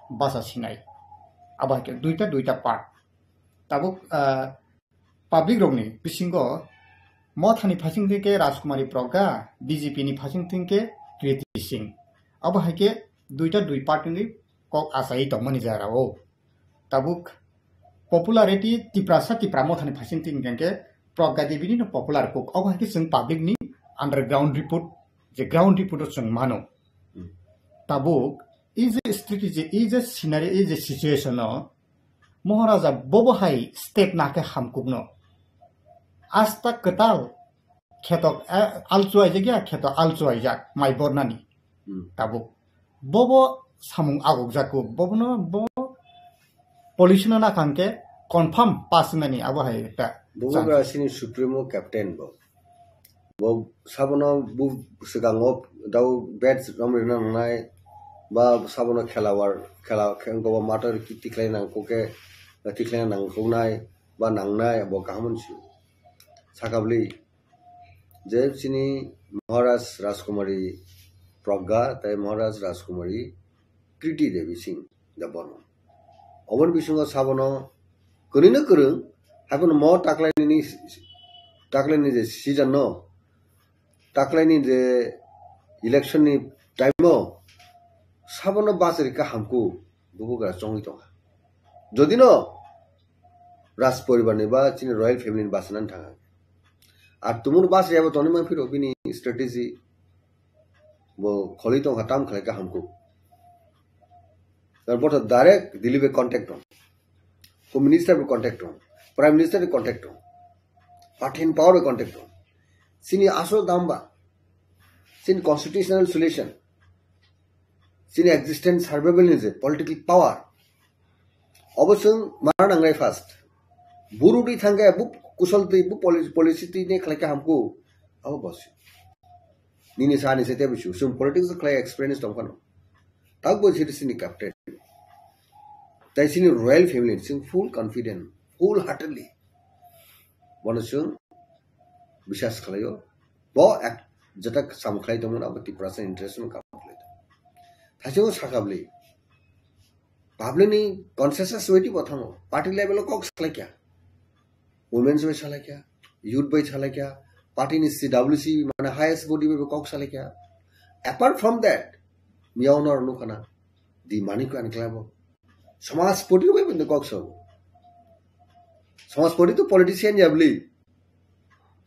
basa sinai. Abo hai khe duita duita part. Tabuk, ah, public rokni bisingo Mothani phasing twi khe Rajkumari Pragya, B J P ni phasing twi khe Kriti Singh. Abo hai khe duita dui party ni kok achai tongmani jara o. Tabuk popularity Tiprasa Tipra Mothani phasing twi hwnkhe Pragya Devi ni no popular kok. Abo hai khe chwng public ni underground report, je ground report o chwng mano. Hmm. Tabuk, ei je strategy, ei je scenario, ei je situation o, Maharaja bobo hai step na khe hamkukno. Asta kwtal kheto, eh, alchu aijak ya, kheto alchu aijak, mai bornani. Hmm. Tabuk. Bobo samung agokjak kuk, bobono bo police no nakhang khe confirm pass wngnani abo hai ekta Bubagra chance. Sini Supremo Captain bo. Bo sabono bu swkango dau badge romrina nangnai, ba sabono khelawar, khela khe wngkha bo mator ki tikhlai nangkuk khe, tikhlai nangkuknai, ba nangnai, bo kaham hwnsi. Sakabli, je chini Maharaj Rajkumari Pragya, tei Maharaj Rajkumari Kriti Devi Singh Debbarma. Oboni bisingo sabono kwrwino kwrwng, haiphano mo taklaini, taklaini je season no, taklaini je election ni time o sabono bachari kha hamkuk bubagra chongwi tongkha. Jodi no Raj poribar ni ba chini royal family ni basa nani thang. Ar tumur basa yabo toni mang phiro bini strategy bo kholi tong kha tam khlai ka hamku. Tar bo to direct Delhi bai contact tong. Home Minister bai contact tong. Prime Minister bai contact tong. Party in power bai contact tong. Chini asol dam ba. Chini constitutional solution. Chini existence survival ni je political power. Obo chwng mana nangrai first. Buru di thangkhe bu kusol twi bu poli-, policy twi ne khlai kha hamku. Abo bosi. Nini sa ni se tebo su. Chwng politics khlai experience tong phano. Tak bo chiri chini captain. Tai chini royal family chwng full confident, full heartedly. Bono chwng biswas khlaio. Bo ek jeta sam khlai tongmani abo Tiprasa interest no kam khlai tong. Thaising sakabli. Public ni consensus waiting bo thango. Party level o kok salai kya. Women's bai salai kya. Youth bai salai kya. Party ni C W C mane highest body bai kok salai kya. Apart from that, miyao nor nukana. Di mani ko an klabo. Samaj party bai bende kok so. Samaj party to politician yabli.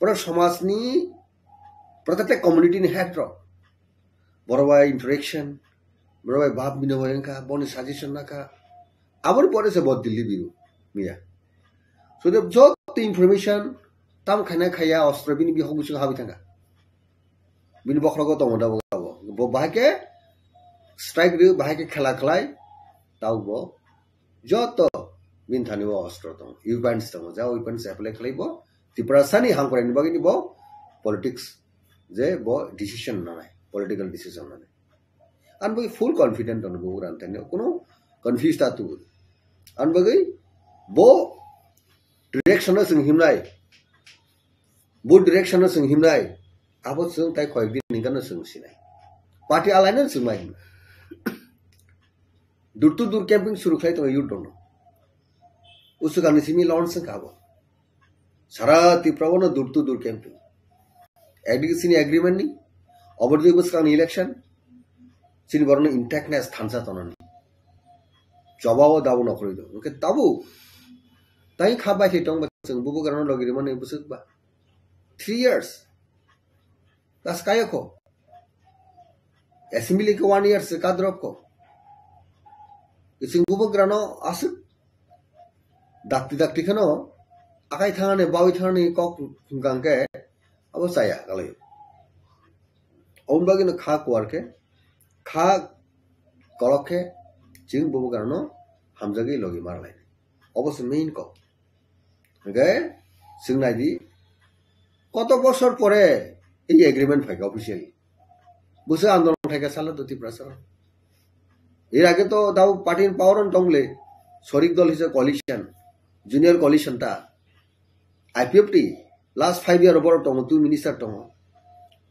Pura samaj ni protected community ni head ro. Borok bai interaction, borok bai bab binoy wngkha, boni suggestion nakha. Aboni pore se bo Delhi biru, miya. So the joto information tam khaina khaya ostro bini bihok bisingo habwi thangkha. Bini bokhrogo tongo da bo. Bo bahai khe strike rw, bahai khe khela khlai, tau bo joto bini thani bo ostro tongo, weapons tongo, ja weapons apply khlai bo Tiprasani hamkrai ni bagwi ni bo politics je bo decision nanai, political decision nanai. Ang bagwi full confident tongo bo ran tani, kuno confuse ta tu. Ang bagwi bo direction no sing himnai, bo direction no sing himnai, abo sing tai koyek din ni gano sing sinai. Party alai no sing mai himnai. Door to door camping suru khlai tongo youth rokno. Usukani simi launch wngkha abo. Sara Tripura o no door to door camping. Ekdike chini agreement ni, obor dui bwskang ni election, chini borok no intactness thansa tonani. Choba o dabu nokhorwi do. Hwnkhe tabu, tai kha bai khe tong ba chwng bubagrano logi rwmani bwswk ba. Three years. Das kaya ko. Assembly ke one year se kadrop ko. Ising bubagrano aswk dakti dakti kheno akai thangani bawi thangani kok hwnkha hwnkhe abo chaya kalai. Oboni bagwino kha kuar khe, kha kolok khe chwng bubagrano hamjagwi logi marlai. Obo se main kok. Hwnkhe chwng nai di, koto bosor pore ei agreement phaikha officially. Bwswk andolon khaikha salo do Tiprasa. Er age to dao party in power on tongle, sorik dol hisa coalition, junior coalition ta, I P F T, last five year borok tongo, two minister tongo.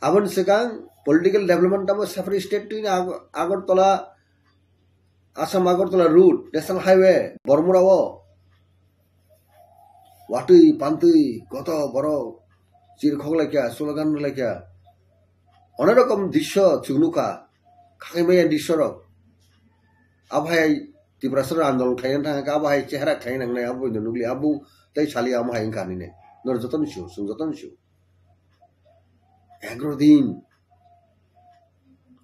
Aboni swkang political development tamo separate state twi Agartala, Assam Agartala route, national highway, Bormura o. Watwi, pantwi, koto borok, chir khok laikya, slogan laikya. Onek rokom drisyo chwng nukha, khakai maya drisyo rok. Abo hai Tiprasa rok andolon khaina thang kha, abo hai chehara khaina nangnai, abo nukli, abo tei sali amo hai wngkha nini. Nor jotono sio, chwng jotono sio. Egaro din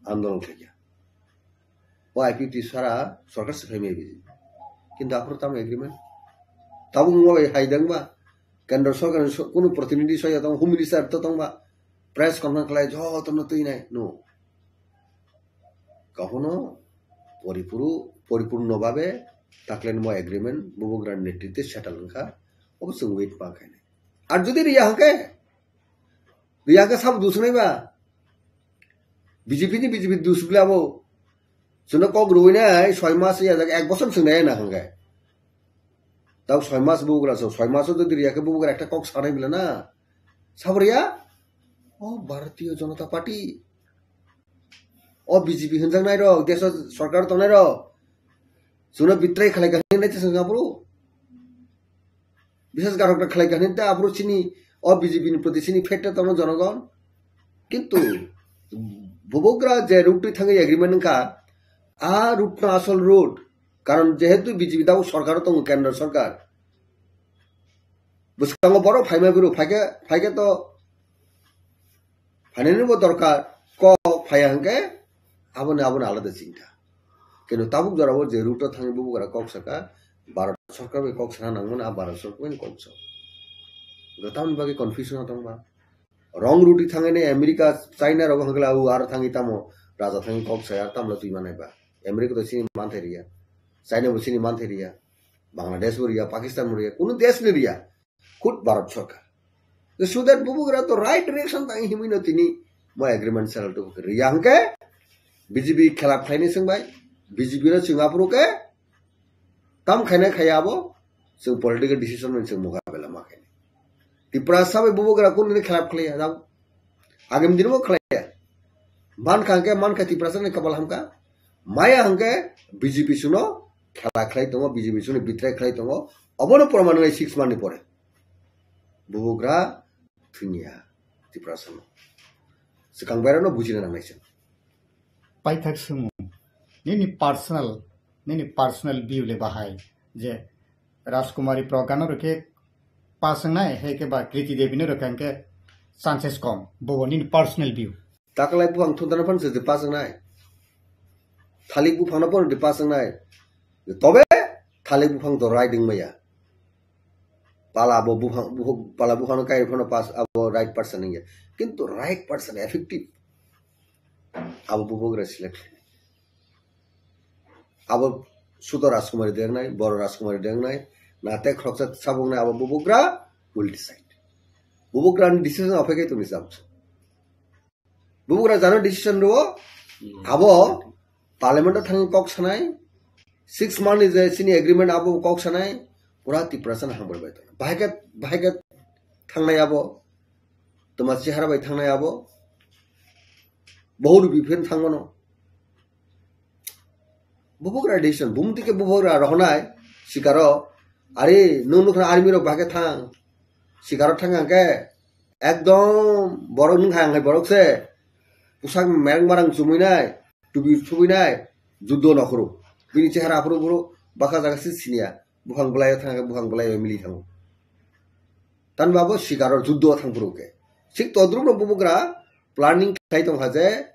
andolon khaikha. O I P T sara sorkar se khaimai biji. Kintu aphuru tamo agreement. Tabuk mo bai hai dang ba. Kendra sorkar ni so-, kunu protinidhi soya tong, home minister to tong ba. Press conference khlai joto no twi nai. No. Kahono poripuru, poripurno babe taklen mo agreement bubagra netritwe settle wngkha. Obo chwng wait ma khainai. Ar jodi riya hwnkhe, riya hwnkhe sabo dusnai ba? B J P ni B J P dus bwle abo. Chwngno kok rwinai soi mas ya jak ek bosor chwng nai na hwnkhe. Tau soi mas bubagra so, soi mas jodi riya khe bubagra ekta kok sanai bwle na. Sabo riya? O Bharatiya Janata Party. O B J P hwnjaknai rok, desh o sorkar tongnai rok. Chwngno betray khlai kha hwnwi nai chwng aphuru. Biswas garok khlai kha hwnwi ta aphuru chini o B J P ni proti chini faith ta tongno jonogon. Kintu bubagra je route twi thangwi agreement wngkha, a route no asol route. Karon jehetu B J P dao sorkar o tongo, kendra sorkar. Bwskango borok phaima phuru phaikhe, phaikhe to phainani bo dorkar, kok phaiya hwnkhe aboni, aboni alada chinta. Kintu tabuk jorao je route o thangwi bubagra kok saka, Bharat sorkar bai kok sana nangmani, a Bharat sorkar bai kok sa. Tamoni bagwi confusion o tongba. Wrong route thangwi nai America, China rogo hwnkhe la, o aro thangwi tamo raja thangwi kok saya, tamla twi manai ba. America to chini manthai riya. China bo chini manthai riya. Bangladesh bo riya, Pakistan bo riya, kunu desh ni riya. Khud Bharat sorkar. So that bubagra to right direction tang himwi no tini mo agreement sal to riya hwnkhe B J P khelap khlaini swngbai, B J P no chwng aphuru khe tam khaina khaya abo, chwng political decision mani chwng mukabela ma khaini. Tiprasa bai bubagra kunu ni khelap khlaiya, dam agim din bo khlaiya. Man kha hwnkhe, man kha Tiprasa ni kabal hamkha, maya hwnkhe B J P suno khela khlai tongo, B J P suni bitrai khlai tongo. Obono proman nai six month ni pore. Bubagra thwngya Tiprasa no. Swkang bairano bujina nangnai se. Paithak swngmung. Nini personal, nini personal view le bahai je Rajkumari Pragya no rwkhe pass wngnai, hai khe ba Kriti Devi no rwkha hwnkhe chances kom. Bobo nini personal view. Taklai buphang thundana phano se pass wngnai. Thalik buphang no phano pass wngnai. Tobe thalik buphang to right wngmaya. Pala bo buphang, bupha-, pala buphang no kai phano pass, abo right person wngya. Kintu right person effective. Abo bubagra select. Abo sudo Rajkumari dengnai, boro Rajkumari dengnai, nate khoroksa sabuknai abo bubagra will decide. Bubagra ni decision ophai kai tongni sabuk. Bubagra jano decision rwo, abo parliament o thangwi kok sanai, six month ni je chini agreement abo kok sanai, pura Tiprasa no hambai bai tongo. Bahai khe, bahai khe thangnai abo, toma chehara bai thangnai abo, bohut biphin thangmano. Bubagra decision, bumti khe bubagra rohonai sikaro, ari nwng nukha army rok bahai khe thang, sikaro thang hwnkhe, ekdom borok nwng hai hwnkhe borok se, pusak mereng marang chumui nai, tubi subui nai, juddo nokhoro. Bini chehara aphuru boro baka jaga se siniya, buphang bwlai o thang hwnkhe buphang bwlai o mili thango. Tanba bo sikaro juddo thang phuru khe. Sik todruk no bubagra planning khai tongkha je,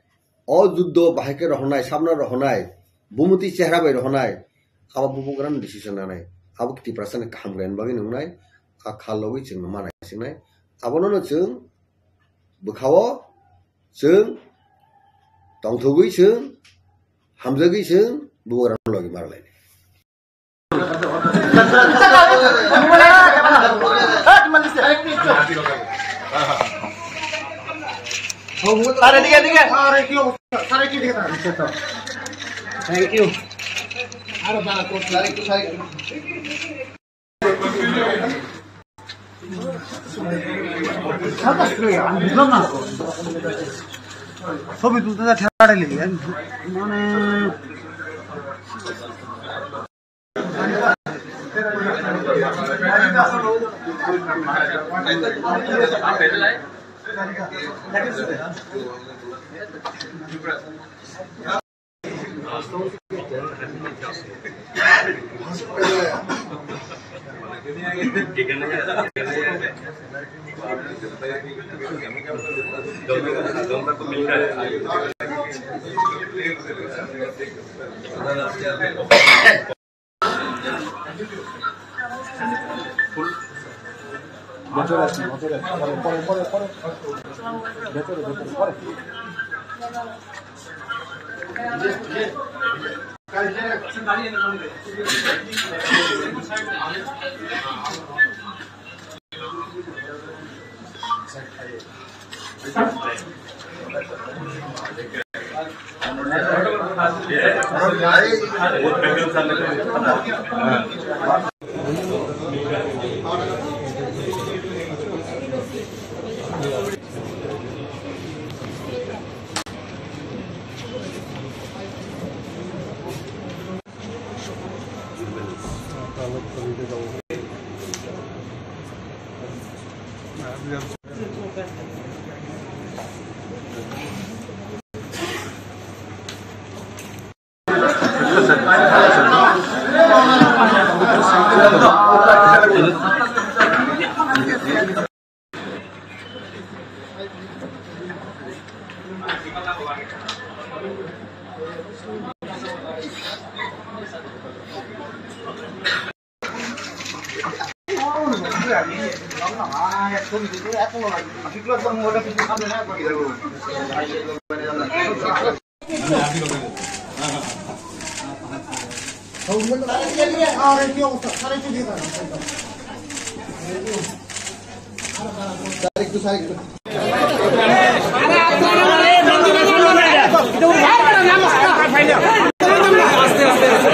o juddo bahai khe rohonai, sabno rohonai, bumuti chehra bai rohonai, abo bubagra no decision nanai. Abo Tiprasa ni kaham khlaina bagwi nungnai, a kha logwi chwng no manai singnai. Abono no chwng bwkhao chwng tongthogwi chwng hamjagwi chwng bubagra no logi marlainai. Thank you. ছবি তুলতে যা ঠেলা ঠেলি, মানে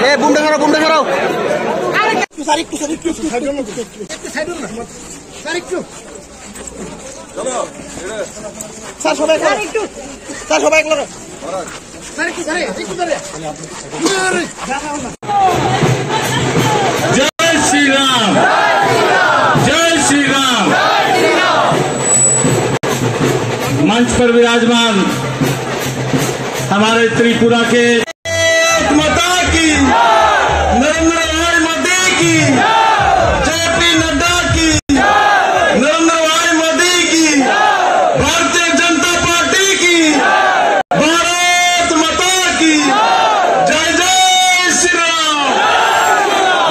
এ, বুমটা সরাও, বুমটা সরাও। একটু side, একটু side, একটু, একটু side হও না, একটু side হও না। Sir, একটু। Sir, সবাই একটু। Sir, সবাই এক লগে। Sir, একটু, sir, একটু, sir। जय श्री राम, जय श्री राम। मंच पर विराजमान हमारे त्रिपुरा के भारत माता की, नरेंद्र भाई मोदी की, जेपी नड्डा की, नरेंद्र भाई मोदी की, भारतीय जनता पार्टी की, भारत माता की, जय जय श्री राम,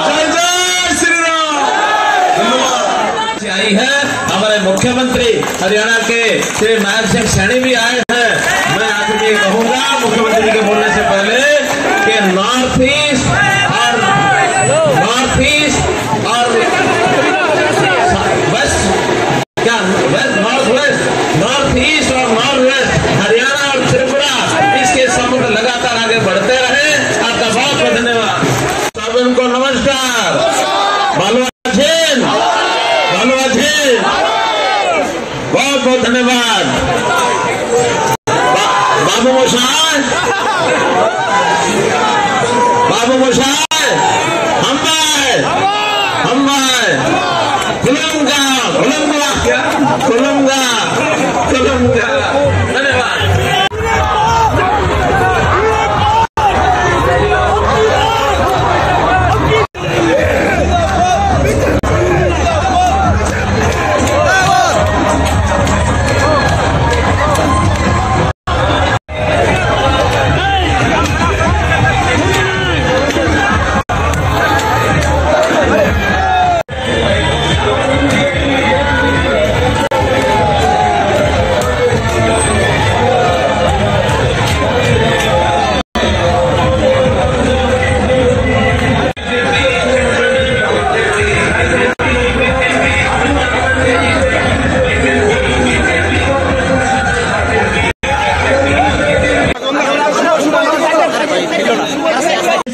जय जय श्री राम। धन्यवाद। आई है हमारे मुख्यमंत्री हरियाणा के श्री नायब सिंह सैनी भी आए हैं। मैं आखिर में ये कहूंगा मुख्यमंत्री जी के बोलने से पहले कि नॉर्थ ईस्ट और, नॉर्थ ईस्ट और वेस्ट, क्या west, north west, north east और नॉर्थ वेस्ट, हरियाणा और त्रिपुरा, इसके समग्र लगातार आगे बढ़ते रहे। आपका बहुत बहुत धन्यवाद। सबको नमस्कार। ভালো আছেন? ভালো আছেন? बहुत बहुत धन्यवाद। बा-, बाबू मोशाय, बाबू मोशाय, हम भाई, हम भाई। खुलुमगा, खुलुमगा, क्या? खुलुमगा, खुलुमगा। धन्यवाद।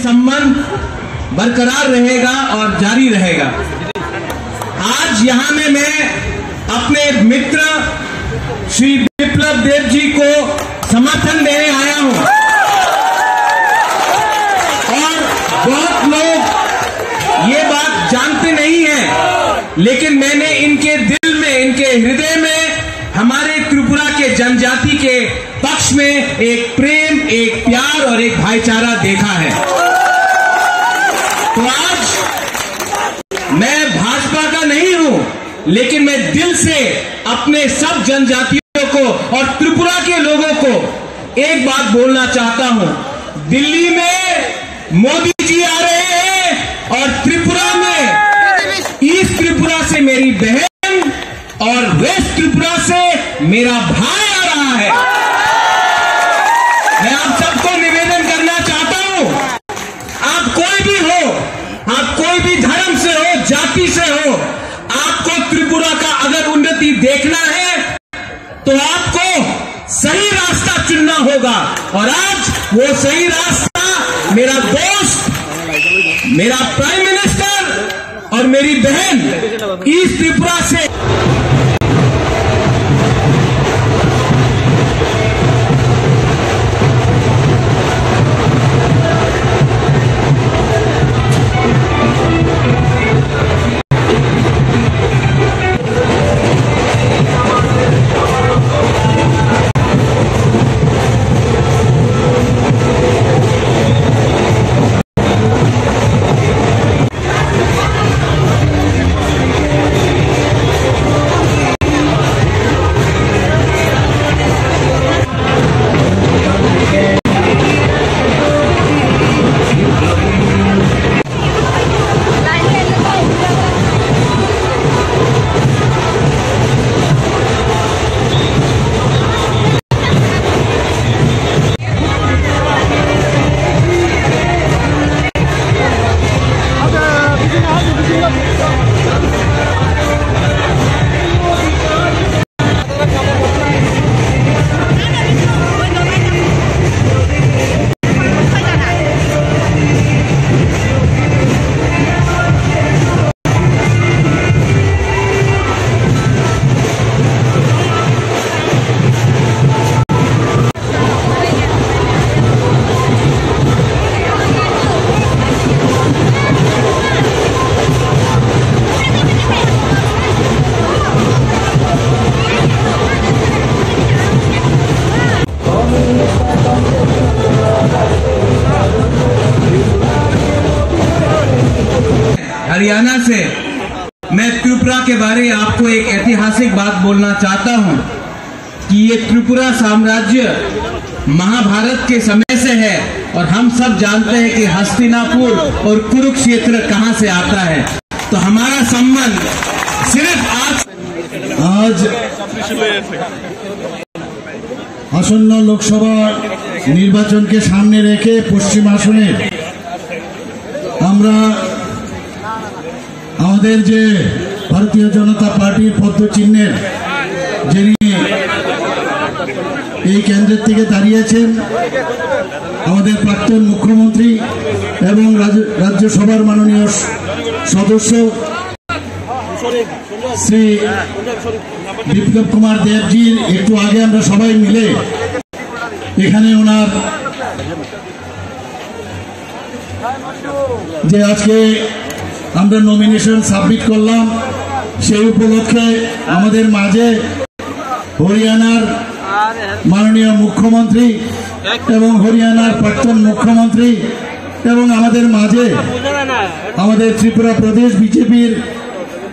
संबंध बरकरार रहेगा और जारी रहेगा। आज यहाँ में मैं अपने मित्र श्री विप्लव देव जी को समर्थन देने आया हूँ। और बहुत लोग ये बात जानते नहीं हैं, लेकिन मैंने इनके दिल में, इनके हृदय में हमारे त्रिपुरा के जनजाति के पक्ष में एक प्रेम, एक प्यार और एक भाईचारा देखा है। तो आज मैं भाजपा का नहीं हूं, लेकिन मैं दिल से अपने सब जनजातियों को और त्रिपुरा के लोगों को एक बात बोलना चाहता हूं। दिल्ली में मोदी जी आ रहे हैं और त्रिपुरा में, ईस्ट त्रिपुरा से मेरी बहन और वेस्ट त्रिपुरा से मेरा भाई आ रहा है। मैं आप सबको निवेदन करना चाहता हूं, आप कोई भी हो, आप कोई भी धर्म से हो, जाति से हो, आपको त्रिपुरा का अगर उन्नति देखना है तो आपको सही रास्ता चुनना होगा। और आज वो सही रास्ता मेरा दोस्त, मेरा प्राइम मिनिस्टर और मेरी बहन ईस्ट त्रिपुरा से हरियाणा से। मैं त्रिपुरा के बारे में आपको एक ऐतिहासिक बात बोलना चाहता हूँ कि ये त्रिपुरा साम्राज्य महाभारत के समय से है और हम सब जानते हैं कि हस्तिनापुर और कुरुक्षेत्र कहाँ से आता है। तो हमारा संबंध सिर्फ आज आज আসন্ন লোকসভা নির্বাচনকে সামনে রেখে পশ্চিম আসনে আমরা আমাদের যে ভারতীয় জনতা পার্টির পদ্ম চিহ্নের যিনি এই কেন্দ্রের থেকে দাঁড়িয়েছেন, আমাদের প্রাক্তন মুখ্যমন্ত্রী এবং রাজ্য-, রাজ্যসভার মাননীয় স-, সদস্য শ্রী বিপ্লব কুমার দেবজির একটু আগে আমরা সবাই মিলে এখানে ওনার যে আজকে আমরা নমিনেশন সাবমিট করলাম, সেই উপলক্ষে আমাদের মাঝে হরিয়ানার মাননীয় মুখ্যমন্ত্রী এবং হরিয়ানার প্রাক্তন মুখ্যমন্ত্রী এবং আমাদের মাঝে আমাদের ত্রিপুরা প্রদেশ বিজেপির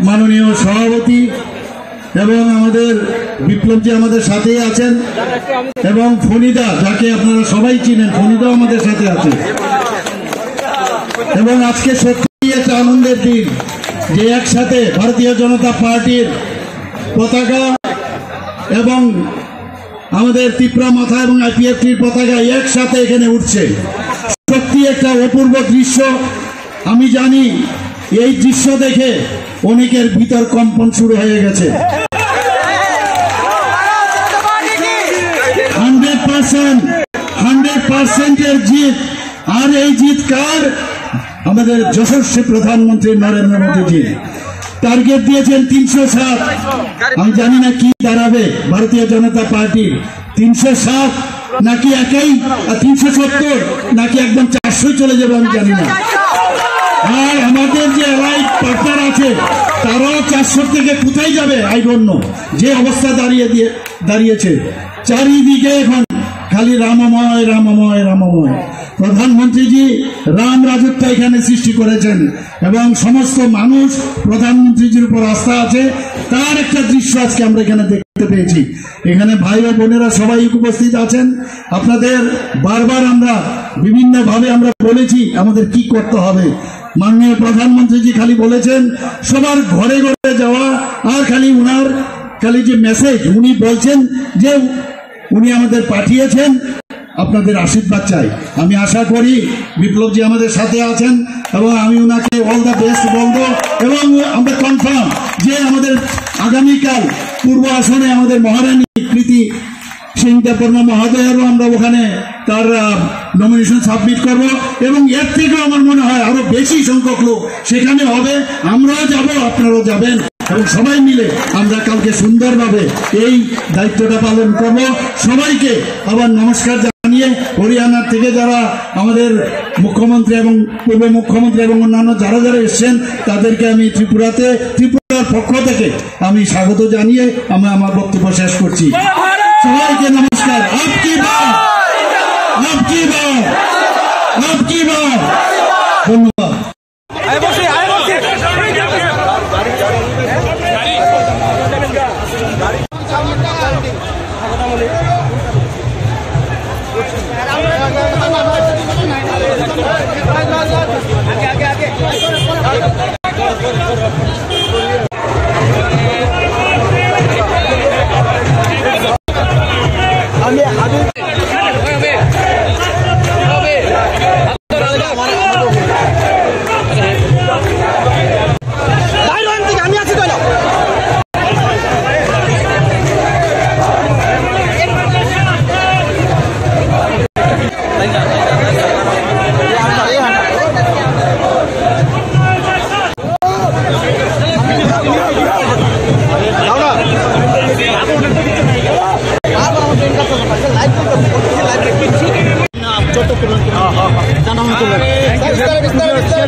মাননীয় সভাপতি এবং আমাদের বিপ্লব জি আমাদের সাথেই আছেন এবং ফণিদা, যাকে আপনারা সবাই চিনেন, ফণিদাও আমাদের সাথে আছে। এবং আজকে সত্যি একটা আনন্দের দিন যে একসাথে ভারতীয় জনতা পার্টির পতাকা এবং আমাদের ত্রিপুরা মথা এবং আইপিএফটির পতাকা একসাথে এখানে উঠছে। সত্যি একটা অপূর্ব দৃশ্য। আমি জানি এই দৃশ্য দেখে অনেকের ভিতর কম্পন শুরু হয়ে গেছে। হান্ড্রেড পার্সেন্ট, হান্ড্রেড পার্সেন্টের জিত। আর এই জিত কার? আমাদের যশস্বী প্রধানমন্ত্রী নরেন্দ্র মোদীজি টার্গেট দিয়েছেন তিনশো সাত। আমি জানি না কি দাঁড়াবে ভারতীয় জনতা পার্টির, তিনশো সাত নাকি একাই, আহ, তিনশো সত্তর নাকি একদম চারশো চলে যাবে, আমি জানি না। আর আমাদের যে অ্যালাইড পার্টনার আছে, তারাও চারশো থেকে কোথায় যাবে, আই ডোন্ট নো। যে অবস্থা দাঁড়িয়ে দিয়ে দাঁড়িয়েছে, চারিদিকে এখন খালি রামময়, রামময়, রামময়। প্রধানমন্ত্রীজি রাম রাজত্ব এখানে সৃষ্টি করেছেন এবং সমস্ত মানুষ প্রধানমন্ত্রীজির উপর আস্থা আছে। তার একটা দৃশ্য আজকে আমরা এখানে দেখতে পেয়েছি। এখানে ভাই ও বোনেরা সবাই উপস্থিত আছেন। আপনাদের বারবার আমরা বিভিন্নভাবে আমরা বলেছি আমাদের কি করতে হবে। মাননীয় প্রধানমন্ত্রীজি খালি বলেছেন সবার ঘরে ঘরে যাওয়া, আর খালি উনার খালি যে মেসেজ উনি বলছেন যে উনি আমাদের পাঠিয়েছেন, আপনাদের আশীর্বাদ চাই। আমি আশা করি বিপ্লবজি আমাদের সাথে আছেন এবং আমি ওনাকে অল দ্য বেস্ট বলবো। এবং আমরা কনফার্ম যে আমাদের আগামীকাল পূর্ব আসনে আমাদের মহারানী কৃতি সিং দেববর্মা মহোদয়েরও আমরা ওখানে তার, আহ, নমিনেশন সাবমিট করব এবং এর থেকেও আমার মনে হয় আরো বেশি সংখ্যক লোক সেখানে হবে। আমরাও যাব, আপনারাও যাবেন এবং সবাই মিলে আমরা কালকে সুন্দরভাবে এই দায়িত্বটা পালন করব। সবাইকে আবার নমস্কার জানিয়ে হরিয়ানা থেকে যারা আমাদের মুখ্যমন্ত্রী এবং পূর্ব মুখ্যমন্ত্রী এবং অন্যান্য যারা যারা এসছেন তাদেরকে আমি ত্রিপুরাতে, ত্রিপুরার পক্ষ থেকে আমি স্বাগত জানিয়ে আমি আমার বক্তব্য শেষ করছি। সবাইকে নমস্কার। আপ কি বাত, আপ কি বাত, আপ কি বাত। ধন্যবাদ।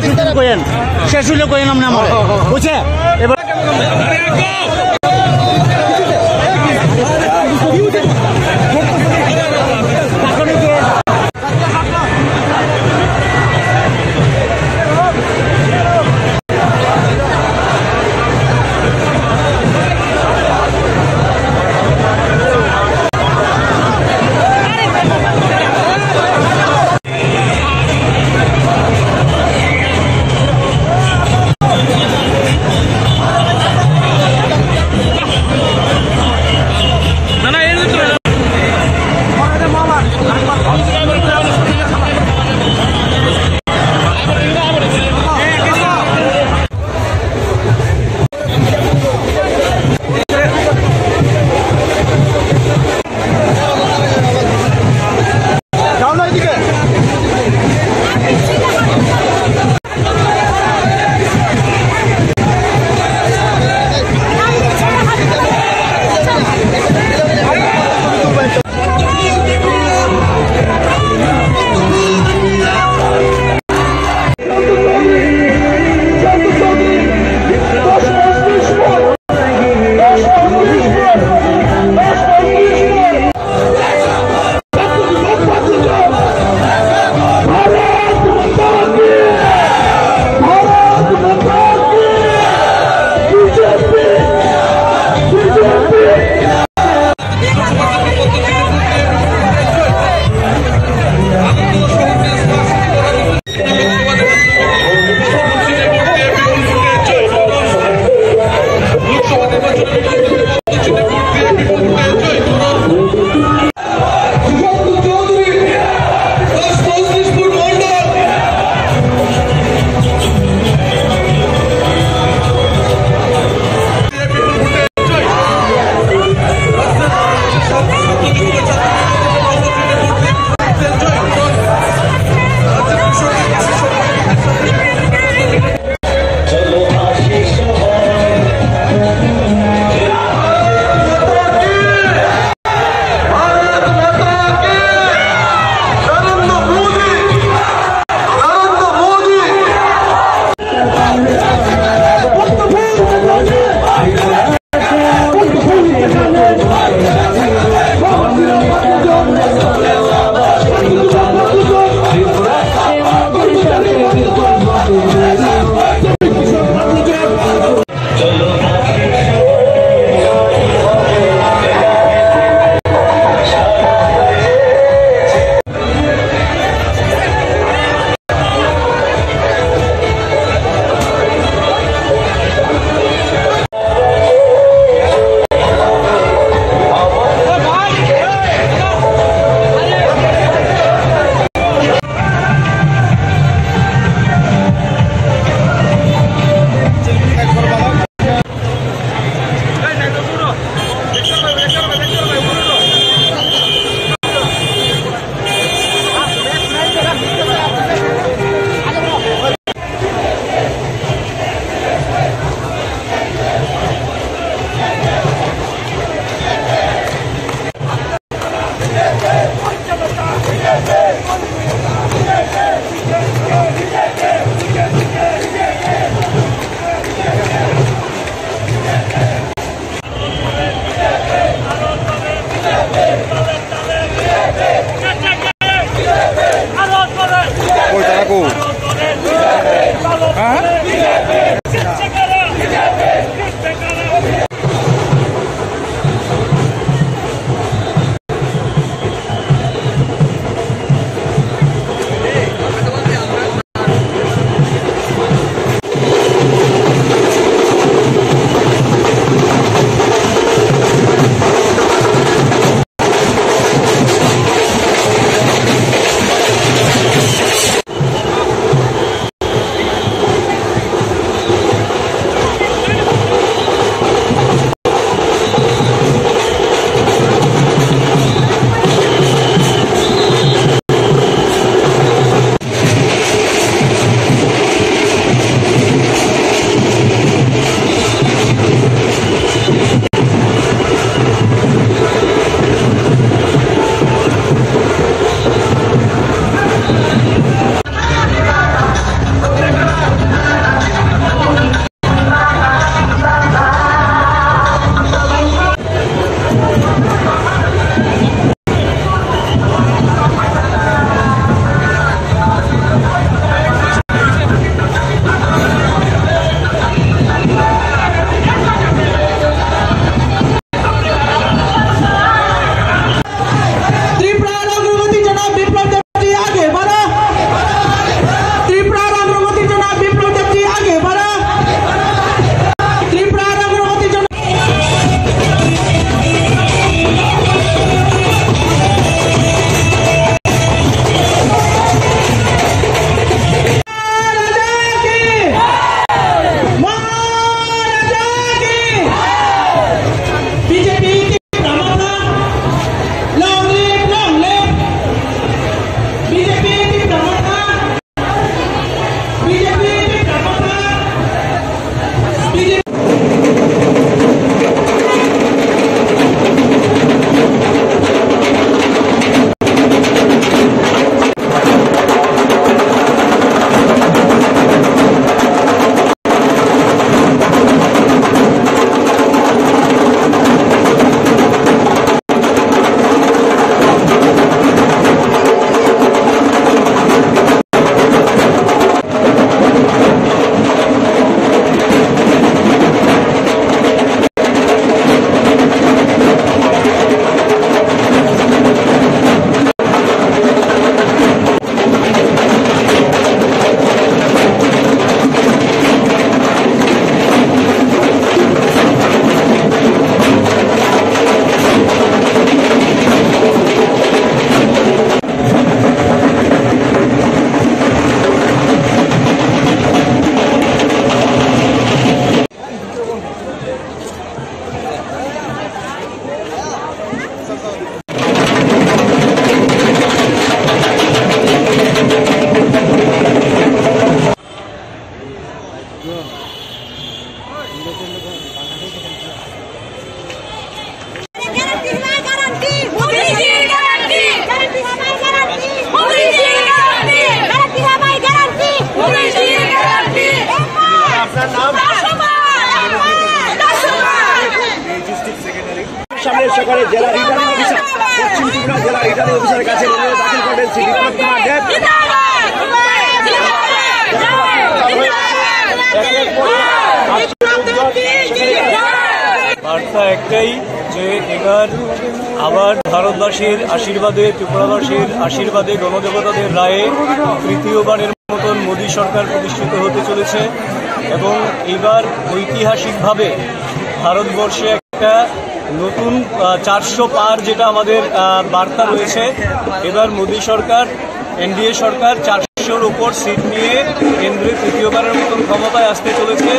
শেষ হইলে কইেন, শেষ হইলে কইেন আপনি আমার। বুঝছে? এবার Koi tara ko? Ha? আছে, রেলওয়ে দাখিল করেন শ্রী বিপ্লব কুমার দেব। বার্তা একটাই যে এবার আবার ভারতবাসীর আশীর্বাদে, ত্রিপুরাবাসীর আশীর্বাদে, গণদেবতাদের রায়ে তৃতীয়বারের মতন মোদী সরকার প্রতিষ্ঠিত হতে চলেছে এবং এবার ঐতিহাসিকভাবে ভারতবর্ষে একটা নতুন, আহ, চারশো পার যেটা আমাদের, আহ, বার্তা রয়েছে, এবার মোদী সরকার, এনডিএ সরকার চারশোর উপর সিট নিয়ে কেন্দ্রে তৃতীয়বারের মতন ক্ষমতায় আসতে চলেছে।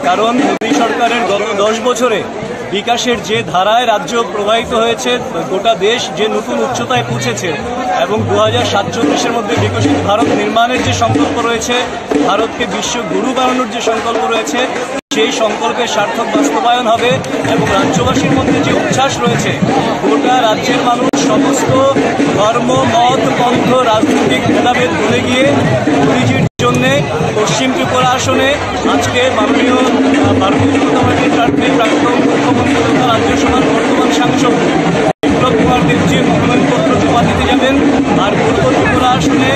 কারণ মোদী সরকারের গত দশ বছরে বিকাশের যে ধারায় রাজ্য প্রবাহিত হয়েছে, গোটা দেশ যে নতুন উচ্চতায় পৌঁছেছে এবং দু হাজার সাতচল্লিশের মধ্যে বিকশিত ভারত নির্মাণের যে সংকল্প রয়েছে, ভারতকে বিশ্ব গুরু বানানোর যে সংকল্প রয়েছে, সেই সংকল্পের সার্থক বাস্তবায়ন হবে এবং রাজ্যবাসীর মধ্যে যে উচ্ছ্বাস রয়েছে, গোটা রাজ্যের মানুষ সমস্ত ধর্ম, মত, পন্থ, রাজনৈতিক ভেদাভেদ ভুলে গিয়ে মোদীজির জন্যে পশ্চিম ত্রিপুরা আসনে আজকে মাননীয়, আহ, ভারতীয় জনতা পার্টির প্রার্থী প্রাক্তন মুখ্যমন্ত্রী তথা রাজ্যসভার বর্তমান সাংসদ বিপ্লব কুমার দেবজি মনোনয়নপত্র জমা দিতে যাবেন। আর পূর্ব ত্রিপুরা আসনে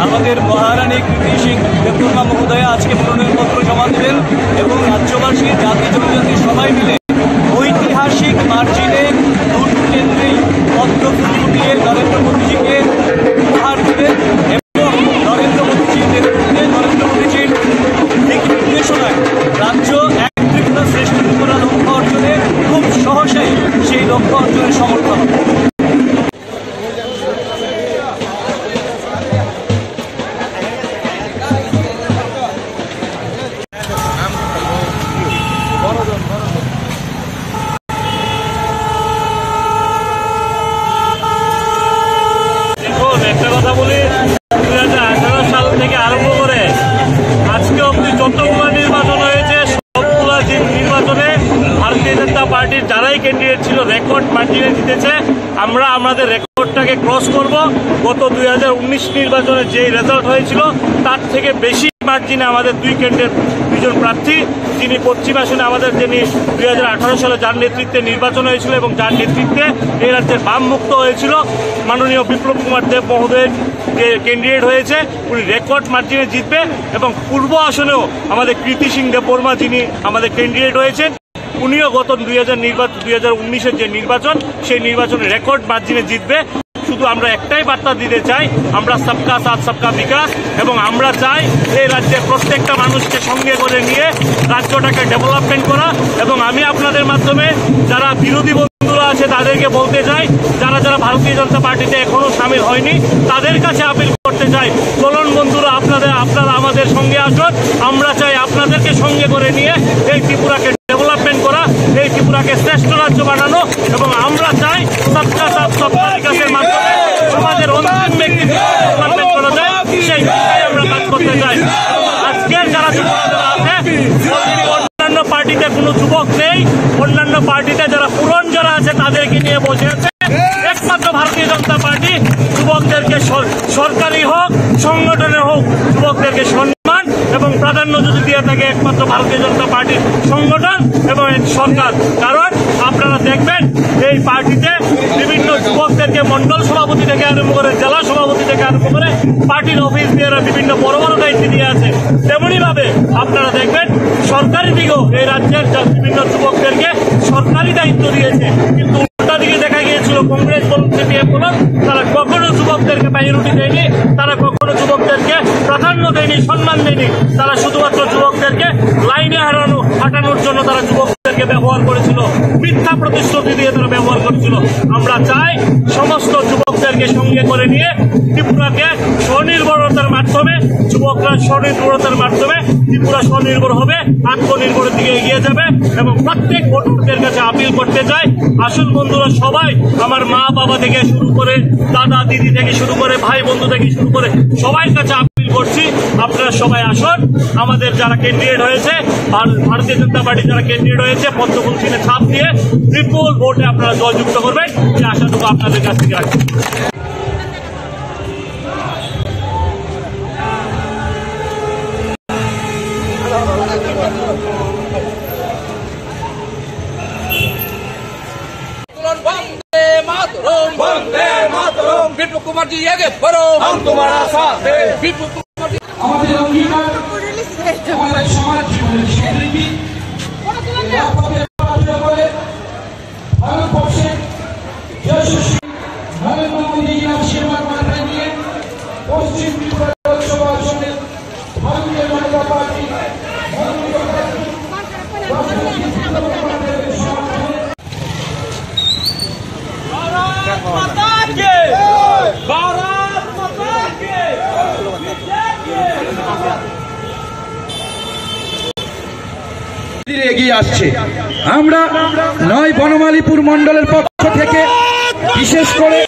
আমাদের মহারানী কীর্তি সিং দেববর্মা মহোদয়া আজকে মনোনয়নপত্র জমা দেবেন এবং রাজ্যবাসী, জাতি জনজাতি সবাই মিলে ঐতিহাসিক মার্জিনে দুটো কেন্দ্রেই পদ্ম ফুল ফুটিয়ে নরেন্দ্র মোদীজিকে উপহার দেবেন এবং নরেন্দ্র মোদীজির নেতৃত্বে, নরেন্দ্র মোদীজির দিক নির্দেশনায় রাজ্য এক ত্রিপুরা শ্রেষ্ঠ ত্রিপুরা লক্ষ্য অর্জনে খুব সহজেই সেই লক্ষ্য অর্জনে সমর্থ হবে। দেখুন, একটা কথা বলি, দুই হাজার আঠারো সাল থেকে আরম্ভ করে আজকে অবধি যতগুলো নির্বাচন হয়েছে, সবগুলা যে নির্বাচনে ভারতীয় জনতা পার্টির যারাই ক্যান্ডিডেট ছিল, রেকর্ড মার্জিনে জিতেছে। আমরা আমাদের রেকর্ডটাকে ক্রস করব। গত দুই হাজার উনিশ নির্বাচনে যে রেজাল্ট হয়েছিল, তার থেকে বেশি মার্জিনে আমাদের দুই ক্যান্ডিডেট, দুইজন প্রার্থী, যিনি পশ্চিম আসনে আমাদের, যিনি দুই হাজার আঠারো সালে যার নেতৃত্বে নির্বাচন হয়েছিল এবং যার নেতৃত্বে এই রাজ্যের বাম মুক্ত হয়েছিল, মাননীয় বিপ্লব কুমার দেব মহোদয়ের যে ক্যান্ডিডেট হয়েছে, উনি রেকর্ড মার্জিনে জিতবে। এবং পূর্ব আসনেও আমাদের কীর্তি সিং দেববর্মা, যিনি আমাদের ক্যান্ডিডেট হয়েছেন, উনিও গত দুই হাজার নির্বাচন, দুই হাজার উনিশের যে নির্বাচন, সেই নির্বাচনে রেকর্ড মার্জিনে জিতবে। শুধু আমরা একটাই বার্তা দিতে চাই, আমরা সবকা সাথ সবকা বিকাশ, এবং আমরা চাই এই রাজ্যের প্রত্যেকটা মানুষকে সঙ্গে করে নিয়ে রাজ্যটাকে ডেভেলপমেন্ট করা। এবং আমি আপনাদের মাধ্যমে যারা বিরোধী বন্ধুরা আছে তাদেরকে বলতে চাই, যারা যারা ভারতীয় জনতা পার্টিতে এখনো সামিল হয়নি, তাদের কাছে আপিল করতে চাই, চলুন বন্ধুরা, আপনাদের, আপনারা আমাদের সঙ্গে আসুন। আমরা চাই আপনাদেরকে সঙ্গে করে নিয়ে এই ত্রিপুরাকে ডেভেলপমেন্ট করা, এই ত্রিপুরাকে শ্রেষ্ঠ রাজ্য বানানো, এবং আমরা চাই সবকা সাথ সবকা বিকাশের মাধ্যমে সমাজের অন্তিম ব্যক্তিকে ডেভেলপমেন্ট করা যায়, সেই দিকে আমরা কাজ করতে চাই। আজকের যারা যুবকরা আছে, অন্যান্য পার্টিতে কোনো যুবক নেই, অন্যান্য পার্টিতে যারা পুরন যারা আছে তাদেরকে নিয়ে বসে আছে। একমাত্র ভারতীয় জনতা পার্টি যুবকদেরকে সর-, সরকারি হোক, সংগঠনে হোক, যুবকদেরকে সম্মান এবং প্রাধান্য যদি দিয়ে থাকে একমাত্র ভারতীয় জনতা পার্টির সংগঠন এবং এর সরকার। কারণ আপনারা দেখবেন এই পার্টিতে বিভিন্ন যুবকদেরকে মণ্ডল সভাপতি থেকে আরম্ভ করে, জেলা সভাপতি থেকে আরম্ভ করে, পার্টির অফিস দিয়ে এরা বিভিন্ন বড় বড় দায়িত্ব দিয়ে আছে। তেমনি ভাবে আপনারা দেখবেন সরকারি দিকেও এই রাজ্যের যা বিভিন্ন যুবকদেরকে সরকারি দায়িত্ব দিয়েছে, কিন্তু উল্টা দিকে দেখা গিয়েছিল কংগ্রেস বলুন, সিপিএম বলুন, তারা কখনো যুবকদেরকে প্রায়োরিটি দেয়নি, তারা কখনো যুবকদেরকে প্রাধান্য দেয়নি, সম্মান দেয়নি। তারা শুধুমাত্র যুবকদেরকে লাইনে হারানো, হাঁটানোর জন্য তারা যুবকদেরকে ব্যবহার করেছিল, মিথ্যা প্রতিশ্রুতি দিয়ে তারা ব্যবহার করেছিল। আমরা চাই সমস্ত যুবকদেরকে সঙ্গে করে নিয়ে ত্রিপুরাকে স্বনির্ভরতার মাধ্যমে, যুবকরা স্বনির্ভরতার মাধ্যমে ত্রিপুরা স্বনির্ভর হবে, আত্মনির্ভরের দিকে এগিয়ে যাবে। এবং প্রত্যেক ভোটারদের কাছে আপিল করতে চাই, আসুন বন্ধুরা, সবাই, আমার মা বাবা থেকে শুরু করে, দাদা দিদি থেকে শুরু করে, ভাই বন্ধু থেকে শুরু করে সবাই কাছে আপিল করছি, আপনারা সবাই আসুন। আমাদের যারা ক্যান্ডিডেট হয়েছে, ভার-, ভারতীয় জনতা পার্টি যারা ক্যান্ডিডেট হয়েছে, পদ্মফুল চিহ্নে ছাপ দিয়ে বিপুল ভোটে আপনারা জয়যুক্ত করবেন, এই আশাটুকু আপনাদের কাছ থেকে রাখছি। বন্দে মাতরম, বন্দে মাতরম। বিপ্লব পার্টি আগে বাড়ো, হাম তুমারা সাথ হ্যায়। বিপ্লব আমাদের অঙ্গীকার, আমাদের সমাজ জীবনের স্বীকৃতি। এই রাজপথে চলাচল করে ভারতবর্ষের যশস্বী নরেন্দ্র মোদীজির আশীর্বাদ মাথায় নিয়ে পশ্চিম ত্রিপুরা লোকসভা আসনের ভারতীয় জনতা পার্টি মনোনীত প্রার্থী ডক্টর জিতেন্দ্র কুমার দেবের সমর্থনে भारत माता की, भारत माता की। এগিয়ে আসছে। আমরা নয় বনমালীপুর মণ্ডলের পক্ষ থেকে বিশেষ করে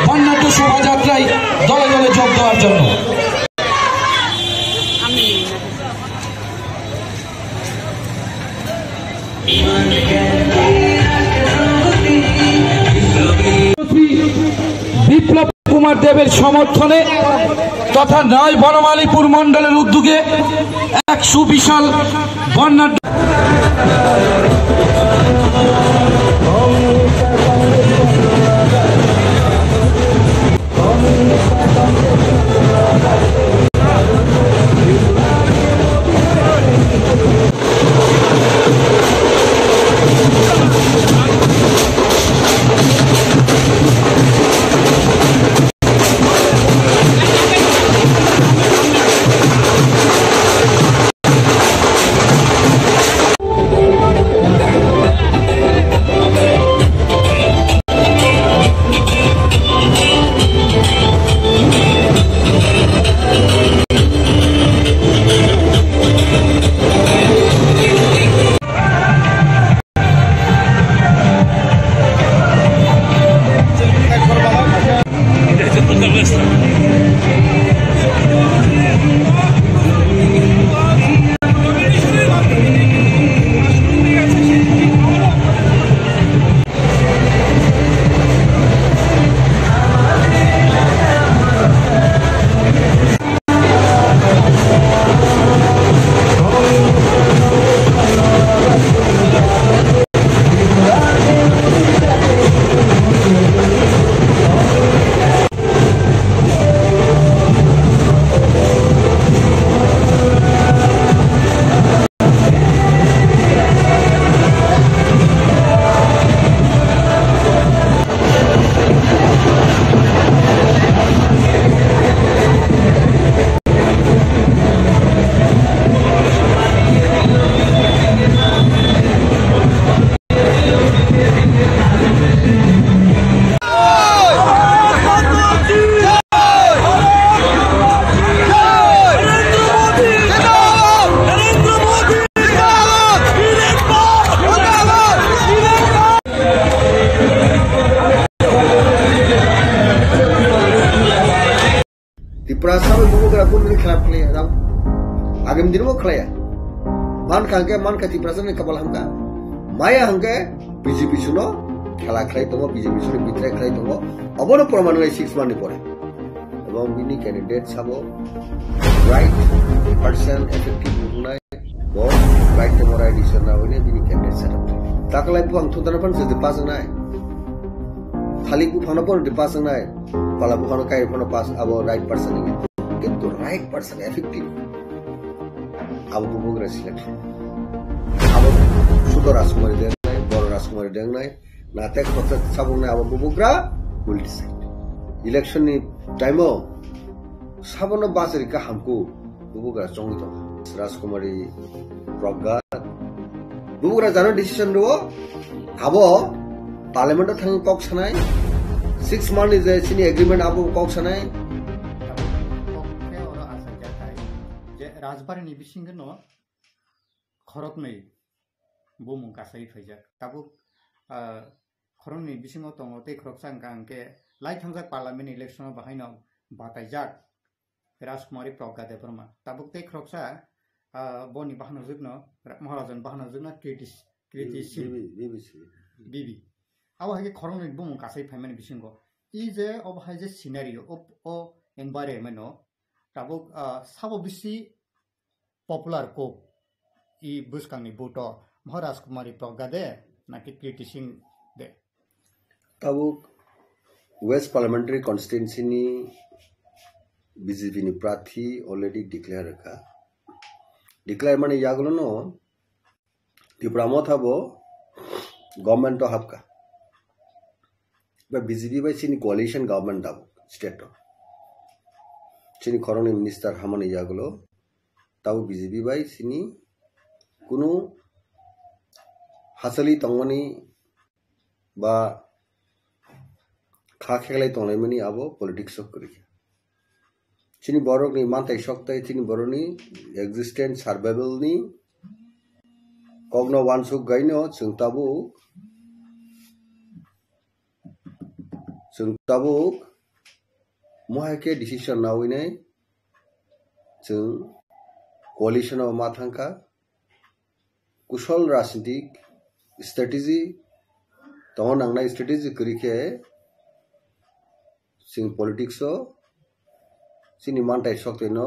বর্ণাঢ্য শোভাযাত্রায় দলে দলে যোগ দেওয়ার জন্য। বিপ্লব কুমার দেবের সমর্থনে তথা নয় বনমালীপুর মণ্ডলের উদ্যোগে এক সুবিশাল বর্ণাঢ্য Tiprasa bai bubugra kunu ni khlap khlaiya, jang. Agam din bo khlaiya. Man kha hwnkhe, man kha Tiprasa ni kabal hamkha. Maya hwnkhe B J P suno khela khlai tongo, B J P suno betray khlai tongo. Obono proman wngnai six month ni pore. Ebong bini candidate sabo right person effective wngnai. Bo right temo right decision na hwine bini candidate set up. Takalai buphang thutana phan se pass wngnai. Thalik buphang no phan pass wngnai. Pala buphang no kai phan pass abo right person ni. Kintu right person effective. Abo bubugra selection. Abo sudo Rajkumari dengnai, boro Rajkumari dengnai. Na tek kothok sabungnai abo bubugra will decide. Election ni time o sabono bachari ka hamku. Bubugra chongwi tongo. Rajkumari Pragga. Bubugra jano decision rwo. Abo parliament o thangwi kok sanai. Six month ni je chini agreement abo kok sanai. Kok khe oro asai jatai je Rajbari ni bisingo no khoroknwi bumung kasai phaijak. Tabuk, ah, khoroknwi bisingo tongo tei khoroksa hwnkha hwnkhe lai thangjak parliament election o bahaino bataijak. Rajkumari Pragga Debbarma. Tabuk tei khoroksa, ah, boni bahanojwkno, Ra-, Maharajan bahanojwkno Kriti, Kriti Singh. Bibi, Bibi Singh. Bibi. Abo hai khe khoroknwi bumung kasai phaimani bisingo. I je obo hai je scenario, o, o environment no, tabuk, ah, sabo bisi popular kok i bwskangni vote o Maharaj Kumari Pogga de, naki Kirti Singh de. Tabuk West Parliamentary Constituency ni B J P ni prathi already declare ka. Declare mani yagulo no Tipra Motha bo government o hapka. Ba B J P bai chini coalition government tabuk state o. Chini khoroknwi minister hamani yagulo tabuk B J P bai chini kunu hachali tongmani ba kha kheklai tonglaimani abo politics o kwrwi kha. Chini borokni mantai sok tei chini borokni existence survival ni kokno wansuk gaino chwng tabuk, chwng tabuk mohai khe decision nawi nai chwng coalition o ma thangkha. Kusol rajnitik strategy tongo nangnai, strategy kwrwi khe chwng politics o chini mantai sok twi no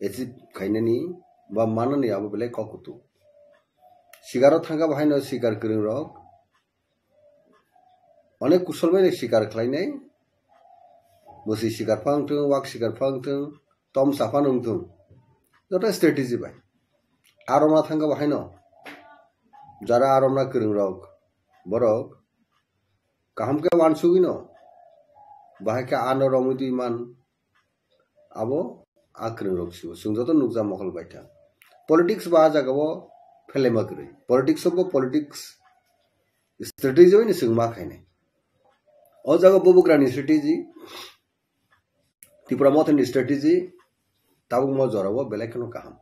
achieve khainani ba manani abo belai kok kutung. Sikaro thangkha bo haino sikar kwrwng rok onek kusol bai sikar khlainai, bwswi sikar phang thung, wak sikar phang thung, tom saphano wng thung, joto strategy bai. Aromna thangkha bo haino jara aromna kwrwng rok, borok kaham khe wansugwi no bahai khe ano romwi twi man, abo a kwrwng rok sibo chwng joto nukjak mokol bai thang. Politics ba a jaga o phelaima kwrwi, politics o bo politics strategy bai no chwng ma khainai. O jaga bubugrani strategy, Tipra Mothani strategy tabuk mo jora o belai kheno kaham.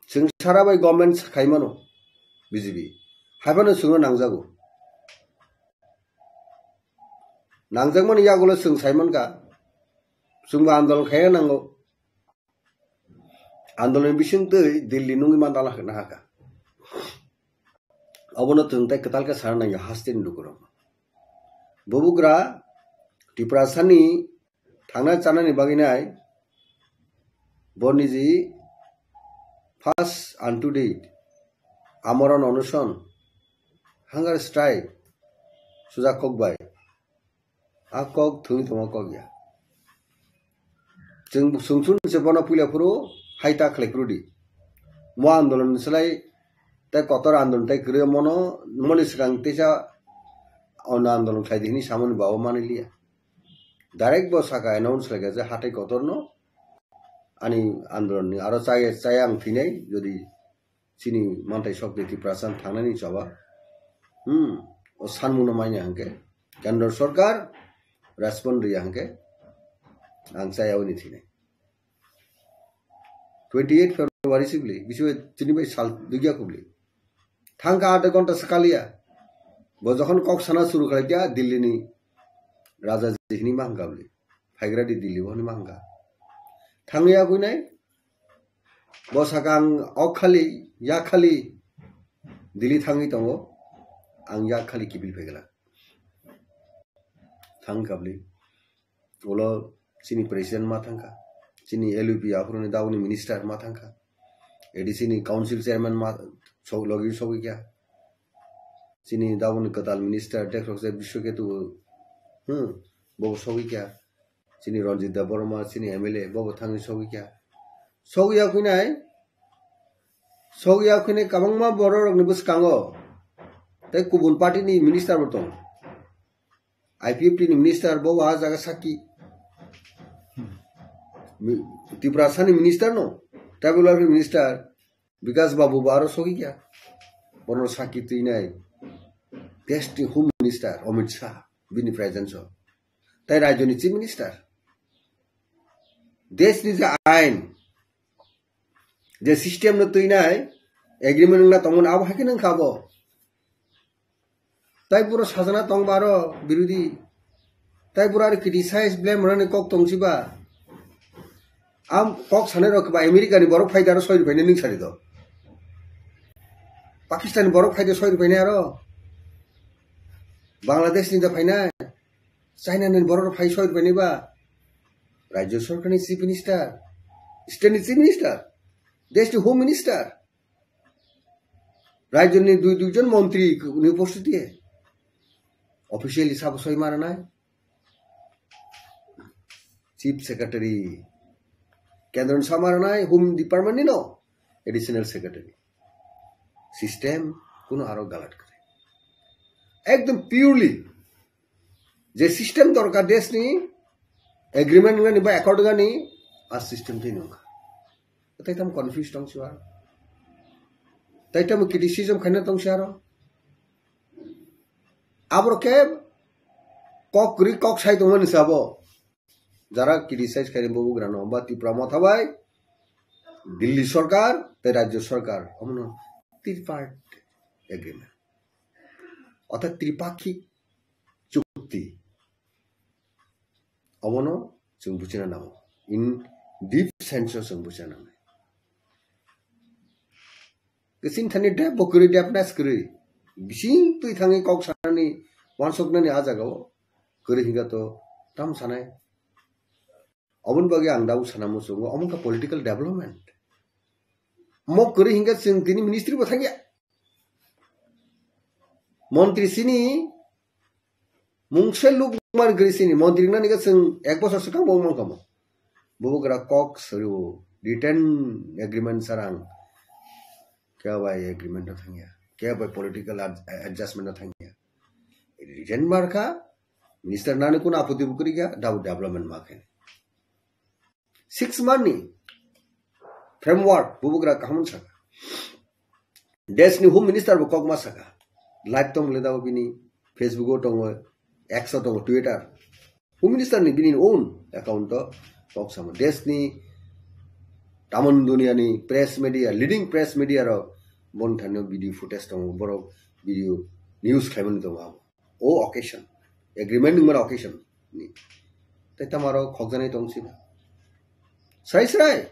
Chwng sara bai government khaimano B J P. Haiphano chwngno nangjago. Nangjakmani yagulo chwng saimankha, chwngbo andolon khaina nango. Andolon bising twi Delhi nungwi mandala nahaka. Obono chwng tei kwtal khe sana nangya hasteni lukurok. Bubugra Tiprasani thangna chanani bagwi nai bo niji first and to date amorona onuson, hunger strike sujak kok bai. A kok thwngwi tongma kok ya. Chwng sumsum se bono puila phuru hai ta khlai phuru di. Mo andolon ni slai tei kotor andolon tei kwrwi mono moni swkang teisa ono andolon khlai di hwnwi samani babu mani liya. Direct bo saka announce khlai kha je hatai kotor no ani andolon ni aro chaya, chaya ang thwinai jodi chini mantai sok de Tiprasa thangnani choba. Hmm, o sanmungno manya hangke. Kendra Sarkar respond riya hangke. Ang chaya oni thine. Twenty eight February sibli, biswe chini bai sal dugya kubli. Thangka adha ghonta sakaliya. Bo jokhon kok sana suru khalai kya Delhi ni Raja jihini mangabli. Phaigra di Delhi bo hwnwi ma hwnkha. Thangwi ya khuinai, bo saka ang ok khali, ya khali Delhi thangwi tongo, ang ya khali kiphil phaikha. Thang kabli. Ulo chini president ma thangkha. Chini L U P aphuruni dauni minister ma thangkha. A D C ni council chairman ma so-, logi sogwi kha. Chini dauni kwtal minister Dekroksa Biswaketu, hmm, bo sogwi kha. Chini Ranjit Debbarma, chini M L A, bo bo thangwi sogwi kha. Sogwi ya khuinai, sogwi ya khuinai kwbangma bororokni bwskango tei kubun party ni minister bo tongo. I P F T ni minister bo wa jaga sakki. Mi-, Tiprasa ni minister no, tribal welfare minister Bikash Babu bo aro sogwi kha. Bono sakki twinai. Desh ni Home Minister Amit Shah, bini presence o. Tai rajyo ni Chief Minister. Desh ni je ain, je system no twinai, agreement wngna tongmani abo hai khe nang kha bo. Tai puro sajana tong baro birodhi. Tai puro ari criticize blame rani kok tong siba. Am kok sanai rok ba America ni borok phai daro soi rupai ni ning sari do. Pakistan ni borok phai do soi rupai ni aro. Bangladesh ni da phai nai. China ni borok phai soi rupai ni ba. Rajya sarkar ni chief minister. State ni chief minister. Desh ni home minister. Rajyoni dui duijon montri ni upostiti hai. Officially sabo soi maranai. Chief Secretary kendro ni samaranai, Home Department ni no Additional Secretary. System kuno aro galat kwrwi. Ekdom purely je system dorkar desh ni agreement gani ba accord gani a system twi nungkha. Tai tam confuse tong siwa. Tai tam criticism khaina tong siaro. Aboro khe kok kwrwi kok sai tongmani se abo. Jara criticize khaini bubagrano, ba Tipra Motha bai, Delhi Sarkar, tei Rajya Sarkar, omono tripartite agreement. Orthat tripakhik chukti. Omono chwng buchina nango. In deep sense o chwng buchina nango. Kwchwng thani dep bo kwrwi, depness kwrwi. Bising twi thangwi kok sanani, wansuknani a jagao kwrwi hinkha to tam sanai. Oboni bagwi ang dau sana muchungo, omo wngkha political development. Mo kwrwi hinkha chwng tini ministry bo thangya. Montri sini mungse luk man kwrwi sini, montri wngnani khe chwng ek bosor swkang bo wngmang kamo. Bubagra kok soriwo, written agreement sarang. Khe bai agreement o thangya, khe bai political ad-, adjustment o thangya. Written markha, minister nani kuno apoti bo kwrwi kha, dau development ma khe. Six month ni framework bubagra kaham sakha. Desh ni Home Minister bo kokma sakha. Live tong le dao bini Facebook o tongo, X o tongo, Twitter. Home Minister ni bini own account o kok samo. Desh ni tamon dunia ni press media, leading press media rok bon thani video footage tongo, borok video news khlaimani tongo abo. O occasion, agreement wngmani occasion ni. Tei tamo aro khokjaknai tong sina. Sai srai.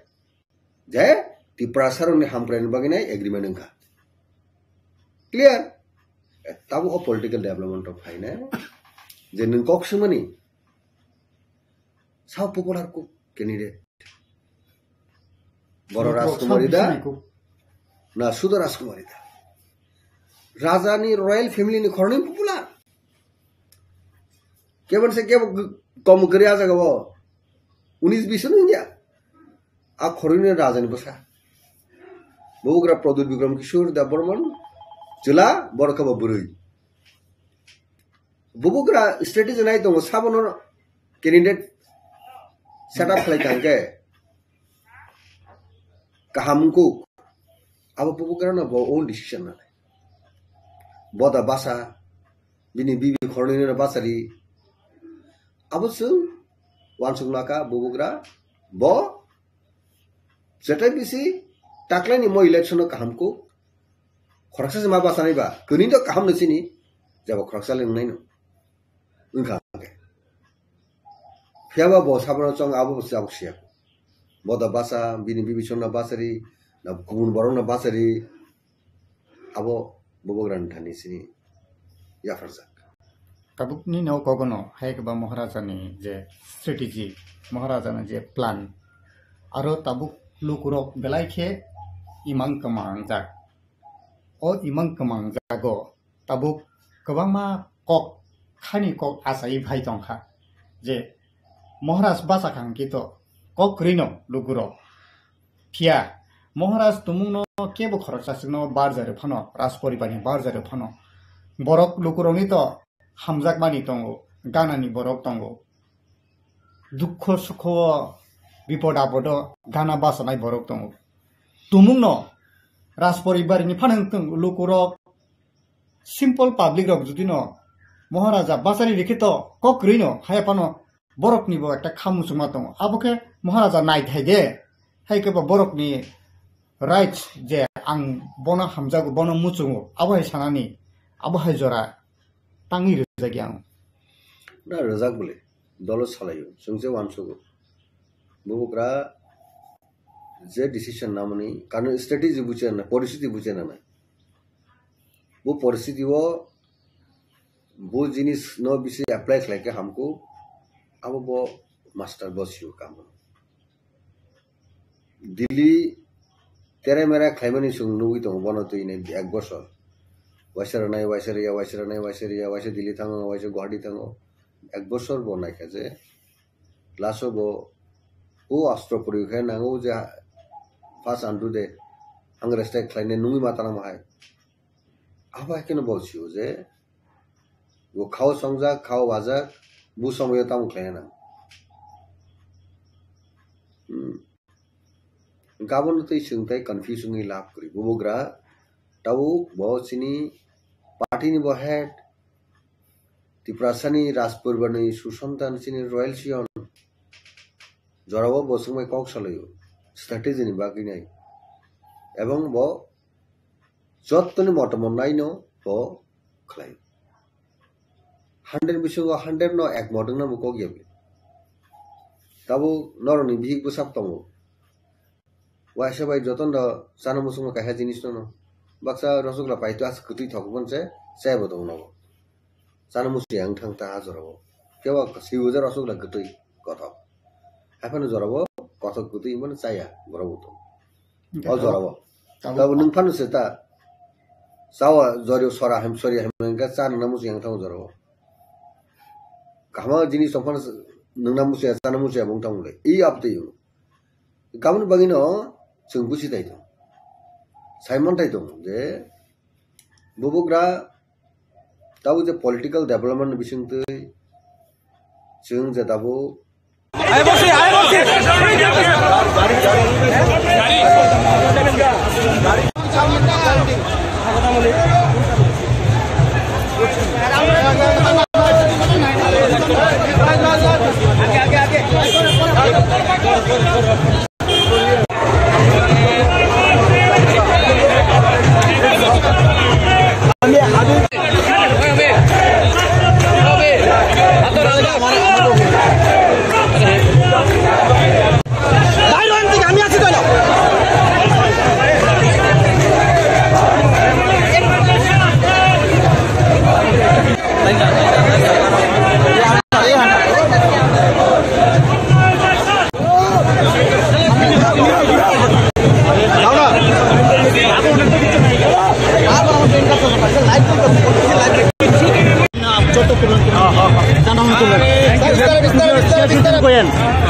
Je Tiprasa rokni hamkraini bagwi nai agreement wngkha. Clear? Eh, tabuk o political development rok phainai. Je nwng kok swngmani. Sao popular kok candidate. Boro Rajkumari da? Na Sudo Rajkumari da? Raja ni royal family ni khoroknwi popular. Kebo se kebo kom kwrwi a jaga o. Unis bish no wngya. A khoroknwi raja ni bwsa. Bubagra Pradyut Bikram Kishore Debbarman, chwla, borok khe bo bwrwi. Bubagra strategy nai tongo, sabono candidate set up khlai tang khe kaham wngkuk. Abo bubagra no bo own decision nanai. Boda basa, bini bibi khoroknwi no bachari. Abo chwng wansuk naka bubagra bo jetai bisi taklaini mo election o kaham kuk. Khoroksa se ma bachanai ba, kwrwini to kaham no sini, jabo khoroksa le wngnai no. Wngkha hwnkhe. Phiya ba bo sabono chong abo bo jabo siya. Boda basa, bini bibi chwngno bachari, na kubun borokno bachari, abo bubagrani thani sini yapharjak. Tabukni no kogono hai khe ba Maharaja ni je strategy, Maharaja ni je plan, aro tabuk lukurok belai khe imang kwmangjak. O imang kwmangjago tabuk kwbangma kok, khani kok achai phai tongkha je Maharaj bachakha hwnkhe to kok kwrwino lugurok. Phiya Maharaj tumungno kebo khoroksa chwngno barjari phano, Rajporibarni barjari phano borok lukurokni to hamjakmani tongo, ganani borok tongo. Dukho sukho, bipod apodo gana bachanai borok tongo. Tumungno Rajporibarni phanang tong lukurok, simple public rok judino Maharaja bachari rikhe to kok kwrwino haya phano borokni bo ekta kha muchungma tongo. Abo khe Maharaja naithai de, hai khe bo borokni rights je ang bono hamjago, bono muchungo, abo hai sanani, abo hai jora tangwi rwjak yang. Na rwjak bwle, dolo salaio, chwng se uansugo. Bubagra je decision namani, kano strategy buchena, poristiti buchena nai. Bo poristiti o bo jinis no bisi apply khlai khe hamkuk, abo bo master bo sio kamo. Delhi tere mere khlaimani chwng nugwi tongo bono twi nai ek bosor. Waisa rwnai, waisa rwya, waisa rwnai, waisa rwya, waisa Delhi thango, waisa Guwahati thango. Ek bosor bo naikha je last o bo o astro proyog khe nango je first andru de ang respect khlainai nungwi ma tanamo hai. Abo hai kheno bo sio je bo khao songjak, khao wajak, bo somoyo tamo khlaina nang. Hmm. Gabon twi chwng tai confuse wngwi lab kwrwi. Bubugra tabuk bo chini party ni bo head, Tiprasani Rajpuribani susantan chini royal siyong. Jorao bo swngbai kok salaio, strategy ni bagwi nai. Ebong bo jottoni motomo naino bo khlai. Hundred bisingo hundred no ek mot wngna bo kok ya bini. Tabuk norokni bihik bwsak tongo. Waisa bai jotono chana muchungma kaisa jinis no baksa rosogla paito as kwtwi thok bon se chai bo tong nogo. Chana muchung yang thang ta ha jorao. Kebo sibo je rosogla kwtwi kothok. Haphano jorao kothok kwtwi mano chaya borok bo tong. O jorao. Tabuk nwng phano se ta. Chawa jori sora hem sori hem hingka chana muchung yang thang jorao. Kahma jinis tong phano nwngna muchung ya chana muchung ya bung thang le. I abtwi. Gaboni bagwino chwng busi tai tongo. Sai man tai tongo je bubugra tabuk je political development ni bisingtwi chwng je tabuk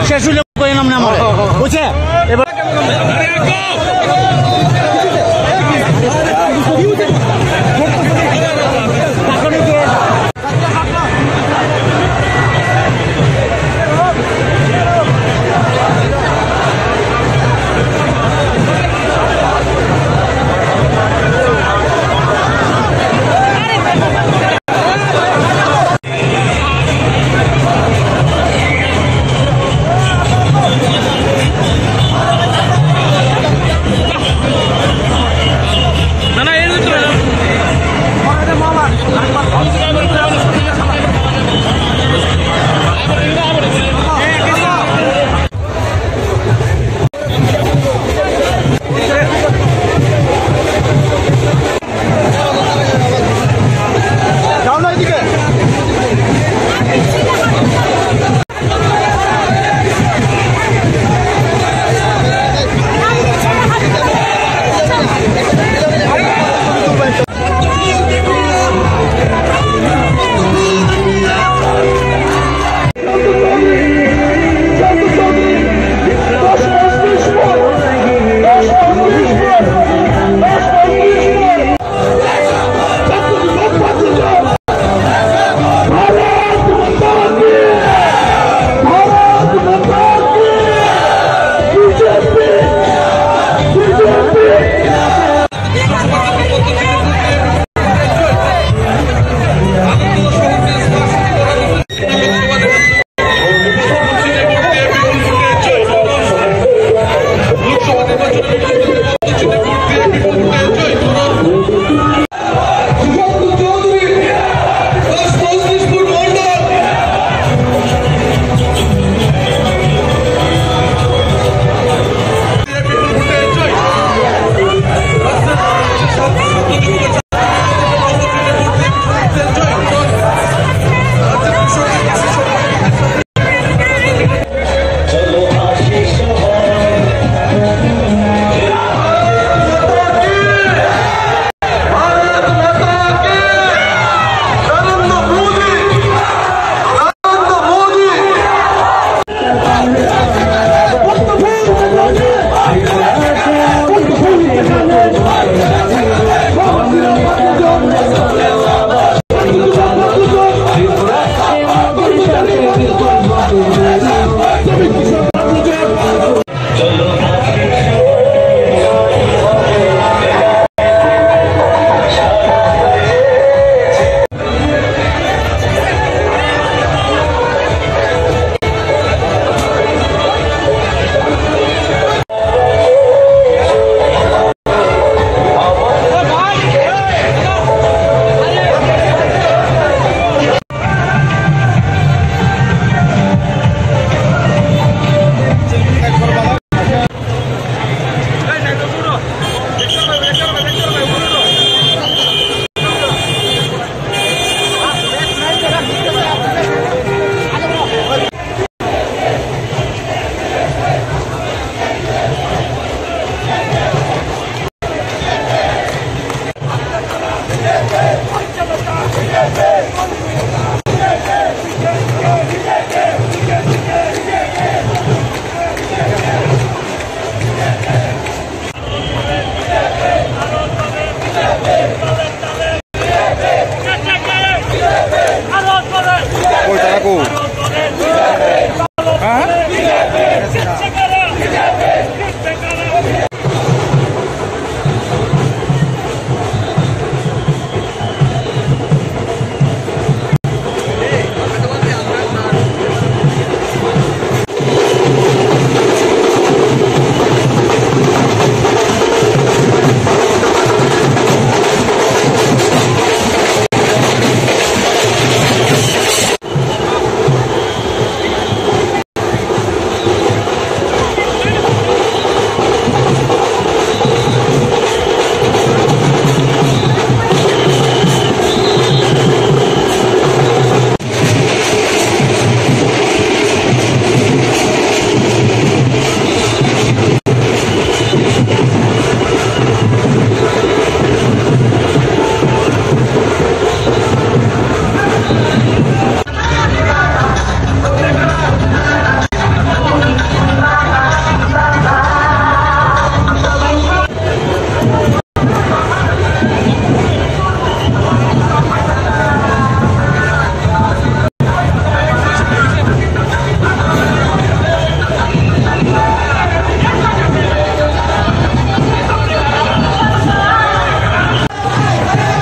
শেষ হইলে কইন আপনি আমার। বুঝছে? এবার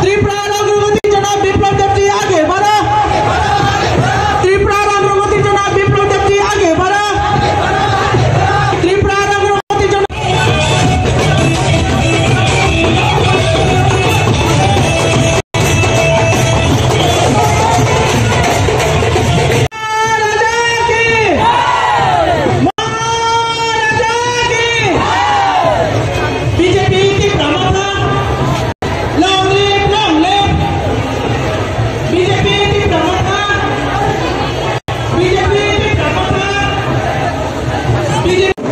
ত্রিপুরার অগ্রগতির জন্য বিপ্লব দেবজি আগে বাড়ো। ত্রিপুরার অগ্রগতির জন্য বিপ্লব দেবজি আগে বাড়ো। ত্রিপুরার অগ্রগতির জন্য বিজেপি ত্রিপুরা মথা। Long live, long live! BJP Tripura মথা! বিজেপি ত্রিপুরা মথা! বিজেপি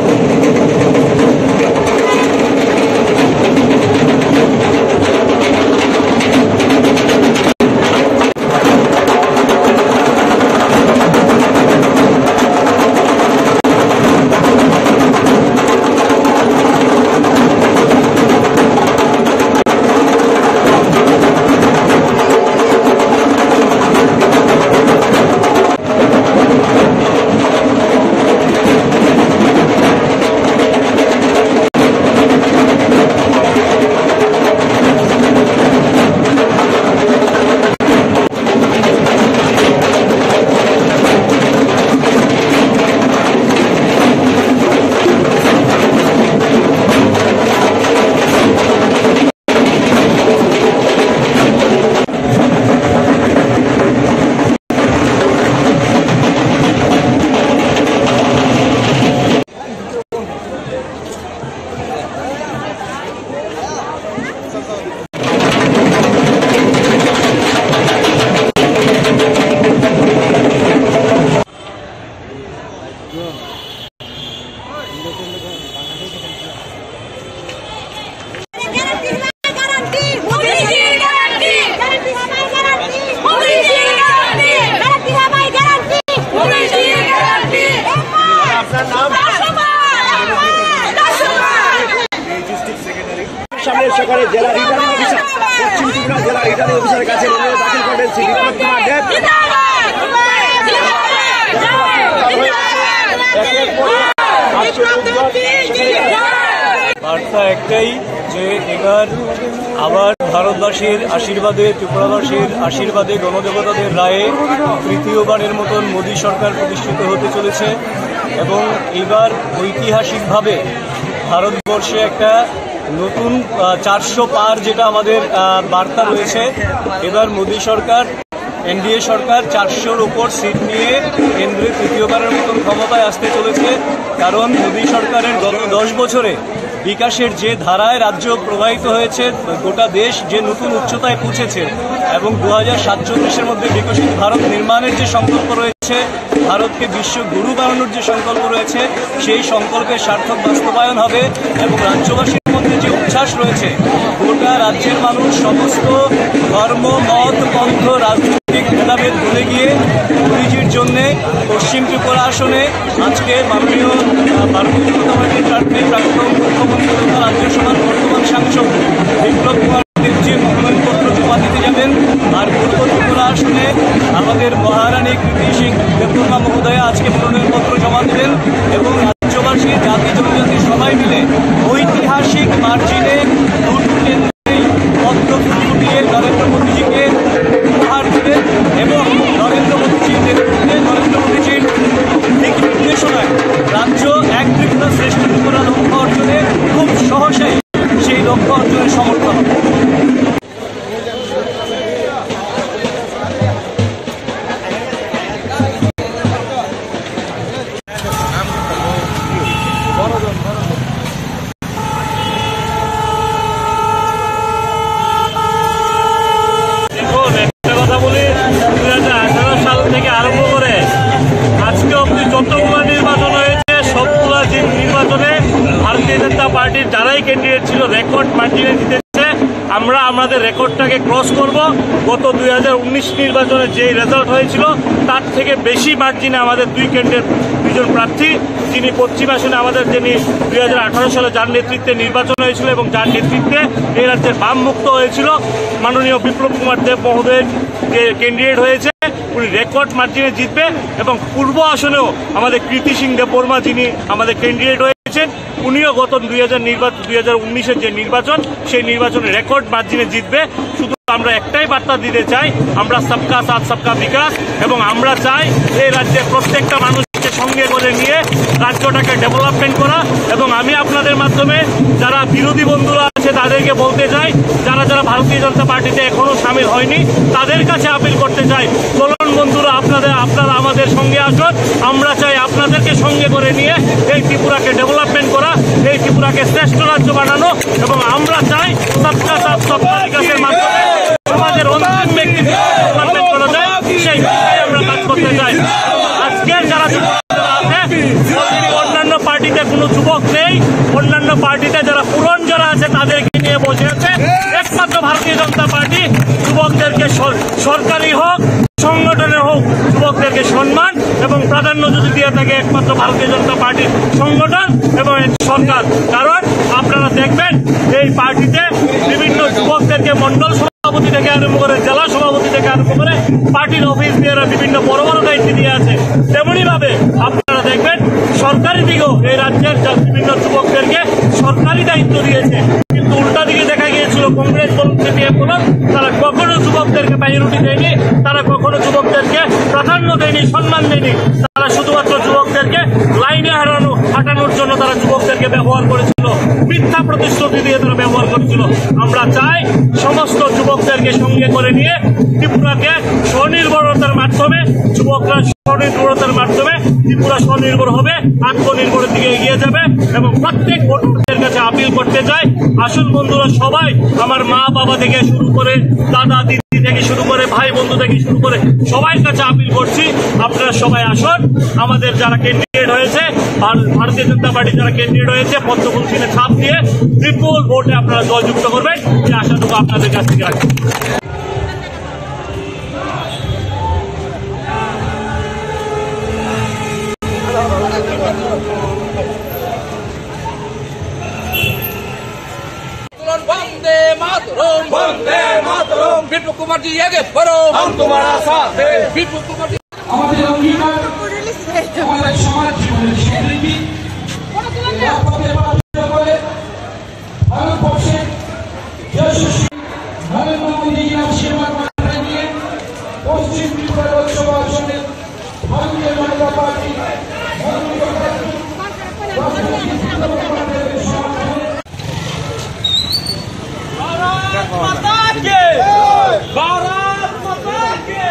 সামনে সকালে জেলা রিটার্নিং অফিসার, পশ্চিম ত্রিপুরা জেলা রিটার্নিং অফিসারের কাছে অনুরোধ দাখিল করবেন শ্রী বিপ্লব কুমার দেব। বার্তা একটাই যে এবার আবার ভারতবাসীর আশীর্বাদে, ত্রিপুরাবাসীর আশীর্বাদে, গণদেবতাদের রায়ে তৃতীয়বারের মতন মোদী সরকার প্রতিষ্ঠিত হতে চলেছে এবং এবার ঐতিহাসিকভাবে ভারতবর্ষে একটা নতুন, আহ, চারশো পার যেটা আমাদের, আহ, বার্তা রয়েছে, এবার মোদী সরকার, এনডিএ সরকার চারশোর উপর সিট নিয়ে কেন্দ্রে তৃতীয়বারের মতন ক্ষমতায় আসতে চলেছে। কারণ মোদী সরকারের গত দশ বছরে বিকাশের যে ধারায় রাজ্য প্রবাহিত হয়েছে, গোটা দেশ যে নতুন উচ্চতায় পৌঁছেছে এবং দু হাজার সাতচল্লিশের মধ্যে বিকশিত ভারত নির্মাণের যে সংকল্প রয়েছে, ভারতকে বিশ্ব গুরু বানানোর যে সংকল্প রয়েছে, সেই সংকল্পের সার্থক বাস্তবায়ন হবে এবং রাজ্যবাসীর মধ্যে যে উচ্ছ্বাস রয়েছে, গোটা রাজ্যের মানুষ সমস্ত ধর্ম, মত, পন্থ, রাজনৈতিক ভেদাভেদ ভুলে গিয়ে মোদীজির জন্যে পশ্চিম ত্রিপুরা আসনে আজকে মাননীয়, আহ, ভারতীয় জনতা পার্টির প্রার্থী, প্রাক্তন মুখ্যমন্ত্রী তথা রাজ্যসভার বর্তমান সাংসদ বিপ্লব কুমার দেবজি মনোনয়নপত্র জমা দিতে যাবেন। আর পূর্ব ত্রিপুরা আসনে আমাদের মহারানী কীর্তি সিং আমরা আমাদের রেকর্ডটাকে ক্রস করব। গত দুই হাজার উনিশ নির্বাচনে যে রেজাল্ট হয়েছিল, তার থেকে বেশি মার্জিনে আমাদের দুই ক্যান্ডিডেট, দুইজন প্রার্থী, যিনি পশ্চিম আসনে আমাদের, যিনি দুই হাজার আঠারো সালে যার নেতৃত্বে নির্বাচন হয়েছিল এবং যার নেতৃত্বে এই রাজ্যের বাম মুক্ত হয়েছিল, মাননীয় বিপ্লব কুমার দেব মহোদয়ের যে ক্যান্ডিডেট হয়েছে, উনি রেকর্ড মার্জিনে জিতবে। এবং পূর্ব আসনেও আমাদের কৃতি সিং দেববর্মা, যিনি আমাদের ক্যান্ডিডেট হয়েছেন, উনিও গত দুই হাজার নির্বাচন, দুই হাজার উনিশের যে নির্বাচন, সেই নির্বাচনে রেকর্ড মার্জিনে জিতবে। শুধু আমরা একটাই বার্তা দিতে চাই, আমরা সবকা সাথ সবকা বিকাশ, এবং আমরা চাই এই রাজ্যের প্রত্যেকটা মানুষকে সঙ্গে করে নিয়ে রাজ্যটাকে ডেভেলপমেন্ট করা। এবং আমি আপনাদের মাধ্যমে যারা বিরোধী বন্ধুরা আছে তাদেরকে বলতে চাই, যারা যারা ভারতীয় জনতা পার্টিতে এখনো সামিল হয়নি, তাদের কাছে আপিল করতে চাই, চলুন বন্ধুরা, আপনাদের, আপনারা আমাদের সঙ্গে আসুন। আমরা চাই আপনাদেরকে সঙ্গে করে নিয়ে এই ত্রিপুরাকে ডেভেলপমেন্ট করা, এই ত্রিপুরাকে শ্রেষ্ঠ রাজ্য বানানো, এবং আমরা চাই সবকা সাথ সবকা বিকাশের মাধ্যমে সমাজের অন্তিম ব্যক্তিকে ডেভেলপমেন্ট করা যায়, সেই বিষয়ে আমরা কাজ করতে চাই। আজকের যারা যুবকরা আছে, already অন্যান্য পার্টিতে কোনো যুবক নেই, অন্যান্য পার্টিতে যারা পুরন যারা আছে তাদেরকে নিয়ে বসে আছে। একমাত্র ভারতীয় জনতা পার্টি যুবকদেরকে সর-, সরকারি হোক, সংগঠনের হোক, যুবকদেরকে সম্মান এবং প্রাধান্য যদি দিয়ে থাকে একমাত্র ভারতীয় জনতা পার্টির সংগঠন এবং এর সরকার। কারণ আপনারা দেখবেন এই পার্টিতে বিভিন্ন যুবকদেরকে মণ্ডল সভাপতি থেকে আরম্ভ করে জেলা সভাপতি থেকে আরম্ভ করে পার্টির অফিস বেয়ারার বিভিন্ন বড় বড় দায়িত্ব দিয়ে আছে। তেমনি ভাবে আপনারা দেখবেন সরকারি দিকেও এই রাজ্যের যা-, বিভিন্ন যুবকদেরকে সরকারি দায়িত্ব দিয়েছে, কিন্তু উল্টা দিকে দেখা গিয়েছিল কংগ্রেস বলুন সিপিএম বলুন, তারা কখনো যুবকদেরকে প্রায়োরিটি দেয়নি, তারা কখনো যুবকদেরকে প্রাধান্য দেয়নি, সম্মান দেয়নি। তারা শুধুমাত্র যুবকদেরকে লাইনে হারানো, হাঁটানোর জন্য তারা যুবকদেরকে ব্যবহার করেছিল, মিথ্যা প্রতিশ্রুতি দিয়ে তারা ব্যবহার করেছিল। আমরা চাই সমস্ত যুবকদেরকে সঙ্গে করে নিয়ে ত্রিপুরাকে স্বনির্ভরতার মাধ্যমে, যুবকরা স্বনির্ভরতার মাধ্যমে ত্রিপুরা স্বনির্ভর হবে, আত্মনির্ভরের দিকে এগিয়ে যাবে। এবং প্রত্যেক ভোটারদের কাছে আপিল করতে চাই, আসুন বন্ধুরা, সবাই, আমার মা বাবা থেকে শুরু করে, দাদা দিদি থেকে শুরু করে, ভাই বন্ধু থেকে শুরু করে সবাই কাছে আপিল করছি, আপনারা সবাই আসুন। আমাদের যারা ক্যান্ডিডেট হয়েছে, ভার-, ভারতীয় জনতা পার্টি যারা ক্যান্ডিডেট হয়েছে, পদ্মফুল চিহ্নে ছাপ দিয়ে বিপুল ভোটে আপনারা জয়যুক্ত করবেন, এই আশাটুকু আপনাদের কাছ থেকে রাখি। বন্দে মাতরম। বন্দে মাতরম। বিপ্লব কুমার জি আগে বাড়ো। হম তুমারা সাথ হ্যায়। বিপ্লব কুমার জি। আমাদের অঙ্গীকার, আমাদের সমাজ জীবনের স্বীকৃতি। রাজপথে পাঠিয়ে বলে, ভারতবর্ষে যশস্বী নরেন্দ্র মোদীজির আশীর্বাদ মাথায় নিয়ে পশ্চিম ত্রিপুরা লোকসভা আসনে ভারতীয় জনতা পার্টি মনোনীত প্রার্থী ডক্টর বিপ্লব কুমার দেবের সমর্থনে भारत माता की। भारत माता की।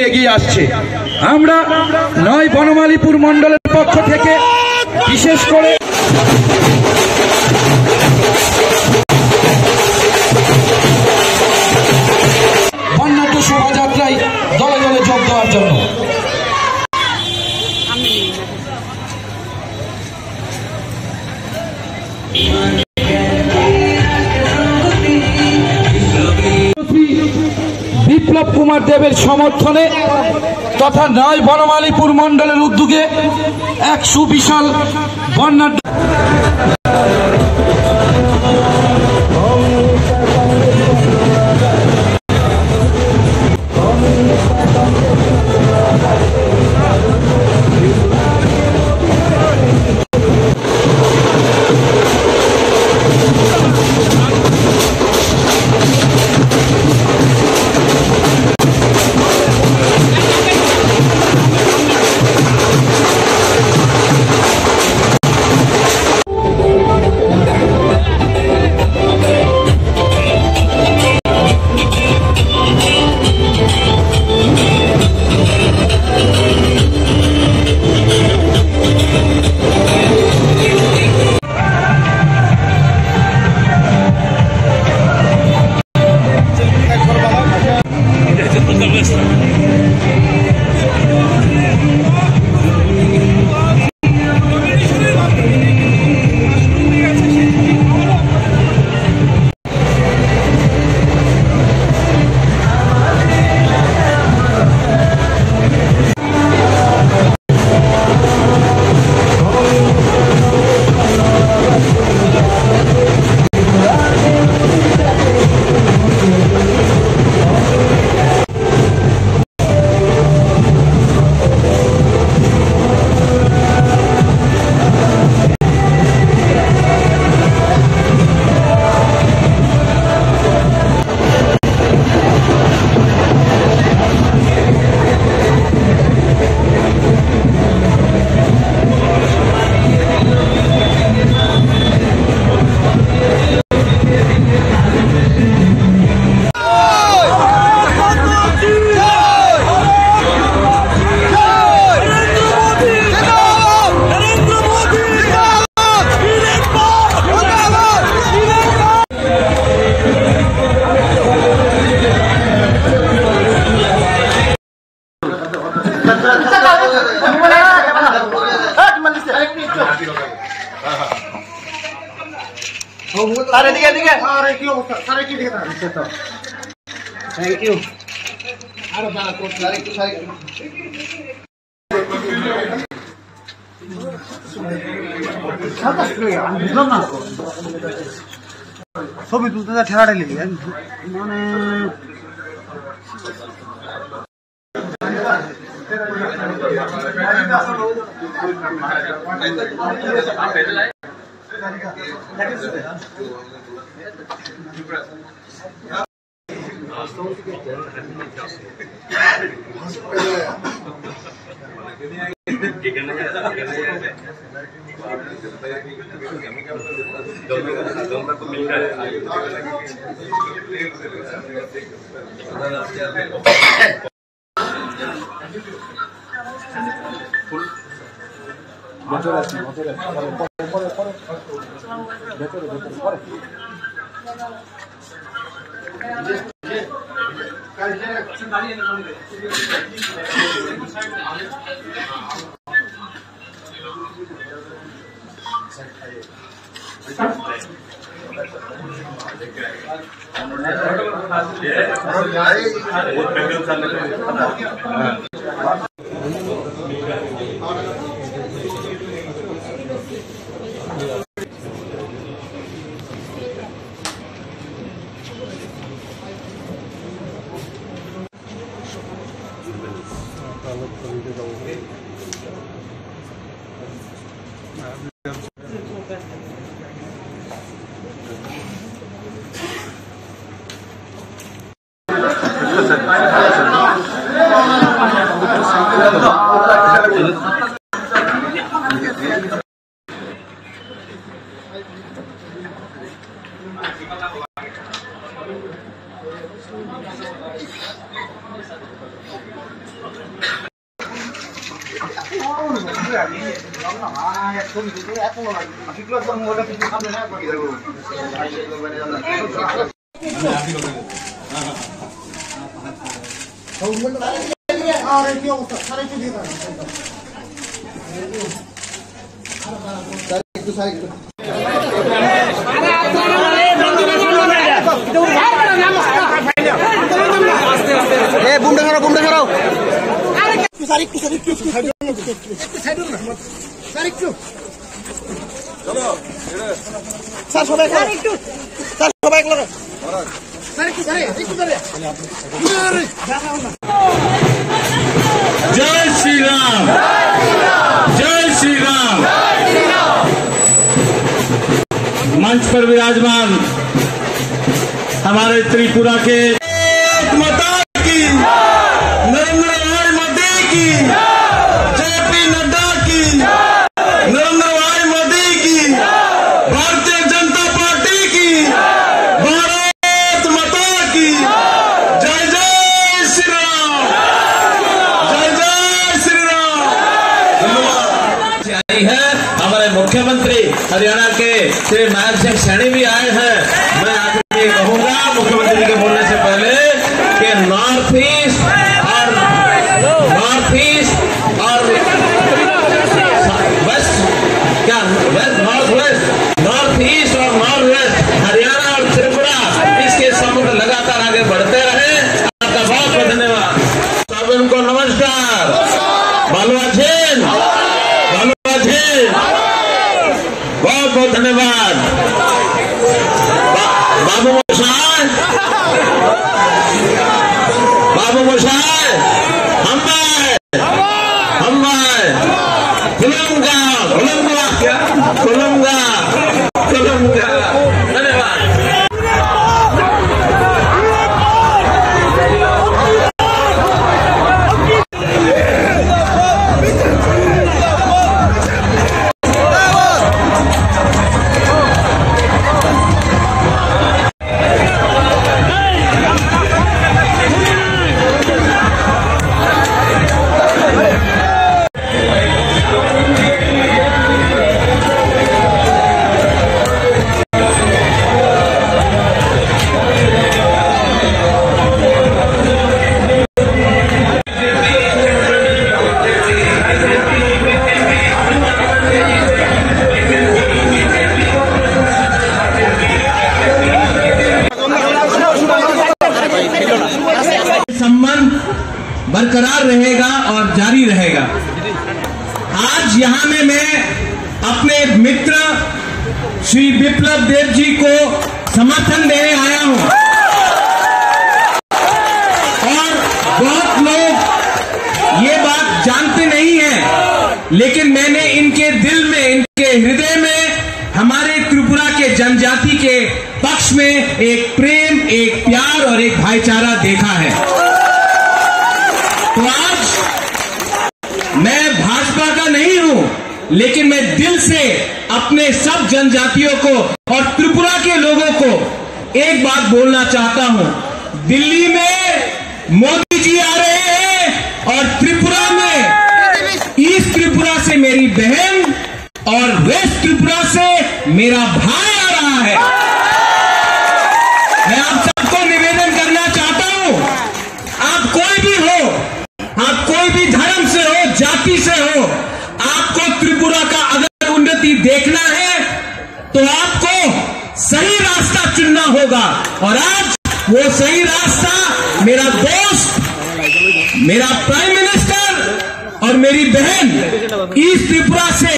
এগিয়ে আসছে। আমরা নয় বনমালীপুর মণ্ডলের পক্ষ থেকে বিশেষ করে বর্ণাঢ্য শোভাযাত্রায় দলে দলে যোগ দেওয়ার জন্য। বিপ্লব কুমার দেবের সমর্থনে তথা নয় বনমালীপুর মণ্ডলের উদ্যোগে এক সুবিশাল বর্ণাঢ্য আরে দিকে, দিকে। আরে কি অবস্থা? আরে কি দিকে? Thank you. আরো দাঁড়া, তোর আরেকটু side। আমি বুঝলাম না। ছবি তুলতে যা ঠেলাটা লেগে যায়। মানে ভেতরে আসুন, ভেতরে আসুন। পরে, পরে, পরে, পরে। ভেতরে, ভেতরে, পরে। এ, বুমটা সরাও, বুমটা সরাও। স্যার, একটু, স্যার, একটু, একটু, একটু, একটু, স্যার, একটু। স্যার, সবাই এক লগে। স্যার, সবাই এক লগে। স্যার, একটু দাঁড়াও, একটু দাঁড়াও। জয় শ্রী রাম, জয় শ্রী রাম। मंच पर विराजमान हमारे त्रिपुरा के भारत माता की, नरेंद्र भाई मोदी की, जेपी नड्डा की, नरेंद्र भाई मोदी की, भारतीय जनता पार्टी की, भारत माता की, जय जय श्री राम, जय जय श्री राम। धन्यवाद। आई है। हमारे मुख्यमंत्री हरियाणा के श्री नायब सिंह सैनी भी आए हैं। मैं आप ये कहूंगा मुख्यमंत्री के बोलने से पहले कि नॉर्थ ईस्ट और नॉर्थ ईस्ट और वेस्ट, क्या west, north west, north east और नॉर्थ वेस्ट, हरियाणा और त्रिपुरा, इसके संबंध लगातार आगे बढ़ते रहे। आपका बहुत बहुत धन्यवाद। सबको नमस्कार। ভালো আছেন? ভালো আছেন? बहुत बहुत धन्यवाद। बा-, बाबू मोशाय, बाबू मोशाय, हम भाई, हम भाई, खुलूंगा, खुलूंगा, खुलूंगा, खुलूंगा। धन्यवाद। बरकरार रहेगा और जारी रहेगा। आज यहाँ में मैं अपने मित्र श्री विप्लव देव जी को समर्थन देने आया हूँ। और बहुत लोग ये बात जानते नहीं हैं, लेकिन मैंने इनके दिल में, इनके हृदय में हमारे त्रिपुरा के जनजाति के पक्ष में एक प्रेम, एक प्यार और एक भाईचारा देखा है। तो आज मैं भाजपा का नहीं हूं, लेकिन मैं दिल से अपने सब जनजातियों को और त्रिपुरा के लोगों को एक बात बोलना चाहता हूं। दिल्ली में मोदी जी आ रहे हैं और त्रिपुरा में, ईस्ट त्रिपुरा से मेरी बहन और वेस्ट त्रिपुरा से मेरा भाई आ रहा है। मैं आप सबको निवेदन करना चाहता हूं, आप कोई भी हो, आप कोई भी धर्म से हो, जाति से हो, आपको त्रिपुरा का अगर उन्नति देखना है तो आपको सही रास्ता चुनना होगा। और आज वो सही रास्ता मेरा दोस्त, मेरा प्राइम मिनिस्टर और मेरी बहन ईस्ट त्रिपुरा से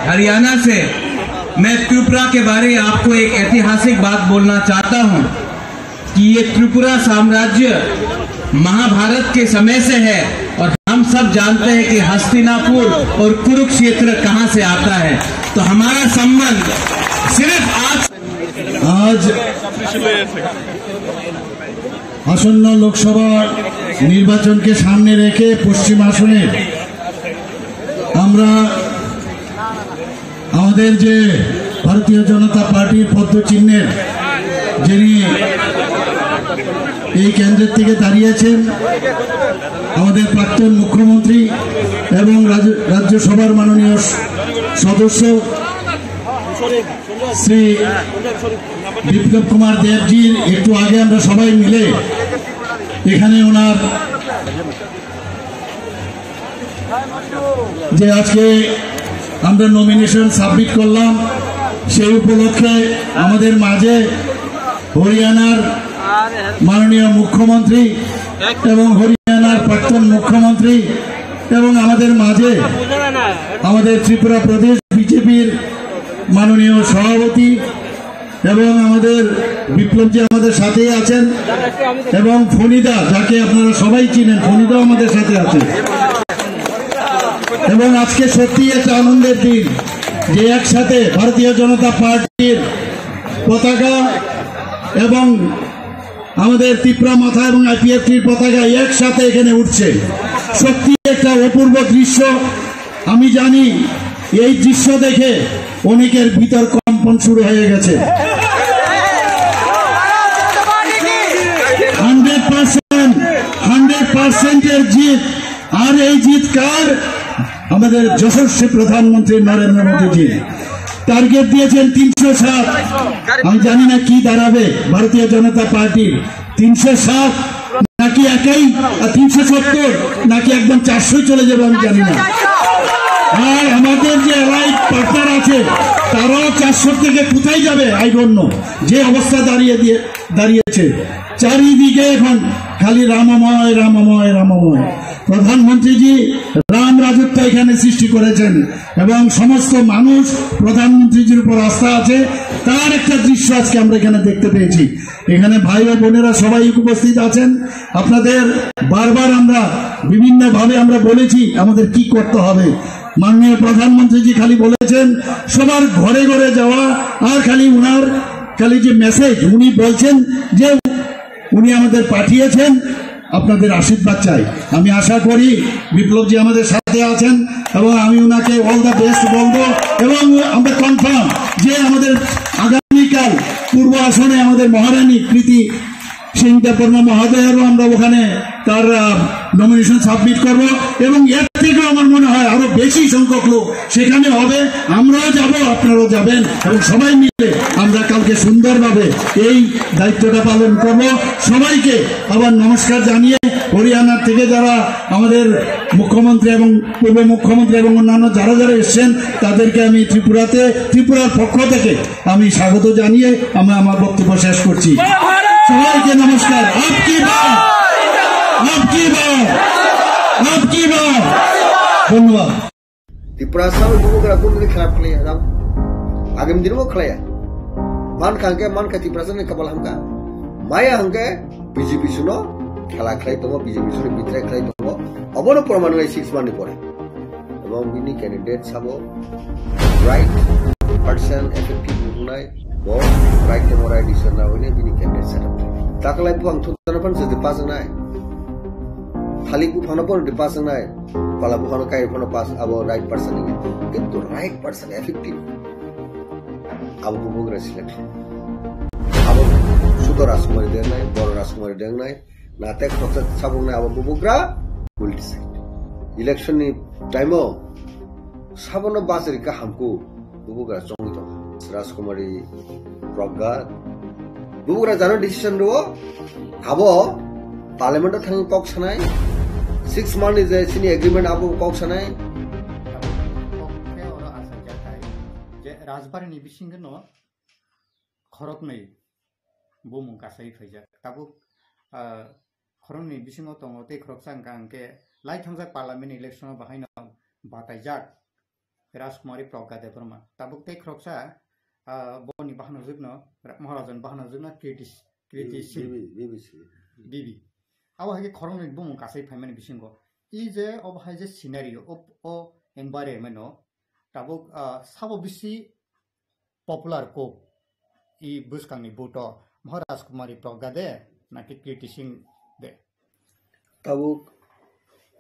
हरियाणा से। मैं त्रिपुरा के बारे में आपको एक ऐतिहासिक बात बोलना चाहता हूं कि ये त्रिपुरा साम्राज्य महाभारत के समय से है और हम सब जानते हैं कि हस्तिनापुर और कुरुक्षेत्र कहां से आता है। तो हमारा संबंध सिर्फ आज आज আসন্ন লোকসভা নির্বাচনকে সামনে রেখে পশ্চিম আসনের আমরা আমাদের যে ভারতীয় জনতা পার্টির পদ্ম চিহ্নের যিনি এই কেন্দ্রের থেকে দাঁড়িয়েছেন, আমাদের প্রাক্তন মুখ্যমন্ত্রী এবং রাজ্য, রাজ্যসভার মাননীয় স-, সদস্য শ্রী বিপ্লব কুমার দেবজির একটু আগে আমরা সবাই মিলে এখানে ওনার যে আজকে আমরা নমিনেশন সাবমিট করলাম, সেই উপলক্ষে আমাদের মাঝে হরিয়ানার মাননীয় মুখ্যমন্ত্রী এবং হরিয়ানার প্রাক্তন মুখ্যমন্ত্রী এবং আমাদের মাঝে আমাদের ত্রিপুরা প্রদেশ বিজেপির মাননীয় সভাপতি এবং আমাদের বিপ্লব জি আমাদের সাথেই আছেন এবং ফণিদা, যাকে আপনারা সবাই চিনেন, ফণিদাও আমাদের সাথে আছে। এবং আজকে সত্যি একটা আনন্দের দিন যে একসাথে ভারতীয় জনতা পার্টির পতাকা এবং আমাদের ত্রিপুরা মথা এবং আইপিএফটির পতাকা একসাথে এখানে উঠছে। সত্যি একটা অপূর্ব দৃশ্য। আমি জানি এই দৃশ্য দেখে অনেকের ভিতর কম্পন শুরু হয়ে গেছে। হান্ড্রেড পার্সেন্ট, হান্ড্রেড পার্সেন্টের জিত। আর এই জিত কার? আমাদের যশস্বী প্রধানমন্ত্রী নরেন্দ্র মোদীজি টার্গেট দিয়েছেন তিনশো সাত। আমি জানি না কি দাঁড়াবে ভারতীয় জনতা পার্টির তিনশো সাত নাকি একাই, আর তিনশো সত্তর নাকি একদম চারশো চলে যাবে, আমি জানি না। আর আমাদের যে অ্যালাইড পার্টনার আছে, তারাও চারশো থেকে কোথায় যাবে, আই ডোন্ট নো। যে অবস্থা দাঁড়িয়ে দিয়ে দাঁড়িয়েছে, চারিদিকে এখন খালি রামময়, রামময়, রামময়। প্রধানমন্ত্রীজি রাম রাজত্ব এখানে সৃষ্টি করেছেন এবং সমস্ত মানুষ প্রধানমন্ত্রীজির উপর আস্থা আছে। তার একটা দৃশ্য আজকে আমরা এখানে দেখতে পেয়েছি। এখানে ভাই ও বোনেরা সবাই উপস্থিত আছেন। আপনাদের বারবার আমরা বিভিন্নভাবে আমরা বলেছি আমাদের কি করতে হবে। মাননীয় প্রধানমন্ত্রীজি খালি বলেছেন সবার ঘরে ঘরে যাওয়া, আর খালি উনার খালি যে মেসেজ উনি বলছেন যে উনি আমাদের পাঠিয়েছেন, আপনাদের আশীর্বাদ চাই। আমি আশা করি বিপ্লবজি আমাদের সাথে আছেন এবং আমি ওনাকে অল দ্য বেস্ট বলবো এবং আমরা কনফার্ম যে আমাদের আগামীকাল পূর্ব আসনে আমাদের মহারানী কৃতি সিং দেববর্মা মহোদয়েরও আমরা ওখানে তার নমিনেশন সাবমিট করব এবং এর থেকেও আমার মনে হয় আরো বেশি সংখ্যক লোক সেখানে হবে। আমরাও যাব, আপনারাও যাবেন এবং সবাই মিলে আমরা কালকে সুন্দরভাবে এই দায়িত্বটা পালন করব। সবাইকে আবার নমস্কার জানিয়ে হরিয়ানা থেকে যারা আমাদের মুখ্যমন্ত্রী এবং পূর্ব মুখ্যমন্ত্রী এবং অন্যান্য যারা যারা এসছেন তাদেরকে আমি ত্রিপুরাতে, ত্রিপুরার পক্ষ থেকে আমি স্বাগত জানিয়ে আমি আমার বক্তব্য শেষ করছি। সবাইকে নমস্কার। আপ কি বার, আপ কি বার, আপ কি বার। ধন্যবাদ। Tiprasa bubugra kundri kharap khlaiya, rang agam dirbo khlaiya. Man khangke, man kha Tiprasa ni kapal hamka. Maya hangke B J P suno khela khlai tongo, B J P suno bitrai khlai tongo. Obono proman lai six month ni pore. Ebong bini candidate sabo right person effective wngnai, bo right temo right decision na hwine bini candidate set up. Takalai buphang thukjana phan se pass wngnai. Thalik buphang no pon pass wngnai. Pala buphang no kai phan pass abo right person ni. Kintu right person effective. Abo bubugra selection. Abo Sudhir Rajkumari dengnai, Boro Rajkumari dengnai. Natek khoroksa sabuknai abo bubugra will decide. Election ni time o sabono bachari ka hamku bubugra chongwi tongo. Rajkumari Pragga bubugra jano decision rwo abo parliament o thangwi kok sanai. Six month ni je chini agreement abo kok sanai. Khe oro asa jatai je Rajbari ni bisingo no khoroknwi bumung kasai phaijak. Tabuk, ah, khoroknwi bisingo tongo tei khoroksa hwnkha hwnkhe lai thangjak parliament election o bahaino bataijak Rajkumari Pragga Debbarma. Tabuk tei khoroksa, ah, boni bahanojwkno, Ra-, Maharajan bahanojwkno Kriti, Kriti Singh. B B, B B C. B B. Abo hai khe khoroknwi bumung kasai phaimani bisingo. I je obo hai je scenario, o, o environment o tabuk, ah, sabo bisi popular kok i bwskangni vote o Maharaj Kumari Pragga de naki Kriti Singh de? Tabuk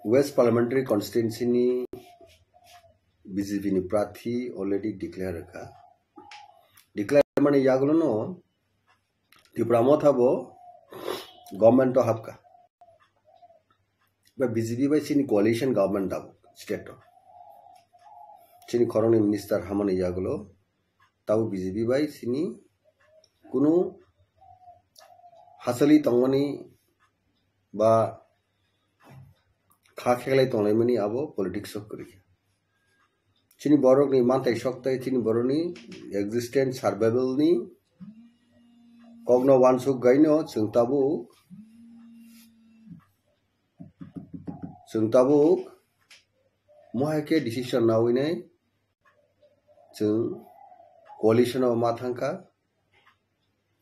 West Parliamentary Constituency ni B J P ni prathi already declare kha. Declare mani yagulo no Tipra Motha bo government o hapkha. Ba B J P bai chini coalition government tabuk state o. Chini khoroknwi minister hamani yagulo tabuk B J P bai chini kunu hachali tongmani ba kha kheklai tonglaimani abo politics o kwrwi kha. Chini borokni manthai soktai, chini borokni existence, survival ni kokno wansuk gaino chwng tabuk, chwng tabuk mohai khe decision nawi nai chwng coalition o ma thangkha.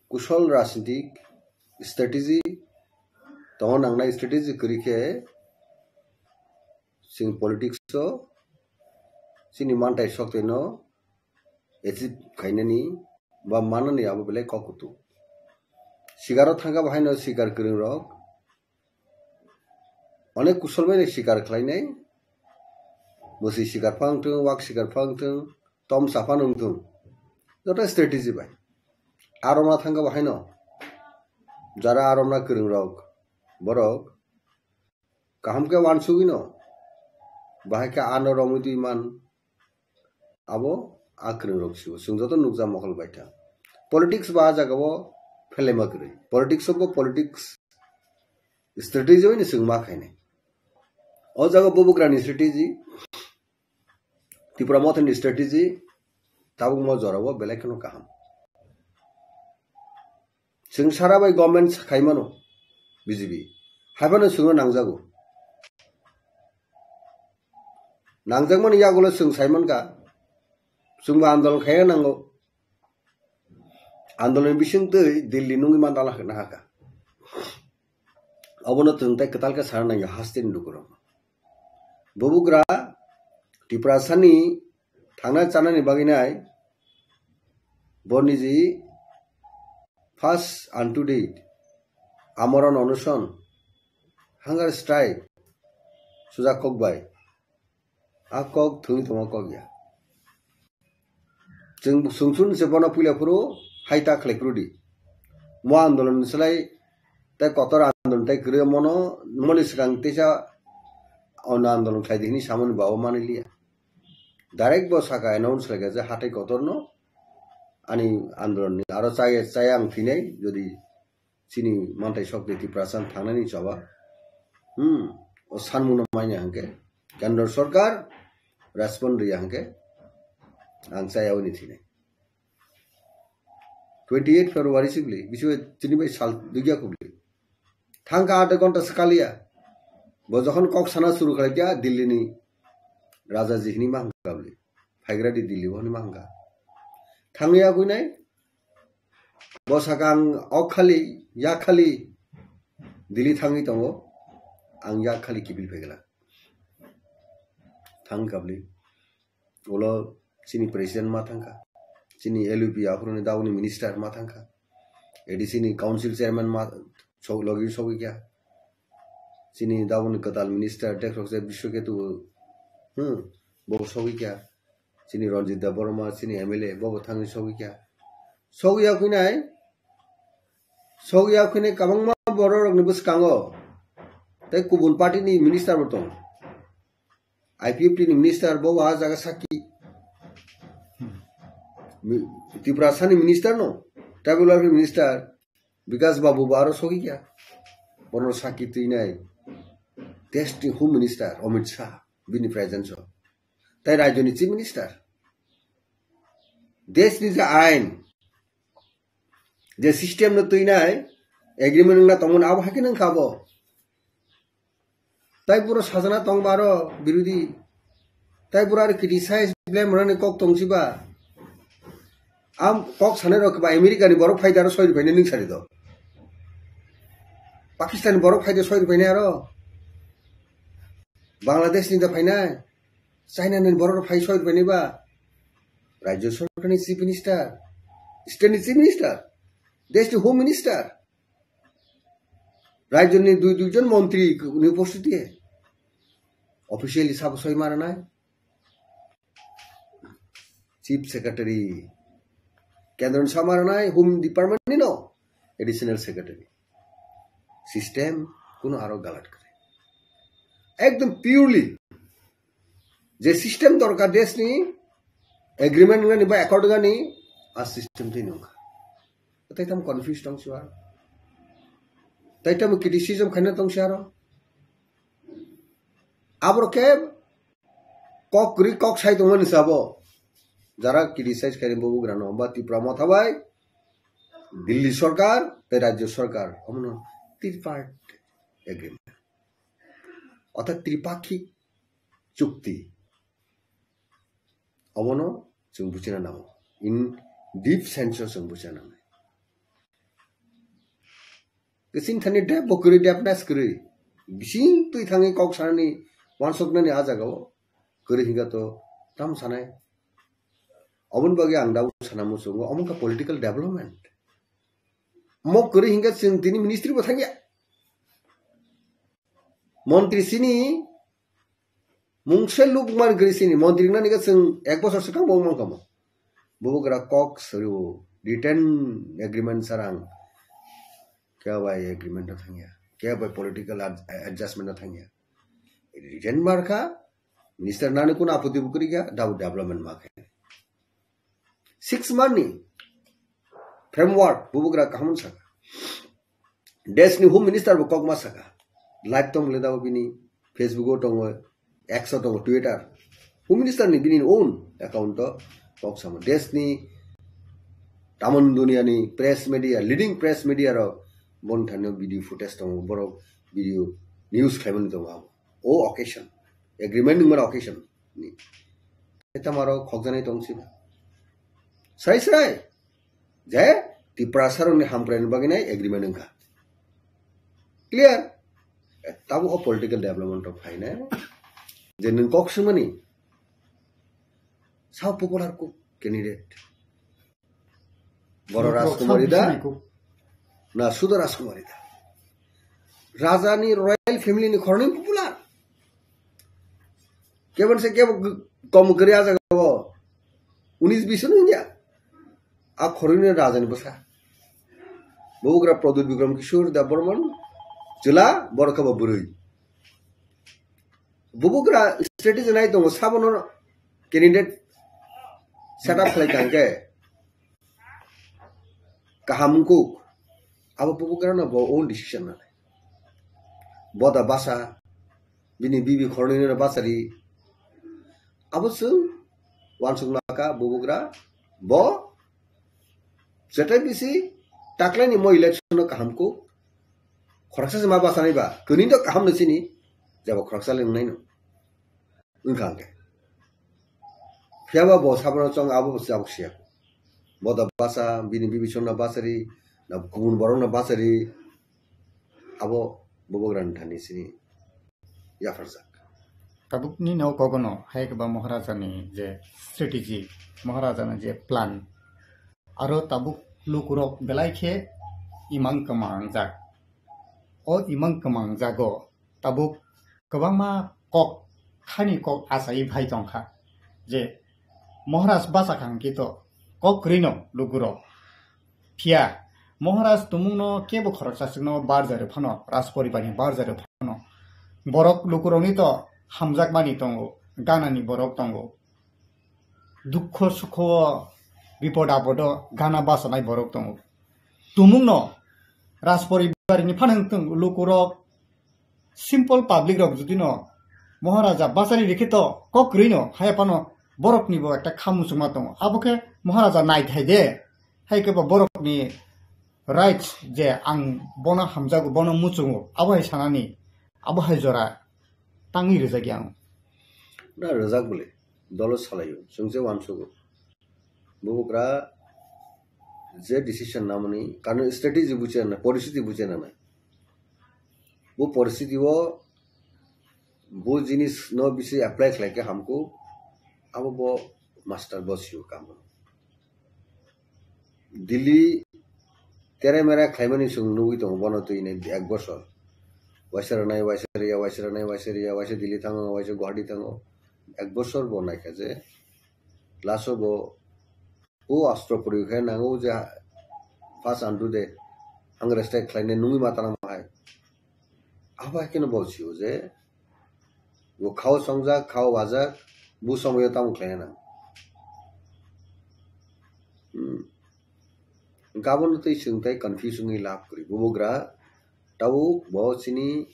Kusol rajnitik strategy tongo nangnai, strategy kwrwi khe chwng politics o chini manthai soktai no achieve khainani ba manani abo belai kok kutu. Sikaro thangkha bo haino sikar kwrwng rok onek kusol bai sikar khlainai, bwswi sikar phang thung, wak sikar phang thung, tom sa phano wng thung, joto strategy bai. Aromna thangkha bo haino jara aromna kwrwng rok borok kaham khe wansugwino bahai khe ano romwi twi man. Abo a kwrwng rok siwo. Chwng joto nukja mokol baitha. Politics ba a jaga o phelaima kwrwi. Politics o bo politics strategy bai no chwng ma khainai. O jaga bubugrani strategy, Tipra Mothani strategy, tabuk mo jora o belai kheno kaham. Chwng sara bai government khaimano B J P. Haiphano chwngno nangjago. Nangjakmani yagulo chwng saimankha, chwngbo andolon khaina nango. Andolon bising twi Delhi nungwi mandala hwna hakha. Obono chwng tei kwtal khe sana nangya hasteni lukurok. Bubugra Tiprasani thangna chanani bagwi nai bo niji first and to date amorano onuson, hunger strike, sujak kok bai. A kok thwngwi tongma kok ya. Chwng sungsun se bono puila phuru hai ta khlai phuru di. Mo andolon ni slai tei kotor andolon tei kwrwi mono moni swkang teisa ono andolon khlai di hwnwi samani bawa mani liya. Direct bo saka announce khlai kha je hatai kotor no ani andolon ni aro chaya chaya ang phinai jodi chini mantai sok de Tiprasa thangnani choba. Hmm, o sanmungno manya hangke Kendra Sarkar respond riya hangke ang chaya oni thine. Twenty eight February sibli, bisi chini bai sal dugya kubli. Thangka adha ghonta sakaliya. Bo jokhon kok sana suru khalai kya Delhi ni Raja ji hini mahang kabli. Phaigra di Delhi bo hini mahang ka. Thangya gui nai. Bo saka ang ok khali, ya khali Delhi thangwi tongo, ang yak khali kiphil phaikha. Thang kabli. Ulo chini president ma thangkha. Chini L U P aphuruni dauni minister ma thangkha. A D C ni council chairman ma sok logi sogwi kya. Chini dauni kwtal minister Dekrokse Biswaketu, hmm, bo sogwi kya. Chini Ranjit Debbarma, chini M L A, bo bo thangwi sogwi kya. Sogwi ya khuinai, sogwi ya khuinai kwbangma borok rokni bwskango. Tei kubun party ni minister bo tongo. I P F T ni minister bo ah jaga sakki. Mi-, Tiprasa ni minister no, tribal welfare minister Bikas Babu bo aro sogwi kya. Bono sakki twinai. Desh ni home minister Amit Shah, bini presence o. Tai rajyo ni chief minister. Desh ni je ain, je system no twinai, agreement wngna tongmani abo hai khe nang kha bo. Tai puro sajana tong baro birodhi. Tai puro aro criticize blame rani kok tong siba. Am kok sanai rok ba America ni borok phai daro soi rupai ni ning sari do. Pakistan ni borok phai do soi rupai ni aro. Bangladesh ni da phainai. China ni borok phai soi rupai ni ba. Rajyo sorkar ni chief minister. State ni chief minister. Desh ni home minister. Rajyo ni dui dui jon montri ni upostiti. Officially sabo soi maranai. Chief secretary. Kendra ni samaranai home department ni no. Additional secretary. System kuno aro galat kare. Ekdom purely. Je system dorkar desh ni agreement gani ba accord gani a system twi nungkha. Tai tam confused tong siwa. Tai tam criticism khaina tong siaro. Abro ke kok kwrwi kok sai tongmani sabo. Jara criticize khaini bubugrano ba Tipra Motha bai Delhi sorkar tei rajyo sorkar omono tripartite agreement. Orthat tripakhik chukti. Obono chwng buchina nango. In deep sense o chwng buchina nango. Kising thani dep bo kwrwi, depness kwrwi. Bising twi thangwi kok sanani, wansuknani a jagao kwrwi hingka to tam sanai. Oboni bagwi ang dau sana muchungo, omo wngkha political development. Mo kwrwi hingka chwng tini ministry bo thangya. Montri sini mungse lukman kwrwi sini, montri nani ka chwng ek bosor swkang bo wngmang kamo. Bubugra kok soriwo, written agreement sarang. Khe bai agreement no thangya, khe bai political ad-, adjustment no thangya. Written markha, Minister nani kuno apoti bo kwrwi kha, dabo development ma khe. Six month ni framework bubugra kaham saka. Desh ni Home Minister bo kokma saka. Live tong le dabo bini Facebook o tongo, X o tongo, Twitter. Home Minister ni bini own account o kok samo. Desh ni tamon dunia ni press media, leading press media rok bon thani video footage tongo, borok video news khlaimani tongo abo. O occasion, agreement nungmani occasion ni. Eta maro khokjanai tong sina. Srai srai. Je Tiprasa rokni hamkraini bagwi nai agreement wngkha. Clear? Tabo o political development rok phainai. Je nwng kok swngmani. Sao popular kok candidate. Boro Rajkumari da? Na Sudha Rajkumari da? Raja ni royal family ni khoroknwi popular. Kebon se kebo kom gri aja go. Unis bisun ya. A khoroknwi raja ni bwsa. Bubugra Pradyut Bikram Kishore Debbarman. Chwla borok khe bo bwrwi. Bubugra strategy nai tongo, sabono candidate set up khlai kha hwnkhe kaham wngkuk. Abo bubugra no bo own decision nanai. Boda basa, bini bibi khoroknwi no bachari. Abo chwng uansuk naka bubugra bo jetai bisi taklaini mo election no kaham kuk. Khoroksa se ma bachanai ba, kwnwi to kaham no sini, jabo khoroksa le wngnai no. Wngkha hwnkhe. Phiya ba bo sabono chong abo bo jabok siya. Boda basa, bini bibi chwngno bachari, na kubun borokno bachari, abo bubugrani thani sini yapharjak. Tabukni no kogono hai khe ba Maharaja ni je strategy, Maharaja ni je plan, aro tabuk lukurok belai khe imang kwmangjak. O imang kwmangjago tabuk kwbangma kok, thani kok achai phai tongkha je Maharaj bachakha hwnkhe to kok kwrwino lukurok. Phiya Maharaj tumungno kebo khoroksa chwngno barjari phano, Rajporibarni barjari phano. Borok lukurokni to hamjakmani tongo, ganani borok tongo. Dukho sukho, bipod apodo gana bachanai borok tongo. Tumungno Rajporibarni phano wngtong lukurok, simple public rok judino Maharaja bachari rikhe to kok kwrwino haya phano boroknibo ekta kha muchungma tongo. Abo khe Maharaja naithai de, hai khe bo borokni rights je ang bono hamjago, bono muchungo, abo hai sanani, abo hai jora tangwi rwjak ya ang. Na rwjak bwle, dolo salaio, chwng se uansugo. Bubugra je decision namani, karon strategy buchi rwna, poristiti buchi rwna. Bo poristiti o bo jinis no bisi apply khlai khe hamkuk, abo bo master bo sio kamo. Delhi tere mere khlaimani chwng nugwi tongo bono twi nai ek bosor. Waisa rwnai, waisa rwya, waisa rwnai, waisa rwya, waisa Delhi thango, waisa Guwahati thango. Ek bosor bo naikha je last o bo o astro pori khe nango je first andu de hang respect khlainai nungwi ma tanang hai. Abo hai kheno bo sio je bo khao songjak, khao wajak, bo somoyo tamo khlaina nang. Hmm. Gabon tei chwng tai confuse wngwi lab kwrwi. Bubugra tabuk bo chini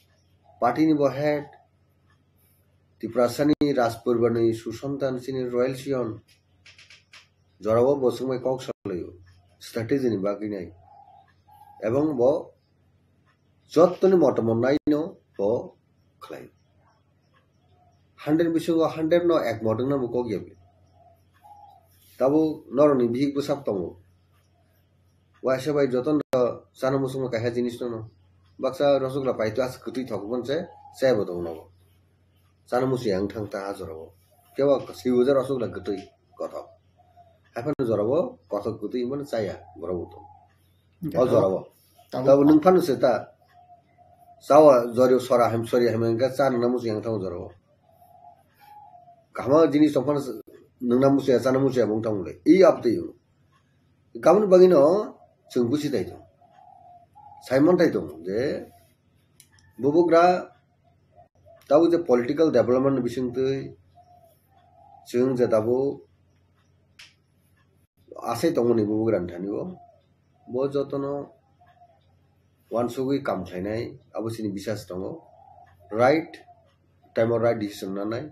party ni bo head, Tiprasani Rajporibarni susontan chini Royal Sion. Jorao bo chwngbai kok salaio, strategy ni bagwi nai. Ebong bo jottoni motomot naino bo khlai. Hundred bisingo hundred no ek mot wngna bo kok ya bwle. Tabuk norokni bihik bwsak tongo. Waisa bai jotono chana muchungma kaisa jinis no. Baksa rosogla paito aswk kwtwi thok bon se, se bo tongo nogo. Chana muchung yang thang ta ha jorao. Kebo swi ujar rosogla kwtwi kothok. Haphano jorao kothok kwtwi mano chaya borok bo tongo. O jorao. Tabuk nwng phano se ta. Chawa jorao sora hem sori hem engka cha nwngna muchung yang thang jorao. Kahma jinis tong phano nwngna muchung ya chana muchung ya bong thang le. I abtwi. Gaboni bagwino chwng buchi tai tongo. Sai man tai tongo je bubugra tabuk je political development ni bisingtwi Chwng je tabuk asai tongmani bubagrani thani o, bo jotono uansugwi kam khlainai, abo chini bisas tongo. Right time o right decision nanai,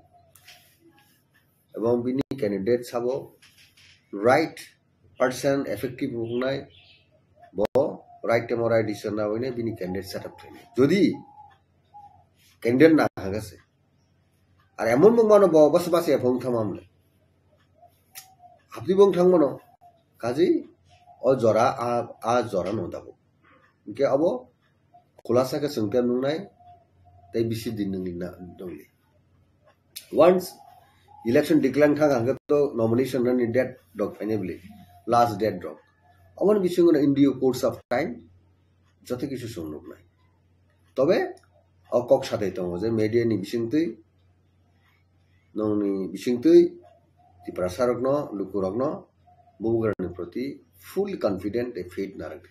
ebong bini candidate sabo right person effective wngnai, bo right time o right decision nawi nai bini candidate set up khlainai. Jodi candidate na hagase, ar emon bung mano bo bas bas ya phone thamam le. Hapdi bung thang mano, kaji o jora a, a jora no dabo. Hingke abo khulasa khe chwng tei nungnai, tei bisi din nungli na, nungli. Once election declare thang hangke to nomination ni date rok phainai bwle, last date rok. Aboni bisingo no in due course of time joto kisu chwng nuknai. Tobe o kok sathai tongo je media ni bisingtwi, nongni bisingtwi Tiprasa rokno, lukurokno bubagrani proti full confident tei faith narwkdi.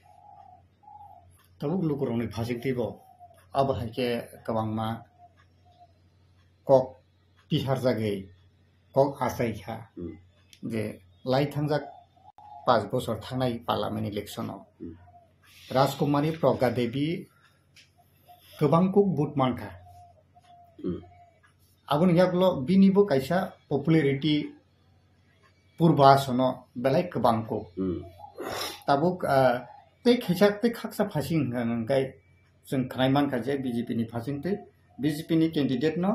Tabuk lukurokni phasingtwi bo abo hai khe kwbangma kok piharjagwi kok achai kha Hmm. je lai thangjak panch bochor thangnai parliament election o Hmm. Rajkumari Pragya Devi kwbang kuk vote mankha. Hmm. Aboni yagulo bini bo kaisa popularity purba sono belai kwbang kuk. Hmm. Tabuk, ah, tei khaisa tei khaksa phasing hwnkha hwnkhe chwng khwnai mankha je B J P ni phasing twi B J P ni candidate no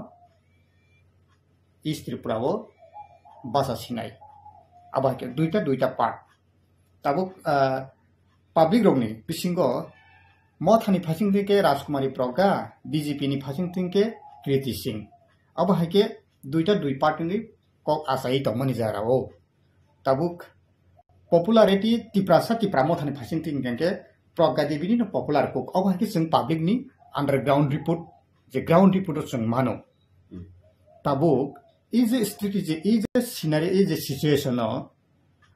East Tripura o basa sinai. Abo hai khe duita, duita part. Tabuk, ah, public rokni bisingo Mothani phasing twi khe Rajkumari Pragya, B J P ni phasing twi khe Kriti Singh. Abo hai khe duita dui party ni kok achai tongmani jora o. Tabuk popularity Tiprasa Tipra Mothani phasing twi hwnkhe Pragya Devi ni no popular kok. Abo hai khe chwng public ni underground report, je ground report o chwng mano. Hmm. Tabuk, ei je strategy, ei je scenario, ei je situation o,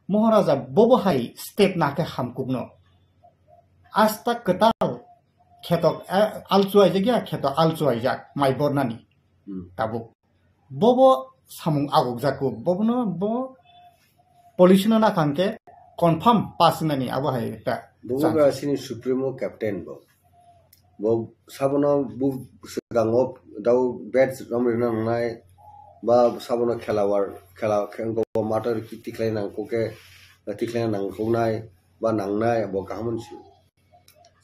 Maharaja bobo hai step na khe hamkukno. Asta kwtal kheto, eh, alchuaijak ya, kheto alchuaijak, mai bornani. Hmm. Tabuk. Bobo samung agukjaku, bobono bo police no nakha hwnkhe confirm pass wngnani abo hai ekta Bubagra chance. Sini Supremo Captain bo. Bo sabono bu swkango dau badge romrina nangnai, ba sabono khelawar, khela khe-, bo mator ki tikhlai nangkuk khe, tikhlai nangkuknai, ba nangnai, bo kaham si.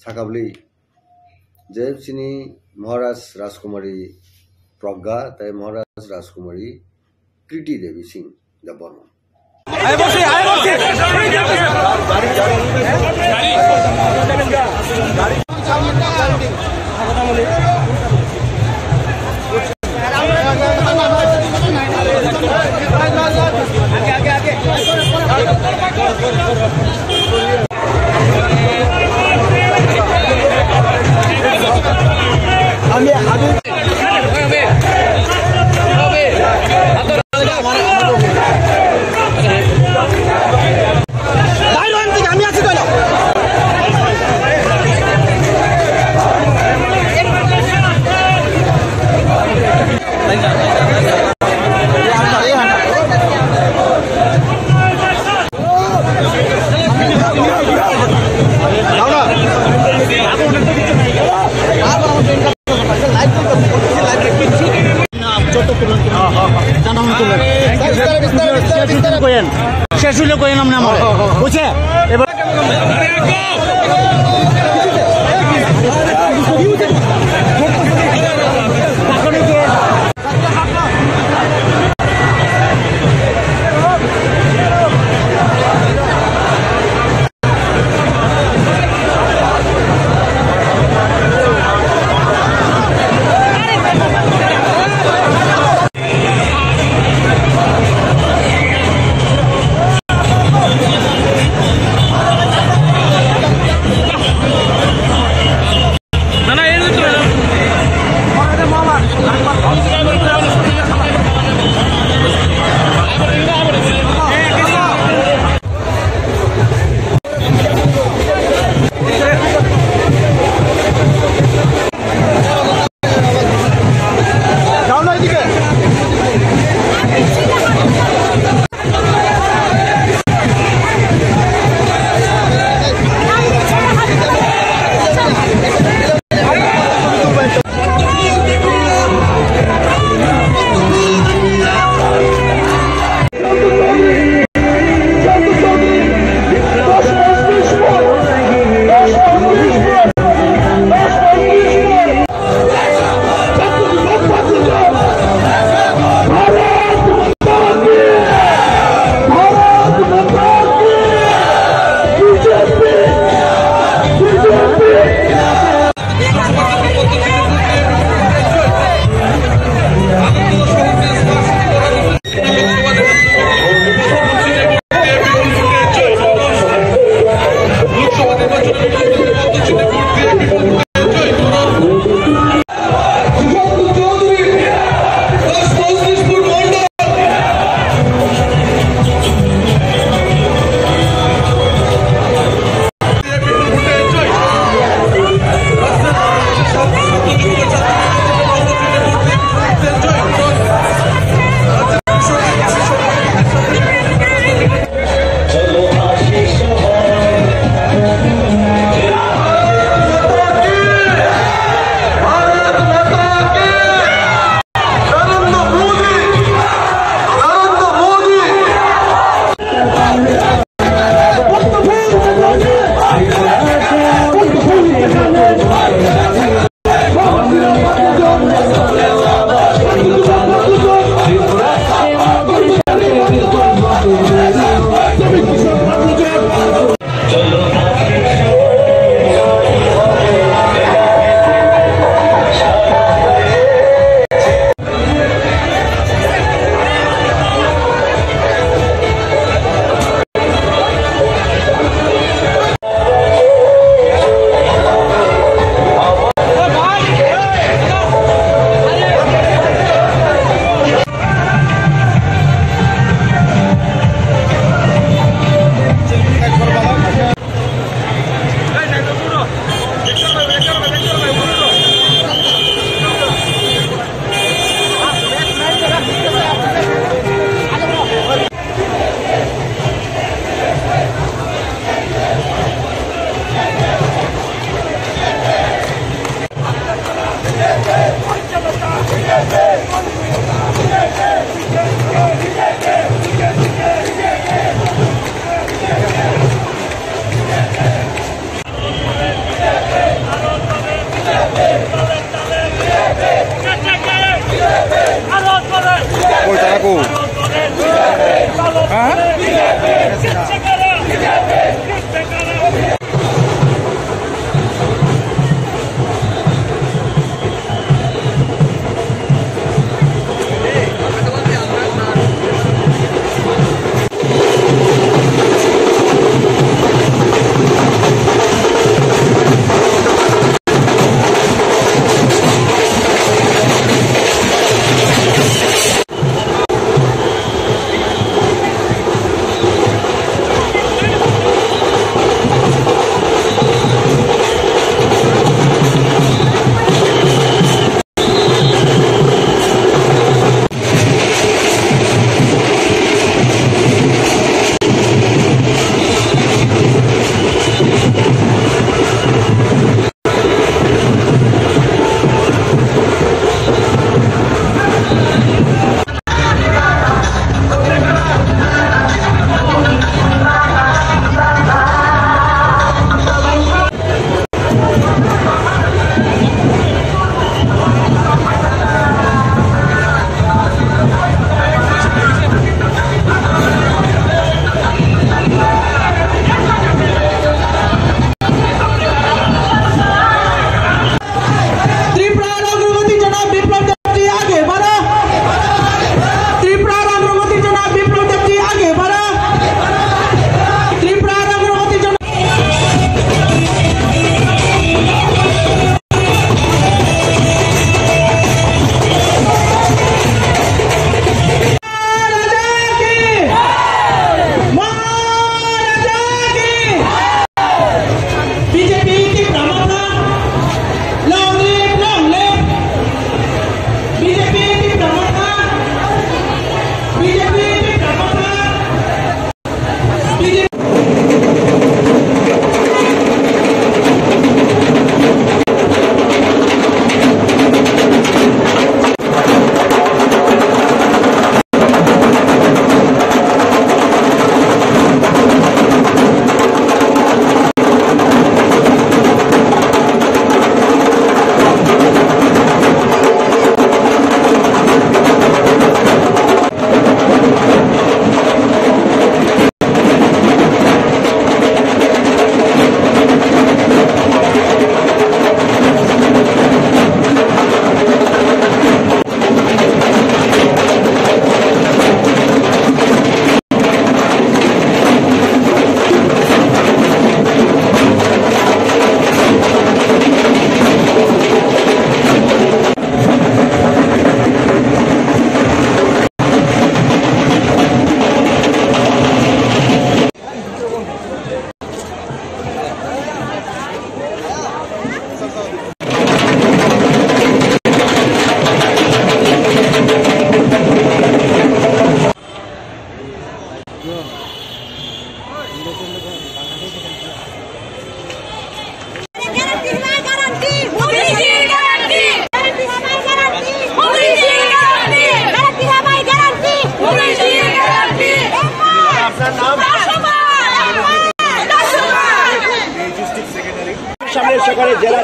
Sakabli, je chini Maharaj Rajkumari Pragya, tai Maharaj Rajkumari Kriti Devi Singh Debbarma. শেষ হইলে কইেন, শেষ হইলে কইেন আপনি আমার। বুঝছে? এবার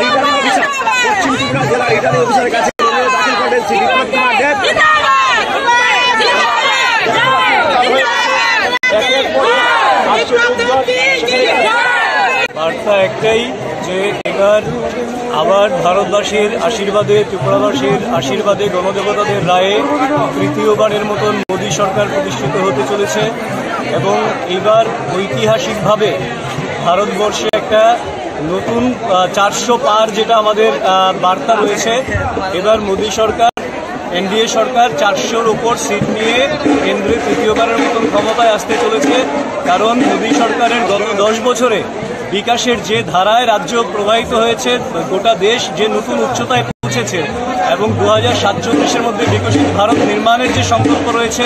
রিটার্নিং অফিসার, পশ্চিম ত্রিপুরা জেলা রিটার্নিং অফিসারের কাছে অনুরোধ দাখিল করবেন শ্রী বিপ্লব কুমার দেব। বার্তা একটাই যে এবার আবার ভারতবাসীর আশীর্বাদে, ত্রিপুরাবাসীর আশীর্বাদে, গণদেবতাদের রায়ে তৃতীয়বারের মতন মোদী সরকার প্রতিষ্ঠিত হতে চলেছে এবং এইবার ঐতিহাসিকভাবে ভারতবর্ষে একটা নতুন, আহ, চারশো পার যেটা আমাদের, আহ, বার্তা রয়েছে। এবার মোদী সরকার, এনডিএ সরকার চারশোর ওপর সিট নিয়ে কেন্দ্রে তৃতীয়বারের মতন ক্ষমতায় আসতে চলেছে। কারণ মোদী সরকারের গত দশ বছরে বিকাশের যে ধারায় রাজ্য প্রবাহিত হয়েছে, গোটা দেশ যে নতুন উচ্চতায় পৌঁছেছে এবং দু হাজার সাতচল্লিশের মধ্যে বিকশিত ভারত নির্মাণের যে সংকল্প রয়েছে,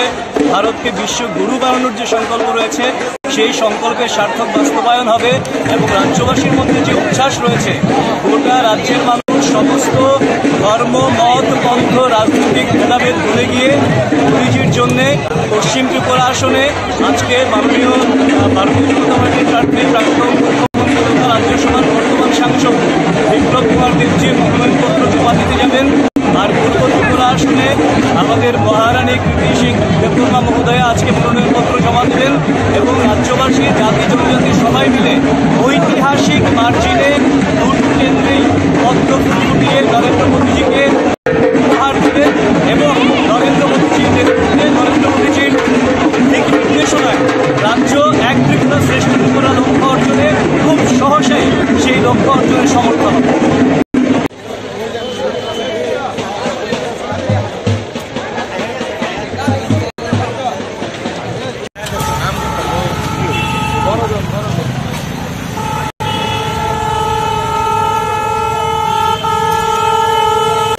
ভারতকে বিশ্ব গুরু বানানোর যে সংকল্প রয়েছে, সেই সংকল্পের সার্থক বাস্তবায়ন হবে এবং রাজ্যবাসীর মধ্যে যে উচ্ছ্বাস রয়েছে, গোটা রাজ্যের মানুষ সমস্ত ধর্ম, মত, পন্থ, রাজনৈতিক ভেদাভেদ ভুলে গিয়ে মোদীজির জন্যে পশ্চিম ত্রিপুরা আসনে আজকে মাননীয়, আহ, ভারতীয় জনতা পার্টির প্রার্থী প্রাক্তন মুখ্যমন্ত্রী তথা রাজ্যসভার বর্তমান সাংসদ বিপ্লব কুমার দেবজির মনোনয়নপত্র জমা দিতে যাবেন। আর পূর্ব ত্রিপুরা আসনে আমাদের মহারানী কৃতি সিং দেববর্মা মহোদয়া আজকে মনোনয়নপত্র জমা দিলেন এবং রাজ্যবাসী, জাতি জনজাতি সবাই মিলে ঐতিহাসিক মার্জিনে দুটো কেন্দ্রেই পদ্ম ফুল ফুটিয়ে নরেন্দ্র মোদীজিকে উপহার দেবেন এবং নরেন্দ্র মোদীজির নেতৃত্বে, নরেন্দ্র মোদীজির দিক নির্দেশনায় রাজ্য এক ত্রিপুরা শ্রেষ্ঠ ত্রিপুরা লক্ষ্য অর্জনে খুব সহসাই সেই লক্ষ্য অর্জনে সমর্থন হবে।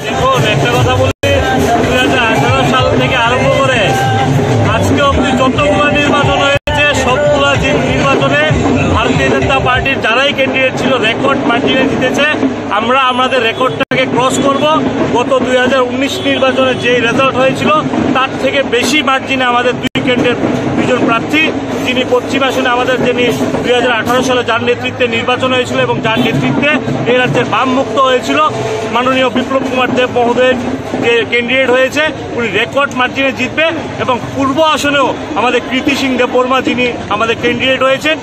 দেখুন, একটা কথা বলি, দুই হাজার আঠারো সাল থেকে আরম্ভ করে আজকে অবধি যতগুলো নির্বাচন হয়েছে, সবগুলা যে নির্বাচনে ভারতীয় জনতা পার্টির যারাই ক্যান্ডিডেট ছিল, রেকর্ড মার্জিনে জিতেছে। আমরা আমাদের রেকর্ডটাকে ক্রস করব। গত দুই হাজার উনিশ নির্বাচনে যে রেজাল্ট হয়েছিল, তার থেকে বেশি মার্জিনে আমাদের দুই ক্যান্ডিডেট, দুইজন প্রার্থী, যিনি পশ্চিম আসনে আমাদের, যিনি দুই হাজার আঠারো সালে যার নেতৃত্বে নির্বাচন হয়েছিল এবং যার নেতৃত্বে এই রাজ্যের বাম মুক্ত হয়েছিল, মাননীয় বিপ্লব কুমার দেব মহোদয়ের যে ক্যান্ডিডেট হয়েছে, উনি রেকর্ড মার্জিনে জিতবে। এবং পূর্ব আসনেও আমাদের কৃতি সিং দেববর্মা, যিনি আমাদের ক্যান্ডিডেট হয়েছেন,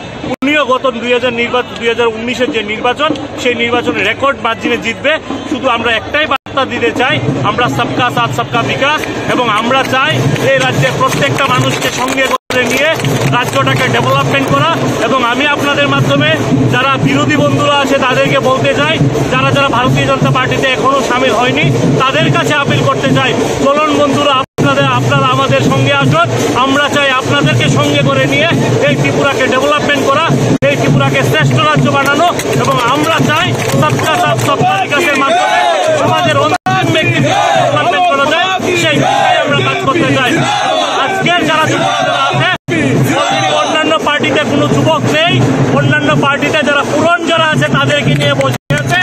উনিও গত দুই হাজার নির্বাচন, দুই হাজার উনিশের যে নির্বাচন, সেই নির্বাচনে রেকর্ড মার্জিনে জিতবে। শুধু আমরা একটাই বার্তা দিতে চাই, আমরা সবকা সাথ সবকা বিকাশ এবং আমরা চাই এই রাজ্যের প্রত্যেকটা মানুষকে সঙ্গে করে নিয়ে রাজ্যটাকে ডেভেলপমেন্ট করা। এবং আমি আপনাদের মাধ্যমে যারা বিরোধী বন্ধুরা আছে তাদেরকে বলতে চাই, যারা যারা ভারতীয় জনতা পার্টিতে এখনো সামিল হয়নি, তাদের কাছে আপিল করতে চাই, চলুন বন্ধুরা, আপনাদের, আপনারা আমাদের সঙ্গে আসুন। আমরা চাই আপনাদেরকে সঙ্গে করে নিয়ে এই ত্রিপুরাকে ডেভেলপমেন্ট করা, এই ত্রিপুরাকে শ্রেষ্ঠ রাজ্য বানানো। এবং আমরা চাই সবকা সাথ সবকা বিকাশের মাধ্যমে সমাজের অন্তিম ব্যক্তিকে ডেভেলপমেন্ট করা যায়, সেই দিকে আমরা কাজ করতে চাই। আজকের যারা যুবকরা আছে, already অন্যান্য পার্টিতে কোনো যুবক নেই, অন্যান্য পার্টিতে যারা পুরন যারা আছে তাদেরকে নিয়ে বসে আছে।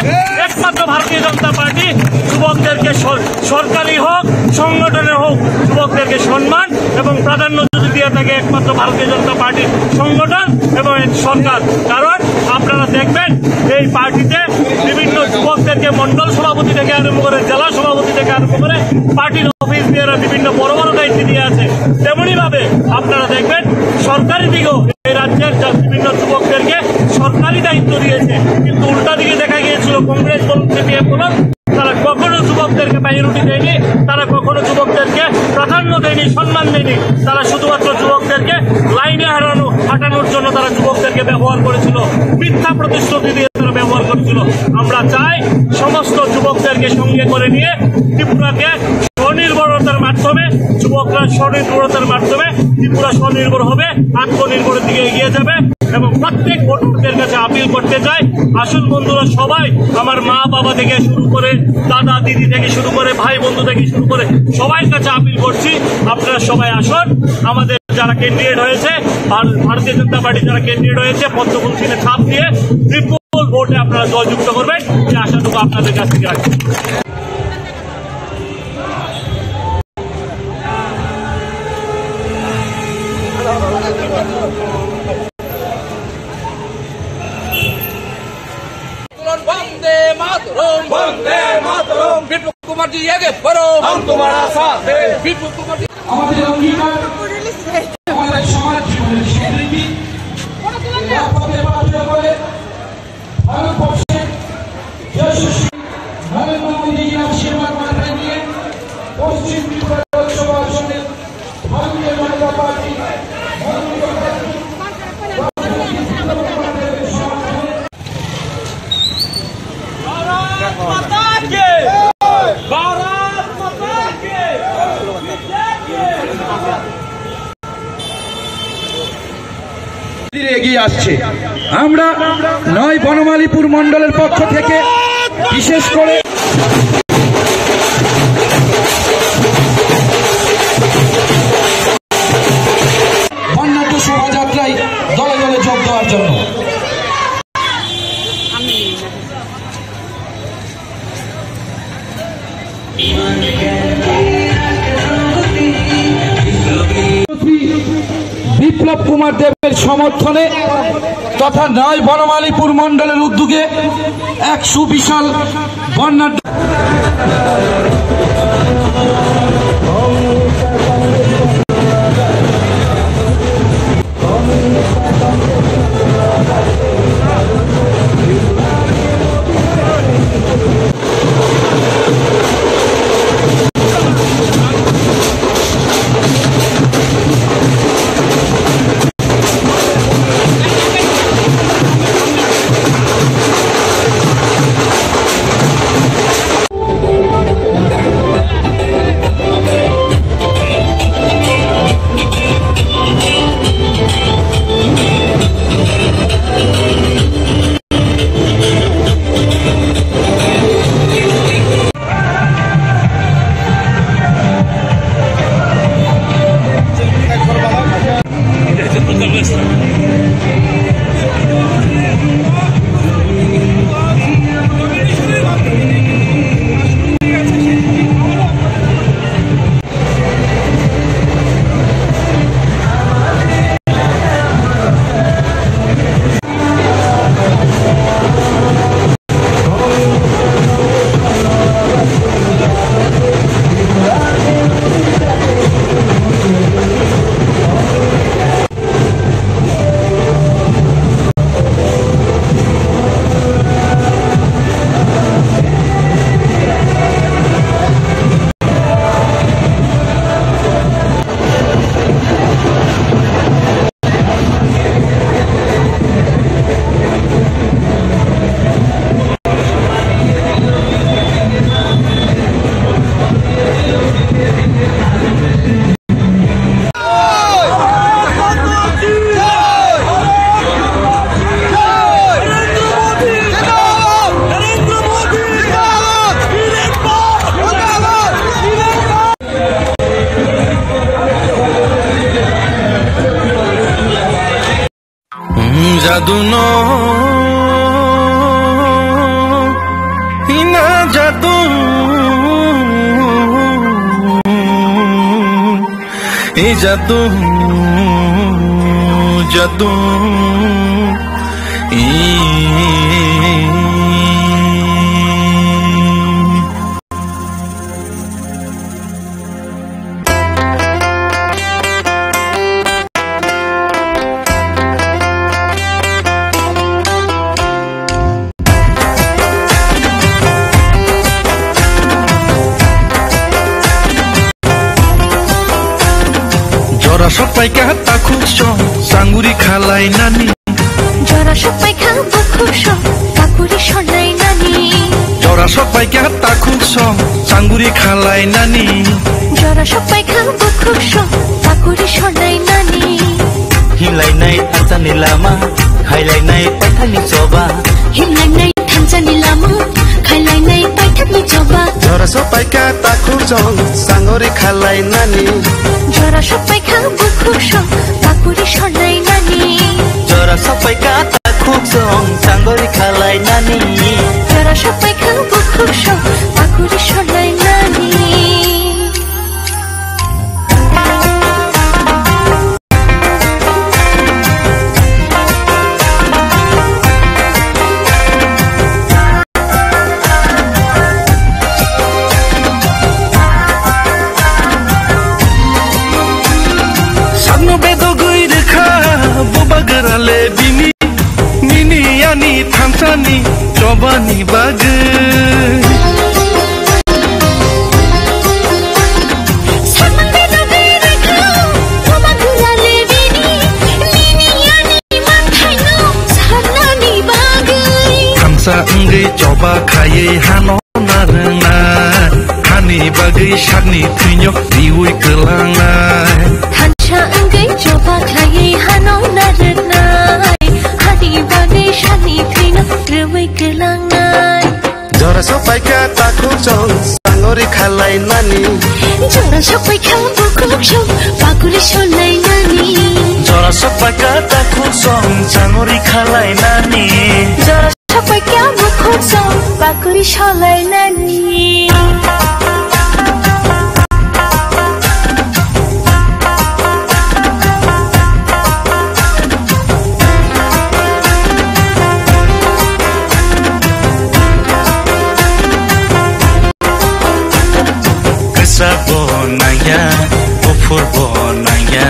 একমাত্র ভারতীয় জনতা পার্টি যুবকদেরকে সর-, সরকারি হোক, সংগঠনে হোক, যুবকদেরকে সম্মান এবং প্রাধান্য যদি দিয়ে থাকে একমাত্র ভারতীয় জনতা পার্টির সংগঠন এবং এর সরকার। কারণ আপনারা দেখবেন এই পার্টিতে বিভিন্ন যুবকদেরকে মণ্ডল সভাপতি থেকে আরম্ভ করে, জেলা সভাপতি থেকে আরম্ভ করে, পার্টির অফিস বেয়ারার বিভিন্ন বড় বড় দায়িত্ব দিয়ে আছে। তেমনি ভাবে আপনারা দেখবেন সরকারি দিকেও এই রাজ্যের যা বিভিন্ন যুবকদেরকে সরকারি দায়িত্ব দিয়েছে, কিন্তু উল্টা দিকে দেখা গিয়েছিল কংগ্রেস বলুন, সিপিএম বলুন, তারা কখনো যুবকদেরকে প্রায়োরিটি দেয়নি, তারা কখনো যুবকদেরকে প্রাধান্য দেয়নি, সম্মান দেয়নি। তারা শুধুমাত্র যুবকদেরকে লাইনে হারানো, হাঁটানোর জন্য তারা যুবকদেরকে ব্যবহার করেছিল, মিথ্যা প্রতিশ্রুতি দিয়ে তারা ব্যবহার করেছিল। আমরা চাই সমস্ত যুবকদেরকে সঙ্গে করে নিয়ে ত্রিপুরাকে স্বনির্ভরতার মাধ্যমে, যুবকরা স্বনির্ভরতার মাধ্যমে ত্রিপুরা স্বনির্ভর হবে, আত্মনির্ভরের দিকে এগিয়ে যাবে। এবং প্রত্যেক ভোটারদের কাছে আপিল করতে চাই, আসুন বন্ধুরা, সবাই, আমার মা বাবা থেকে শুরু করে, দাদা দিদি থেকে শুরু করে, ভাই বন্ধু থেকে শুরু করে সবার কাছে আপিল করছি, আপনারা সবাই আসুন। আমাদের যারা ক্যান্ডিডেট হয়েছে, ভার-, ভারতীয় জনতা পার্টি যারা ক্যান্ডিডেট হয়েছে, পদ্মফুল চিহ্নে ছাপ দিয়ে বিপুল ভোটে আপনারা জয়যুক্ত করবেন, এই আশাটুকু আপনাদের কাছ থেকে রাখছি। বন্দে মাতরম। বন্দে মাতরম। বিপ্লব কুমার জি আগে বাড়ো। হাম তুমারা সাথ হ্যায়। বিপ্লব কুমার জি। আমাদের অঙ্গীকার, আমাদের সমাজ জীবনের স্বীকৃতি। রাজপথে পাথর করে ভারতবর্ষের যশস্বী নরেন্দ্র মোদীজির আশীর্বাদ মাথায় নিয়ে পশ্চিম ত্রিপুরা লোকসভা আসনে ভারতীয় জনতা পার্টি মনোনীত প্রার্থী भारत माता की। भारत माता की। এগিয়ে আসছে। আমরা নয় বনমালীপুর মণ্ডলের পক্ষ থেকে বিশেষ করে বর্ণাঢ্য শোভাযাত্রায় দলে দলে যোগ দেওয়ার জন্য। বিপ্লব কুমার দেবের সমর্থনে তথা নয় বনমালীপুর মণ্ডলের উদ্যোগে এক সুবিশাল বর্ণাঢ্য Jadu no ina jadu, e jadu, jadu, e. Jora sokpaikha takhuk song sanguri khalainani. Jora sokpaikha bukhuk song, kakuri sornainani. Jora sokpaikha takhuk song, sanguri khalainani. Jora sokpaikha bukhuk song, kakuri sornainani. Hinlainai thansani lama, khailainai paithani choba. Hinlainai thansani lama, khailainai paithani choba. Jora sokpaikha takhuk song, sanguri khalainani. Jora sokpaikha bukhuk song, kakuri sornainani. Jora sokpaikha takhuk song, sanguri khalainani. Jora sokpaikha bukhuk song, kakuri sornainani. Hano narwknai, hani bagwi sakni thwino riwi kwlangnai. Thansa wngwi choba khlaiwi hano narwknai, hani bagwi sakni thwino riwi kwlangnai. Jora sopaikha takhuk song sangori khalainani. Jora sopaikha bukhuk song pakuri solainani. Jora sopaikha takhuk song sangori khalainani. Jora sopaikha bukhuk song pakuri solainani. Kwsa bo nangya, buphur bo nangya.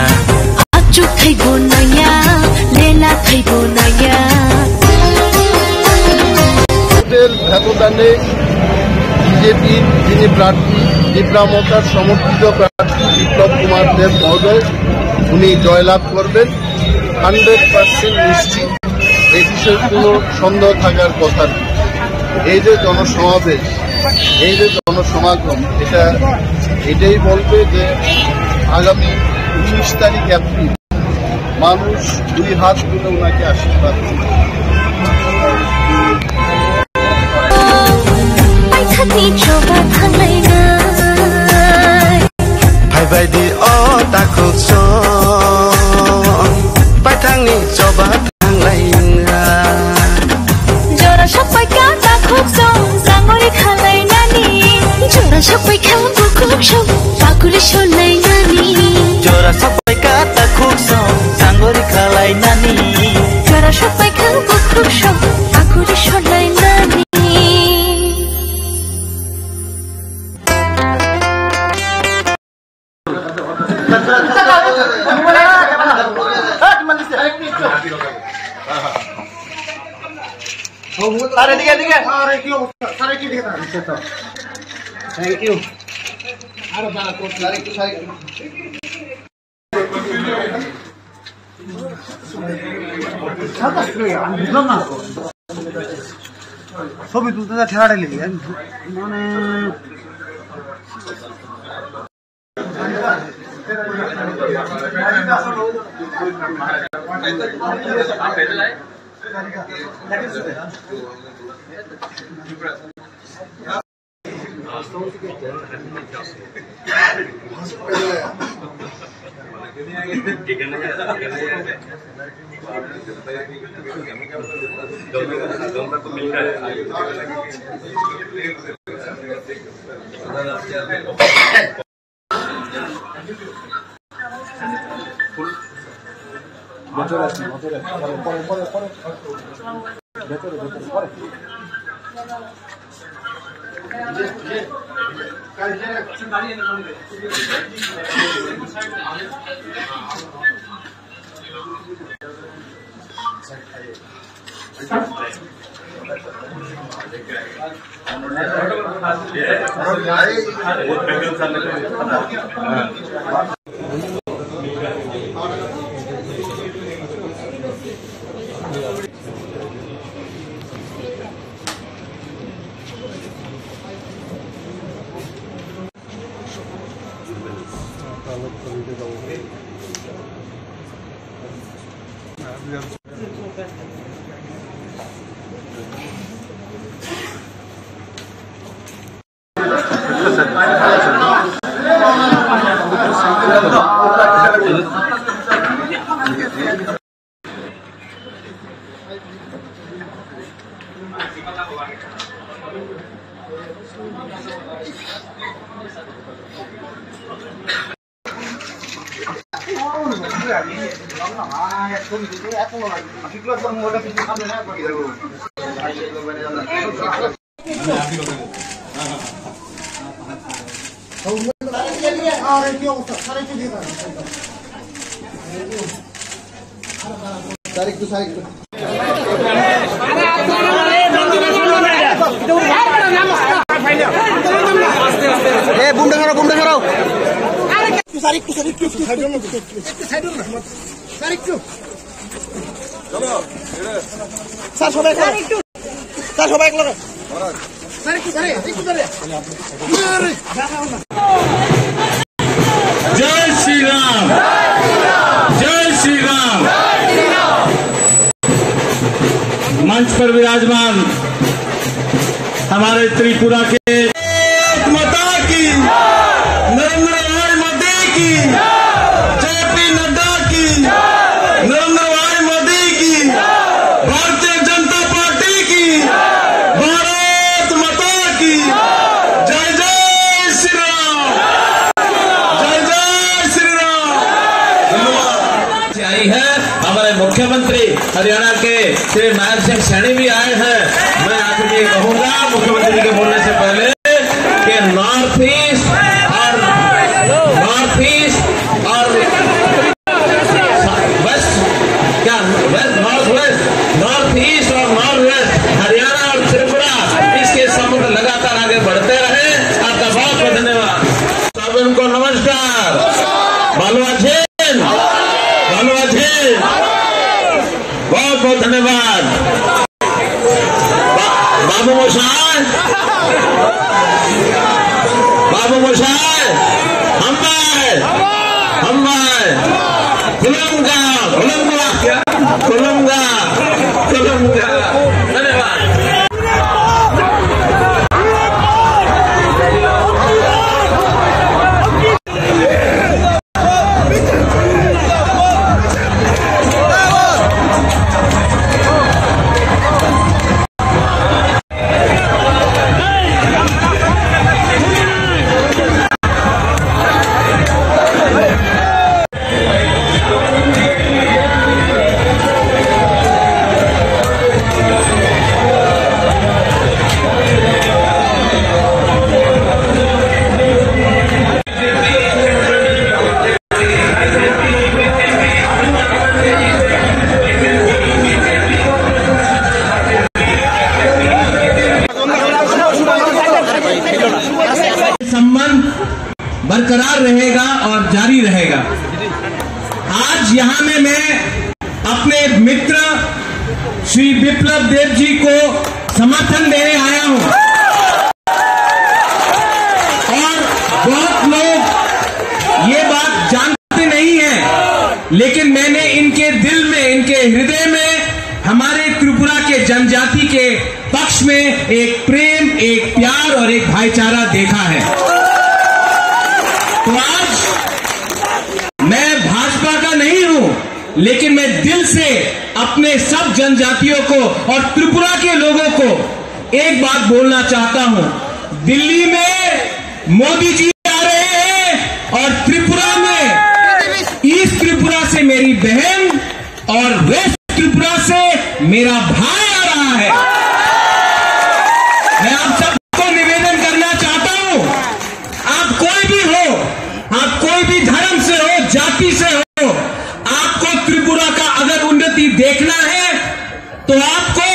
Achuk thai bo nangya, lela thai bo nangya. Hotel ব্যবধানে বিজেপির যিনি প্রার্থী, তিপ্রা মোর্চার সমর্থিত প্রার্থী বিপ্লব কুমার দেব মহোদয়, উনি জয়লাভ করবেন। হান্ড্রেড পার্সেন্ট নিশ্চিত, এই বিষয়ে কোনো সন্দেহ থাকার কথা নেই। এই যে জনসমাবেশ, এই যে জনসমাগম, এটা এটাই বলবে যে আগামী উনিশ তারিখ এপ্রিল মানুষ দুই হাত তুলে ওনাকে আশীর্বাদ করবে। Paithakni choba thanglainai. Phaibaidi o takhuk song, paithakni choba thanglainai. Jora sopaikha takhuk song, sangori khalainani. Jora sopaikha bukhuk song, pakuri solainani. Jora sopaikha takhuk song, sangori khalainani. Jora sopaikha bukhuk song, pakuri solainani. আরে, এদিকে, এদিকে। আরে, কি অবস্থা? স্যার, কি দিকে তাকান? Thank you. আরে, দাঁড়া, তোর স্যার একটু, স্যার একটু। আমি বুঝলাম না। ছবি তুলতে যা ঠেলাটা নিলি, আমি মানে ভেতরে আসুন, ভেতরে। পরে, পরে, পরে, পরে। ভেতরে, ভেতরে, পরে। এ, বুমটা সরাও, বুমটা সরাও। স্যার, সবাই এক লগে। স্যার, সবাই এক লগে। जय श्री राम, जय श्री राम। मंच पर विराजमान हमारे त्रिपुरा के भारत माता की, नरेंद्र भाई मोदी की, जेपी नड्डा की, नरेंद्र भाई मोदी की, भारतीय जनता पार्टी की, भारत माता की, जय जय श्री राम, जय जय श्री राम। धन्यवाद। आई है, हमारे मुख्यमंत्री हरियाणा के श्री नायब सिंह सैनी भी आए हैं। मैं आपको ये कहूंगा, मुख्यमंत्री के बोलने से पहले, कि नॉर्थ ईस्ट और नॉर्थ ईस्ट और वेस्ट, क्या west, north west, north east और नॉर्थ वेस्ट, हरियाणा और त्रिपुरा, इसके संबंध लगातार आगे बढ़ते रहे। आपका बहुत बहुत धन्यवाद। सबको नमस्कार। ভালো আছেন? ভালো আছেন? बहुत बहुत धन्यवाद। Ba-, Babu Mosai. Babu Mosai. Hambai. Hambai. Kulumga. Kulumga. Kulumga. Kulumga. धन्यवाद। संबंध बरकरार रहेगा और जारी रहेगा। आज यहाँ में मैं अपने मित्र श्री विप्लव देव जी को समर्थन देने आया हूँ। और बहुत लोग ये बात जानते नहीं हैं, लेकिन मैंने इनके दिल में, इनके हृदय में हमारे त्रिपुरा के जनजाति के पक्ष में एक प्रेम, एक प्यार और एक भाईचारा देखा है। तो आज मैं भाजपा का नहीं हूं, लेकिन मैं दिल से अपने सब जनजातियों को और त्रिपुरा के लोगों को एक बात बोलना चाहता हूं। दिल्ली में मोदी जी आ रहे हैं और त्रिपुरा में, ईस्ट त्रिपुरा से मेरी बहन और वेस्ट त्रिपुरा से मेरा भाई आ रहा है। मैं आप सबको निवेदन करना चाहता हूं, आप कोई भी हो, आप कोई भी धर्म से हो, जाति से हो, आपको त्रिपुरा का अगर उन्नति देखना है तो आपको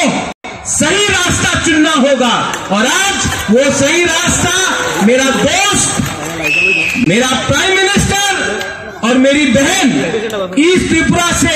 सही रास्ता चुनना होगा। और आज वो सही रास्ता मेरा दोस्त, मेरा प्राइम मिनिस्टर और मेरी बहन ईस्ट त्रिपुरा से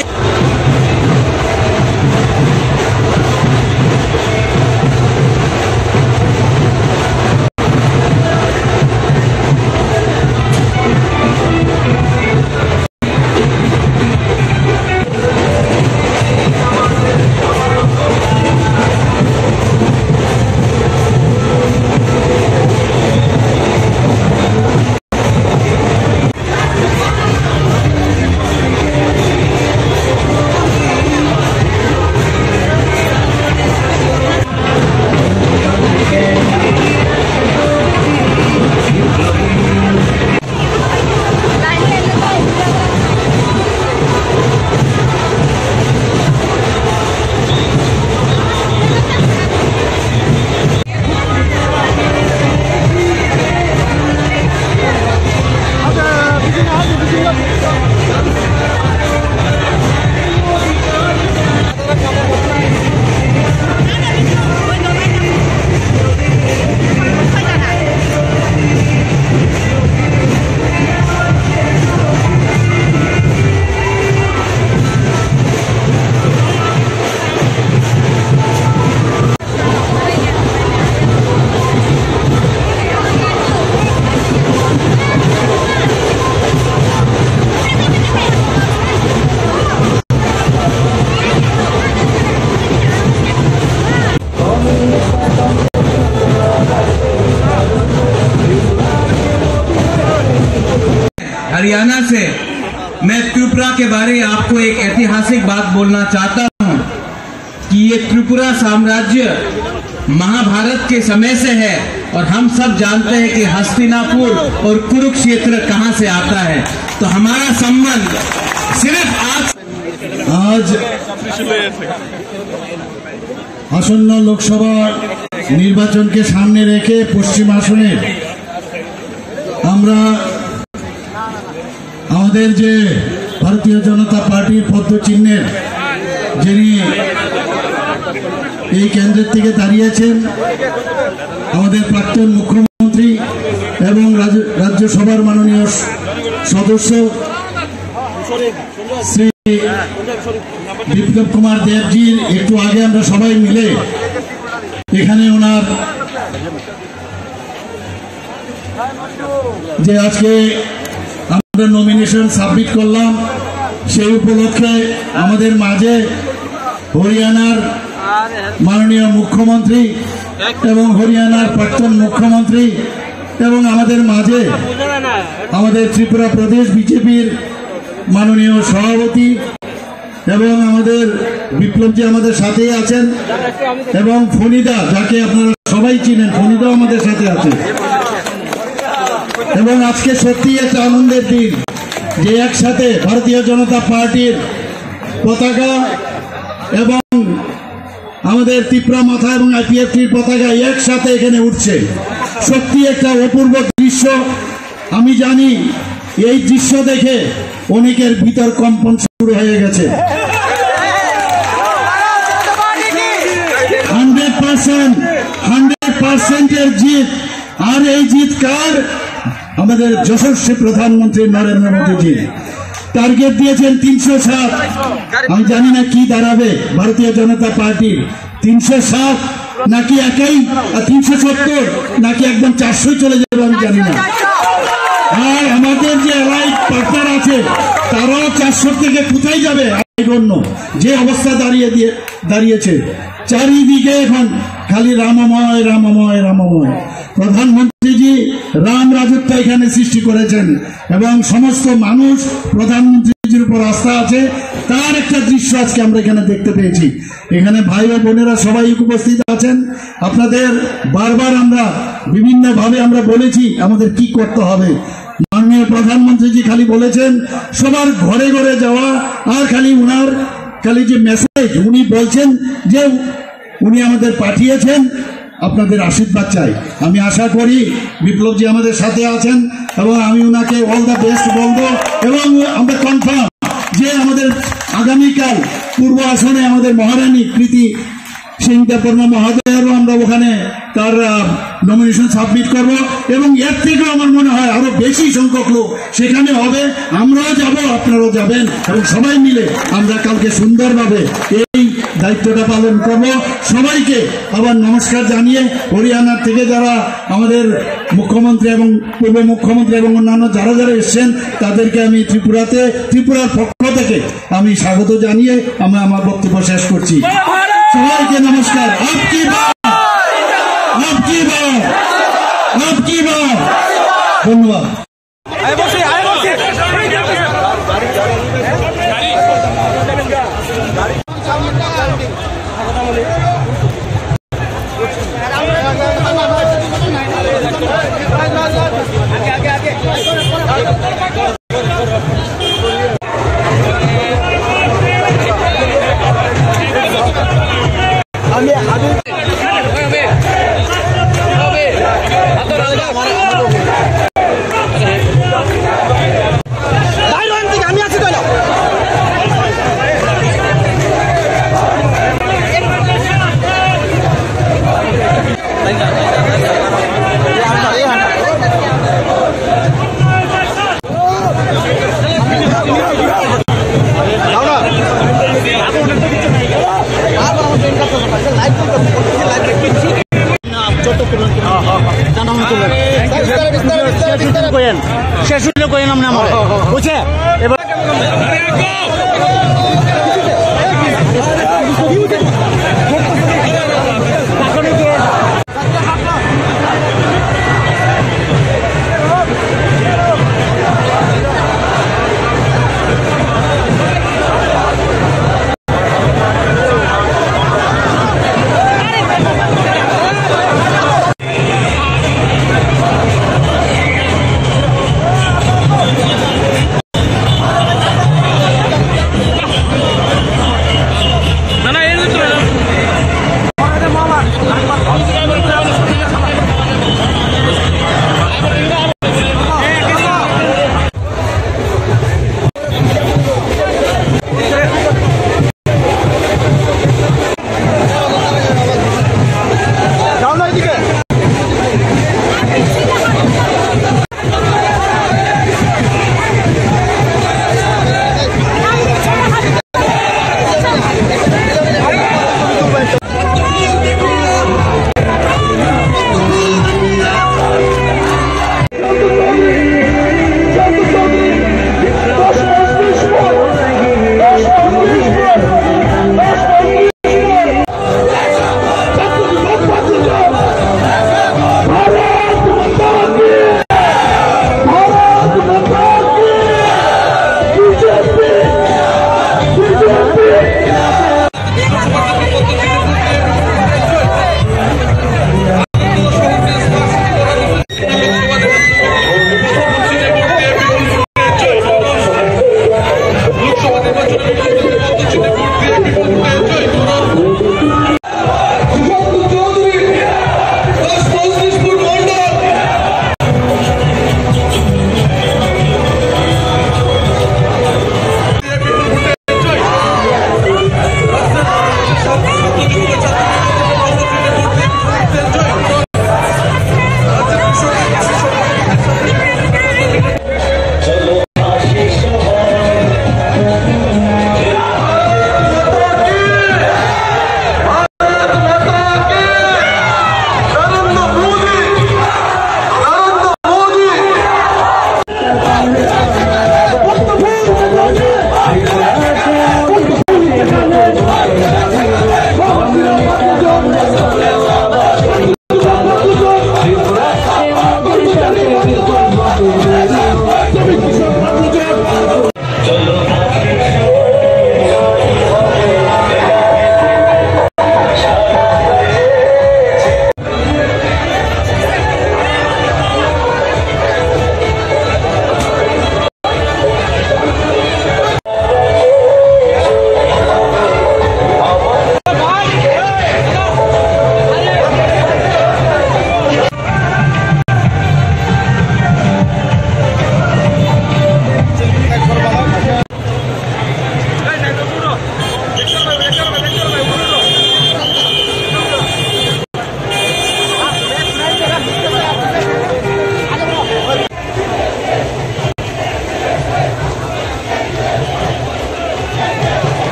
हरियाणा से। मैं त्रिपुरा के बारे में आपको एक ऐतिहासिक बात बोलना चाहता हूँ कि ये त्रिपुरा साम्राज्य महाभारत के समय से है और हम सब जानते हैं कि हस्तिनापुर और कुरुक्षेत्र कहाँ से आता है। तो हमारा संबंध सिर्फ आज आज আসন্ন লোকসভা নির্বাচনকে সামনে রেখে পশ্চিম আসনে আমরা আমাদের যে ভারতীয় জনতা পার্টির পদ্ম চিহ্নের যিনি এই কেন্দ্রের থেকে দাঁড়িয়েছেন, আমাদের প্রাক্তন মুখ্যমন্ত্রী এবং রাজ-, রাজ্যসভার মাননীয় স-, সদস্য শ্রী বিপ্লব কুমার দেবজির একটু আগে আমরা সবাই মিলে এখানে ওনার যে আজকে আমরা নমিনেশন সাবমিট করলাম, সেই উপলক্ষে আমাদের মাঝে হরিয়ানার মাননীয় মুখ্যমন্ত্রী এবং হরিয়ানার প্রাক্তন মুখ্যমন্ত্রী এবং আমাদের মাঝে আমাদের ত্রিপুরা প্রদেশ বিজেপির মাননীয় সভাপতি এবং আমাদের বিপ্লবজি আমাদের সাথেই আছেন এবং ফণিদা, যাকে আপনারা সবাই চিনেন, ফণিদাও আমাদের সাথে আছে। এবং আজকে সত্যি একটা আনন্দের দিন যে একসাথে ভারতীয় জনতা পার্টির পতাকা এবং আমাদের ত্রিপুরা মথা এবং আইপিএফটির পতাকা একসাথে এখানে উঠছে। সত্যি একটা অপূর্ব দৃশ্য। আমি জানি এই দৃশ্য দেখে অনেকের ভিতর কম্পন শুরু হয়ে গেছে। হান্ড্রেড পার্সেন্ট, হান্ড্রেড পার্সেন্টের জিত। আর এই জিত কার? আমাদের যশস্বী প্রধানমন্ত্রী নরেন্দ্র মোদীজি টার্গেট দিয়েছেন তিনশো সাত। আমি জানি না কি দাঁড়াবে ভারতীয় জনতা পার্টির, তিনশো সাত নাকি একাই, আর তিনশো সত্তর নাকি একদম চারশোয় চলে যাবে, আমি জানি না। আর আমাদের যে অ্যালায়েন্স পার্টনার আছে, তারাও চারশো থেকে কোথায় যাবে, I don't know। যে অবস্থা দাঁড়িয়ে দিয়ে দাঁড়িয়েছে, চারিদিকে এখন খালি রামময়, রামময়, রামময়। প্রধানমন্ত্রীজি রাম রাজত্ব এখানে সৃষ্টি করেছেন এবং সমস্ত মানুষ প্রধানমন্ত্রীজির উপর আস্থা আছে। তার একটা দৃশ্য আজকে আমরা এখানে দেখতে পেয়েছি। এখানে ভাই ও বোনেরা সবাই উপস্থিত আছেন। আপনাদের বারবার আমরা বিভিন্নভাবে আমরা বলেছি আমাদের কি করতে হবে। মাননীয় প্রধানমন্ত্রীজি খালি বলেছেন সবার ঘরে ঘরে যাওয়া, আর খালি উনার খালি যে মেসেজ উনি বলছেন যে উনি আমাদের পাঠিয়েছেন, আপনাদের আশীর্বাদ চাই। আমি আশা করি বিপ্লবজি আমাদের সাথে আছেন এবং আমি ওনাকে অল দ্য বেস্ট বলবো এবং আমরা কনফার্ম যে আমাদের আগামীকাল পূর্ব আসনে আমাদের মহারানী কৃতি সিং দেববর্মা মহোদয়েরও আমরা ওখানে তার, আহ, নমিনেশন সাবমিট করব এবং এর থেকেও আমার মনে হয় আরো বেশি সংখ্যক লোক সেখানে হবে। আমরাও যাব, আপনারাও যাবেন এবং সবাই মিলে আমরা কালকে সুন্দরভাবে এই দায়িত্বটা পালন করব। সবাইকে আবার নমস্কার জানিয়ে হরিয়ানা থেকে যারা আমাদের মুখ্যমন্ত্রী এবং পূর্ব মুখ্যমন্ত্রী এবং অন্যান্য যারা যারা এসছেন তাদেরকে আমি ত্রিপুরাতে, ত্রিপুরার পক্ষ থেকে আমি স্বাগত জানিয়ে আমি আমার বক্তব্য শেষ করছি। সবাইকে নমস্কার। আপ কি বাত, আপ কি বাত, আপ কি বাত। ধন্যবাদ। শেষ হইলে কইেন, শেষ হইলে কইেন আপনি আমার। বুঝছে? এবার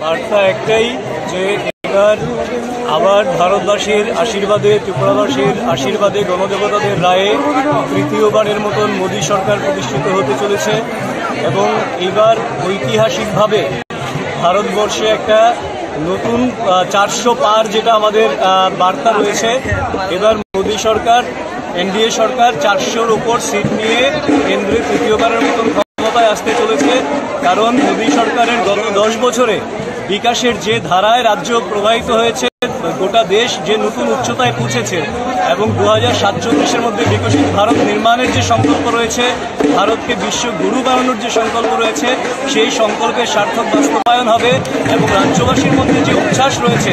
বার্তা একটাই যে এবার আবার ভারতবাসীর আশীর্বাদে, ত্রিপুরাবাসীর আশীর্বাদে, গণদেবতাদের রায়ে তৃতীয়বারের মতন মোদী সরকার প্রতিষ্ঠিত হতে চলেছে এবং এবার ঐতিহাসিকভাবে ভারতবর্ষে একটা নতুন, আহ, চারশো পার যেটা আমাদের, আহ, বার্তা রয়েছে। এবার মোদী সরকার, এনডিএ সরকার চারশোর উপর সিট নিয়ে কেন্দ্রে তৃতীয়বারের মতন ক্ষমতায় আসতে চলেছে। কারণ মোদী সরকারের গত দশ বছরে বিকাশের যে ধারায় রাজ্য প্রবাহিত হয়েছে, গোটা দেশ যে নতুন উচ্চতায় পৌঁছেছে এবং দু হাজার সাতচল্লিশের মধ্যে বিকশিত ভারত নির্মাণের যে সংকল্প রয়েছে, ভারতকে বিশ্ব গুরু বানানোর যে সংকল্প রয়েছে, সেই সংকল্পের সার্থক বাস্তবায়ন হবে এবং রাজ্যবাসীর মধ্যে যে উচ্ছ্বাস রয়েছে,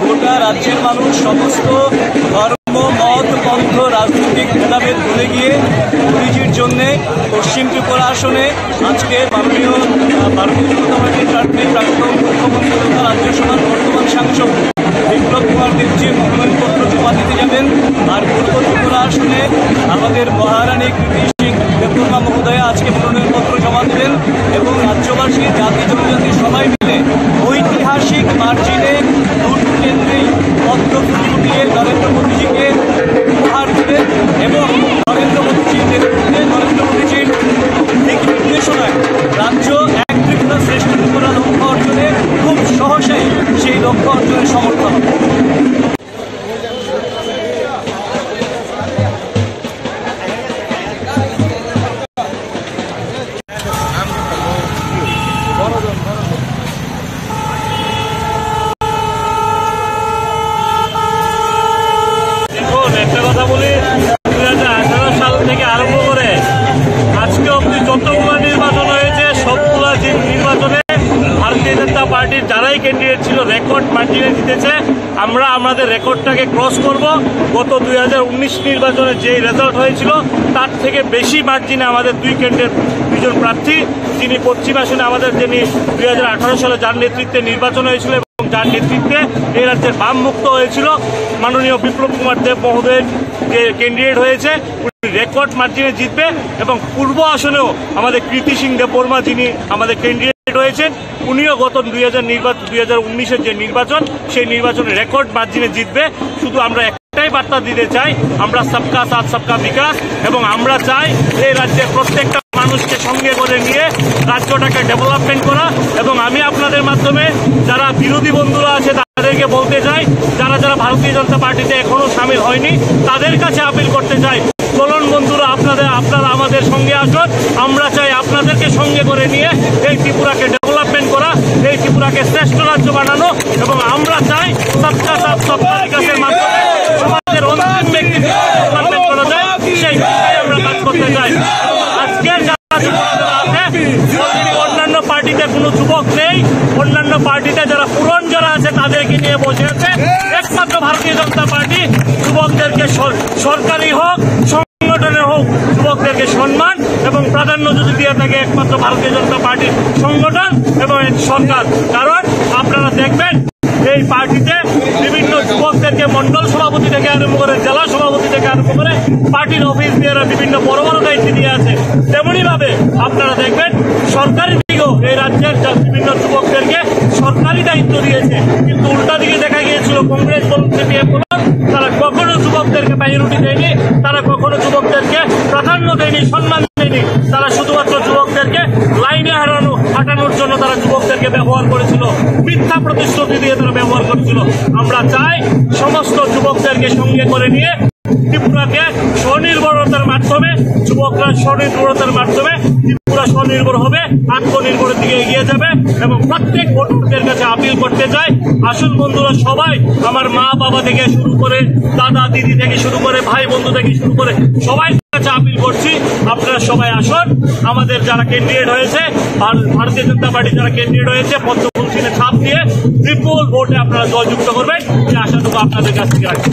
গোটা রাজ্যের মানুষ সমস্ত ধর্ম, মত, পন্থ, রাজনৈতিক ভেদাভেদ ভুলে গিয়ে মোদিজির জন্যে পশ্চিম ত্রিপুরা আসনে আজকে মাননীয়, আহ, ভারতীয় জনতা পার্টির প্রার্থী প্রাক্তন মুখ্যমন্ত্রী তথা রাজ্যসভার বর্তমান সাংসদ বিপ্লব কুমার দেব যে মনোনয়নপত্র জমা দিতে যাবেন। আর পূর্ব ত্রিপুরা আসনে আমাদের মহারানী কৃতি সিং দেববর্মা মহোদয়া আজকে মনোনয়নপত্র জমা দেবেন এবং রাজ্যবাসী, জাতি জনজাতি সবাই মিলে ঐতিহাসিক মার্জিনে দুটো কেন্দ্রেই পদ্ম ফুটিয়ে নরেন্দ্র মোদীজিকে উপহার দেবেন এবং নরেন্দ্র মোদীজির নেতৃত্বে, নরেন্দ্র মোদীজির দিক নির্দেশনায় রাজ্য এক ত্রিপুরা শ্রেষ্ঠ ত্রিপুরা লক্ষ্য অর্জনে খুব সহসাই সেই লক্ষ্য অর্জনে সমর্থন হবে। দেখুন, একটা কথা বলি, দুই হাজার আঠারো সাল থেকে আরম্ভ করে আজকে অবধি যতগুলো নির্বাচন হয়েছে, সবগুলা যে নির্বাচনে ভারতীয় জনতা পার্টির যারাই ক্যান্ডিডেট ছিল, রেকর্ড মার্জিনে জিতেছে। আমরা আমাদের রেকর্ডটাকে ক্রস করব। গত দুই হাজার উনিশ নির্বাচনে যে রেজাল্ট হয়েছিল, তার থেকে বেশি মার্জিনে আমাদের দুই ক্যান্ডিডেট, দুইজন প্রার্থী, যিনি পশ্চিম আসনে আমাদের, যিনি দুই হাজার আঠারো সালে যার নেতৃত্বে নির্বাচন হয়েছিল এবং যার নেতৃত্বে এই রাজ্যের বাম মুক্ত হয়েছিল, মাননীয় বিপ্লব কুমার দেব মহোদয়ের যে ক্যান্ডিডেট হয়েছে, উনি রেকর্ড মার্জিনে জিতবে। এবং পূর্ব আসনেও আমাদের কৃতি সিং দেববর্মা, যিনি আমাদের ক্যান্ডিডেট রয়েছেন, উনিও গত দুই হাজার নির্বাচন, দুই হাজার উনিশের যে নির্বাচন, সেই নির্বাচনে রেকর্ড মার্জিনে জিতবে। শুধু আমরা একটাই বার্তা দিতে চাই, আমরা সবকা সাথ সবকা বিকাশ, এবং আমরা চাই এই রাজ্যের প্রত্যেকটা মানুষকে সঙ্গে করে নিয়ে রাজ্যটাকে ডেভেলপমেন্ট করা। এবং আমি আপনাদের মাধ্যমে যারা বিরোধী বন্ধুরা আছে তাদেরকে বলতে চাই, যারা যারা ভারতীয় জনতা পার্টিতে এখনো সামিল হয়নি, তাদের কাছে আপিল করতে চাই, চলুন বন্ধুরা, আপনাদের, আপনারা আমাদের সঙ্গে আসুন। আমরা চাই আপনাদেরকে সঙ্গে করে নিয়ে এই ত্রিপুরাকে ডেভেলপমেন্ট করা, এই ত্রিপুরাকে শ্রেষ্ঠ রাজ্য বানানো। এবং আমরা চাই সবকা সাথ সবকা বিকাশের মাধ্যমে সমাজের অন্তিম ব্যক্তিকে ডেভেলপমেন্ট করা যায়, সেই দিশায় আমরা কাজ করতে চাই। আজকের যারা যুবকরা আছে, already অন্যান্য পার্টিতে কোনো যুবক নেই, অন্যান্য পার্টিতে যারা পুরন যারা আছে তাদেরকে নিয়ে বসে আছে। একমাত্র ভারতীয় জনতা পার্টি যুবকদেরকে সর-, সরকারি হোক, সংগঠনে হোক, যুবকদেরকে সম্মান এবং প্রাধান্য যদি দিয়ে থাকে একমাত্র ভারতীয় জনতা পার্টির সংগঠন এবং এর সরকার। কারণ আপনারা দেখবেন এই পার্টিতে বিভিন্ন যুবকদেরকে মণ্ডল সভাপতি থেকে আরম্ভ করে, জেলা সভাপতি থেকে আরম্ভ করে, পার্টির অফিস বেয়ারার বিভিন্ন বড় বড় দায়িত্ব দিয়ে আছে। তেমনি ভাবে আপনারা দেখবেন সরকারি দিকেও এই রাজ্যের যা-, বিভিন্ন যুবকদেরকে সরকারি দায়িত্ব দিয়েছে, কিন্তু উল্টা দিকে দেখা গিয়েছিল কংগ্রেস বলুন, সিপিএম বলুন, তারা কখনো যুবকদেরকে প্রায়োরিটি দেয়নি, তারা কখনো যুবকদেরকে প্রাধান্য দেয়নি, সম্মান দেয়নি। তারা শুধুমাত্র যুবকদেরকে লাইনে হারানো, হাঁটানোর জন্য তারা যুবকদেরকে ব্যবহার করেছিল, মিথ্যা প্রতিশ্রুতি দিয়ে তারা ব্যবহার করেছিল। আমরা চাই সমস্ত যুবকদেরকে সঙ্গে করে নিয়ে ত্রিপুরাকে স্বনির্ভরতার মাধ্যমে, যুবকরা স্বনির্ভরতার মাধ্যমে ত্রিপুরা স্বনির্ভর হবে, আত্মনির্ভরের দিকে এগিয়ে যাবে। এবং প্রত্যেক ভোটারদের কাছে আপিল করতে চাই, আসুন বন্ধুরা, সবাই, আমার মা বাবা থেকে শুরু করে, দাদা দিদি থেকে শুরু করে, ভাই বন্ধু থেকে শুরু করে, সবাই কাছে আপিল করছি, আপনারা সবাই আসুন। আমাদের যারা ক্যান্ডিডেট হয়েছে, ভার-, ভারতীয় জনতা পার্টি যারা ক্যান্ডিডেট হয়েছে, পদ্মফুল চিহ্নে ছাপ দিয়ে বিপুল ভোটে আপনারা জয়যুক্ত করবেন, এই আশাটুকু আপনাদের কাছ থেকে রাখছি।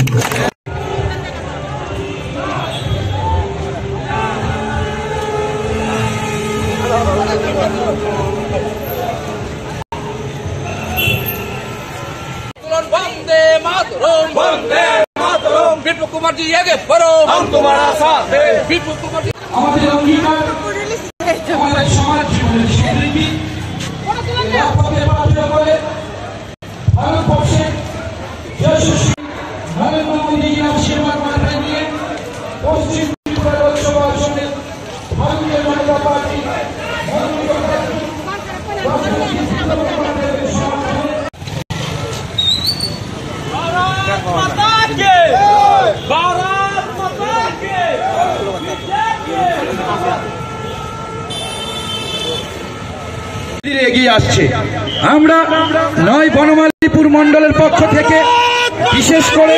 বন্দে মাতরম। বিপ্লব কুমার জি আগে বাড়ো। হাম তুমারা সাথ হে। বিপ্লব কুমার জি। আমাদের অঙ্গীকার, আমাদের সমাজ জীবনের স্বীকৃতি। ভারতবর্ষের যশস্বী নরেন্দ্র মোদীজির আশীর্বাদ মাথায় নিয়ে পশ্চিম ত্রিপুরা লোকসভা আসনে ভারতীয় জনতা পার্টি মনোনীত প্রার্থী ডক্টর বিপ্লব কুমার দেবের সমর্থনে भारत माता की, भारत माता की। এগিয়ে আসছে। আমরা নয় বনমালীপুর মণ্ডলের পক্ষ থেকে বিশেষ করে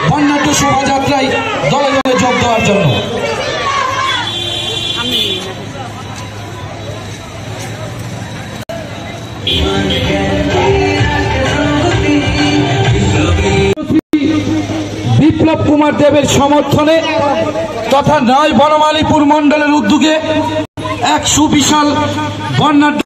বর্ণাঢ্য শোভাযাত্রায় দলে দলে যোগ দেওয়ার জন্য। বিপ্লব কুমার দেবের সমর্থনে তথা নয় বনমালীপুর মণ্ডলের উদ্যোগে এক সুবিশাল বর্ণাঢ্য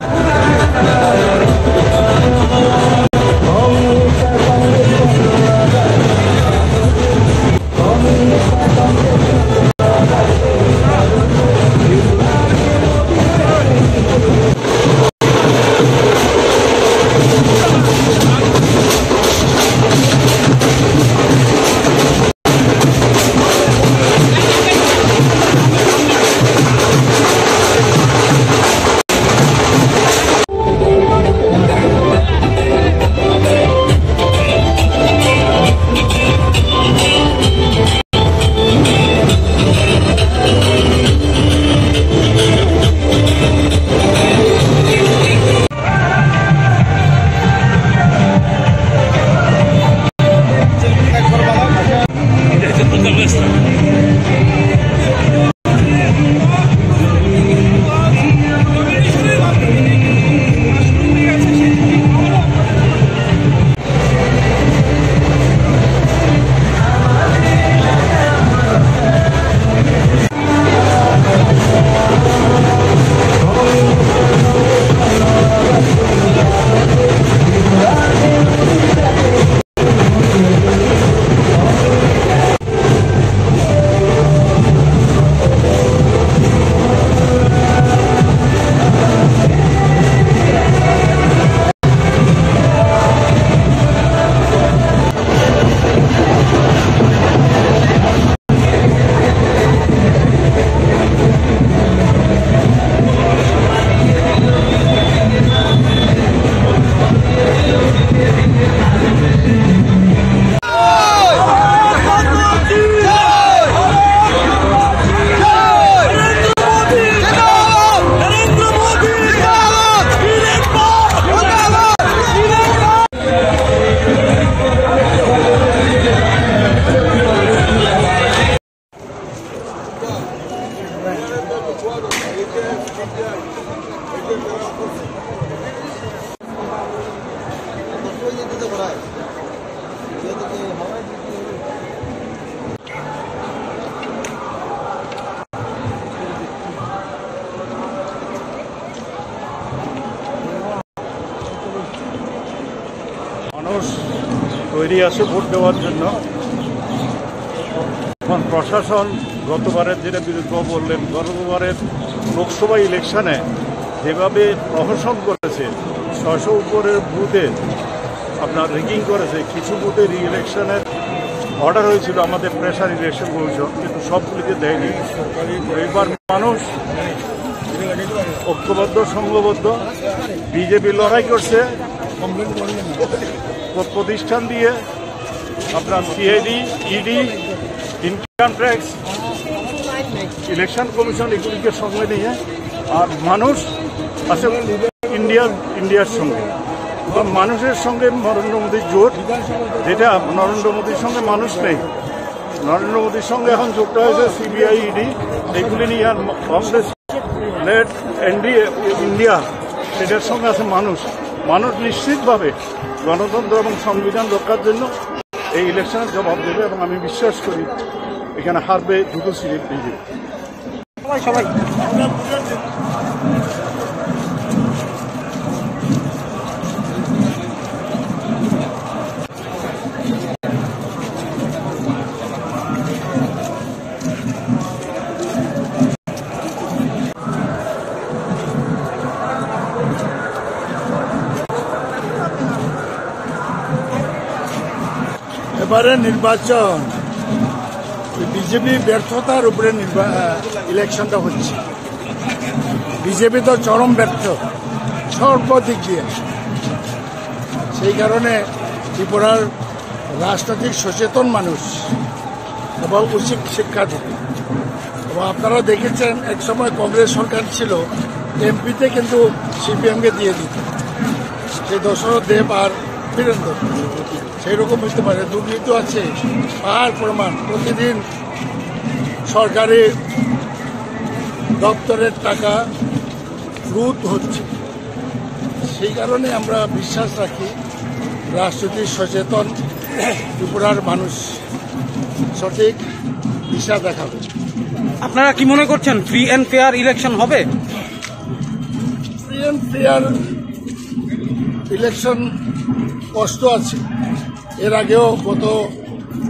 মানুষ তৈরি আছে ভোট দেওয়ার জন্য। এখন প্রশাসন গতবারের, যেটা বিরোধী দল বললেন, গতবারের লোকসভা ইলেকশনে যেভাবে প্রহসন করেছে, ছয়শো উপরের বুথে আপনার রিগিং করেছে, কিছু বুথে রি ইলেকশনের অর্ডার হয়েছিল আমাদের প্রেশার ইলেকশন কমিশন, কিন্তু সবগুলিকে দেয়নি। এবার মানুষ ঐক্যবদ্ধ, সংঘবদ্ধ, বিজেপি লড়াই করছে, প্র-, প্রতিষ্ঠান দিয়ে আপনার CID, ED, income tax, election commission এগুলিকে সঙ্গে নিয়ে, আর মানুষ আছে ইন্ডিয়ার, ইন্ডিয়ার সঙ্গে। এবং মানুষের সঙ্গে নরেন্দ্র মোদীর জোট, যেটা নরেন্দ্র মোদীর সঙ্গে মানুষ নেই। নরেন্দ্র মোদীর সঙ্গে এখন যুক্ত হয়েছে সিবিআই, ইডি, এগুলি নিয়ে। আর কংগ্রেস লেড এনডিএ ইন্ডিয়া, সেটার সঙ্গে আছে মানুষ। মানুষ নিশ্চিতভাবে গণতন্ত্র এবং সংবিধান রক্ষার জন্য এই ইলেকশনের জবাব দেবে এবং আমি বিশ্বাস করি এখানে হারবে দ্রুত সিরিজ বিজেপি। সবাই, সবাই। এবারে নির্বাচন বিজেপি ব্যর্থতার উপরে নির্বা-, আহ, ইলেকশনটা হচ্ছে। বিজেপি তো চরম ব্যর্থ সর্বদিক দিয়ে। সেই কারণে ত্রিপুরার রাজনৈতিক সচেতন মানুষ এবং উচিত শিক্ষা দিতে। এবং আপনারা দেখেছেন, এক সময় কংগ্রেস সরকার ছিল, এমপিতে কিন্তু সিপিএমকে দিয়ে দিত, সেই দশরথ দেব আর বীরেন্দ্র। সেই রকম হইতে পারে, দুর্নীতি আছে, পাহাড় প্রমাণ। প্রতিদিন সরকারি দপ্তরের টাকা লুট হচ্ছে। সেই কারণে আমরা বিশ্বাস রাখি, রাজনৈতিক সচেতন ত্রিপুরার মানুষ সঠিক দিশা দেখাবে। আপনারা কি মনে করছেন, ফ্রি অ্যান্ড ফেয়ার ইলেকশন হবে? ফ্রি অ্যান্ড ফেয়ার ইলেকশন কষ্ট আছে। এর আগেও গত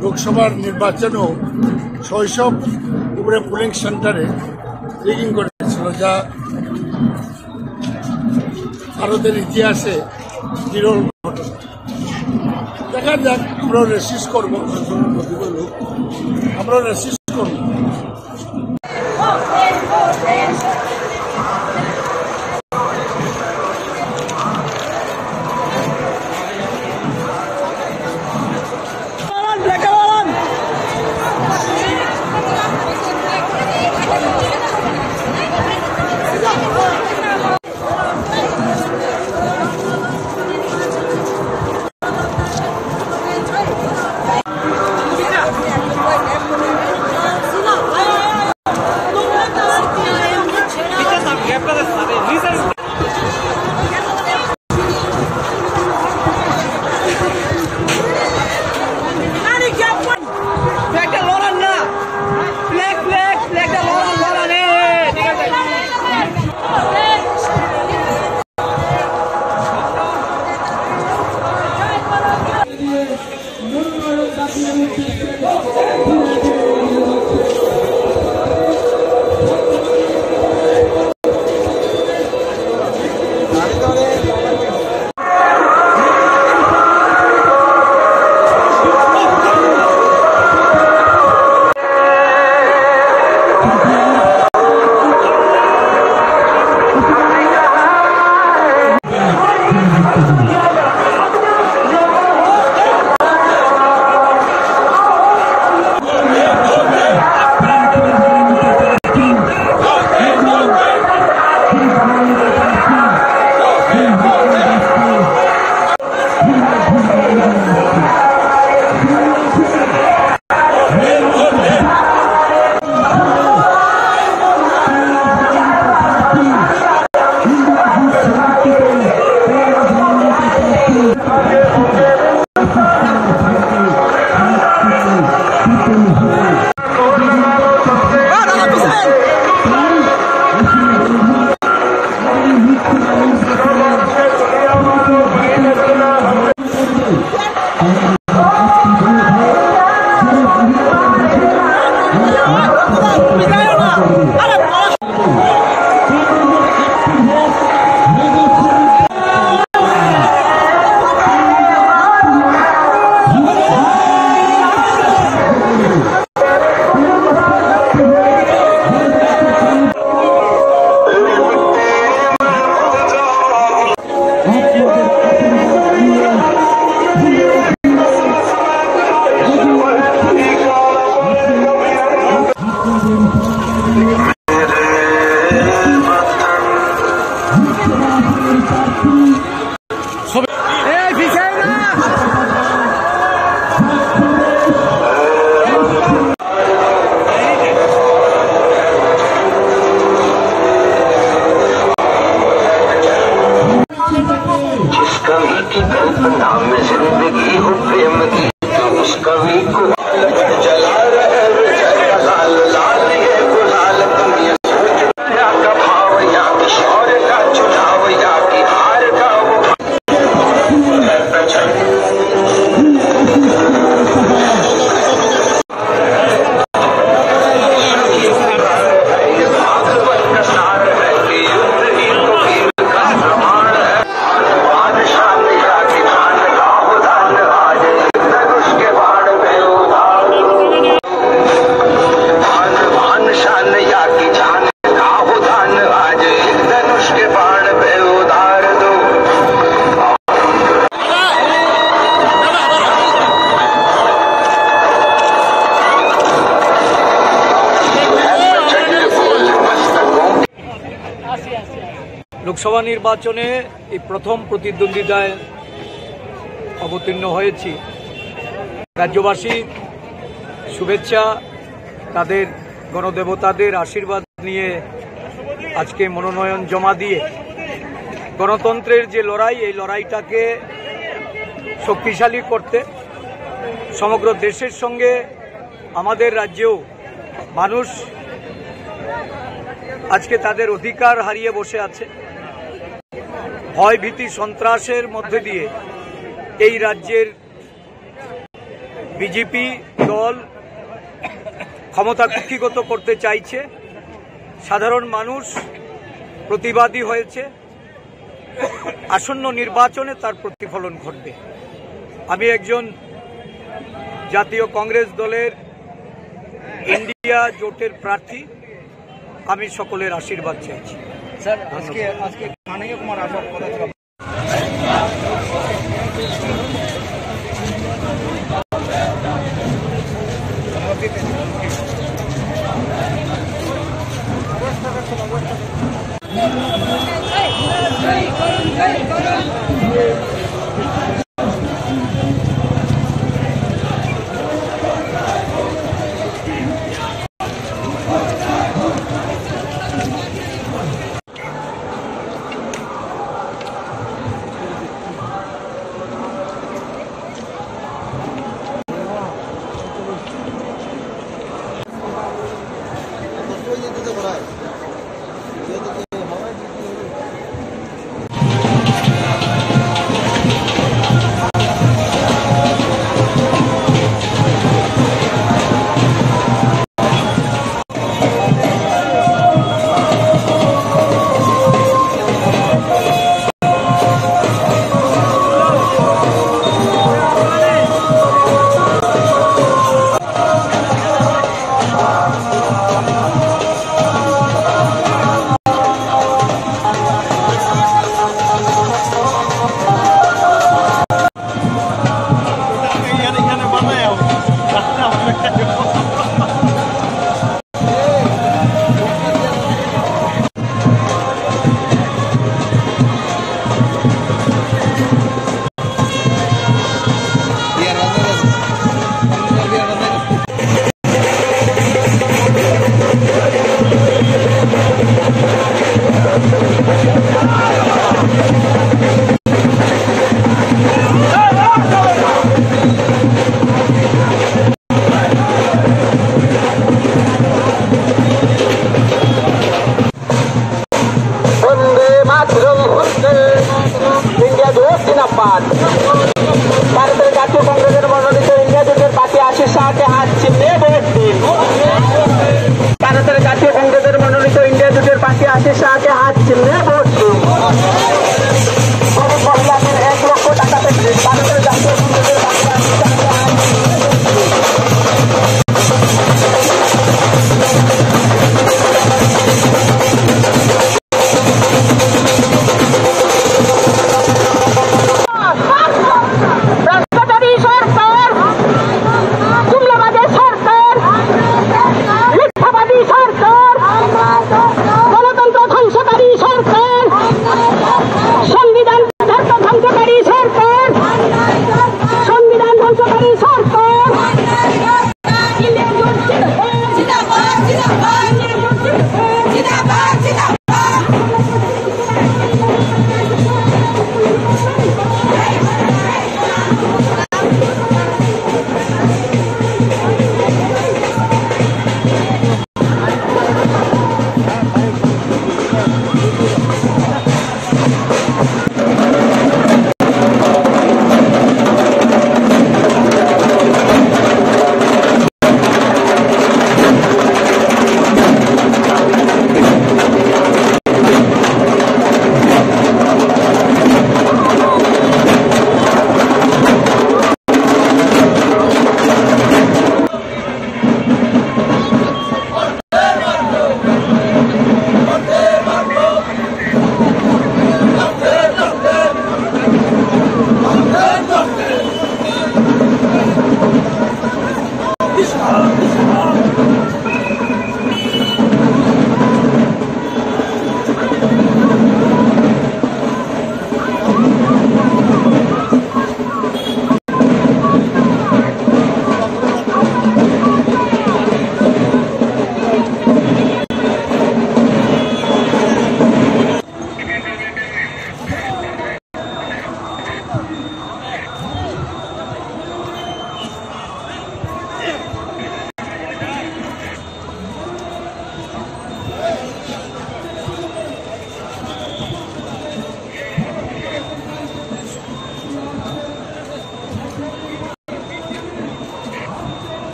লোকসভার নির্বাচনেও ছয়শো উপরে পোলিং সেন্টারে রিগিং করেছিল, যা ভারতের ইতিহাসে বিরল ঘটনা। দেখা যাক, আমরা রেসিস্ট করব, আমরা রেসিস্ট করব। Flag টা লড়ান না। Flag, flag, flag টা লড়ান, লড়ান, এ, এ, ঠিক আছে। লোকসভা নির্বাচনে এই প্রথম প্রতিদ্বন্দ্বিতায় অবতীর্ণ হয়েছি। রাজ্যবাসীর শুভেচ্ছা, তাদের গণদেবতাদের আশীর্বাদ নিয়ে আজকে মনোনয়ন জমা দিয়ে গণতন্ত্রের যে লড়াই, এই লড়াইটাকে শক্তিশালী করতে সমগ্র দেশের সঙ্গে আমাদের রাজ্যেও মানুষ আজকে তাদের অধিকার হারিয়ে বসে আছে। ভয় ভীতি সন্ত্রাসের মধ্যে দিয়ে এই রাজ্যের বিজেপি দল ক্ষমতা কুক্ষিগত করতে চাইছে। সাধারণ মানুষ প্রতিবাদী হয়েছে। আসন্ন নির্বাচনে তার প্রতিফলন ঘটবে। আমি একজন জাতীয় কংগ্রেস দলের ইন্ডিয়া জোটের প্রার্থী। আমি সকলের আশীর্বাদ চাইছি। স্যার, আজকে, আজকে কানাইয়া কুমার আসার কথা ছিল।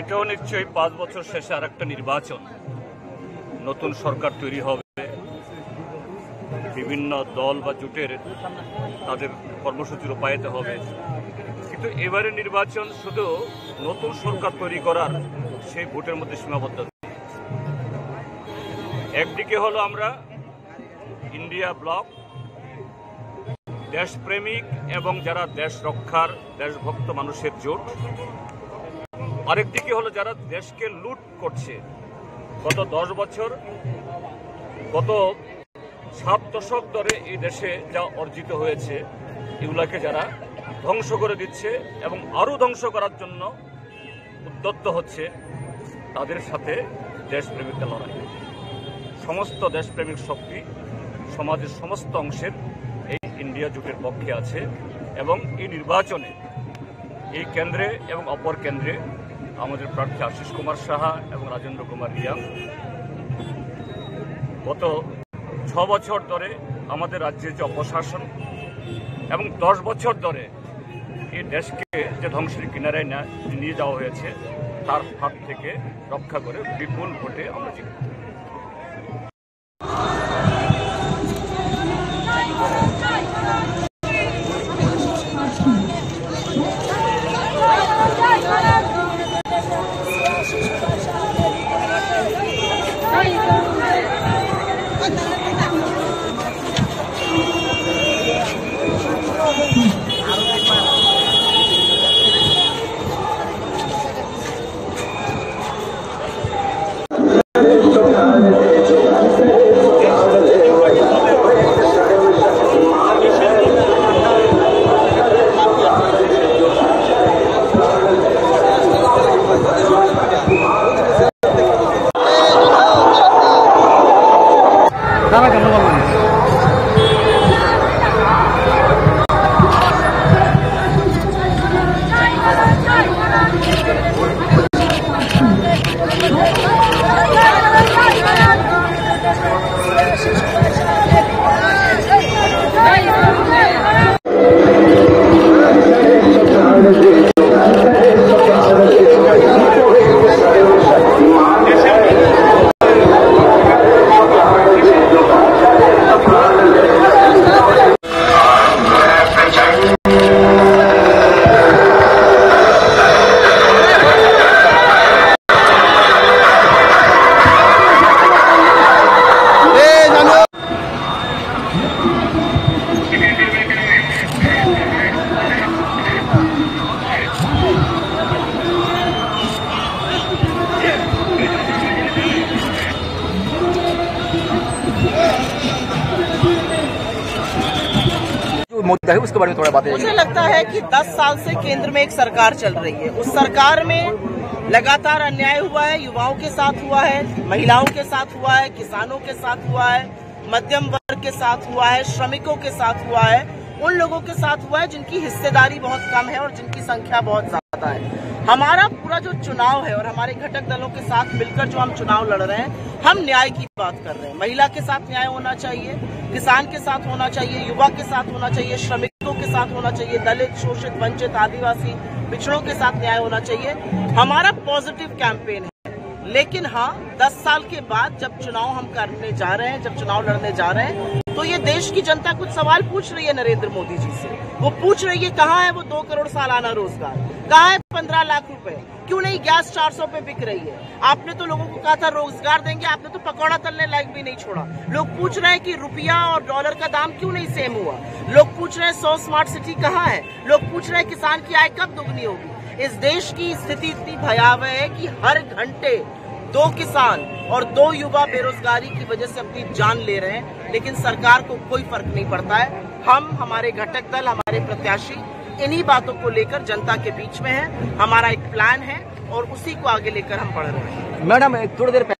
এটাও নিশ্চয়ই পাঁচ বছর শেষে আরেকটা নির্বাচন, নতুন সরকার তৈরি হবে, বিভিন্ন দল বা জোটের তাদের কর্মসূচি রূপায়িত হবে। কিন্তু এবারে নির্বাচন শুধু নতুন সরকার তৈরি করার সেই ভোটের মধ্যে সীমাবদ্ধ নেই। একদিকে হলো আমরা ইন্ডিয়া ব্লক, দেশপ্রেমিক এবং যারা দেশ রক্ষার, দেশভক্ত মানুষের জোট। আরেকদিকে হলো যারা দেশকে লুট করছে। গত দশ বছর, গত সাত দশক ধরে এই দেশে যা অর্জিত হয়েছে, এগুলাকে যারা ধ্বংস করে দিচ্ছে এবং আরও ধ্বংস করার জন্য উদ্যত হচ্ছে, তাদের সাথে দেশপ্রেমিকতা লড়াই। সমস্ত দেশপ্রেমিক শক্তি সমাজের সমস্ত অংশের এই ইন্ডিয়া জোটের পক্ষে আছে এবং এই নির্বাচনে এই কেন্দ্রে এবং অপর কেন্দ্রে আমাদের প্রার্থী আশিস কুমার সাহা এবং রাজেন্দ্র কুমার রিয়াং গত ছ বছর ধরে আমাদের রাজ্যে যে অপশাসন এবং দশ বছর ধরে এই দেশকে যে ধ্বংসের কিনারায় না-, নিয়ে যাওয়া হয়েছে, তার হাত থেকে রক্ষা করে বিপুল ভোটে আমরা জিতব। जो मुद्दा है उसके बारे में थोड़ा बातें। मुझे लगता है कि दस साल से केंद्र में एक सरकार चल रही है, उस सरकार में लगातार अन्याय हुआ है, युवाओं के साथ हुआ है, महिलाओं के साथ हुआ है, किसानों के साथ हुआ है, मध्यम वर्ग के साथ हुआ है, श्रमिकों के साथ हुआ है, उन लोगों के साथ हुआ है जिनकी हिस्सेदारी बहुत कम है और जिनकी संख्या बहुत ज्यादा है। हमारा पूरा जो चुनाव है और हमारे घटक दलों के साथ मिलकर जो हम चुनाव लड़ रहे हैं, हम न्याय की बात कर रहे हैं। महिला के साथ न्याय होना चाहिए, किसान के साथ होना चाहिए, युवा के साथ होना चाहिए, श्रमिकों के साथ होना चाहिए, दलित, शोषित, वंचित, आदिवासी, पिछड़ों के साथ न्याय होना चाहिए। हमारा पॉजिटिव कैंपेन है। लेकिन हाँ, दस साल के बाद जब चुनाव हम करने जा रहे हैं, जब चुनाव लड़ने जा रहे हैं, तो ये देश की जनता कुछ सवाल पूछ रही है नरेंद्र मोदी जी से। वो पूछ रही है, कहाँ है वो दो करोड़ सालाना रोजगार, कहाँ है पन्द्रह लाख रुपए, क्यों नहीं गैस चार सौ पे बिक रही है? आपने तो लोगों को कहा था रोजगार देंगे, आपने तो पकौड़ा तलने लायक भी नहीं छोड़ा। लोग पूछ रहे हैं कि रुपया और डॉलर का दाम क्यों नहीं सेम हुआ। लोग पूछ रहे हैं सौ स्मार्ट सिटी कहाँ है। लोग पूछ रहे हैं किसान की आय कब दोगुनी होगी। इस देश की स्थिति इतनी भयावह है कि हर घंटे दो किसान और दो युवा बेरोजगारी की वजह से अपनी जान ले रहे हैं, लेकिन सरकार को कोई फर्क नहीं पड़ता है। हम, हमारे घटक दल, हमारे प्रत्याशी इन्हीं बातों को लेकर जनता के बीच में हैं। हमारा एक प्लान है और उसी को आगे लेकर हम बढ़ रहे हैं। मैडम, थोड़ी देर पहले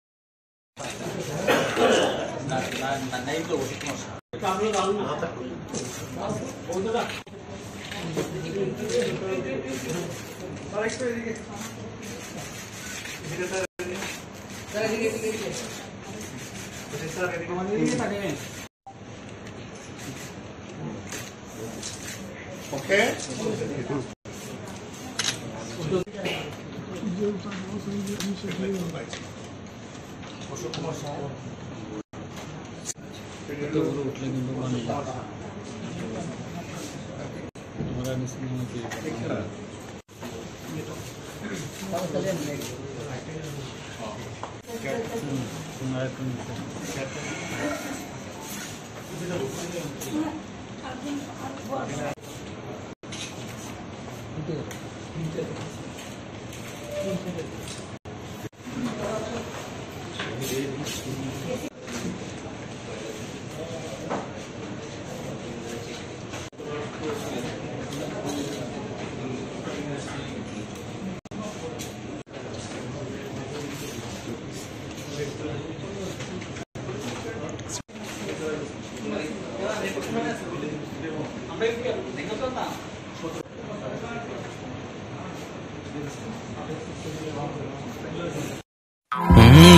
Okay? এত বড় উঠলে কিন্তু মানে তোমরা নিশ্চয়ই আমাকে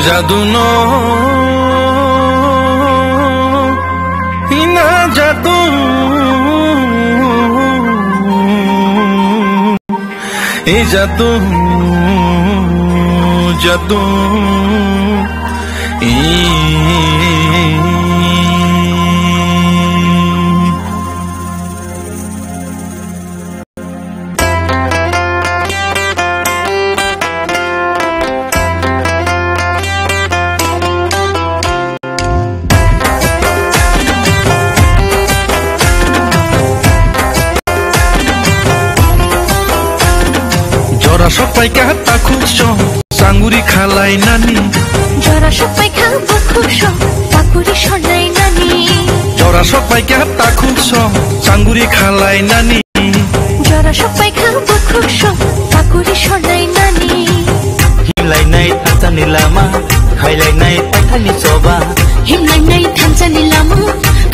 Jadu no hina jadu, e jadu, jadu, e. Jora sokpaikha takhuk song, sanguri khalainani. Jora sokpaikha bukhuk song, takuri sonainani. Jora sokpaikha takhuk song, sanguri khalainani. Jora sokpaikha bukhuk song, takuri sonainani. Himlainai thansani lama, khailainai paithakni choba. Himlainai thansani lama,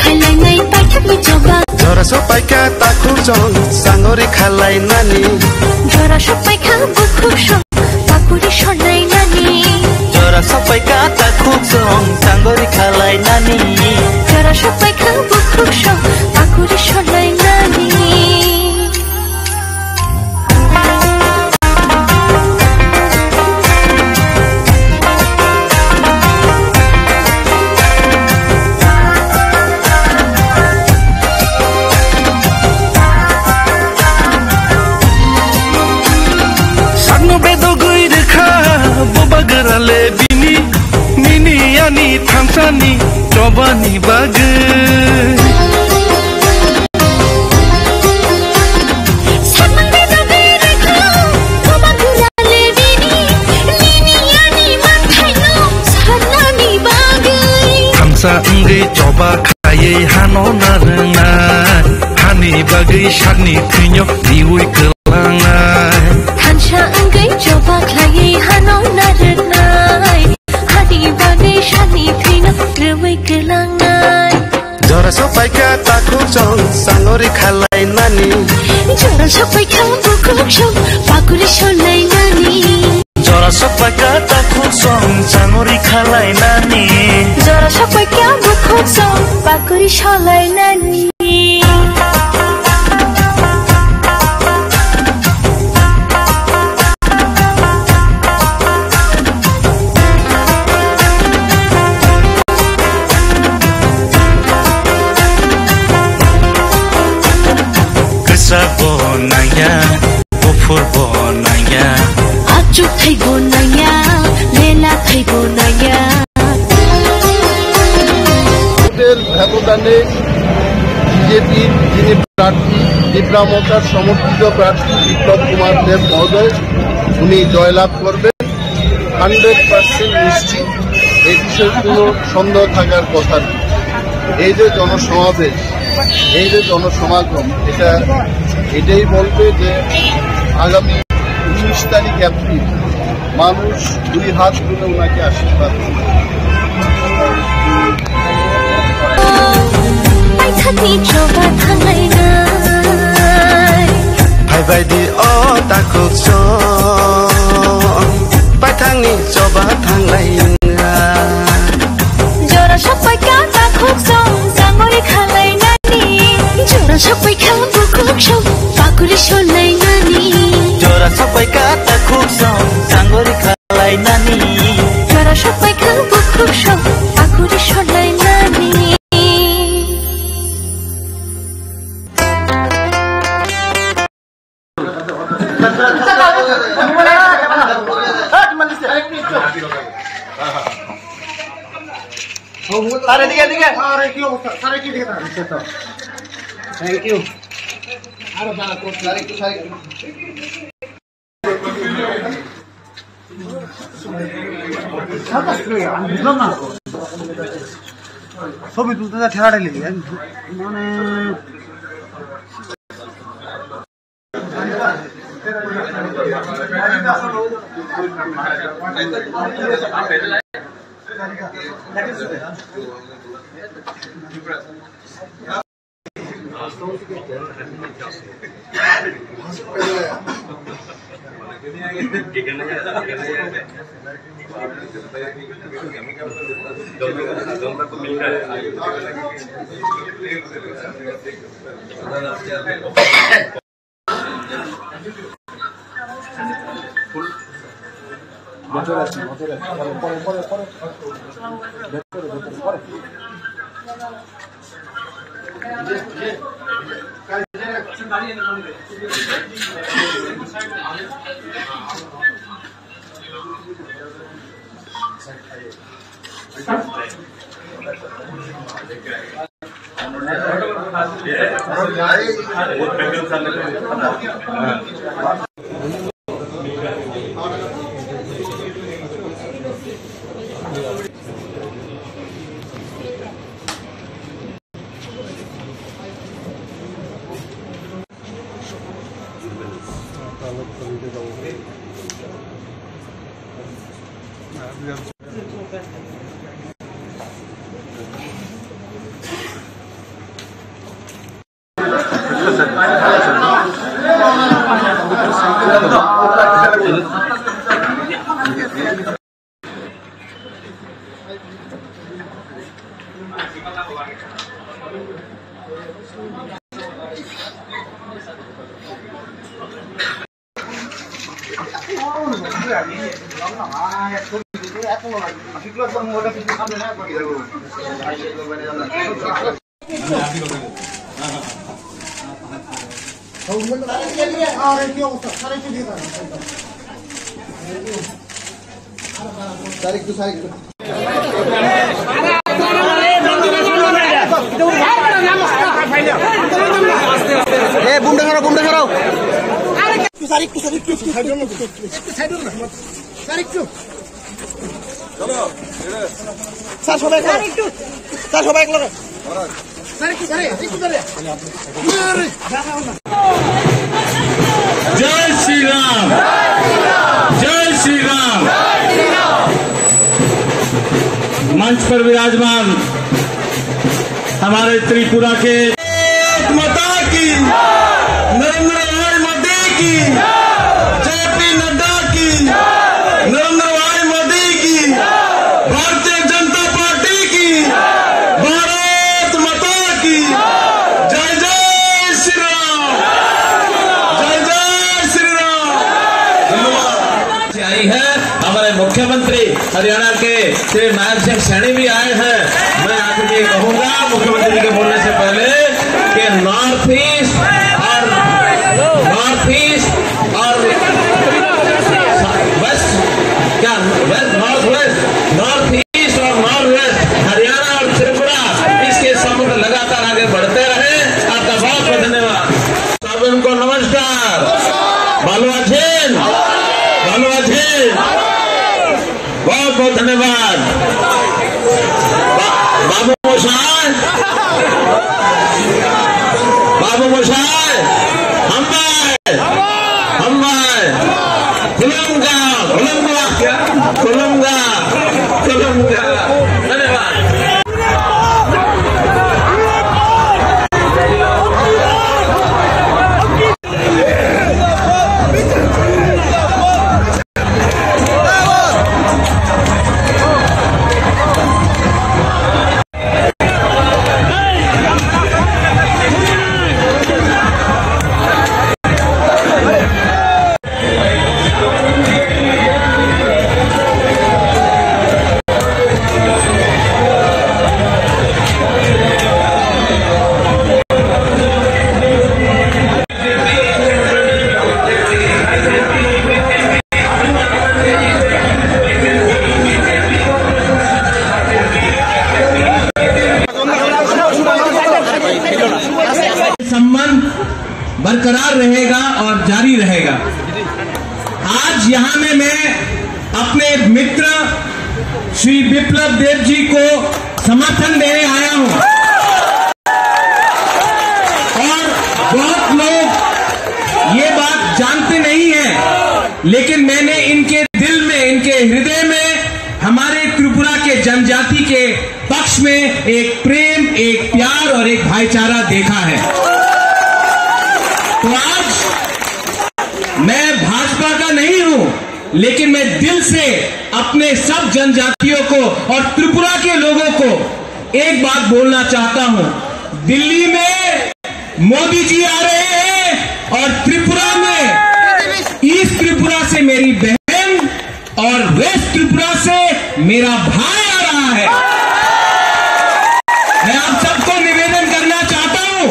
khailainai paithakni choba. Jora sokpaikha takhuk song, sanguri khalainani. Jora sokpaikha bukhuk song, takuri sonainani. Jora sokpaikha takhuk song, sanguri khalainani. Jora sokpaikha bukhuk song, takuri sonainani. Sakno bedogwi rwkha boba gwrale bini, nini ani thansani chobani bagwi. Thansa wngwi choba khaiwi hano narwknai, hani bagwi sakni thwino riwi kwlangnai. Thansa wngwi choba khaiwi hano narwknai, hani bagwi sakni thwino riwi kwlangnai. Jora sokpaikha takhuk song, sanguri khalainani. Jora sokpaikha bukhuk song, pakuri sonainani. Jora sokpaikha takhuk song, sanguri khalainani. Jora sokpaikha bukhuk song, pakuri sonainani. Kwchak bo nangya, buphur bo nangya. Achuk thai bo nangya, lela thai bo nangya. ভোটের ব্যবধানে বিজেপির যিনি প্রার্থী, তিপ্রা মোর্চার সমর্থিত প্রার্থী বিপ্লব কুমার দেব মহোদয়, উনি জয়লাভ করবেন। হান্ড্রেড পার্সেন্ট নিশ্চিত, এ বিষয়ে কোনো সন্দেহ থাকার কথা নেই। এই যে জনসমাবেশ, এই যে জনসমাগম, এটা এটাই বলবে যে আগামী উনিশ তারিখ এপ্রিল মানুষ দুই হাত তুলে ওনাকে আশীর্বাদ করবে। Paithakni choba thanglainai. Phaibaidi o takhuk song, paithakni choba thanglainai. Jora sokpaikha takhuk song, sangori khalainani. Jora sokpaikha bukhuk song, pakuri solainani. Jora sokpaikha takhuk song, sang Kori khalai nani. Jora sopai kha bukhuk sok, akuri sonai nani. Thank you. ছবি তুলতে যা ঠেলা ঠেলি, মানে Eh, bumda kharo, bumda kharo. Sir, সবাই এক লগে। Sir, সবাই এক লগে। जय श्री राम, जय श्री राम। मंच पर विराजमान हमारे त्रिपुरा के भारत माता की, नरेंद्र भाई मोदी की, जेपी नड्डा की, नरेंद्र भाई मोदी की, भारतीय जनता पार्टी की, भारत माता की, जय जय श्री राम, जय जय श्री राम। धन्यवाद। आई है। हमारे मुख्यमंत्री हरियाणा के श्री नायब सिंह सैनी भी आए हैं। मैं आखिर में ये कहूंगा मुख्यमंत्री जी के बोलने से पहले कि नॉर्थ ईस्ट और, नॉर्थ ईस्ट और वेस्ट, क्या west, north west, north east और नॉर्थ वेस्ट, हरियाणा और त्रिपुरा, इसके संबंध लगातार आगे बढ़ते रहे। आपका बहुत बहुत धन्यवाद। सबको नमस्कार। ভালো আছেন? ভালো আছেন? बहुत बहुत धन्यवाद। बा-, बाबू मोशाय, बाबू मोशाय, हम भाई, हम भाई, खुलूंगा, खुलूंगा, खुलूंगा, खुलूंगा। धन्यवाद। संबंध बरकरार रहेगा और जारी रहेगा। आज यहाँ में मैं अपने मित्र श्री विप्लव देव जी को समर्थन देने आया हूँ। और बहुत लोग ये बात जानते नहीं है, लेकिन मैंने इनके दिल में, इनके हृदय में हमारे त्रिपुरा के जनजाति के पक्ष में एक प्रेम, एक प्यार और एक भाईचारा देखा है। तो आज मैं भाजपा का नहीं हूं, लेकिन मैं दिल से अपने सब जनजातियों को और त्रिपुरा के लोगों को एक बात बोलना चाहता हूं। दिल्ली में मोदी जी आ रहे हैं और त्रिपुरा में, ईस्ट त्रिपुरा से मेरी बहन और वेस्ट त्रिपुरा से मेरा भाई आ रहा है। मैं आप सबको निवेदन करना चाहता हूं,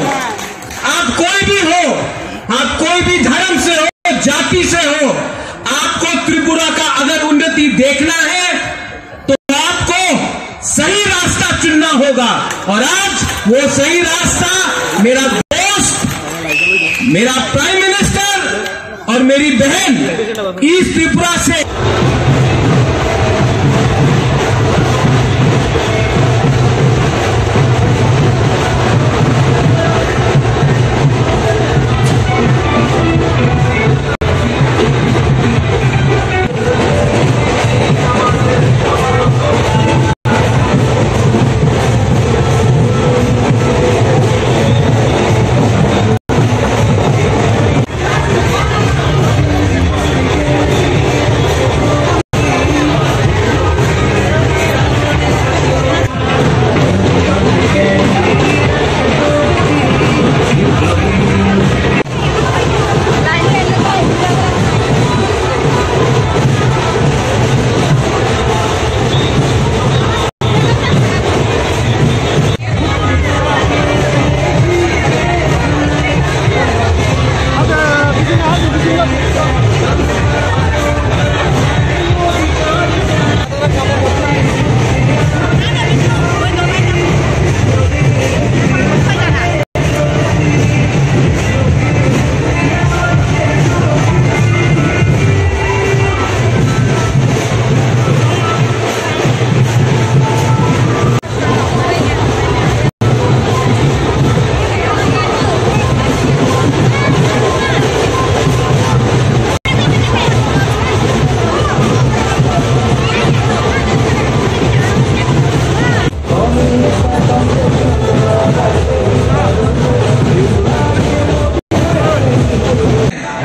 आप कोई भी हो, आप कोई भी धर्म से हो, जाति से हो, आपको त्रिपुरा का अगर उन्नति देखना है तो आपको सही रास्ता चुनना होगा। और आज वो सही रास्ता मेरा दोस्त, मेरा प्राइम मिनिस्टर और मेरी बहन ईस्ट त्रिपुरा से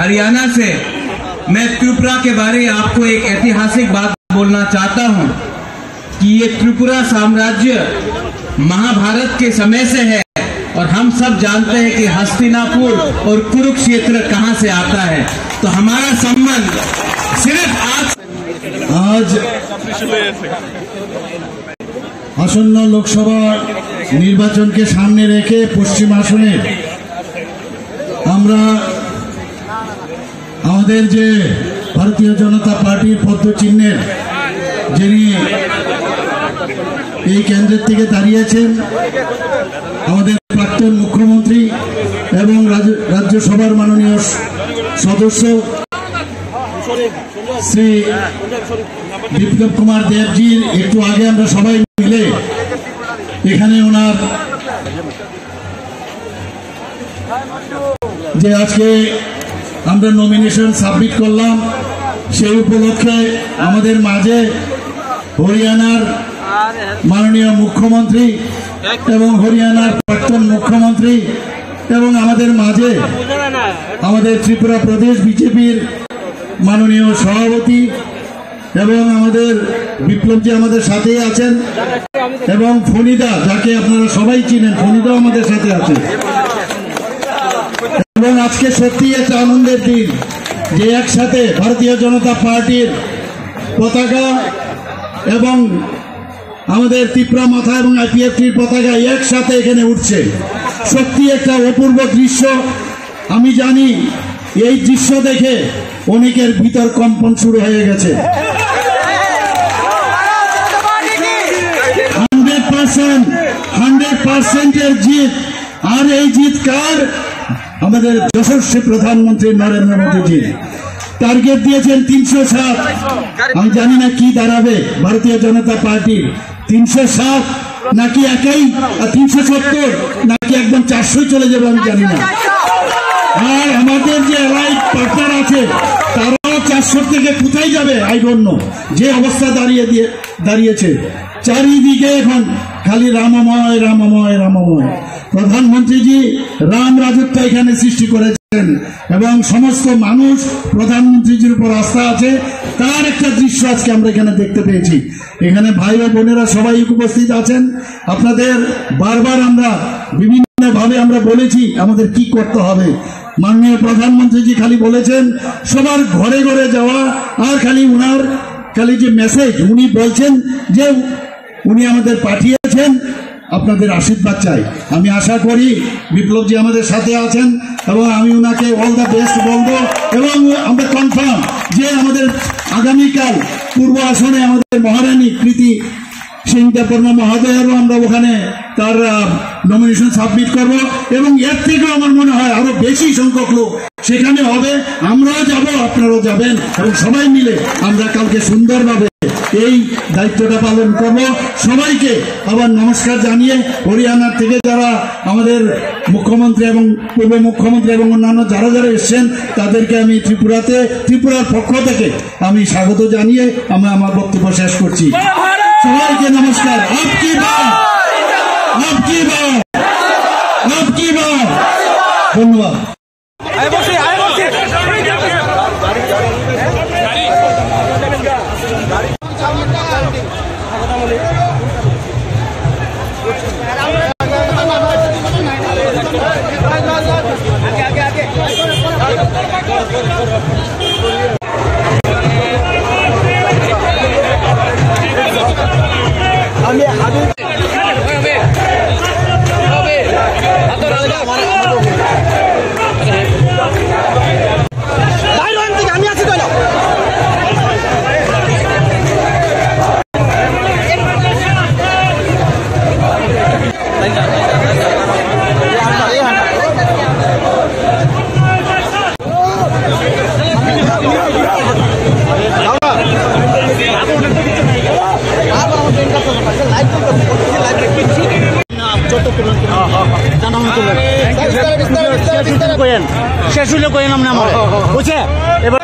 हरियाणा से। मैं त्रिपुरा के बारे में आपको एक ऐतिहासिक बात बोलना चाहता हूं कि ये त्रिपुरा साम्राज्य महाभारत के समय से है और हम सब जानते हैं कि हस्तिनापुर और कुरुक्षेत्र कहां से आता है। तो हमारा संबंध सिर्फ आज आज আসন্ন লোকসভা নির্বাচনকে সামনে রেখে পশ্চিম আসনে আমরা আমাদের যে ভারতীয় জনতা পার্টির পদ্ম চিহ্নের যিনি এই কেন্দ্রের থেকে দাঁড়িয়েছেন, আমাদের প্রাক্তন মুখ্যমন্ত্রী এবং রাজ্য, রাজ্যসভার মাননীয় স-, সদস্য শ্রী বিপ্লব কুমার দেবজির একটু আগে আমরা সবাই মিলে এখানে ওনার যে আজকে আমরা নমিনেশন সাবমিট করলাম, সেই উপলক্ষে আমাদের মাঝে হরিয়ানার মাননীয় মুখ্যমন্ত্রী এবং হরিয়ানার প্রাক্তন মুখ্যমন্ত্রী এবং আমাদের মাঝে আমাদের ত্রিপুরা প্রদেশ বিজেপির মাননীয় সভাপতি এবং আমাদের বিপ্লবজি আমাদের সাথেই আছেন এবং ফণিদা, যাকে আপনারা সবাই চিনেন, ফণিদাও আমাদের সাথে আছে। এবং আজকে সত্যি একটা আনন্দের দিন যে একসাথে ভারতীয় জনতা পার্টির পতাকা এবং আমাদের তিপ্রা মথা এবং আইপিএফটির পতাকা একসাথে এখানে উঠছে। সত্যি একটা অপূর্ব দৃশ্য। আমি জানি এই দৃশ্য দেখে অনেকের ভিতর কম্পন শুরু হয়ে গেছে। হান্ড্রেড পার্সেন্ট, হান্ড্রেড পার্সেন্টের জিত। আর এই জিত কার? আমাদের যশস্বী প্রধানমন্ত্রী নরেন্দ্র মোদীজি টার্গেট দিয়েছেন তিনশো সাত। আমি জানি না কি দাঁড়াবে ভারতীয় জনতা পার্টির, তিনশো সাত নাকি একাই, আর তিনশো সত্তর নাকি একদম চারশোয় চলে যাবে, আমি জানি না। আর আমাদের যে অ্যালাইড পার্টনার আছে, তারাও চারশো থেকে কোথায় যাবে, আই ডোন্ট নো। যে অবস্থা দাঁড়িয়ে দিয়ে দাঁড়িয়েছে, চারিদিকে এখন খালি রামময়, রামময়, রামময়। প্রধানমন্ত্রীজি রাম রাজত্ব এখানে সৃষ্টি করেছেন এবং সমস্ত মানুষ প্রধানমন্ত্রীজির উপর আস্থা আছে। তার একটা দৃশ্য আজকে আমরা এখানে দেখতে পেয়েছি। এখানে ভাই ও বোনেরা সবাই উপস্থিত আছেন। আপনাদের বারবার আমরা বিভিন্নভাবে আমরা বলেছি আমাদের কি করতে হবে। মাননীয় প্রধানমন্ত্রীজি খালি বলেছেন সবার ঘরে ঘরে যাওয়া, আর খালি উনার খালি যে মেসেজ উনি বলছেন যে উনি আমাদের পাঠিয়েছেন, আপনাদের আশীর্বাদ চাই। আমি আশা করি বিপ্লবজি আমাদের সাথে আছেন এবং আমি ওনাকে অল দ্য বেস্ট বলবো এবং আমরা কনফার্ম যে আমাদের আগামীকাল পূর্ব আসনে আমাদের মহারানী কৃতি সিং দেববর্মা মহোদয়েরও আমরা ওখানে তার নমিনেশন সাবমিট করব এবং এর থেকেও আমার মনে হয় আরো বেশি সংখ্যক লোক সেখানে হবে। আমরাও যাব, আপনারাও যাবেন এবং সবাই মিলে আমরা কালকে সুন্দরভাবে এই দায়িত্বটা পালন করব। সবাইকে আবার নমস্কার জানিয়ে হরিয়ানা থেকে যারা আমাদের মুখ্যমন্ত্রী এবং পূর্ব মুখ্যমন্ত্রী এবং অন্যান্য যারা যারা এসছেন তাদেরকে আমি ত্রিপুরাতে, ত্রিপুরার পক্ষ থেকে আমি স্বাগত জানিয়ে আমি আমার বক্তব্য শেষ করছি। সবাইকে নমস্কার। আপ কি বার, আপ কি বার, আপ কি বার। ধন্যবাদ। শেষ হইলে কইেন, শেষ হইলে কইেন আপনি আমার, বুঝছে? এবার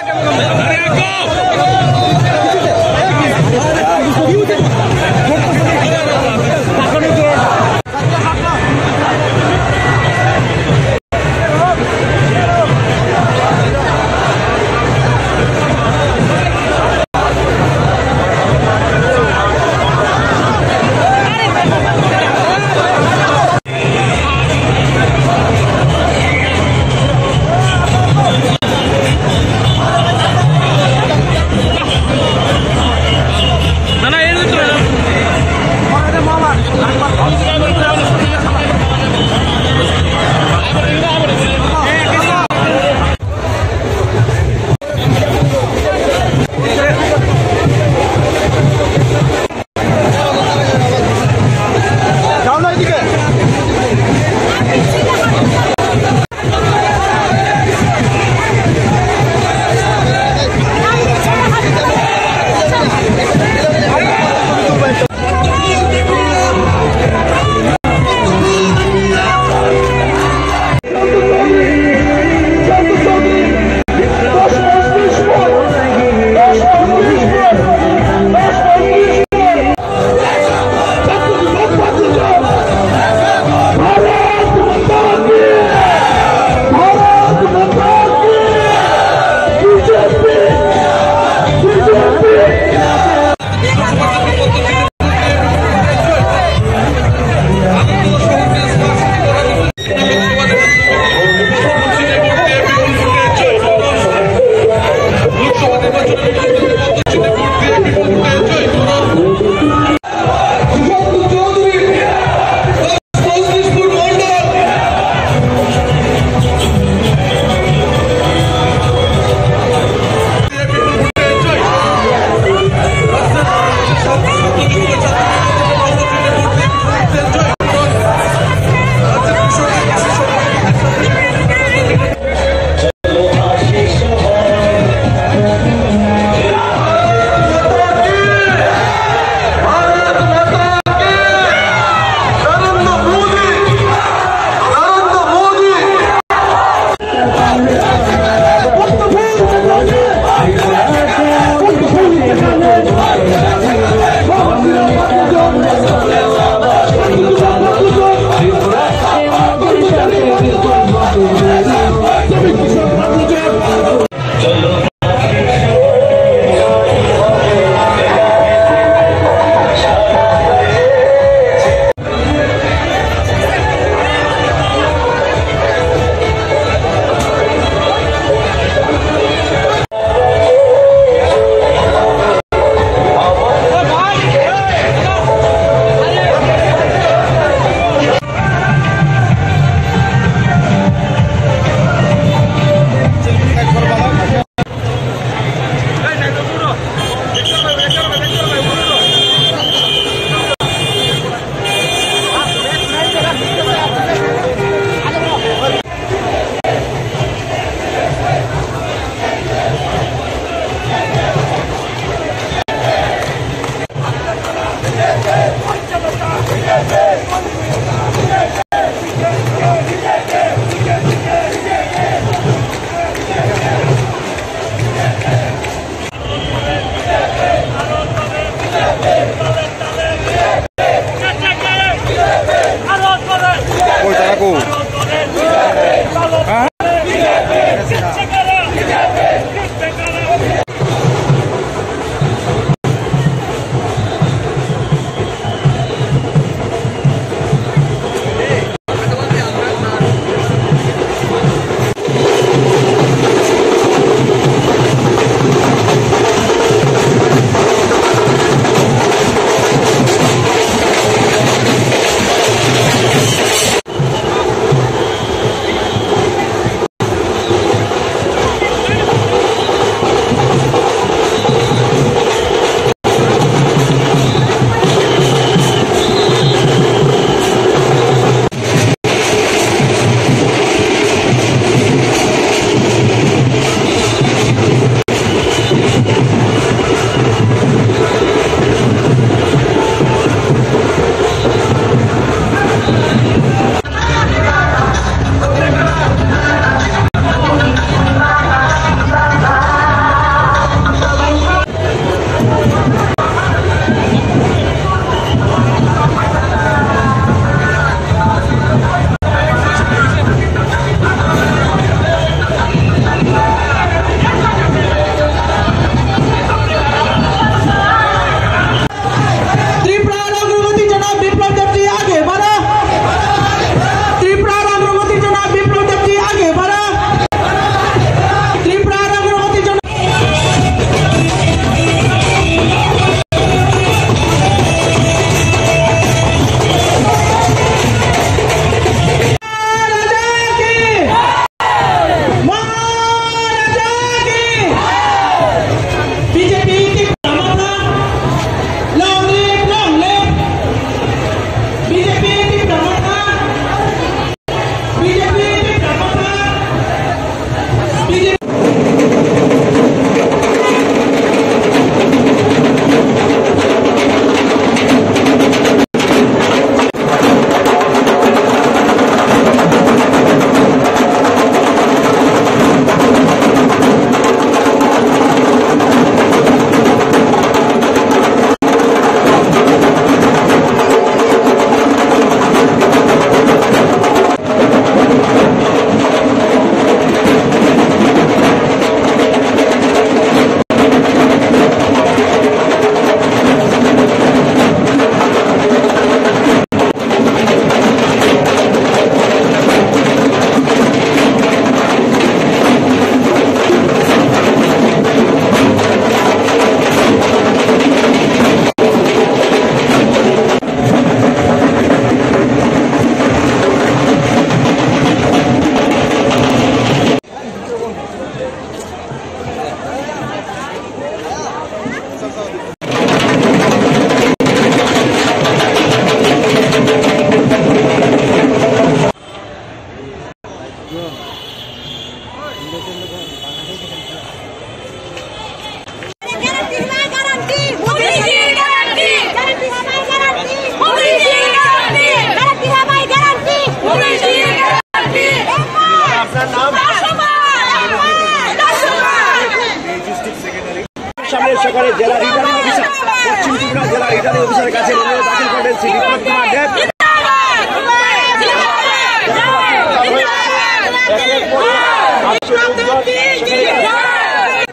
সামনে সকালে জেলা রিটার্নিং অফিসার, পশ্চিম ত্রিপুরা জেলা রিটার্নিং অফিসারের কাছে নিয়ে দাখিল করলেন শ্রী বিপ্লব কুমার দেব।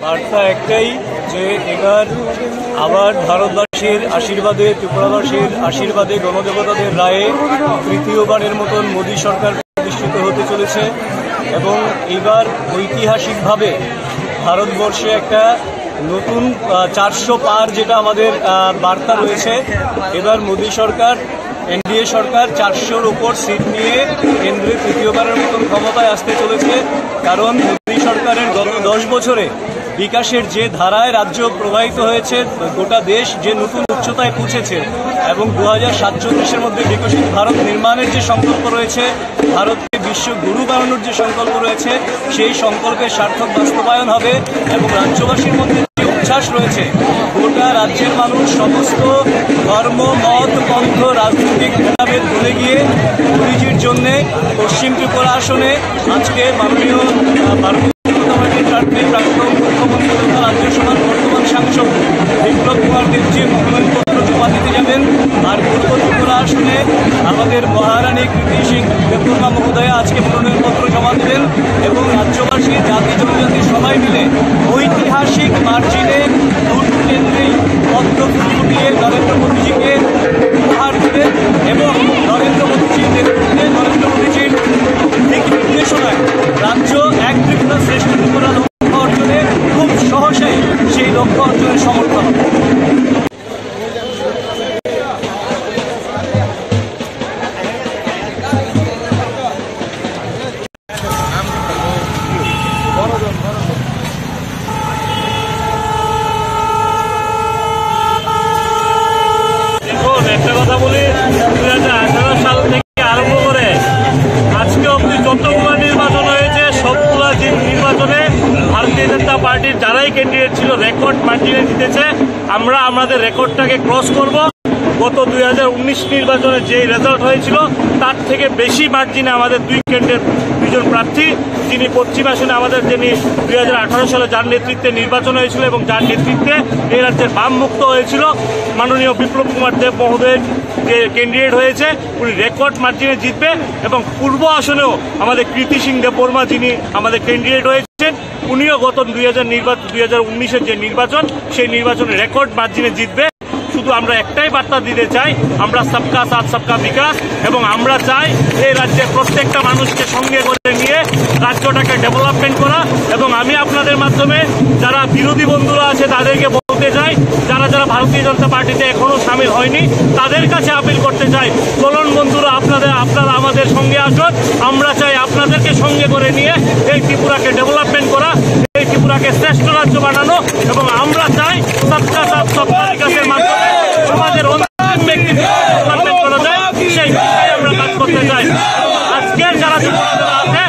বার্তা একটাই যে এবার আবার ভারতবাসীর আশীর্বাদে, ত্রিপুরাবাসীর আশীর্বাদে, গণদেবতাদের রায়ে তৃতীয়বারের মতন মোদী সরকার প্রতিষ্ঠিত হতে চলেছে এবং এবার ঐতিহাসিকভাবে ভারতবর্ষে একটা নতুন, আহ, চারশো পার যেটা আমাদের, আহ, বার্তা রয়েছে। এবার মোদী সরকার, এনডিএ সরকার চারশোর ওপর সিট নিয়ে কেন্দ্রে তৃতীয়বারের মতন ক্ষমতায় আসতে চলেছে। কারণ মোদী সরকারের গত দশ বছরে বিকাশের যে ধারায় রাজ্য প্রবাহিত হয়েছে, গোটা দেশ যে নতুন উচ্চতায় পৌঁছেছে এবং দু হাজার সাতচল্লিশের মধ্যে বিকশিত ভারত নির্মাণের যে সংকল্প রয়েছে, ভারতকে বিশ্ব গুরু বানানোর যে সংকল্প রয়েছে, সেই সংকল্পের সার্থক বাস্তবায়ন হবে এবং রাজ্যবাসীর মধ্যে যে উচ্ছ্বাস রয়েছে, গোটা রাজ্যের মানুষ সমস্ত ধর্ম, মত, পন্থ, রাজনৈতিক ভেদাভেদ ভুলে গিয়ে মোদীজির জন্যে পশ্চিম ত্রিপুরা আসনে আজকে মাননীয়, আহ, ভারতীয় জনতা পার্টির প্রার্থী, প্রাক্তন মুখ্যমন্ত্রী তথা রাজ্যসভার বর্তমান সাংসদ বিপ্লব কুমার দেবজি মনোনয়নপত্র জমা দিতে যাবেন। আর পূর্ব ত্রিপুরা আসনে আমাদের মহারানী কীর্তি সিং দেববর্মা মহোদয়া আজকে মনোনয়নপত্র জমা দেবেন এবং রাজ্যবাসী, জাতি জনজাতি সবাই মিলে ঐতিহাসিক মার্জিনে দুটো কেন্দ্রেই পদ্ম ফুল ফুটিয়ে নরেন্দ্র মোদীজিকে উপহার দেবেন এবং নরেন্দ্র মোদীজির নেতৃত্বে, নরেন্দ্র মোদীজির দিক নির্দেশনায় রাজ্য এক ত্রিপুরা শ্রেষ্ঠ ত্রিপুরা লক্ষ্য অর্জনে খুব সহজেই সেই লক্ষ্য অর্জনে সমর্থন হবে। দেখুন, একটা কথা বলি, দুই হাজার আঠারো সাল থেকে আরম্ভ করে আজকে অবধি যতগুলো নির্বাচন হয়েছে, সবগুলা যে নির্বাচনে ভারতীয় জনতা পার্টির যারাই ক্যান্ডিডেট ছিল, রেকর্ড মার্জিনে জিতেছে। আমরা আমাদের রেকর্ডটাকে ক্রস করব। গত দুই হাজার উনিশ নির্বাচনে যে রেজাল্ট হয়েছিল, তার থেকে বেশি মার্জিনে আমাদের দুই ক্যান্ডিডেট, দুইজন প্রার্থী, যিনি পশ্চিম আসনে আমাদের, যিনি দুই হাজার আঠারো সালে যার নেতৃত্বে নির্বাচন হয়েছিল এবং যার নেতৃত্বে এই রাজ্যের বাম মুক্ত হয়েছিল, মাননীয় বিপ্লব কুমার দেব মহোদয় যে ক্যান্ডিডেট হয়েছে, উনি রেকর্ড মার্জিনে জিতবে। এবং পূর্ব আসনেও আমাদের কীর্তি সিং দেববর্মা, যিনি আমাদের ক্যান্ডিডেট হয়েছেন, উনিও গত দুই হাজার নির্বাচন, দুই হাজার উনিশের যে নির্বাচন, সেই নির্বাচনে রেকর্ড মার্জিনে জিতবে। শুধু আমরা একটাই বার্তা দিতে চাই, আমরা সবকা সাথ সবকা বিকাশ, এবং আমরা চাই এই রাজ্যের প্রত্যেকটা মানুষকে সঙ্গে করে নিয়ে রাজ্যটাকে ডেভেলপমেন্ট করা। এবং আমি আপনাদের মাধ্যমে যারা বিরোধী বন্ধুরা আছে তাদেরকে বলতে চাই, যারা যারা ভারতীয় জনতা পার্টিতে এখনো সামিল হয়নি, তাদের কাছে আপিল করতে চাই, চলুন বন্ধুরা, আপনাদের, আপনারা আমাদের সঙ্গে আসুন। আমরা চাই আপনাদেরকে সঙ্গে করে নিয়ে এই ত্রিপুরাকে ডেভেলপমেন্ট করা, এই ত্রিপুরাকে শ্রেষ্ঠ রাজ্য বানানো। এবং আমরা চাই সবকা সাথ সবকা বিকাশের মাধ্যমে সমাজের অন্তিম ব্যক্তিকে ডেভেলপমেন্ট করা যায়, সেই দিকে আমরা কাজ করতে চাই। আজকের যারা যুবকরা আছে,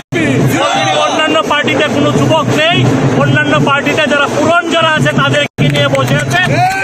already অন্যান্য পার্টিতে কোনো যুবক নেই, অন্যান্য পার্টিতে যারা পুরন যারা আছে তাদেরকে নিয়ে বসে আছে।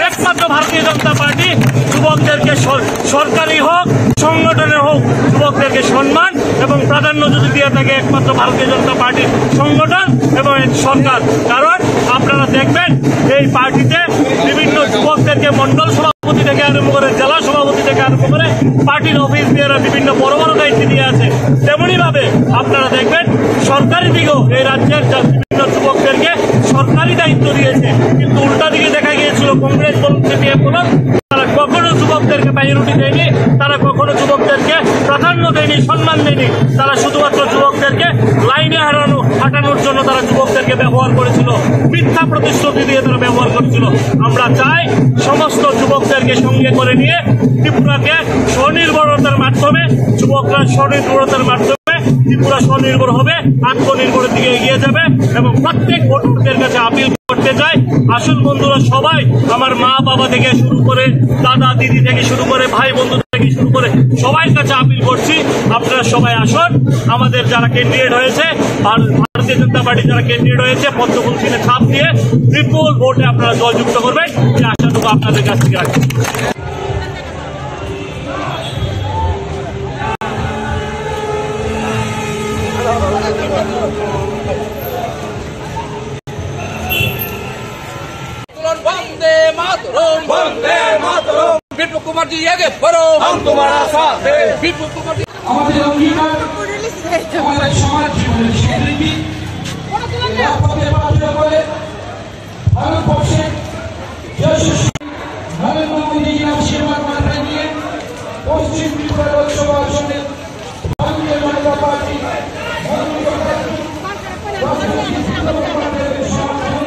একমাত্র ভারতীয় জনতা পার্টি যুবকদেরকে সর-, সরকারি হোক, সংগঠনে হোক, যুবকদেরকে সম্মান এবং প্রাধান্য যদি দিয়ে থাকে একমাত্র ভারতীয় জনতা পার্টির সংগঠন এবং এর সরকার। কারণ আপনারা দেখবেন এই পার্টিতে বিভিন্ন যুবকদেরকে মণ্ডল সভাপতি থেকে আরম্ভ করে, জেলা সভাপতি থেকে আরম্ভ করে, পার্টির অফিস বেয়ারার, বিভিন্ন বড় বড় দায়িত্ব দিয়ে আছে। তেমনি ভাবে আপনারা দেখবেন সরকারি দিকেও এই রাজ্যের যা-, বিভিন্ন যুবকদেরকে সরকারি দায়িত্ব দিয়েছে, কিন্তু উল্টা দিকে দেখা গিয়েছিল কংগ্রেস বলুন, সিপিএম বলুন, তারা কখনো যুবকদেরকে প্রায়োরিটি দেয়নি, তারা কখনো যুবকদেরকে প্রাধান্য দেয়নি, সম্মান দেয়নি। তারা শুধুমাত্র যুবকদেরকে লাইনে হারানো, হাঁটানোর জন্য তারা যুবকদেরকে ব্যবহার করেছিল, মিথ্যা প্রতিশ্রুতি দিয়ে তারা ব্যবহার করেছিল। আমরা চাই সমস্ত যুবকদেরকে সঙ্গে করে নিয়ে ত্রিপুরাকে স্বনির্ভরতার মাধ্যমে, যুবকরা স্বনির্ভরতার মাধ্যমে ত্রিপুরা স্বনির্ভর হবে, আত্মনির্ভরের দিকে এগিয়ে যাবে। এবং প্রত্যেক ভোটারদের কাছে আপিল করতে চাই, আসুন বন্ধুরা, সবাই আমার মা বাবা থেকে শুরু করে, দাদা দিদি থেকে শুরু করে, ভাই বন্ধু শুরু করে সবার কাছে আপিল করছি, আপনারা সবাই আসুন। আমাদের যারা ক্যান্ডিডেট হয়েছে, ভার-, ভারতীয় জনতা পার্টি যারা ক্যান্ডিডেট হয়েছে, পদ্মফুল চিহ্নে ছাপ দিয়ে বিপুল ভোটে আপনারা জয়যুক্ত করবেন, এই আশাটুকু আপনাদের কাছ থেকে রাখছি। বন্দে মাতরম। বন্দে মাতরম। বিপ্লব কুমার জি আগে বাড়ো। হাম তুমারা সাথ হ্যায়। বিপ্লব কুমার জি। আমাদের অঙ্গীকার, আমাদের সমাজ জীবনের স্বীকৃতি। রাজপথে পাথরে করে ভারতবর্ষে যশস্বী নরেন্দ্র মোদীজির আশীর্বাদ মাথায় নিয়ে পশ্চিম ত্রিপুরা লোকসভা আসনে ভারতীয় জনতা পার্টি মনোনীত প্রার্থী রাজনৈতিক বিপ্লব কুমার দেবের সমর্থনে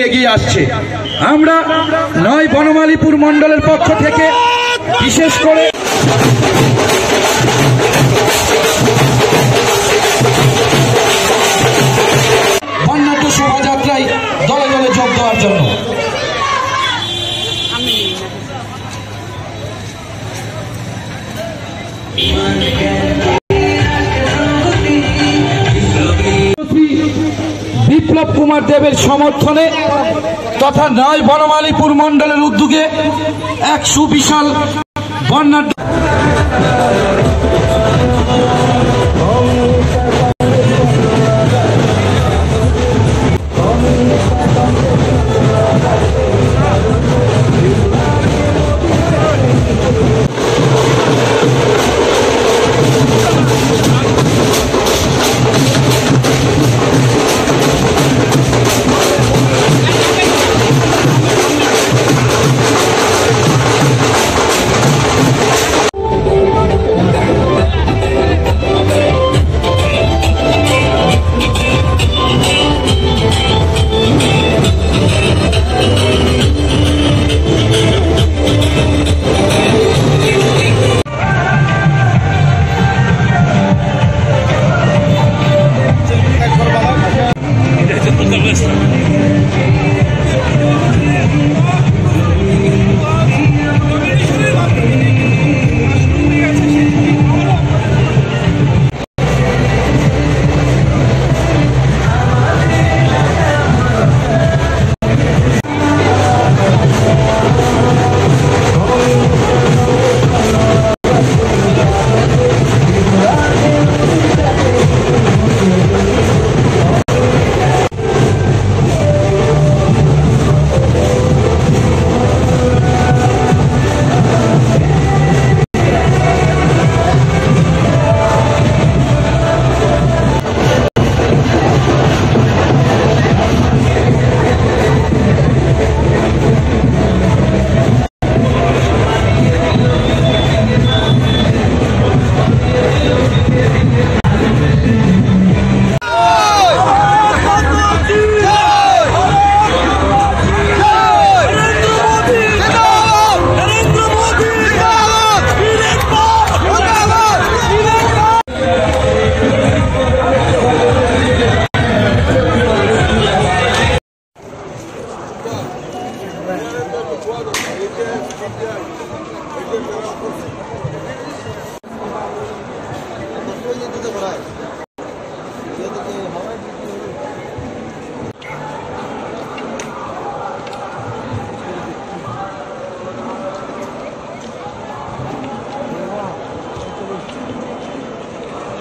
এগিয়ে আসছে। আমরা নয় বনমালীপুর মণ্ডলের পক্ষ থেকে বিশেষ করে বর্ণাঢ্য শোভাযাত্রায় দলে দলে যোগ দেওয়ার জন্য। বিপ্লব কুমার দেবের সমর্থনে তথা নয় বনমালীপুর মণ্ডলের উদ্যোগে এক সুবিশাল বর্ণাঢ্য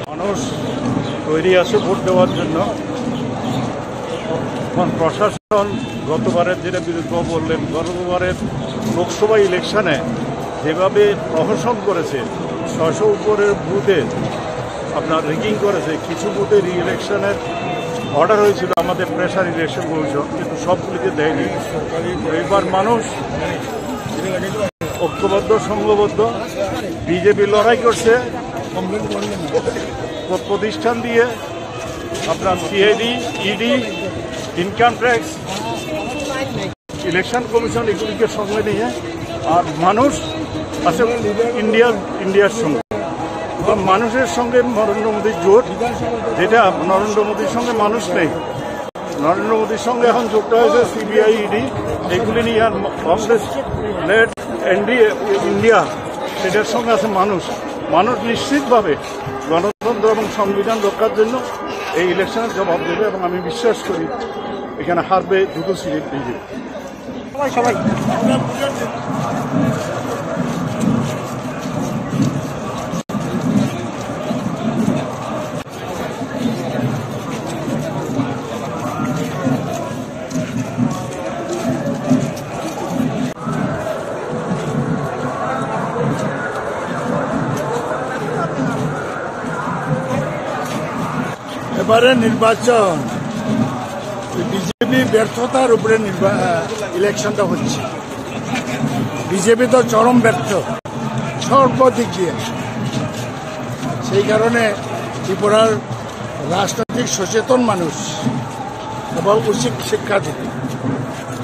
মানুষ তৈরি আছে ভোট দেওয়ার জন্য। এখন প্রশাসন গতবারের, যেটা বিরোধী দল বললেন, গতবারের লোকসভা ইলেকশনে যেভাবে প্রহসন করেছে, ছয়শো উপরের বুথে আপনার রিগিং করেছে, কিছু বুথে রি ইলেকশনের অর্ডার হয়েছিল আমাদের প্রেশার ইলেকশন কমিশন, কিন্তু সবগুলিকে দেয়নি। এবার মানুষ ঐক্যবদ্ধ, সংঘবদ্ধ, বিজেপি লড়াই করছে প্র-, প্রতিষ্ঠান দিয়ে, আপনার CID, ED, income tax, election commission, এগুলিকে সঙ্গে নিয়ে। আর মানুষ আছে ইন্ডিয়ার, ইন্ডিয়ার সঙ্গে। মানুষের সঙ্গে নরেন্দ্র মোদীর জোট, যেটা নরেন্দ্র মোদীর সঙ্গে মানুষ নেই। নরেন্দ্র মোদীর সঙ্গে এখন যুক্ত হয়েছে সিবিআই, ইডি, এগুলি নিয়ে আর কংগ্রেস লেড এনডিএ ইন্ডিয়া, সেটার সঙ্গে আছে মানুষ। মানুষ নিশ্চিতভাবে গণতন্ত্র এবং সংবিধান রক্ষার জন্য এই ইলেকশনের জবাব দেবে এবং আমি বিশ্বাস করি এখানে হারবে দুটো সিট বিজেপি। সবাই, সবাই। এবারে নির্বাচন বিজেপি ব্যর্থতার উপরে নির্বা-, আহ, ইলেকশনটা হচ্ছে। বিজেপি তো চরম ব্যর্থ সর্বদিক দিয়ে। সেই কারণে ত্রিপুরার রাজনৈতিক সচেতন মানুষ এবং উচিত শিক্ষা দিতে।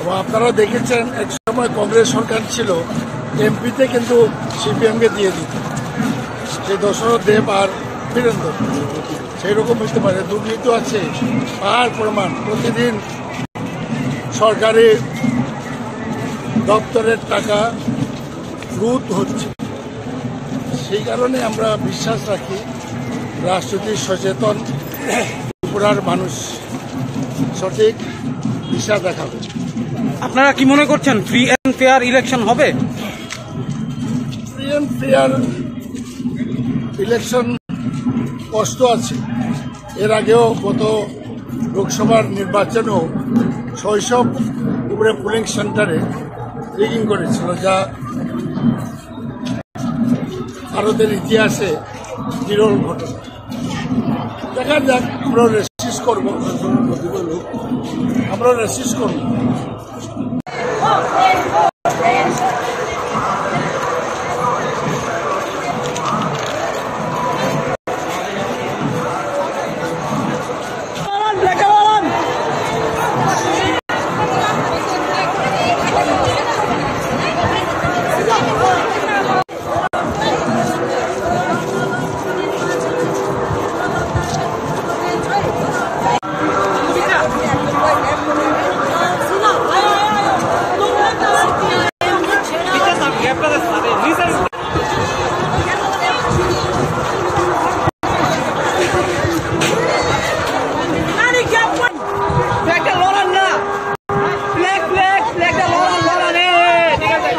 এবং আপনারা দেখেছেন, এক সময় কংগ্রেস সরকার ছিল, এমপিতে কিন্তু সিপিএমকে দিয়ে দিত, সেই দশরথ দেব আর বীরেন্দ্র। সেই রকম হইতে পারে, দুর্নীতি আছে, পাহাড় প্রমাণ। প্রতিদিন সরকারি দপ্তরের টাকা লুট হচ্ছে। সেই কারণে আমরা বিশ্বাস রাখি, রাজনৈতিক সচেতন ত্রিপুরার মানুষ সঠিক দিশা দেখাবে। আপনারা কি মনে করছেন, ফ্রি অ্যান্ড ফেয়ার ইলেকশন হবে? ফ্রি অ্যান্ড ফেয়ার ইলেকশন স্পষ্ট আছে। এর আগেও গত লোকসভার নির্বাচনেও ছয়শো উপরে পোলিং সেন্টারে রিগিং করেছিল, যা ভারতের ইতিহাসে বিরল ঘটনা। দেখা যাক, আমরা রেসিস্ট করব, আমরা রেসিস্ট করব। Flag টা লড়ান না। Flag, flag, flag টা লড়ান, লড়ান, এ, এ, ঠিক আছে।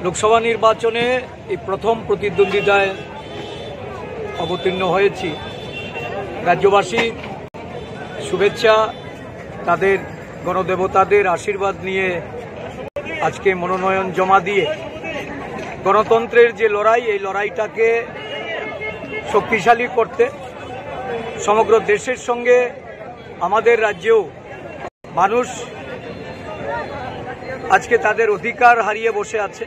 লোকসভা নির্বাচনে এই প্রথম প্রতিদ্বন্দ্বিতায় অবতীর্ণ হয়েছি। রাজ্যবাসীর শুভেচ্ছা, তাদের গণদেবতাদের আশীর্বাদ নিয়ে আজকে মনোনয়ন জমা দিয়ে গণতন্ত্রের যে লড়াই, এই লড়াইটাকে শক্তিশালী করতে সমগ্র দেশের সঙ্গে আমাদের রাজ্যেও মানুষ আজকে তাদের অধিকার হারিয়ে বসে আছে।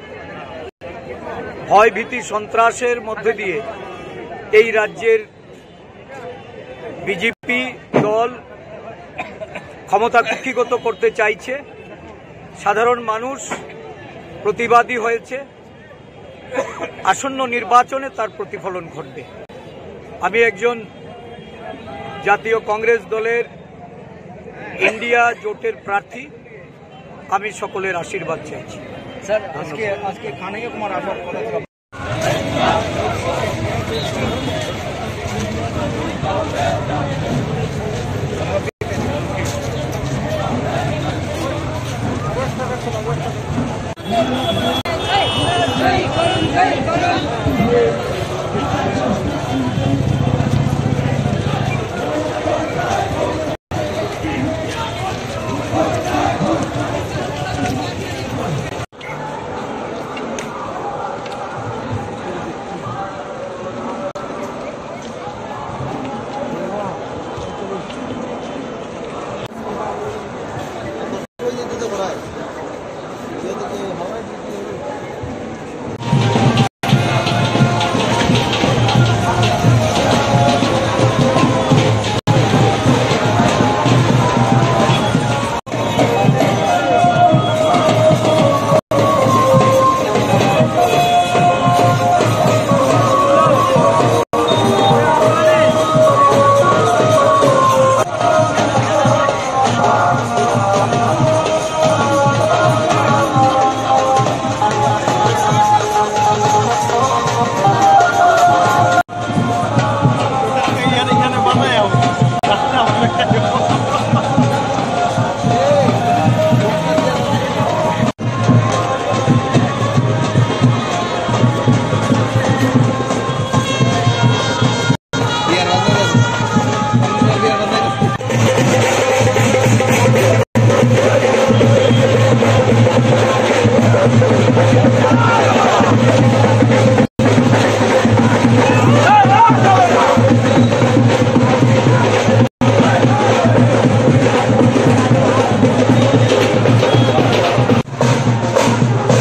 ভয়, ভীতি, সন্ত্রাসের মধ্যে দিয়ে এই রাজ্যের বিজেপি দল ক্ষমতা কুক্ষিগত করতে চাইছে। সাধারণ মানুষ প্রতিবাদী হয়েছে। আসন্ন নির্বাচনে তার প্রতিফলন ঘটবে। আমি একজন জাতীয় কংগ্রেস দলের ইন্ডিয়া জোটের প্রার্থী, আমি সকলের আশীর্বাদ চাইছি। স্যার, আজকে, আজকে কানাইয়া কুমার আজাদ কথা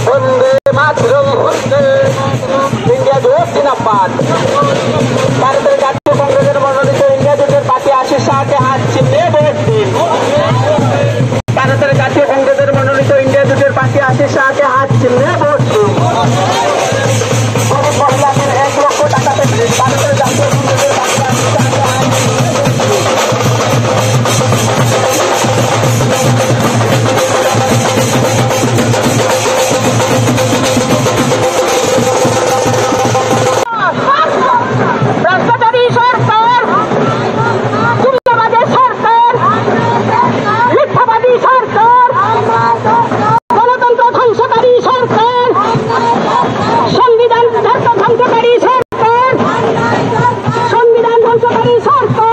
বন্দে মাতরম, বন্দে মাতরম। ইন্ডিয়া জোট জিন্দাবাদ। ভারতের জাতীয় কংগ্রেসের মনোনীত ইন্ডিয়া জোটের প্রার্থী আশিস শাহকে হাত চিহ্নে ভোট দিন। ভারতের জাতীয় কংগ্রেসের মনোনীত ইন্ডিয়া জোটের প্রার্থী আশিস শাহকে হাত চিহ্নে ভোট দিন। গরিব মহিলাদের এক লক্ষ টাকা পেতে ভারতের জাতীয় কংগ্রেসের প্রার্থী আশিস শাহকে হাত চিহ্নে ভোট দিন। ভ্রষ্টাচারী সরকার, চুল্লাবাজের সরকার, মিথ্যাবাদী সরকার, গণতন্ত্র ধ্বংসকারী সরকার, সংবিধান ধ্বংসকারী সরকার, সংবিধান ধ্বংসকারী সরকার।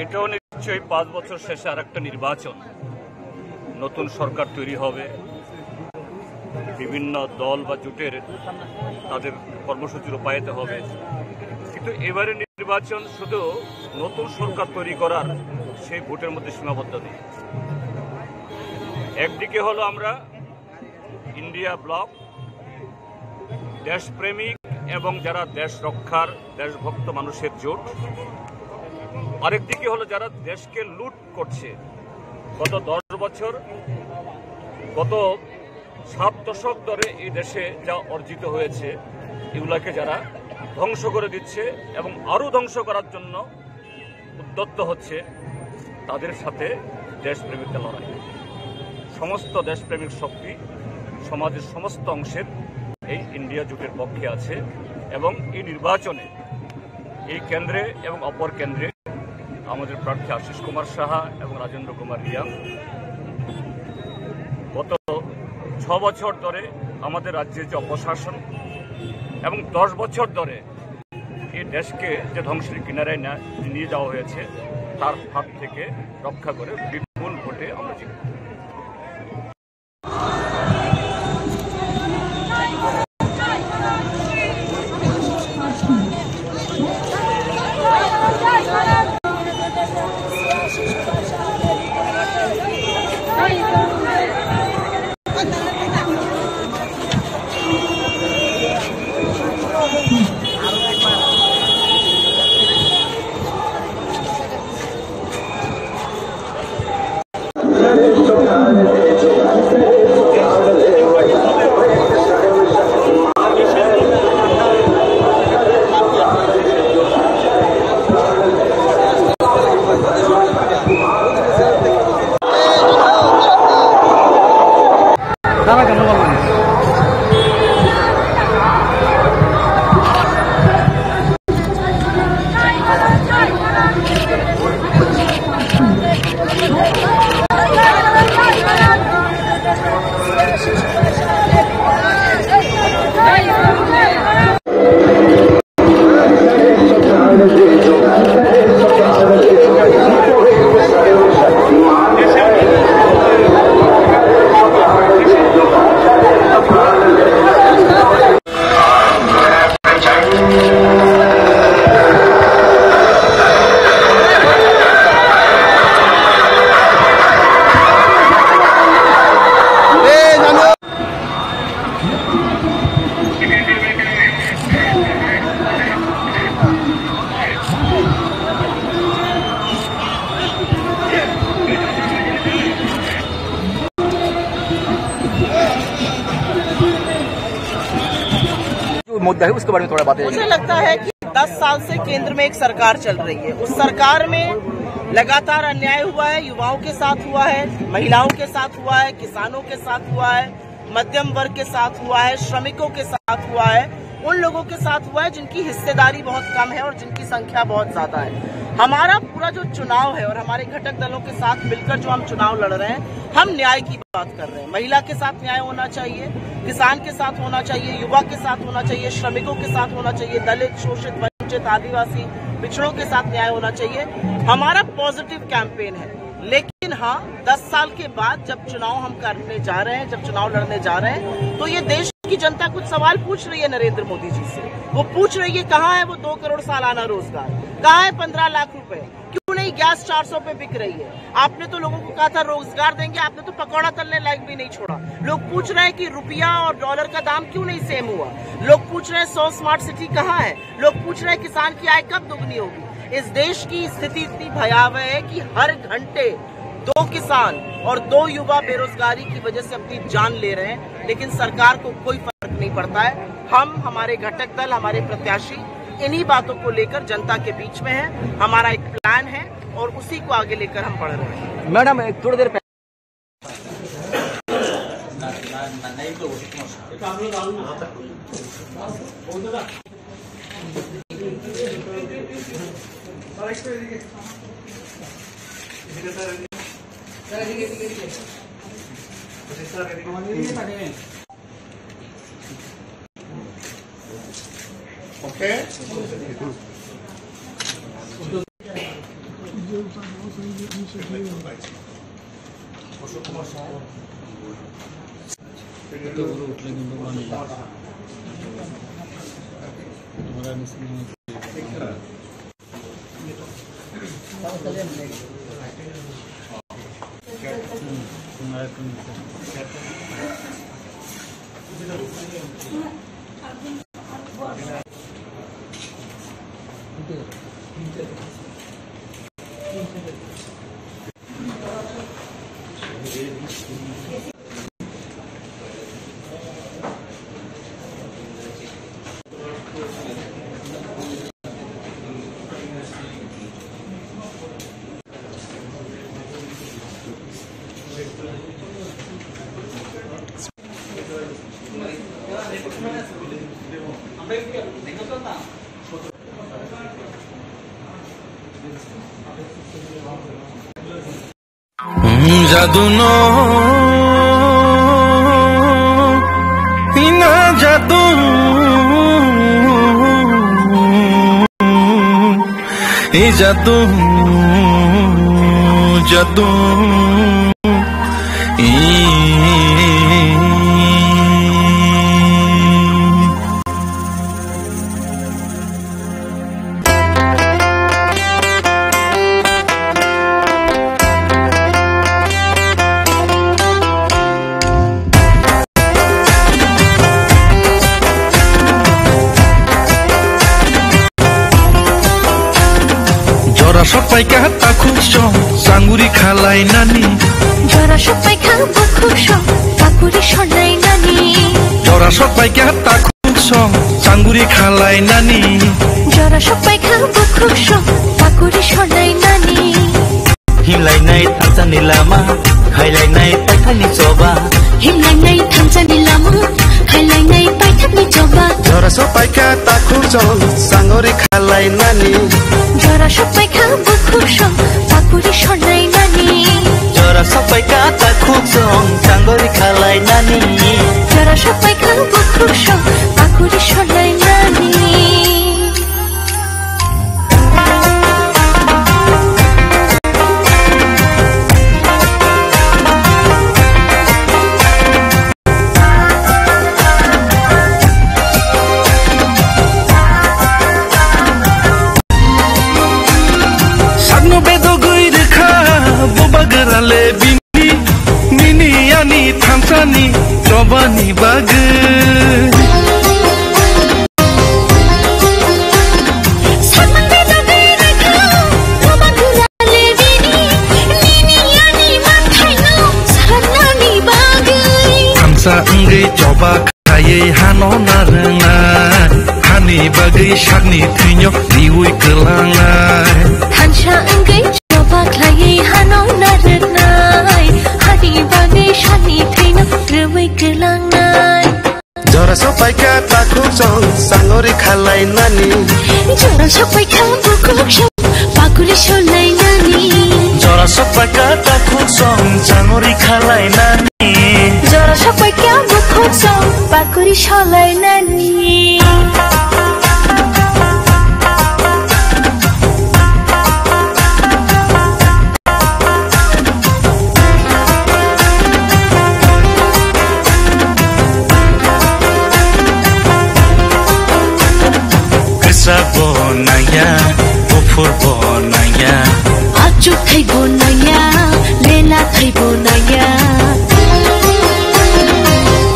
এটাও নিশ্চয়ই পাঁচ বছর শেষে আরেকটা নির্বাচন, নতুন সরকার তৈরি হবে, বিভিন্ন দল বা জোটের তাদের কর্মসূচি রূপায়িত হবে। কিন্তু এবারে নির্বাচন শুধু নতুন সরকার তৈরি করার সেই ভোটের মধ্যে সীমাবদ্ধ নেই। একদিকে হলো আমরা ইন্ডিয়া ব্লক, দেশপ্রেমিক এবং যারা দেশ রক্ষার দেশভক্ত মানুষের জোট, আরেকদিকে হলো যারা দেশকে লুট করছে। গত দশ বছর, গত সাত দশক ধরে এই দেশে যা অর্জিত হয়েছে, এগুলাকে যারা ধ্বংস করে দিচ্ছে এবং আরও ধ্বংস করার জন্য উদ্যত হচ্ছে, তাদের সাথে দেশপ্রেমিকরা লড়াই। সমস্ত দেশপ্রেমিক শক্তি সমাজের সমস্ত অংশের এই ইন্ডিয়া জোটের পক্ষে আছে এবং এই নির্বাচনে এই কেন্দ্রে এবং অপর কেন্দ্রে আমাদের প্রার্থী আশিস কুমার সাহা এবং রাজেন্দ্র কুমার রিয়াং গত ছ বছর ধরে আমাদের রাজ্যে যে অপশাসন এবং দশ বছর ধরে এই দেশকে যে ধ্বংসের কিনারায় না-, নিয়ে যাওয়া হয়েছে, তার হাত থেকে রক্ষা করে বিপুল ভোটে আমরা জিতব। जो मुद्दा है उसके बारे में थोड़ा बातें। मुझे लगता है कि दस साल से केंद्र में एक सरकार चल रही है। उस सरकार में लगातार अन्याय हुआ है, युवाओं के साथ हुआ है, महिलाओं के साथ हुआ है, किसानों के साथ हुआ है, मध्यम वर्ग के साथ हुआ है, श्रमिकों के साथ हुआ है, उन लोगों के साथ हुआ है जिनकी हिस्सेदारी बहुत कम है और जिनकी संख्या बहुत ज्यादा है। हमारा पूरा जो चुनाव है और हमारे घटक दलों के साथ मिलकर जो हम चुनाव लड़ रहे हैं, हम न्याय की बात कर रहे हैं। महिला के साथ न्याय होना चाहिए, किसान के साथ होना चाहिए, युवा के साथ होना चाहिए, श्रमिकों के साथ होना चाहिए, दलित, शोषित, वंचित, आदिवासी, पिछड़ों के साथ न्याय होना चाहिए। हमारा पॉजिटिव कैंपेन है। लेकिन हाँ, दस साल के बाद जब चुनाव हम करने जा रहे हैं, जब चुनाव लड़ने जा रहे हैं, तो ये देश की जनता कुछ सवाल पूछ रही है नरेंद्र मोदी जी से। वो पूछ रही है, कहाँ है वो दो करोड़ सालाना रोजगार, कहाँ है पन्द्रह लाख रुपए, क्यों नहीं गैस चार सौ पे बिक रही है? आपने तो लोगों को कहा था रोजगार देंगे, आपने तो पकौड़ा तलने लायक भी नहीं छोड़ा। लोग पूछ रहे हैं कि रुपया और डॉलर का दाम क्यों नहीं सेम हुआ। लोग पूछ रहे हैं सौ स्मार्ट सिटी कहाँ है। लोग पूछ रहे हैं किसान की आय कब दोगुनी होगी। इस देश की स्थिति इतनी भयावह है कि हर घंटे दो किसान और दो युवा बेरोजगारी की वजह से अपनी जान ले रहे हैं, लेकिन सरकार को कोई फर्क नहीं पड़ता है। हम, हमारे घटक दल, हमारे प्रत्याशी इन्हीं बातों को लेकर जनता के बीच में है। हमारा एक प्लान है और उसी को आगे लेकर हम बढ़ रहे हैं। मैडम, एक थोड़ी देर पहले Okay. Jadu no, ina jadu, e jadu, jadu, e. Jora sok paikha takhuk song, sanguri khalai nani. Jora sok paikha bukhuk song, pakuri sonai nani. Jora sok paikha takhuk song, sanguri khalai nani. Jora sok paikha bukhuk song, pakuri sonai nani. Himlainai thansani lama, khailainai paithakni choba. Himlainai thansani lama, khailainai paithakni choba. Jora sok paikha takhuk song, sanguri khalai nani. Jora sok paikha bukhuk song, pakuri sonai nani. Jora sok paikha takhuk song, sanguri khalai nani. Jora sok paikha bukhuk song, pakuri sonai nani. Sakno bedogwi rwkha, boba gwra le bini, nini ani thansani chobani bagwi. Thansa wngwi choba khaiwi hano narwknai, hani bagwi sakni thwino riwi kwlangnai. Thansa wngwi choba khaiwi hano narwknai, hani bagwi sakni thwino riwi kwlangnai. Jora sok paikha takhuk song, sanguri khalai nani. Jora sok paikha bukhuk song, pakuri sonai nani. Jora sok paikha takhuk song, sanguri khalai nani. Jora sok paikha bukhuk song, pakuri sonai nani. Kwchak bo nangya, buphur bo nangya. Achuk thai bo nangya, lela thai bo nangya.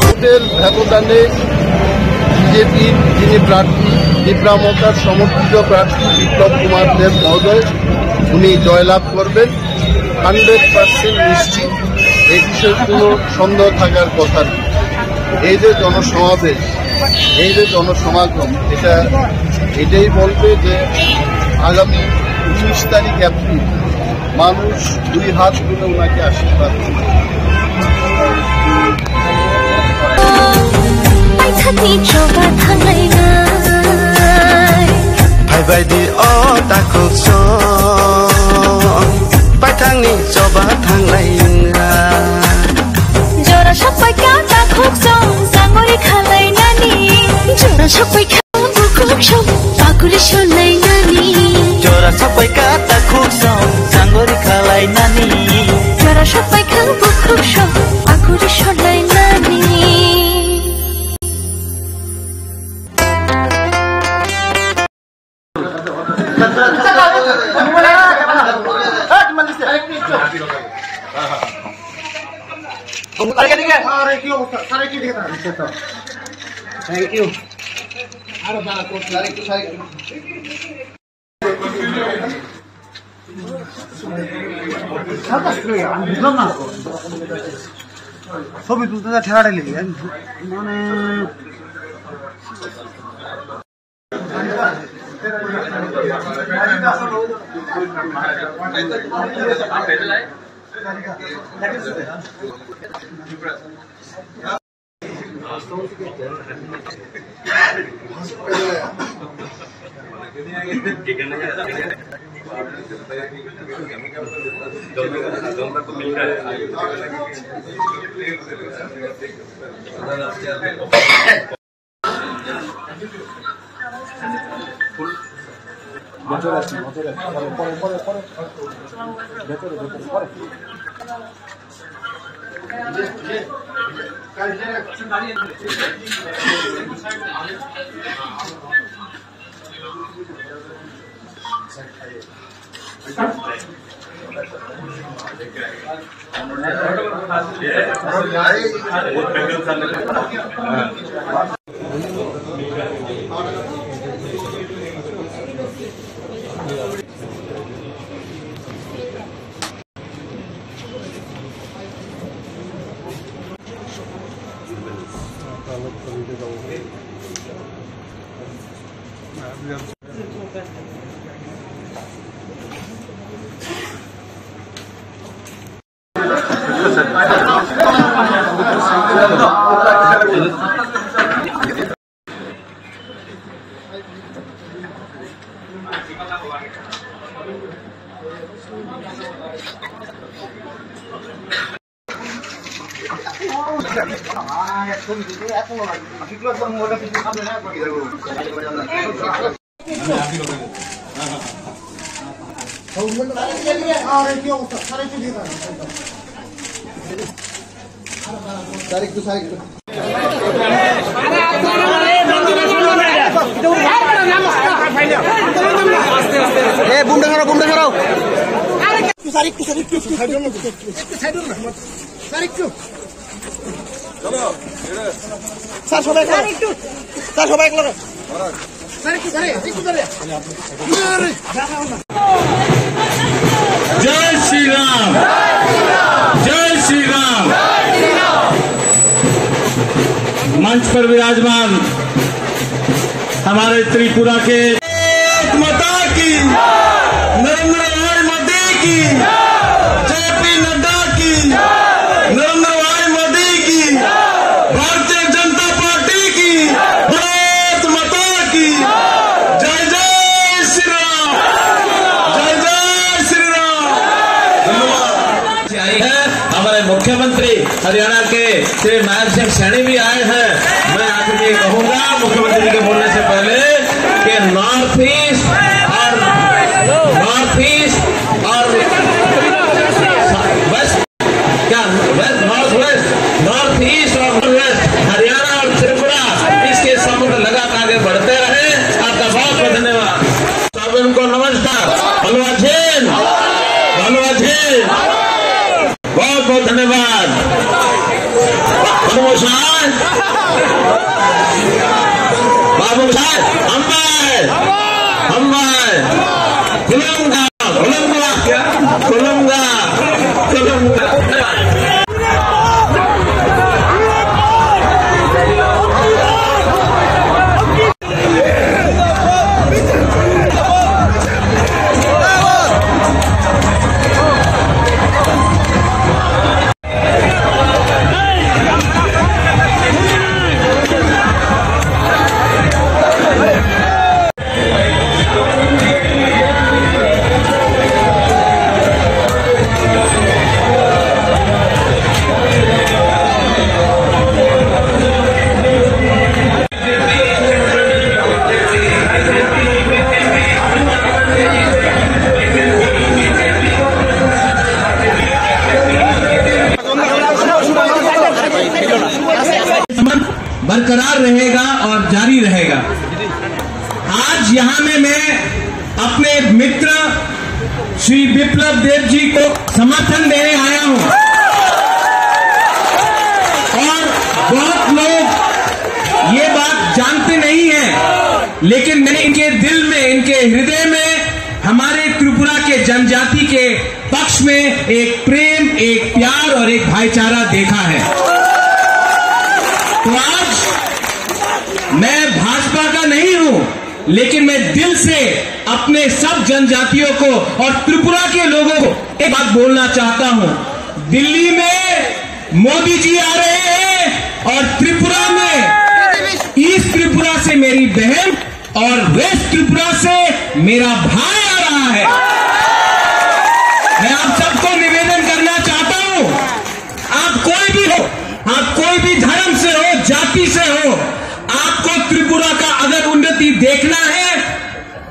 ভোটের ব্যবধানে বিজেপির যিনি প্রার্থী, তিপ্রা মোর্চার সমর্থিত প্রার্থী বিপ্লব কুমার দেব মহোদয়, উনি জয়লাভ করবেন, হান্ড্রেড পার্সেন্ট নিশ্চিত। এই বিষয়ে কোনো সন্দেহ থাকার কথা নেই। এই যে জনসমাবেশ, এই যে জনসমাগম, এটা এটাই বলবে যে আগামী উনিশ তারিখ এপ্রিল মানুষ দুই হাত তুলে ওনাকে আশীর্বাদ করবে। Paithakni choba thanglainai. Baidi o takhuk song, baithangni choba thanglai wngya. Jora sokpai kha takhuk song, sangori khalai nani. Jora sokpai kha bukhuk song, pakuri sonai nani. Jora sokpai kha takhuk song, sangori khalai nani. Jora sokpai kha bukhuk song, pakuri sonai nani. Thank you. ছবি তুলতে যা ঠেলা ঠেলি, মানে ভেতরে আছে, ভেতরে আছে। পরে, পরে, পরে, পরে। ভেতরে, ভেতরে, পরে। এ, বুমটা সরাও, বুমটা সরাও। একটু side, একটু side, একটু, একটু, একটু side হন না। Sir, একটু। Sir, সবাই এক লগে। Sir, একটু। Sir, সবাই এক লগে। Sir, একটু ধরে, একটু ধরে। জয় শ্রী রাম। জয় শ্রী রাম। मंच पर विराजमान हमारे त्रिपुरा के भारत माता की, नरेंद्र भाई मोदी की, जेपी नड्डा की, नरेंद्र भाई मोदी की, भारतीय जनता पार्टी की, भारत माता की, जय जय श्री राम, जय जय श्री राम। धन्यवाद। आई है हमारे मुख्यमंत्री हरियाणा के श्री नायब सिंह सैनी भी आए हैं। मैं आखिर में ये कहूंगा मुख्यमंत्री जी के बोलने से पहले कि नॉर्थ ईस्ट और, नॉर्थ ईस्ट और वेस्ट, क्या west, north west, north east और वेस्ट, हरियाणा और त्रिपुरा, इसके संबंध लगातार आगे बढ़ते रहे। आपका बहुत बहुत धन्यवाद। सबको नमस्कार। ভালো আছেন? ভালো আছেন? बहुत बहुत धन्यवाद। बाबू साहब, बाबू साहब, हम भाई, हम भाई, खुलूंगा, खुलूंगा, खुलूंगा, खुलूंगा। श्री विप्लव देव जी को समर्थन देने आया हूं। और बहुत लोग ये बात जानते नहीं हैं, लेकिन मैंने इनके दिल में, इनके हृदय में हमारे त्रिपुरा के जनजाति के पक्ष में एक प्रेम, एक प्यार और एक भाईचारा देखा है। तो आज मैं भाजपा का नहीं हूं, लेकिन मैं दिल से अपने सब जनजातियों को और त्रिपुरा के लोगों को एक बात बोलना चाहता हूं। दिल्ली में मोदी जी आ रहे हैं और त्रिपुरा में, ईस्ट त्रिपुरा से मेरी बहन और वेस्ट त्रिपुरा से मेरा भाई आ रहा है। मैं आप सबको निवेदन करना चाहता हूं, आप कोई भी हो, आप कोई भी धर्म से हो, जाति से हो, आपको त्रिपुरा का अगर उन्नति देखना है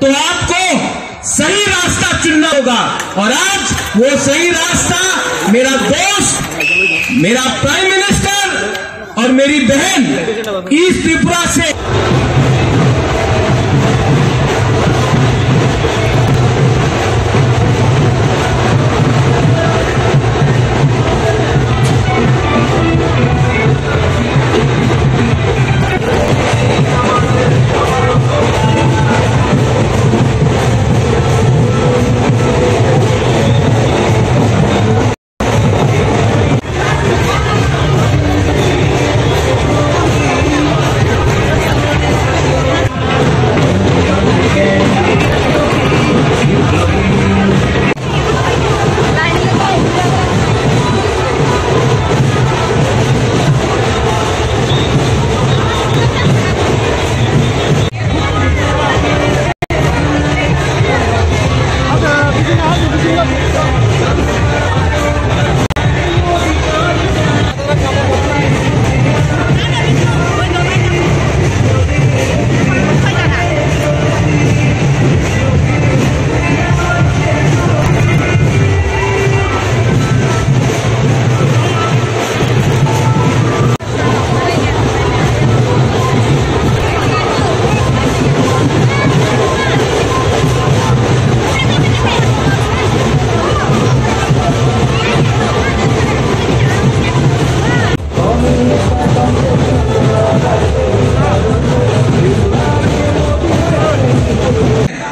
तो आपको सही रास्ता चुनना होगा। और आज वो सही रास्ता मेरा दोस्त, मेरा प्राइम मिनिस्टर और मेरी बहन ईस्ट त्रिपुरा से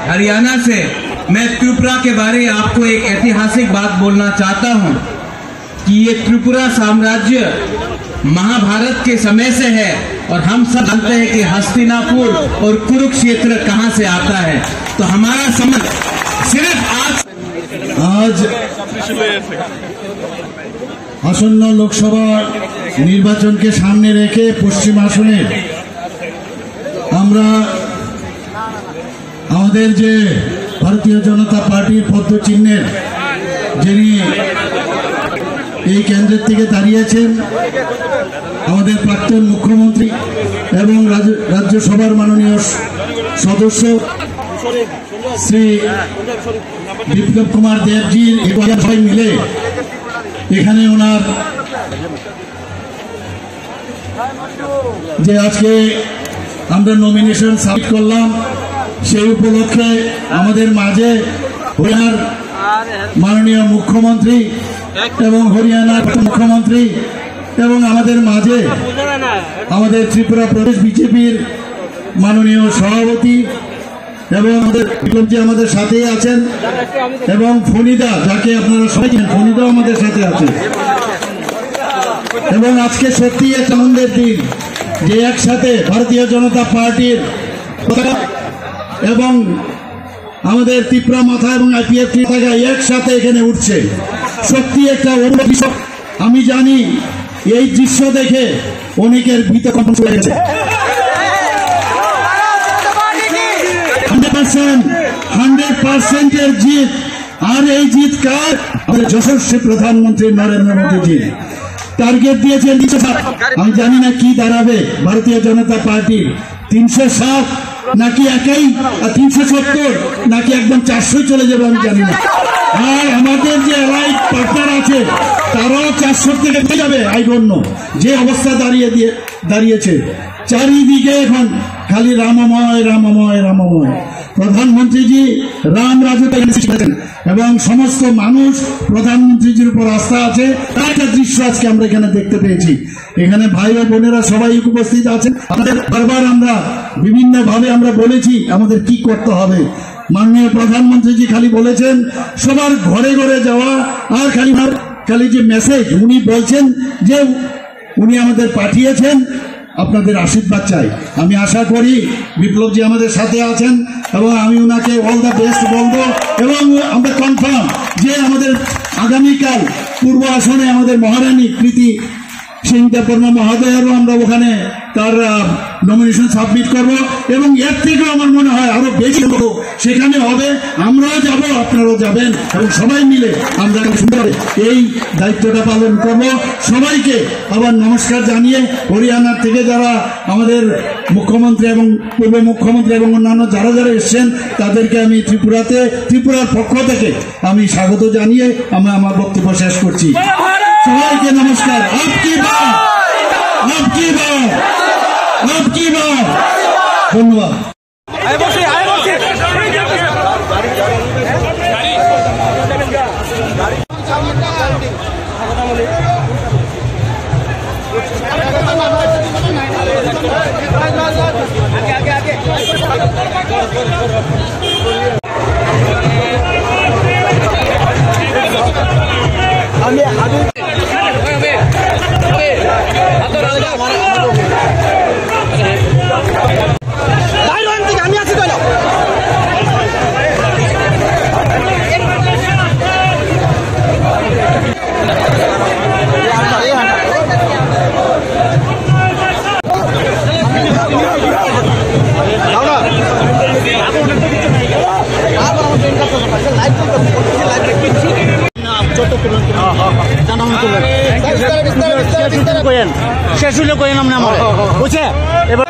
हरियाणा से मैं त्रिपुरा के बारे में आपको एक ऐतिहासिक बात बोलना चाहता हूं कि ये त्रिपुरा साम्राज्य महाभारत के समय से है और हम सब जानते हैं कि हस्तिनापुर और कुरुक्षेत्र कहां से आता है। तो हमारा संबंध सिर्फ आज आज আসন্ন লোকসভা নির্বাচনকে সামনে রেখে পশ্চিম আসনে আমরা আমাদের যে ভারতীয় জনতা পার্টির পদ্ম চিহ্নের যিনি এই কেন্দ্রের থেকে দাঁড়িয়েছেন, আমাদের প্রাক্তন মুখ্যমন্ত্রী এবং রাজ্য, রাজ্যসভার মাননীয় স-, সদস্য শ্রী বিপ্লব কুমার দেবজির এই সবাই মিলে এখানে ওনার যে আজকে আমরা নমিনেশন সাবমিট করলাম, সেই উপলক্ষে আমাদের মাঝে হরিয়ানার মাননীয় মুখ্যমন্ত্রী এবং হরিয়ানার মুখ্যমন্ত্রী এবং আমাদের মাঝে আমাদের ত্রিপুরা প্রদেশ বিজেপির মাননীয় সভাপতি এবং আমাদের বিপ্লবজি আমাদের সাথেই আছেন, এবং ফণিদা, যাকে আপনারা সবাই চেনেন, ফণিদাও আমাদের সাথে আছে। এবং আজকে সত্যিই এক আনন্দের দিন যে একসাথে ভারতীয় জনতা পার্টির পতাকা এবং আমাদের ত্রিপুরা মথা এবং আইপিএফটি পতাকা একসাথে এখানে উঠছে। সত্যি একটা অপূর্ব দৃশ্য। আমি জানি এই দৃশ্য দেখে অনেকের হৃদকম্পন শুরু হয়ে গেছে। হান্ড্রেড পার্সেন্ট, হান্ড্রেড পার্সেন্টের জিত। আর এই জিত কার? আমাদের যশস্বী প্রধানমন্ত্রী নরেন্দ্র মোদীজি টার্গেট দিয়েছেন তিনশো সাত। আমি জানি না কি দাঁড়াবে ভারতীয় জনতা পার্টির, তিনশো সাত নাকি একাই, আর তিনশো সত্তর নাকি একদম চারশো চলে যাবে, আমি জানি না। আর আমাদের যে অ্যালাইড পার্টনার আছে, তারাও চারশো থেকে বেশি যাবে, আই ডোন্ট নো। যে অবস্থা দাঁড়িয়ে দিয়ে দাঁড়িয়েছে, চারিদিকে এখন খালি রামময়, রামময়, রামময়। প্রধানমন্ত্রীজি রাম রাজত্ব এখানে সৃষ্টি করেছেন এবং সমস্ত মানুষ প্রধানমন্ত্রীজির উপর আস্থা আছে। তার একটা দৃশ্য আজকে আমরা এখানে দেখতে পেয়েছি। এখানে ভাই ও বোনেরা সবাই উপস্থিত আছেন। আপনাদের বারবার আমরা বিভিন্নভাবে আমরা বলেছি আমাদের কি করতে হবে। মাননীয় প্রধানমন্ত্রীজি খালি বলেছেন সবার ঘরে ঘরে যাওয়া, আর খালি, খালি যে মেসেজ উনি বলছেন যে উনি আমাদের পাঠিয়েছেন, আপনাদের আশীর্বাদ চাই। আমি আশা করি বিপ্লবজি আমাদের সাথে আছেন এবং আমি ওনাকে অল দ্য বেস্ট বলবো এবং আমরা কনফার্ম যে আমাদের আগামীকাল পূর্ব আসনে আমাদের মহারানী প্রীতি সিং দেববর্মা মহোদয়েরও আমরা ওখানে তার, আহ, নমিনেশন সাবমিট করব এবং এর থেকেও আমার মনে হয় আরো বেশি লোক সেখানে হবে। আমরাও যাব, আপনারাও যাবেন এবং সবাই মিলে আমরা সুন্দর এই দায়িত্বটা পালন করব। সবাইকে আবার নমস্কার জানিয়ে হরিয়ানা থেকে যারা আমাদের মুখ্যমন্ত্রী এবং পূর্ব মুখ্যমন্ত্রী এবং অন্যান্য যারা যারা এসছেন তাদেরকে আমি ত্রিপুরাতে, ত্রিপুরার পক্ষ থেকে আমি স্বাগত জানিয়ে আমি আমার বক্তব্য শেষ করছি। সবাইকে নমস্কার। আপ কি বার, আপ কি বার, আপ কি বার। ধন্যবাদ। শেষ হইলে কইন, শেষ হইলে কইন আপনি আমার, বুঝছে? এবার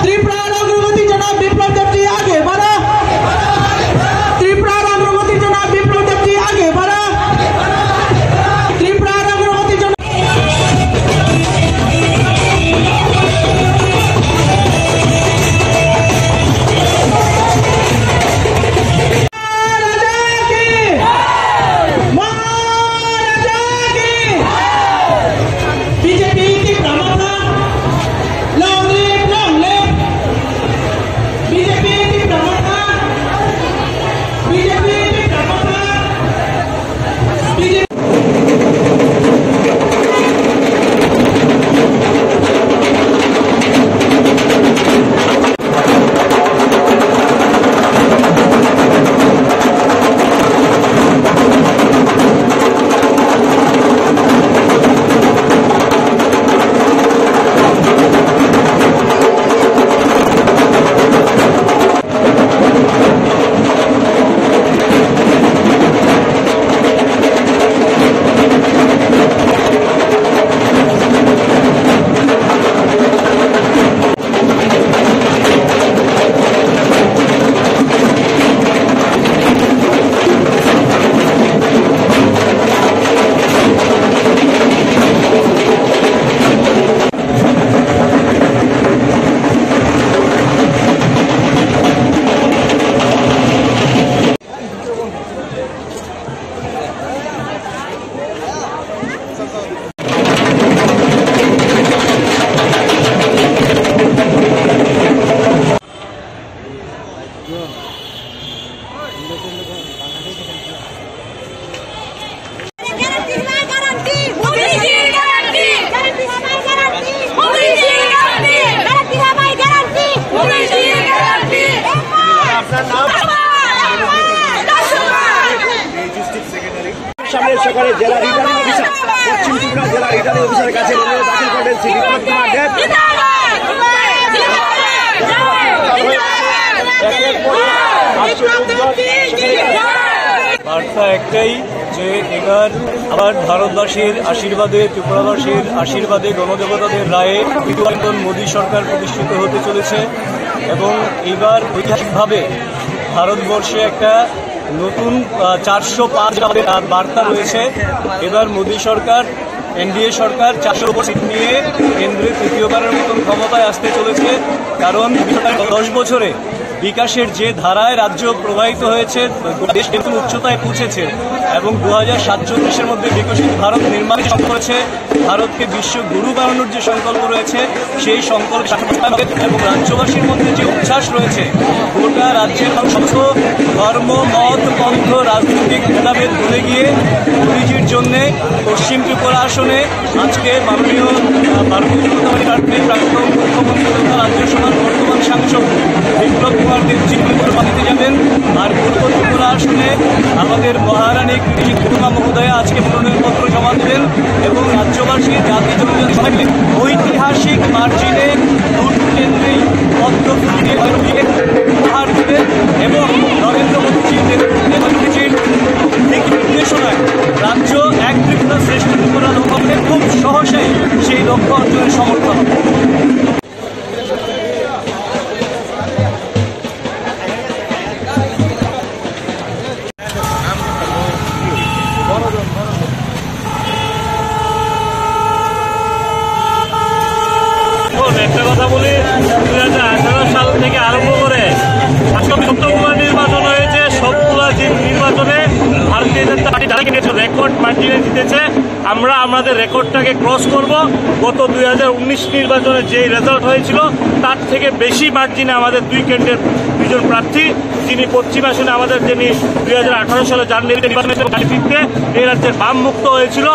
ত্রিপুরার অগ্রগতির জন্য বিপ্লব দেবজি আগে বাড়ো। ত্রিপুরার অগ্রগতির জন্য বিপ্লব দেবজি আগে বাড়ো। ত্রিপুরার অগ্রগতির জন্য মহারাজা কি! মহারাজা কি! বিজেপি ত্রিপুরা মথা! Long live, long live! BJP Tripura মথা! বিজেপি ত্রিপুরা মথা! বিজেপি সামনে সকালে জেলা রিটার্নিং অফিসার, পশ্চিম ত্রিপুরা জেলা রিটার্নিং অফিসারের কাছে অনুরোধ দাখিল করলেন শ্রী বিপ্লব কুমার দেব। বার্তা একটাই যে এবার আবার ভারতবাসীর আশীর্বাদে, ত্রিপুরাবাসীর আশীর্বাদে, গণদেবতাদের রায়ে তৃতীয়বার মোদী সরকার প্রতিষ্ঠিত হতে চলেছে এবং এইবার ঐতিহাসিকভাবে ভারতবর্ষে একটা নতুন, আহ, চারশো পাঁচ আমাদের, আহ, বার্তা রয়েছে। এবার মোদী সরকার, এনডিএ সরকার চারশোর উপর সিট নিয়ে কেন্দ্রে তৃতীয়বারের মতন ক্ষমতায় আসতে চলেছে। কারণ বিগত দশ বছরে বিকাশের যে ধারায় রাজ্য প্রবাহিত হয়েছে, গোটা দেশ নতুন উচ্চতায় পৌঁছেছে এবং দু হাজার সাতচল্লিশের মধ্যে বিকশিত ভারত নির্মাণের সংকল্প রয়েছে। ভারতকে বিশ্ব গুরু বানানোর যে সংকল্প রয়েছে, সেই সংকল্প সার্থক হবে এবং রাজ্যবাসীর মধ্যে যে উচ্ছ্বাস রয়েছে, গোটা রাজ্যের মানুষ সমস্ত ধর্ম, মত, পন্থ, রাজনৈতিক ভেদাভেদ ভুলে গিয়ে মোদীজির জন্যে পশ্চিম ত্রিপুরা আসনে আজকে মাননীয়, আহ, ভারতীয় জনতা পার্টির প্রার্থী, প্রাক্তন মুখ্যমন্ত্রী তথা রাজ্যসভার বর্তমান সাংসদ বিপ্লব কুমার দেবজি মনোনয়ন দিতে যাবেন। আর পূর্ব ত্রিপুরা আসনে আমাদের মহারানী কৃতি মহোদয়া আজকে মনোনয়নপত্র জমা দেবেন এবং রাজ্যবাসী জাতি জনজাতি সবাই মিলে ঐতিহাসিক মার্জিনে দুটো কেন্দ্রেই পদ্ম ফুল দিয়ে উপহার দেবেন এবং নরেন্দ্র মোদীজির নেতৃত্বে মোদীজির দিকে ঘোষণায় রাজ্য এক ত্রিপুরা শ্রেষ্ঠ ত্রিপুরা লক্ষ্যে খুব সহসাই সেই লক্ষ্য অর্জনের সমর্থন হবে। এখন একটা কথা বলি, দুই হাজার আঠারো সাল থেকে আরম্ভ করে আজকে সপ্তমবার নির্বাচন হয়েছে। সবগুলা যে নির্বাচনে ভারতীয় জনতা পার্টি যারা জিতেছে, রেকর্ড মার্জিনে জিতেছে। আমরা আমাদের রেকর্ডটাকে ক্রস করব। গত দুই হাজার উনিশ নির্বাচনে যে রেজাল্ট হয়েছিল, তার থেকে বেশি মার্জিনে আমাদের দুই ক্যান্ডিডেট, দুইজন প্রার্থী, যিনি পশ্চিম আসনে আমাদের, যিনি দুই হাজার আঠারো সালে যার নেতৃত্বে নির্বাচনে এসে গাড়ি ফিরতে এই রাজ্যের বাম মুক্ত হয়েছিল,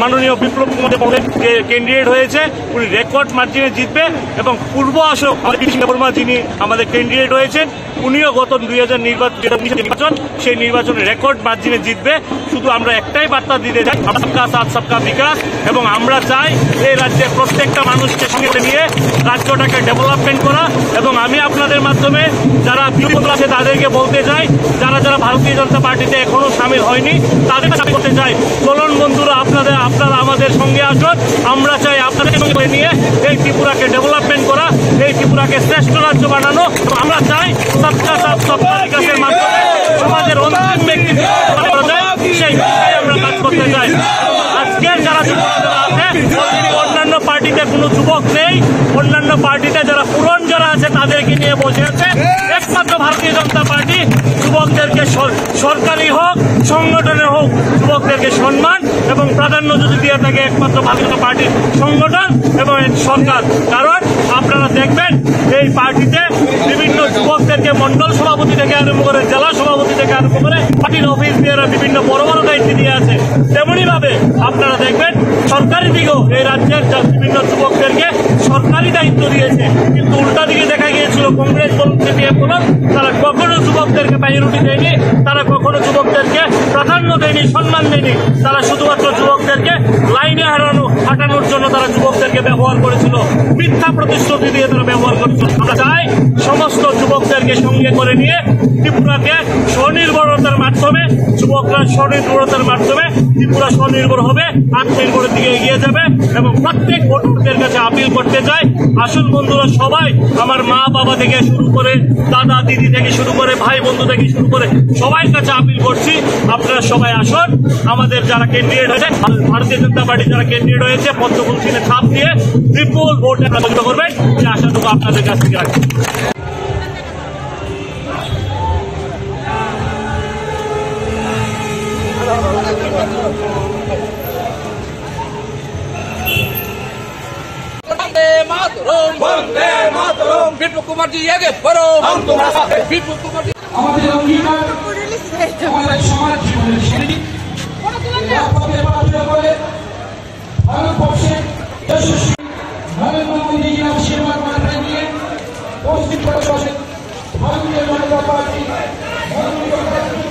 মাননীয় বিপ্লব কুমার দেব যে ক্যান্ডিডেট হয়েছে, উনি রেকর্ড মার্জিনে জিতবে। এবং পূর্ব আসনে আমাদের বি পি সিং দেববর্মা যিনি আমাদের ক্যান্ডিডেট হয়েছেন, উনিও গত দুই হাজার নির্বাচন, যেটা উনিশের নির্বাচন, সেই নির্বাচনে রেকর্ড মার্জিনে জিতবে। শুধু আমরা একটাই বার্তা দিতে চাই, সবকা সাথ সবকা বিকাশ, এবং আমরা চাই এই রাজ্যের প্রত্যেকটা মানুষকে সঙ্গে নিয়ে রাজ্যটাকে ডেভেলপমেন্ট করা। এবং আমি আপনাদের মাধ্যমে যারা বিরোধী দল আছে তাদেরকে বলতে চাই, যারা যারা ভারতীয় জনতা পার্টিতে এখনো সামিল হয়নি, তাদের সামিল করতে চাই। চলুন বন্ধুরা, আপনাদের, আপনারা আমাদের সঙ্গে আসুন। আমরা চাই আপনাদের সঙ্গে নিয়ে এই ত্রিপুরাকে ডেভেলপমেন্ট করা, এই ত্রিপুরাকে শ্রেষ্ঠ রাজ্য বানানো। আমরা চাই সবকা সাথ সবকা বিকাশের মাধ্যমে সমাজের অন্তিম ব্যক্তি করা যায়, সেই বিষয়ে আমরা কাজ করতে চাই। আজকের যারা যুবকরা আছে, already অন্যান্য পার্টিতে কোনো যুবক নেই, অন্যান্য পার্টিতে যারা পুরন যারা আছে তাদেরকে নিয়ে বসে আছে। একমাত্র ভারতীয় জনতা পার্টি যুবকদেরকে সর-, সরকারি হোক, সংগঠনের হোক, যুবকদেরকে সম্মান এবং প্রাধান্য যদি দিয়ে থাকে একমাত্র ভারতীয় জনতা পার্টির সংগঠন এবং এর সরকার। কারণ আপনারা দেখবেন এই পার্টিতে বিভিন্ন যুবকদেরকে মণ্ডল সভাপতি থেকে আরম্ভ করে, জেলা সভাপতি থেকে আরম্ভ করে, পার্টির অফিস বেয়ারার বিভিন্ন বড় বড় দায়িত্ব দিয়ে আছে। তেমনি ভাবে আপনারা দেখবেন সরকারি দিকেও এই রাজ্যের যা-, বিভিন্ন যুবকদেরকে সরকারি দায়িত্ব দিয়েছে, কিন্তু উল্টা দিকে দেখা গিয়েছিল কংগ্রেস বলুন, সিপিএম বলুন, তারা কখনো যুবকদেরকে প্রায়োরিটি দেয়নি, তারা কখনো যুবকদেরকে প্রাধান্য দেয়নি, সম্মান দেয়নি। তারা শুধুমাত্র যুবকদেরকে লাইনে হারানো, হাঁটানোর জন্য তারা যুবকদেরকে ব্যবহার করেছিল, মিথ্যা প্রতিশ্রুতি দিয়ে তারা ব্যবহার করেছিল। আমরা চাই সমস্ত যুবকদেরকে সঙ্গে করে নিয়ে ত্রিপুরাকে স্বনির্ভরতার মাধ্যমে, যুবকরা স্বনির্ভরতার মাধ্যমে ত্রিপুরা স্বনির্ভর হবে, আত্মনির্ভরের দিকে এগিয়ে যাবে। এবং প্রত্যেক ভোটারদের কাছে আপিল করতে চাই, আসুন বন্ধুরা, সবাই, আমার মা বাবা থেকে শুরু করে, দাদা দিদি থেকে শুরু করে, ভাই বন্ধু থেকে শুরু করে সবার কাছে আপিল করছি, আপনারা সবাই আসুন। আমাদের যারা ক্যান্ডিডেট হয়েছে, ভারতীয় জনতা পার্টি যারা ক্যান্ডিডেট হয়েছে, পদ্মফুল চিহ্নে ছাপ দিয়ে বিপুল ভোটে আপনারা জয়যুক্ত করবেন, এই আশাটুকু আপনাদের কাছ থেকে রাখছি। वंदे मातरम। वंदे मातरम। विप्लव कुमार जी आगे बढ़ो। हम तुम्हारे साथ हैं। विप्लव कुमार जी। আমাদের অঙ্গীকার, আমাদের সমাজ জীবনের সিঁড়ি। রাজপথে পাথরে পড়ে ভারতবর্ষের যশস্বী নরেন্দ্র মোদীজির আশীর্বাদ মাথায় নিয়ে পশ্চিমবঙ্গবাসী ভারতীয় জনতা পার্টি, ভারতীয় জনতা পার্টি,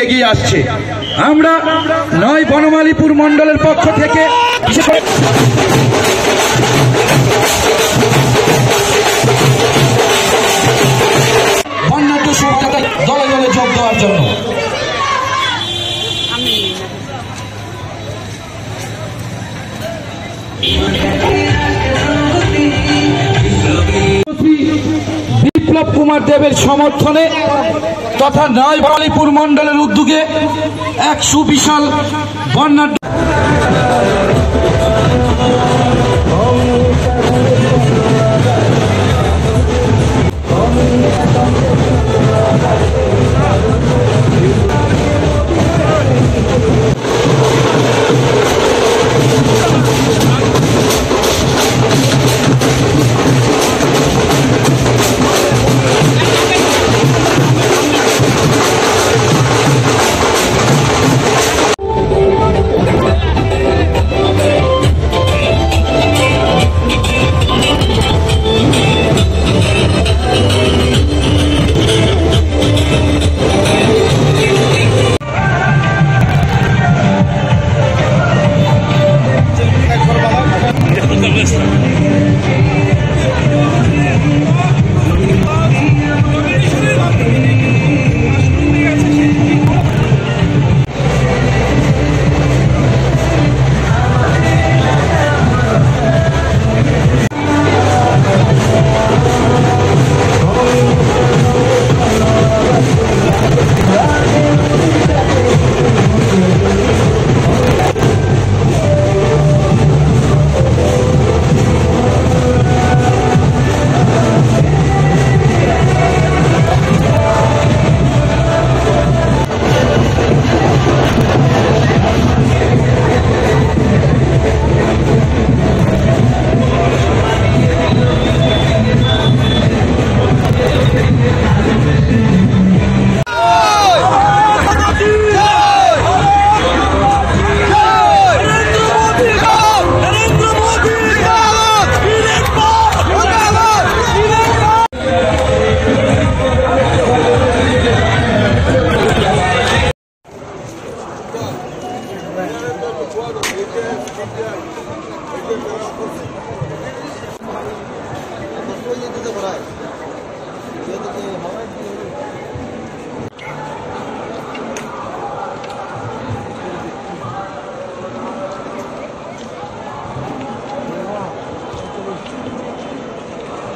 এগিয়ে আসছে। আমরা নয় বনমালীপুর মণ্ডলের পক্ষ থেকে বিশেষ করে বর্ণাঢ্য শোভাযাত্রায় দলে দলে যোগ দেওয়ার জন্য। বিপ্লব কুমার দেবের সমর্থনে তথা নয় বনমালীপুর মণ্ডলের উদ্যোগে এক সুবিশাল বর্ণাঢ্য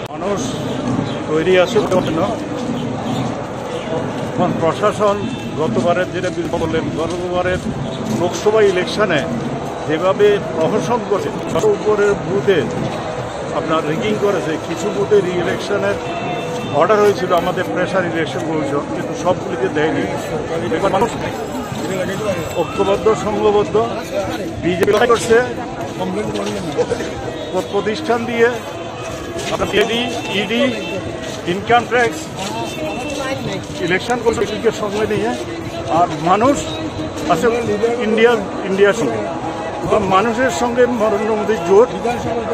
মানুষ তৈরি আছে জন্য। এখন প্রশাসন গতবারের যেটা বিল করলেন, গতবারের লোকসভা ইলেকশনে যেভাবে প্রহসন করেছে, যত উপরের বুথে আপনার রিগিং করেছে, কিছু বুথে রি ইলেকশনের অর্ডার হয়েছিল আমাদের প্রেশার ইলেকশন কমিশন, কিন্তু সবগুলিকে দেয়নি। এবার মানুষ ঐক্যবদ্ধ, সংঘবদ্ধ, বিজেপি করছে, প্র-, প্রতিষ্ঠান দিয়ে আপনার ED, ED, income tax, election কমিশনকে সঙ্গে নিয়ে, আর মানুষ আছে ইন্ডিয়া, ইন্ডিয়ার সঙ্গে। এবং মানুষের সঙ্গে নরেন্দ্র মোদীর জোট,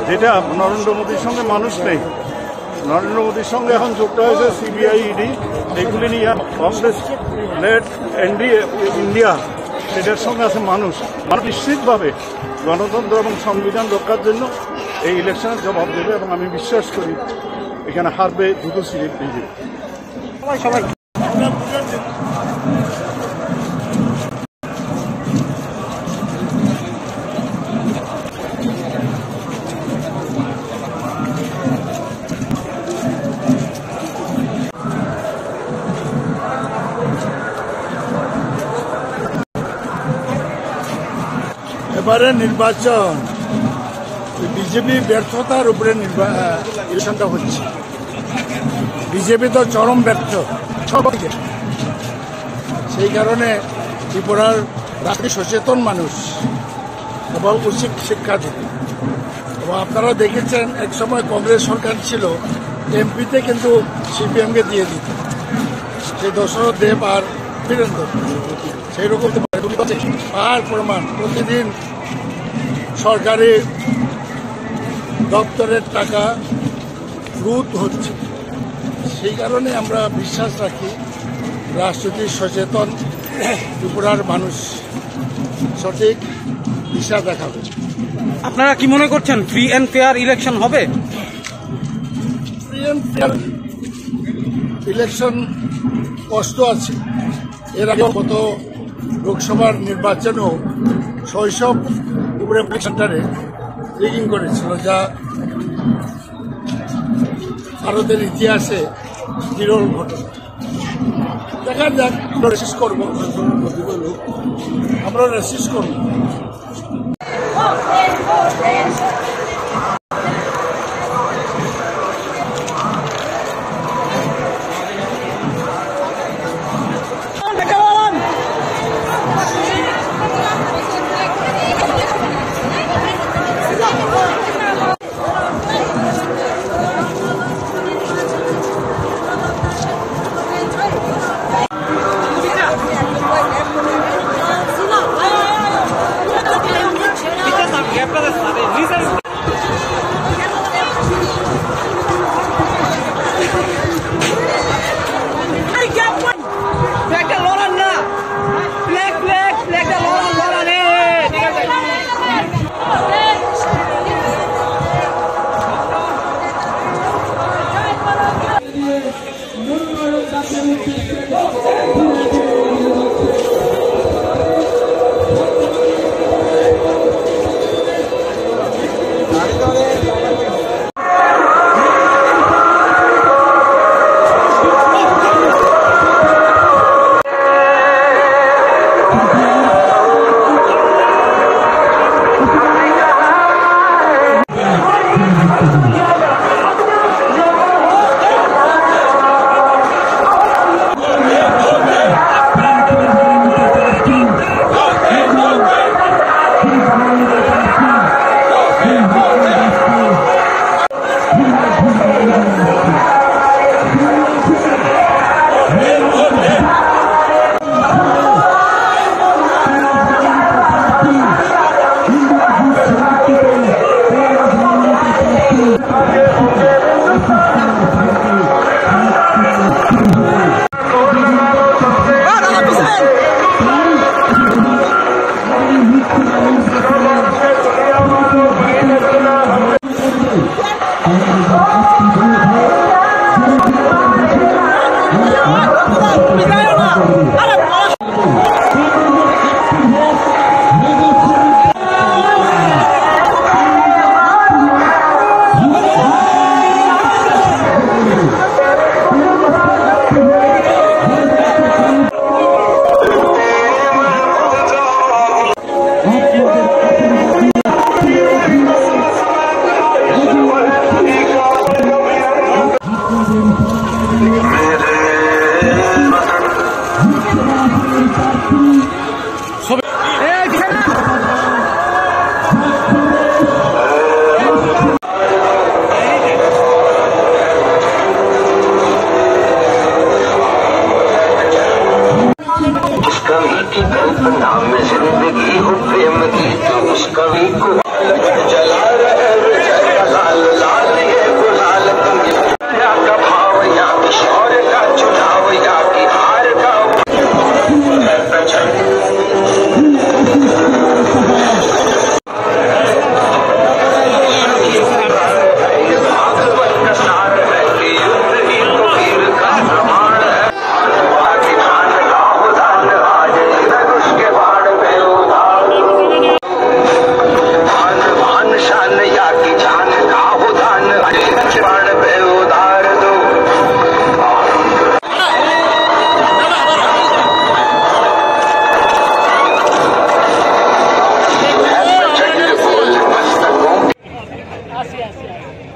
যেটা নরেন্দ্র মোদীর সঙ্গে মানুষ নেই। নরেন্দ্র মোদীর সঙ্গে এখন যুক্ত হয়েছে সিবিআই, ইডি, এগুলি নিয়ে কংগ্রেস লেড এনডিএ ইন্ডিয়া, সেটার সঙ্গে আছে মানুষ। মানুষ নিশ্চিতভাবে গণতন্ত্র এবং সংবিধান রক্ষার জন্য এই ইলেকশনের জবাব দেবে এবং আমি বিশ্বাস করি এখানে হারবে দ্রুত সিরিজ বিজেপি। সবাই, সবাই। এবারে নির্বাচন বিজেপি ব্যর্থতার উপরে নির্বা-, আহ, ইলেকশনটা হচ্ছে। বিজেপি তো চরম ব্যর্থ সব দিকে। সেই কারণে ত্রিপুরার রাজনীতি সচেতন মানুষ এবং উচিত শিক্ষা দিতে। এবং আপনারা দেখেছেন, এক সময় কংগ্রেস সরকার ছিল, এমপিতে কিন্তু সিপিএমকে দিয়ে দিত, সেই দশরথ দেব আর বীরেন্দ্র। সেই রকম তো আর প্রমাণ, প্রতিদিন সরকারি দপ্তরের টাকা লুট হচ্ছে। সেই কারণে আমরা বিশ্বাস রাখি রাজনৈতিক সচেতন ত্রিপুরার মানুষ সঠিক দিশা দেখাবে। আপনারা কি মনে করছেন, ফ্রি অ্যান্ড ফেয়ার ইলেকশন হবে? ফ্রি অ্যান্ড ফেয়ার ইলেকশন কষ্ট আছে। এর আগে গত লোকসভার নির্বাচনেও ছয়শো উপরে সেন্টারে রিগিং করেছিল, যা ভারতের ইতিহাসে বিরল ঘটনা। দেখা যাক, আমরা রেসিস্ট করবো, আমরা রেসিস্ট করবো। Flag টা লড়ান না। Flag, flag, flag টা লড়ান, লড়ান, এ, এ, ঠিক আছে।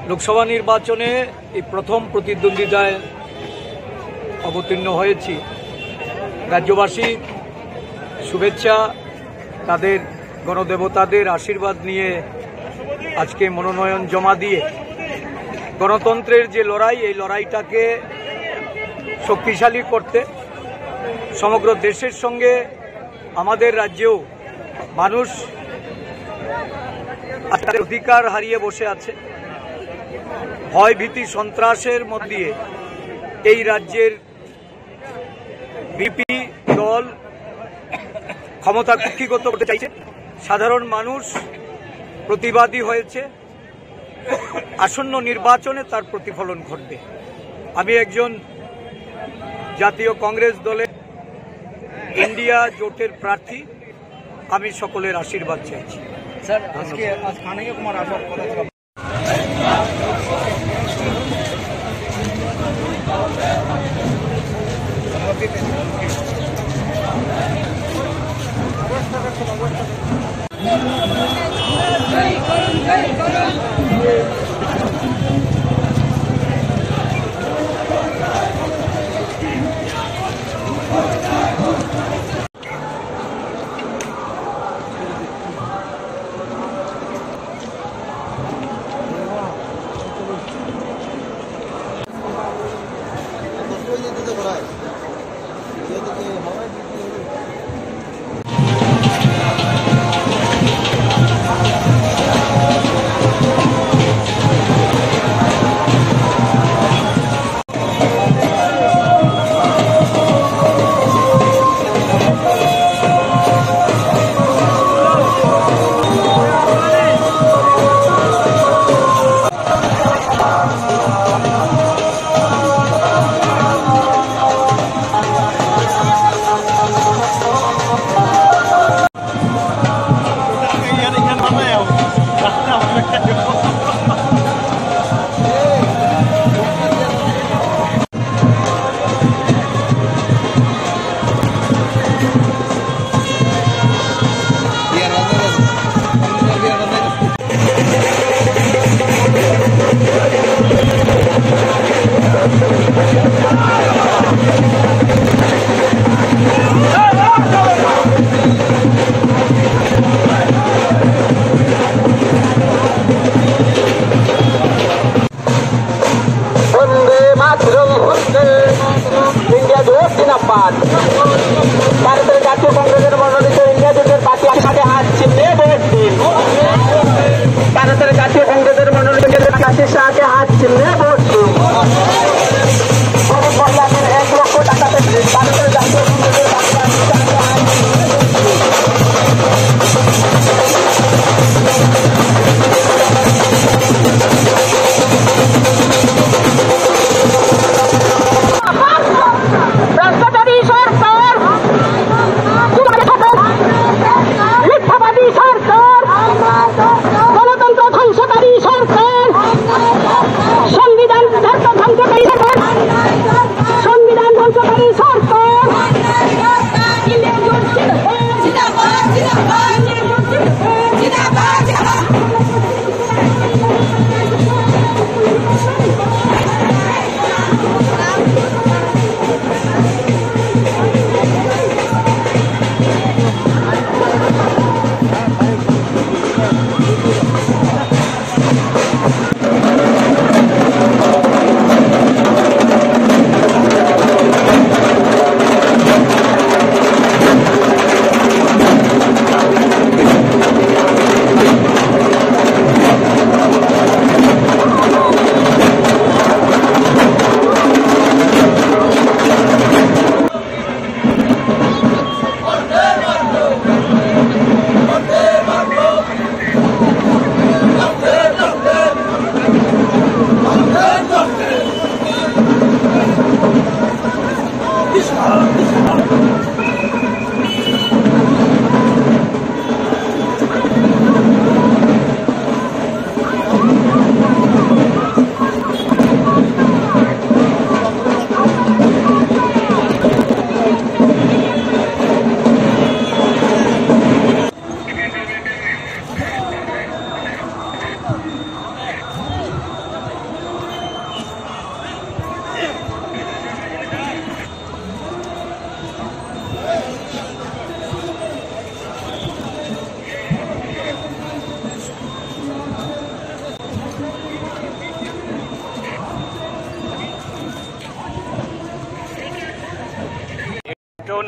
লোকসভা নির্বাচনে এই প্রথম প্রতিদ্বন্দ্বিতায় অবতীর্ণ হয়েছি। রাজ্যবাসীর শুভেচ্ছা, তাদের গণদেবতাদের আশীর্বাদ নিয়ে আজকে মনোনয়ন জমা দিয়ে গণতন্ত্রের যে লড়াই, এই লড়াইটাকে শক্তিশালী করতে সমগ্র দেশের সঙ্গে আমাদের রাজ্যেও মানুষ আজ তাদের অধিকার হারিয়ে বসে আছে। ভয় ভীতি সন্ত্রাসের মধ্য দিয়ে এই রাজ্যের বিজেপি দল ক্ষমতা কুক্ষিগত করতে চাইছে। সাধারণ মানুষ প্রতিবাদী হয়েছে। আসন্ন নির্বাচনে তার প্রতিফলন ঘটবে। আমি একজন জাতীয় কংগ্রেস দলের ইন্ডিয়া জোটের প্রার্থী। আমি সকলের আশীর্বাদ চাইছি। স্যার, আজকে আজ কানাইয়া কুমার আজাদ কলেজ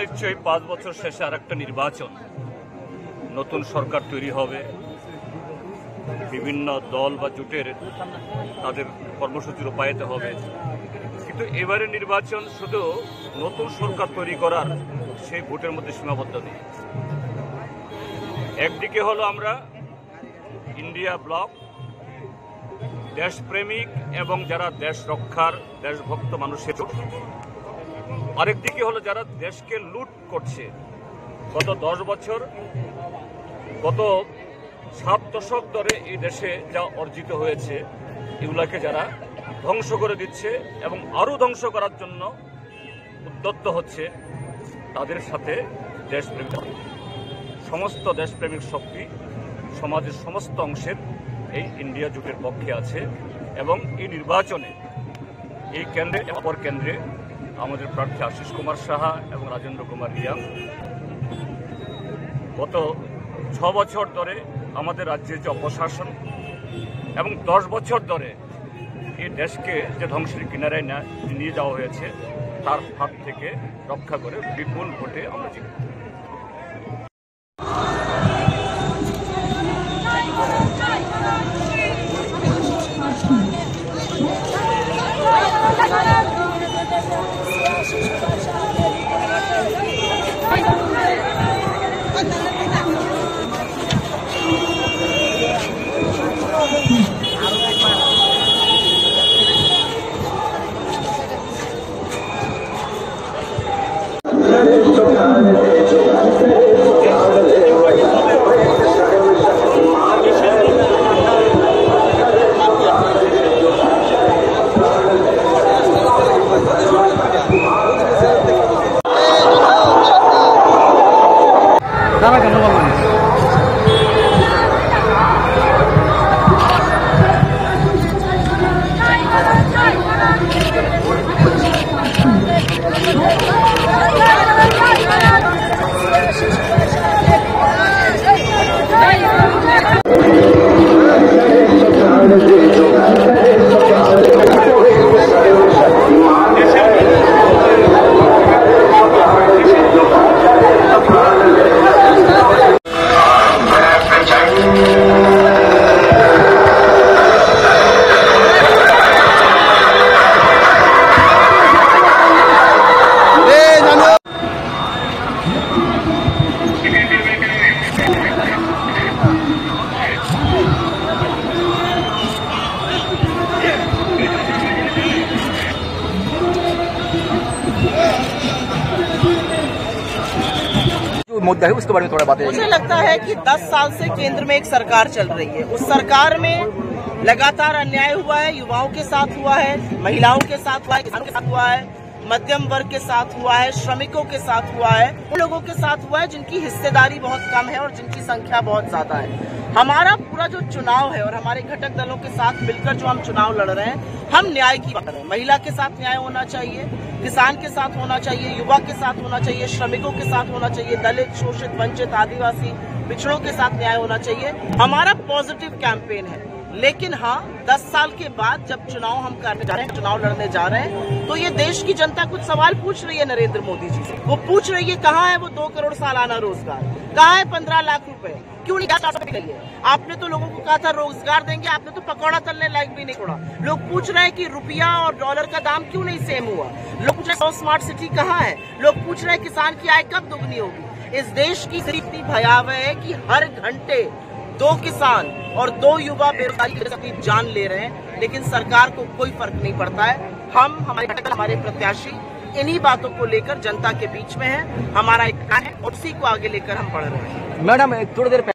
নিশ্চয়ই পাঁচ বছর শেষে আরেকটা নির্বাচন, নতুন সরকার তৈরি হবে, বিভিন্ন দল বা জোটের তাদের কর্মসূচি রূপায়িত হবে, কিন্তু এবারে নির্বাচন শুধু নতুন সরকার তৈরি করার সেই ভোটের মধ্যে সীমাবদ্ধ নেই। একদিকে হলো আমরা ইন্ডিয়া ব্লক, দেশপ্রেমিক এবং যারা দেশ রক্ষার দেশভক্ত মানুষের জোট। আরেকদিকে হলো যারা দেশকে লুট করছে। গত দশ বছর, গত সাত দশক ধরে এই দেশে যা অর্জিত হয়েছে, এগুলাকে যারা ধ্বংস করে দিচ্ছে এবং আরও ধ্বংস করার জন্য উদ্যত হচ্ছে, তাদের সাথে দেশপ্রেমিক, সমস্ত দেশপ্রেমিক শক্তি, সমাজের সমস্ত অংশের এই ইন্ডিয়া জোটের পক্ষে আছে এবং এই নির্বাচনে এই কেন্দ্রে, অপর কেন্দ্রে আমাদের প্রার্থী আশিস কুমার সাহা এবং রাজেন্দ্র কুমার রিয়াং। গত ছ বছর ধরে আমাদের রাজ্যে যে অপশাসন এবং দশ বছর ধরে এই দেশকে যে ধ্বংসের কিনারায় না-, নিয়ে যাওয়া হয়েছে, তার হাত থেকে রক্ষা করে বিপুল ভোটে আমরা জিতব। जो मुद्दा है उसके बारे में थोड़ा बातें। मुझे लगता है कि दस साल से केंद्र में एक सरकार चल रही है, उस सरकार में लगातार अन्याय हुआ है, युवाओं के साथ हुआ है, महिलाओं के साथ हुआ है, किसानों के साथ हुआ है, मध्यम वर्ग के साथ हुआ है, श्रमिकों के साथ हुआ है, उन लोगों के साथ हुआ है जिनकी हिस्सेदारी बहुत कम है और जिनकी संख्या बहुत ज्यादा है। हमारा पूरा जो चुनाव है और हमारे घटक दलों के साथ मिलकर जो हम चुनाव लड़ रहे हैं, हम न्याय की बात कर रहे हैं। महिला के साथ न्याय होना चाहिए, किसान के साथ होना चाहिए, युवा के साथ होना चाहिए, श्रमिकों के साथ होना चाहिए, दलित, शोषित, वंचित, आदिवासी, पिछड़ों के साथ न्याय होना चाहिए। हमारा पॉजिटिव कैंपेन है। लेकिन हाँ, दस साल के बाद जब चुनाव हम करने जा रहे हैं, चुनाव लड़ने जा रहे हैं, तो ये देश की जनता कुछ सवाल पूछ रही है नरेंद्र मोदी जी से। वो पूछ रही है, कहाँ है वो दो करोड़ सालाना रोजगार, कहाँ है पन्द्रह लाख रुपए, क्यों नहीं गैस चार सौ रुपए की गई है? आपने तो लोगों को कहा था रोजगार देंगे, आपने तो पकौड़ा तलने लायक भी नहीं छोड़ा। लोग पूछ रहे हैं कि रुपया और डॉलर का दाम क्यों नहीं सेम हुआ। लोग पूछ रहे हैं, सौ स्मार्ट सिटी कहाँ है? लोग पूछ रहे हैं, किसान की आय कब दोगुनी होगी? इस देश की स्थिति इतनी भयावह है कि हर घंटे दो किसान और दो युवा बेरोजगारी की वजह से अपनी जान ले रहे हैं, लेकिन सरकार को कोई फर्क नहीं पड़ता है। हम, हमारे घटक, हमारे प्रत्याशी इन्हीं बातों को लेकर जनता के बीच में हैं। हमारा एक plan है और उसी को आगे लेकर हम बढ़ रहे हैं। मैडम, थोड़ी देर पहले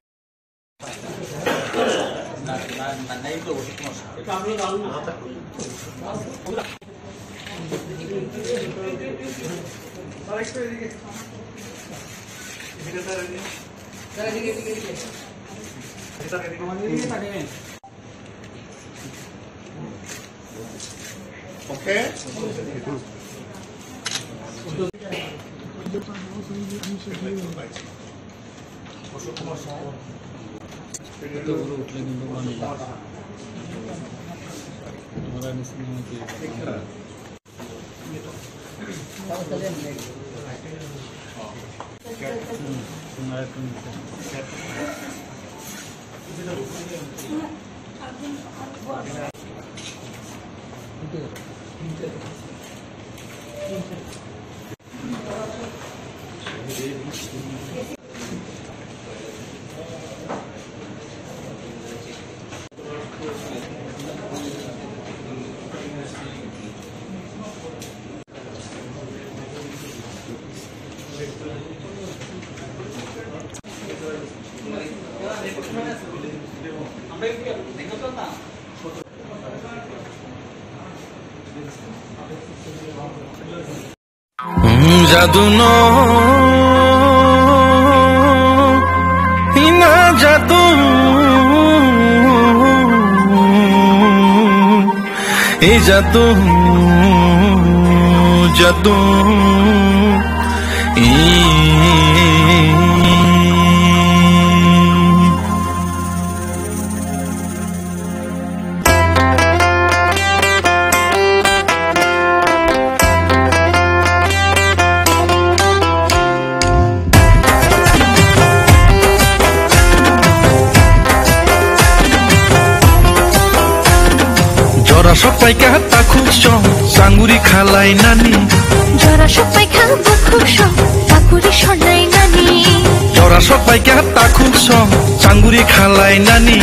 Jadu no hina jadu, e jadu, jadu, e. Jora sokpaikha takhuk song changuri khalainani. Jora sokpaikha bukhuk song pakuri sornainani. Jora sokpaikha takhuk song changuri khalainani.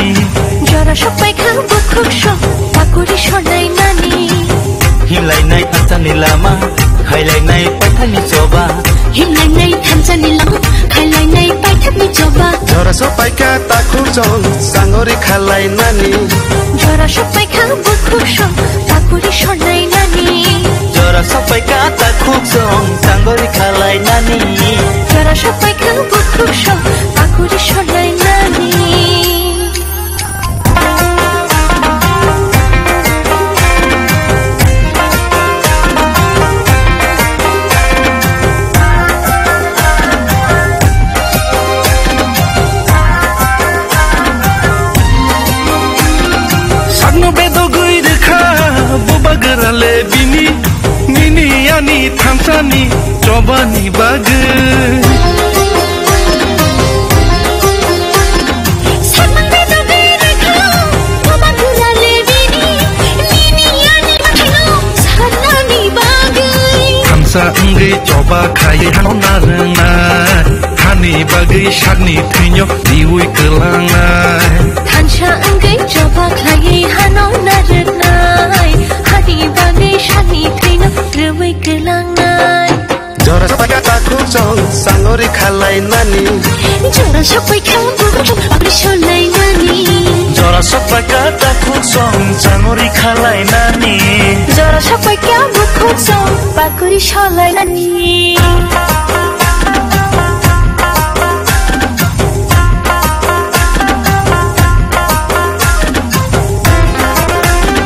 Jora sokpaikha bukhuk song pakuri sornainani. Himlainai thansani lama, khailainai paithakni choba. Himlainai thansani lama, khailainai paithakni choba. Jora sokpaikha takhuk song changuri khalainani. Jora sokpaikha bukhuk song pakuri sornainani. Jora sokpaikha takhuk song changuri khalainani. Jora sokpaikha bukhuk song pakuri sornainani. Sakno bedogwi rwkha bubagra le bini, nini ani thansani chobani bagwi. Thansa wngwi choba khai hano narwknai, hani bagwi sakni thwino riwi kwlangnai. Thansa wngwi choba khai hano narwknai, hani bagwi sakni thwino riwi kwlangnai. Jora sokpaikha takhuk song changuri khalainani. Jora sokpaikha bukhuk song pakuri sornainani. Jora sokpaikha takhuk song changuri khalainani. Jora sokpaikha bukhuk song pakuri sornainani.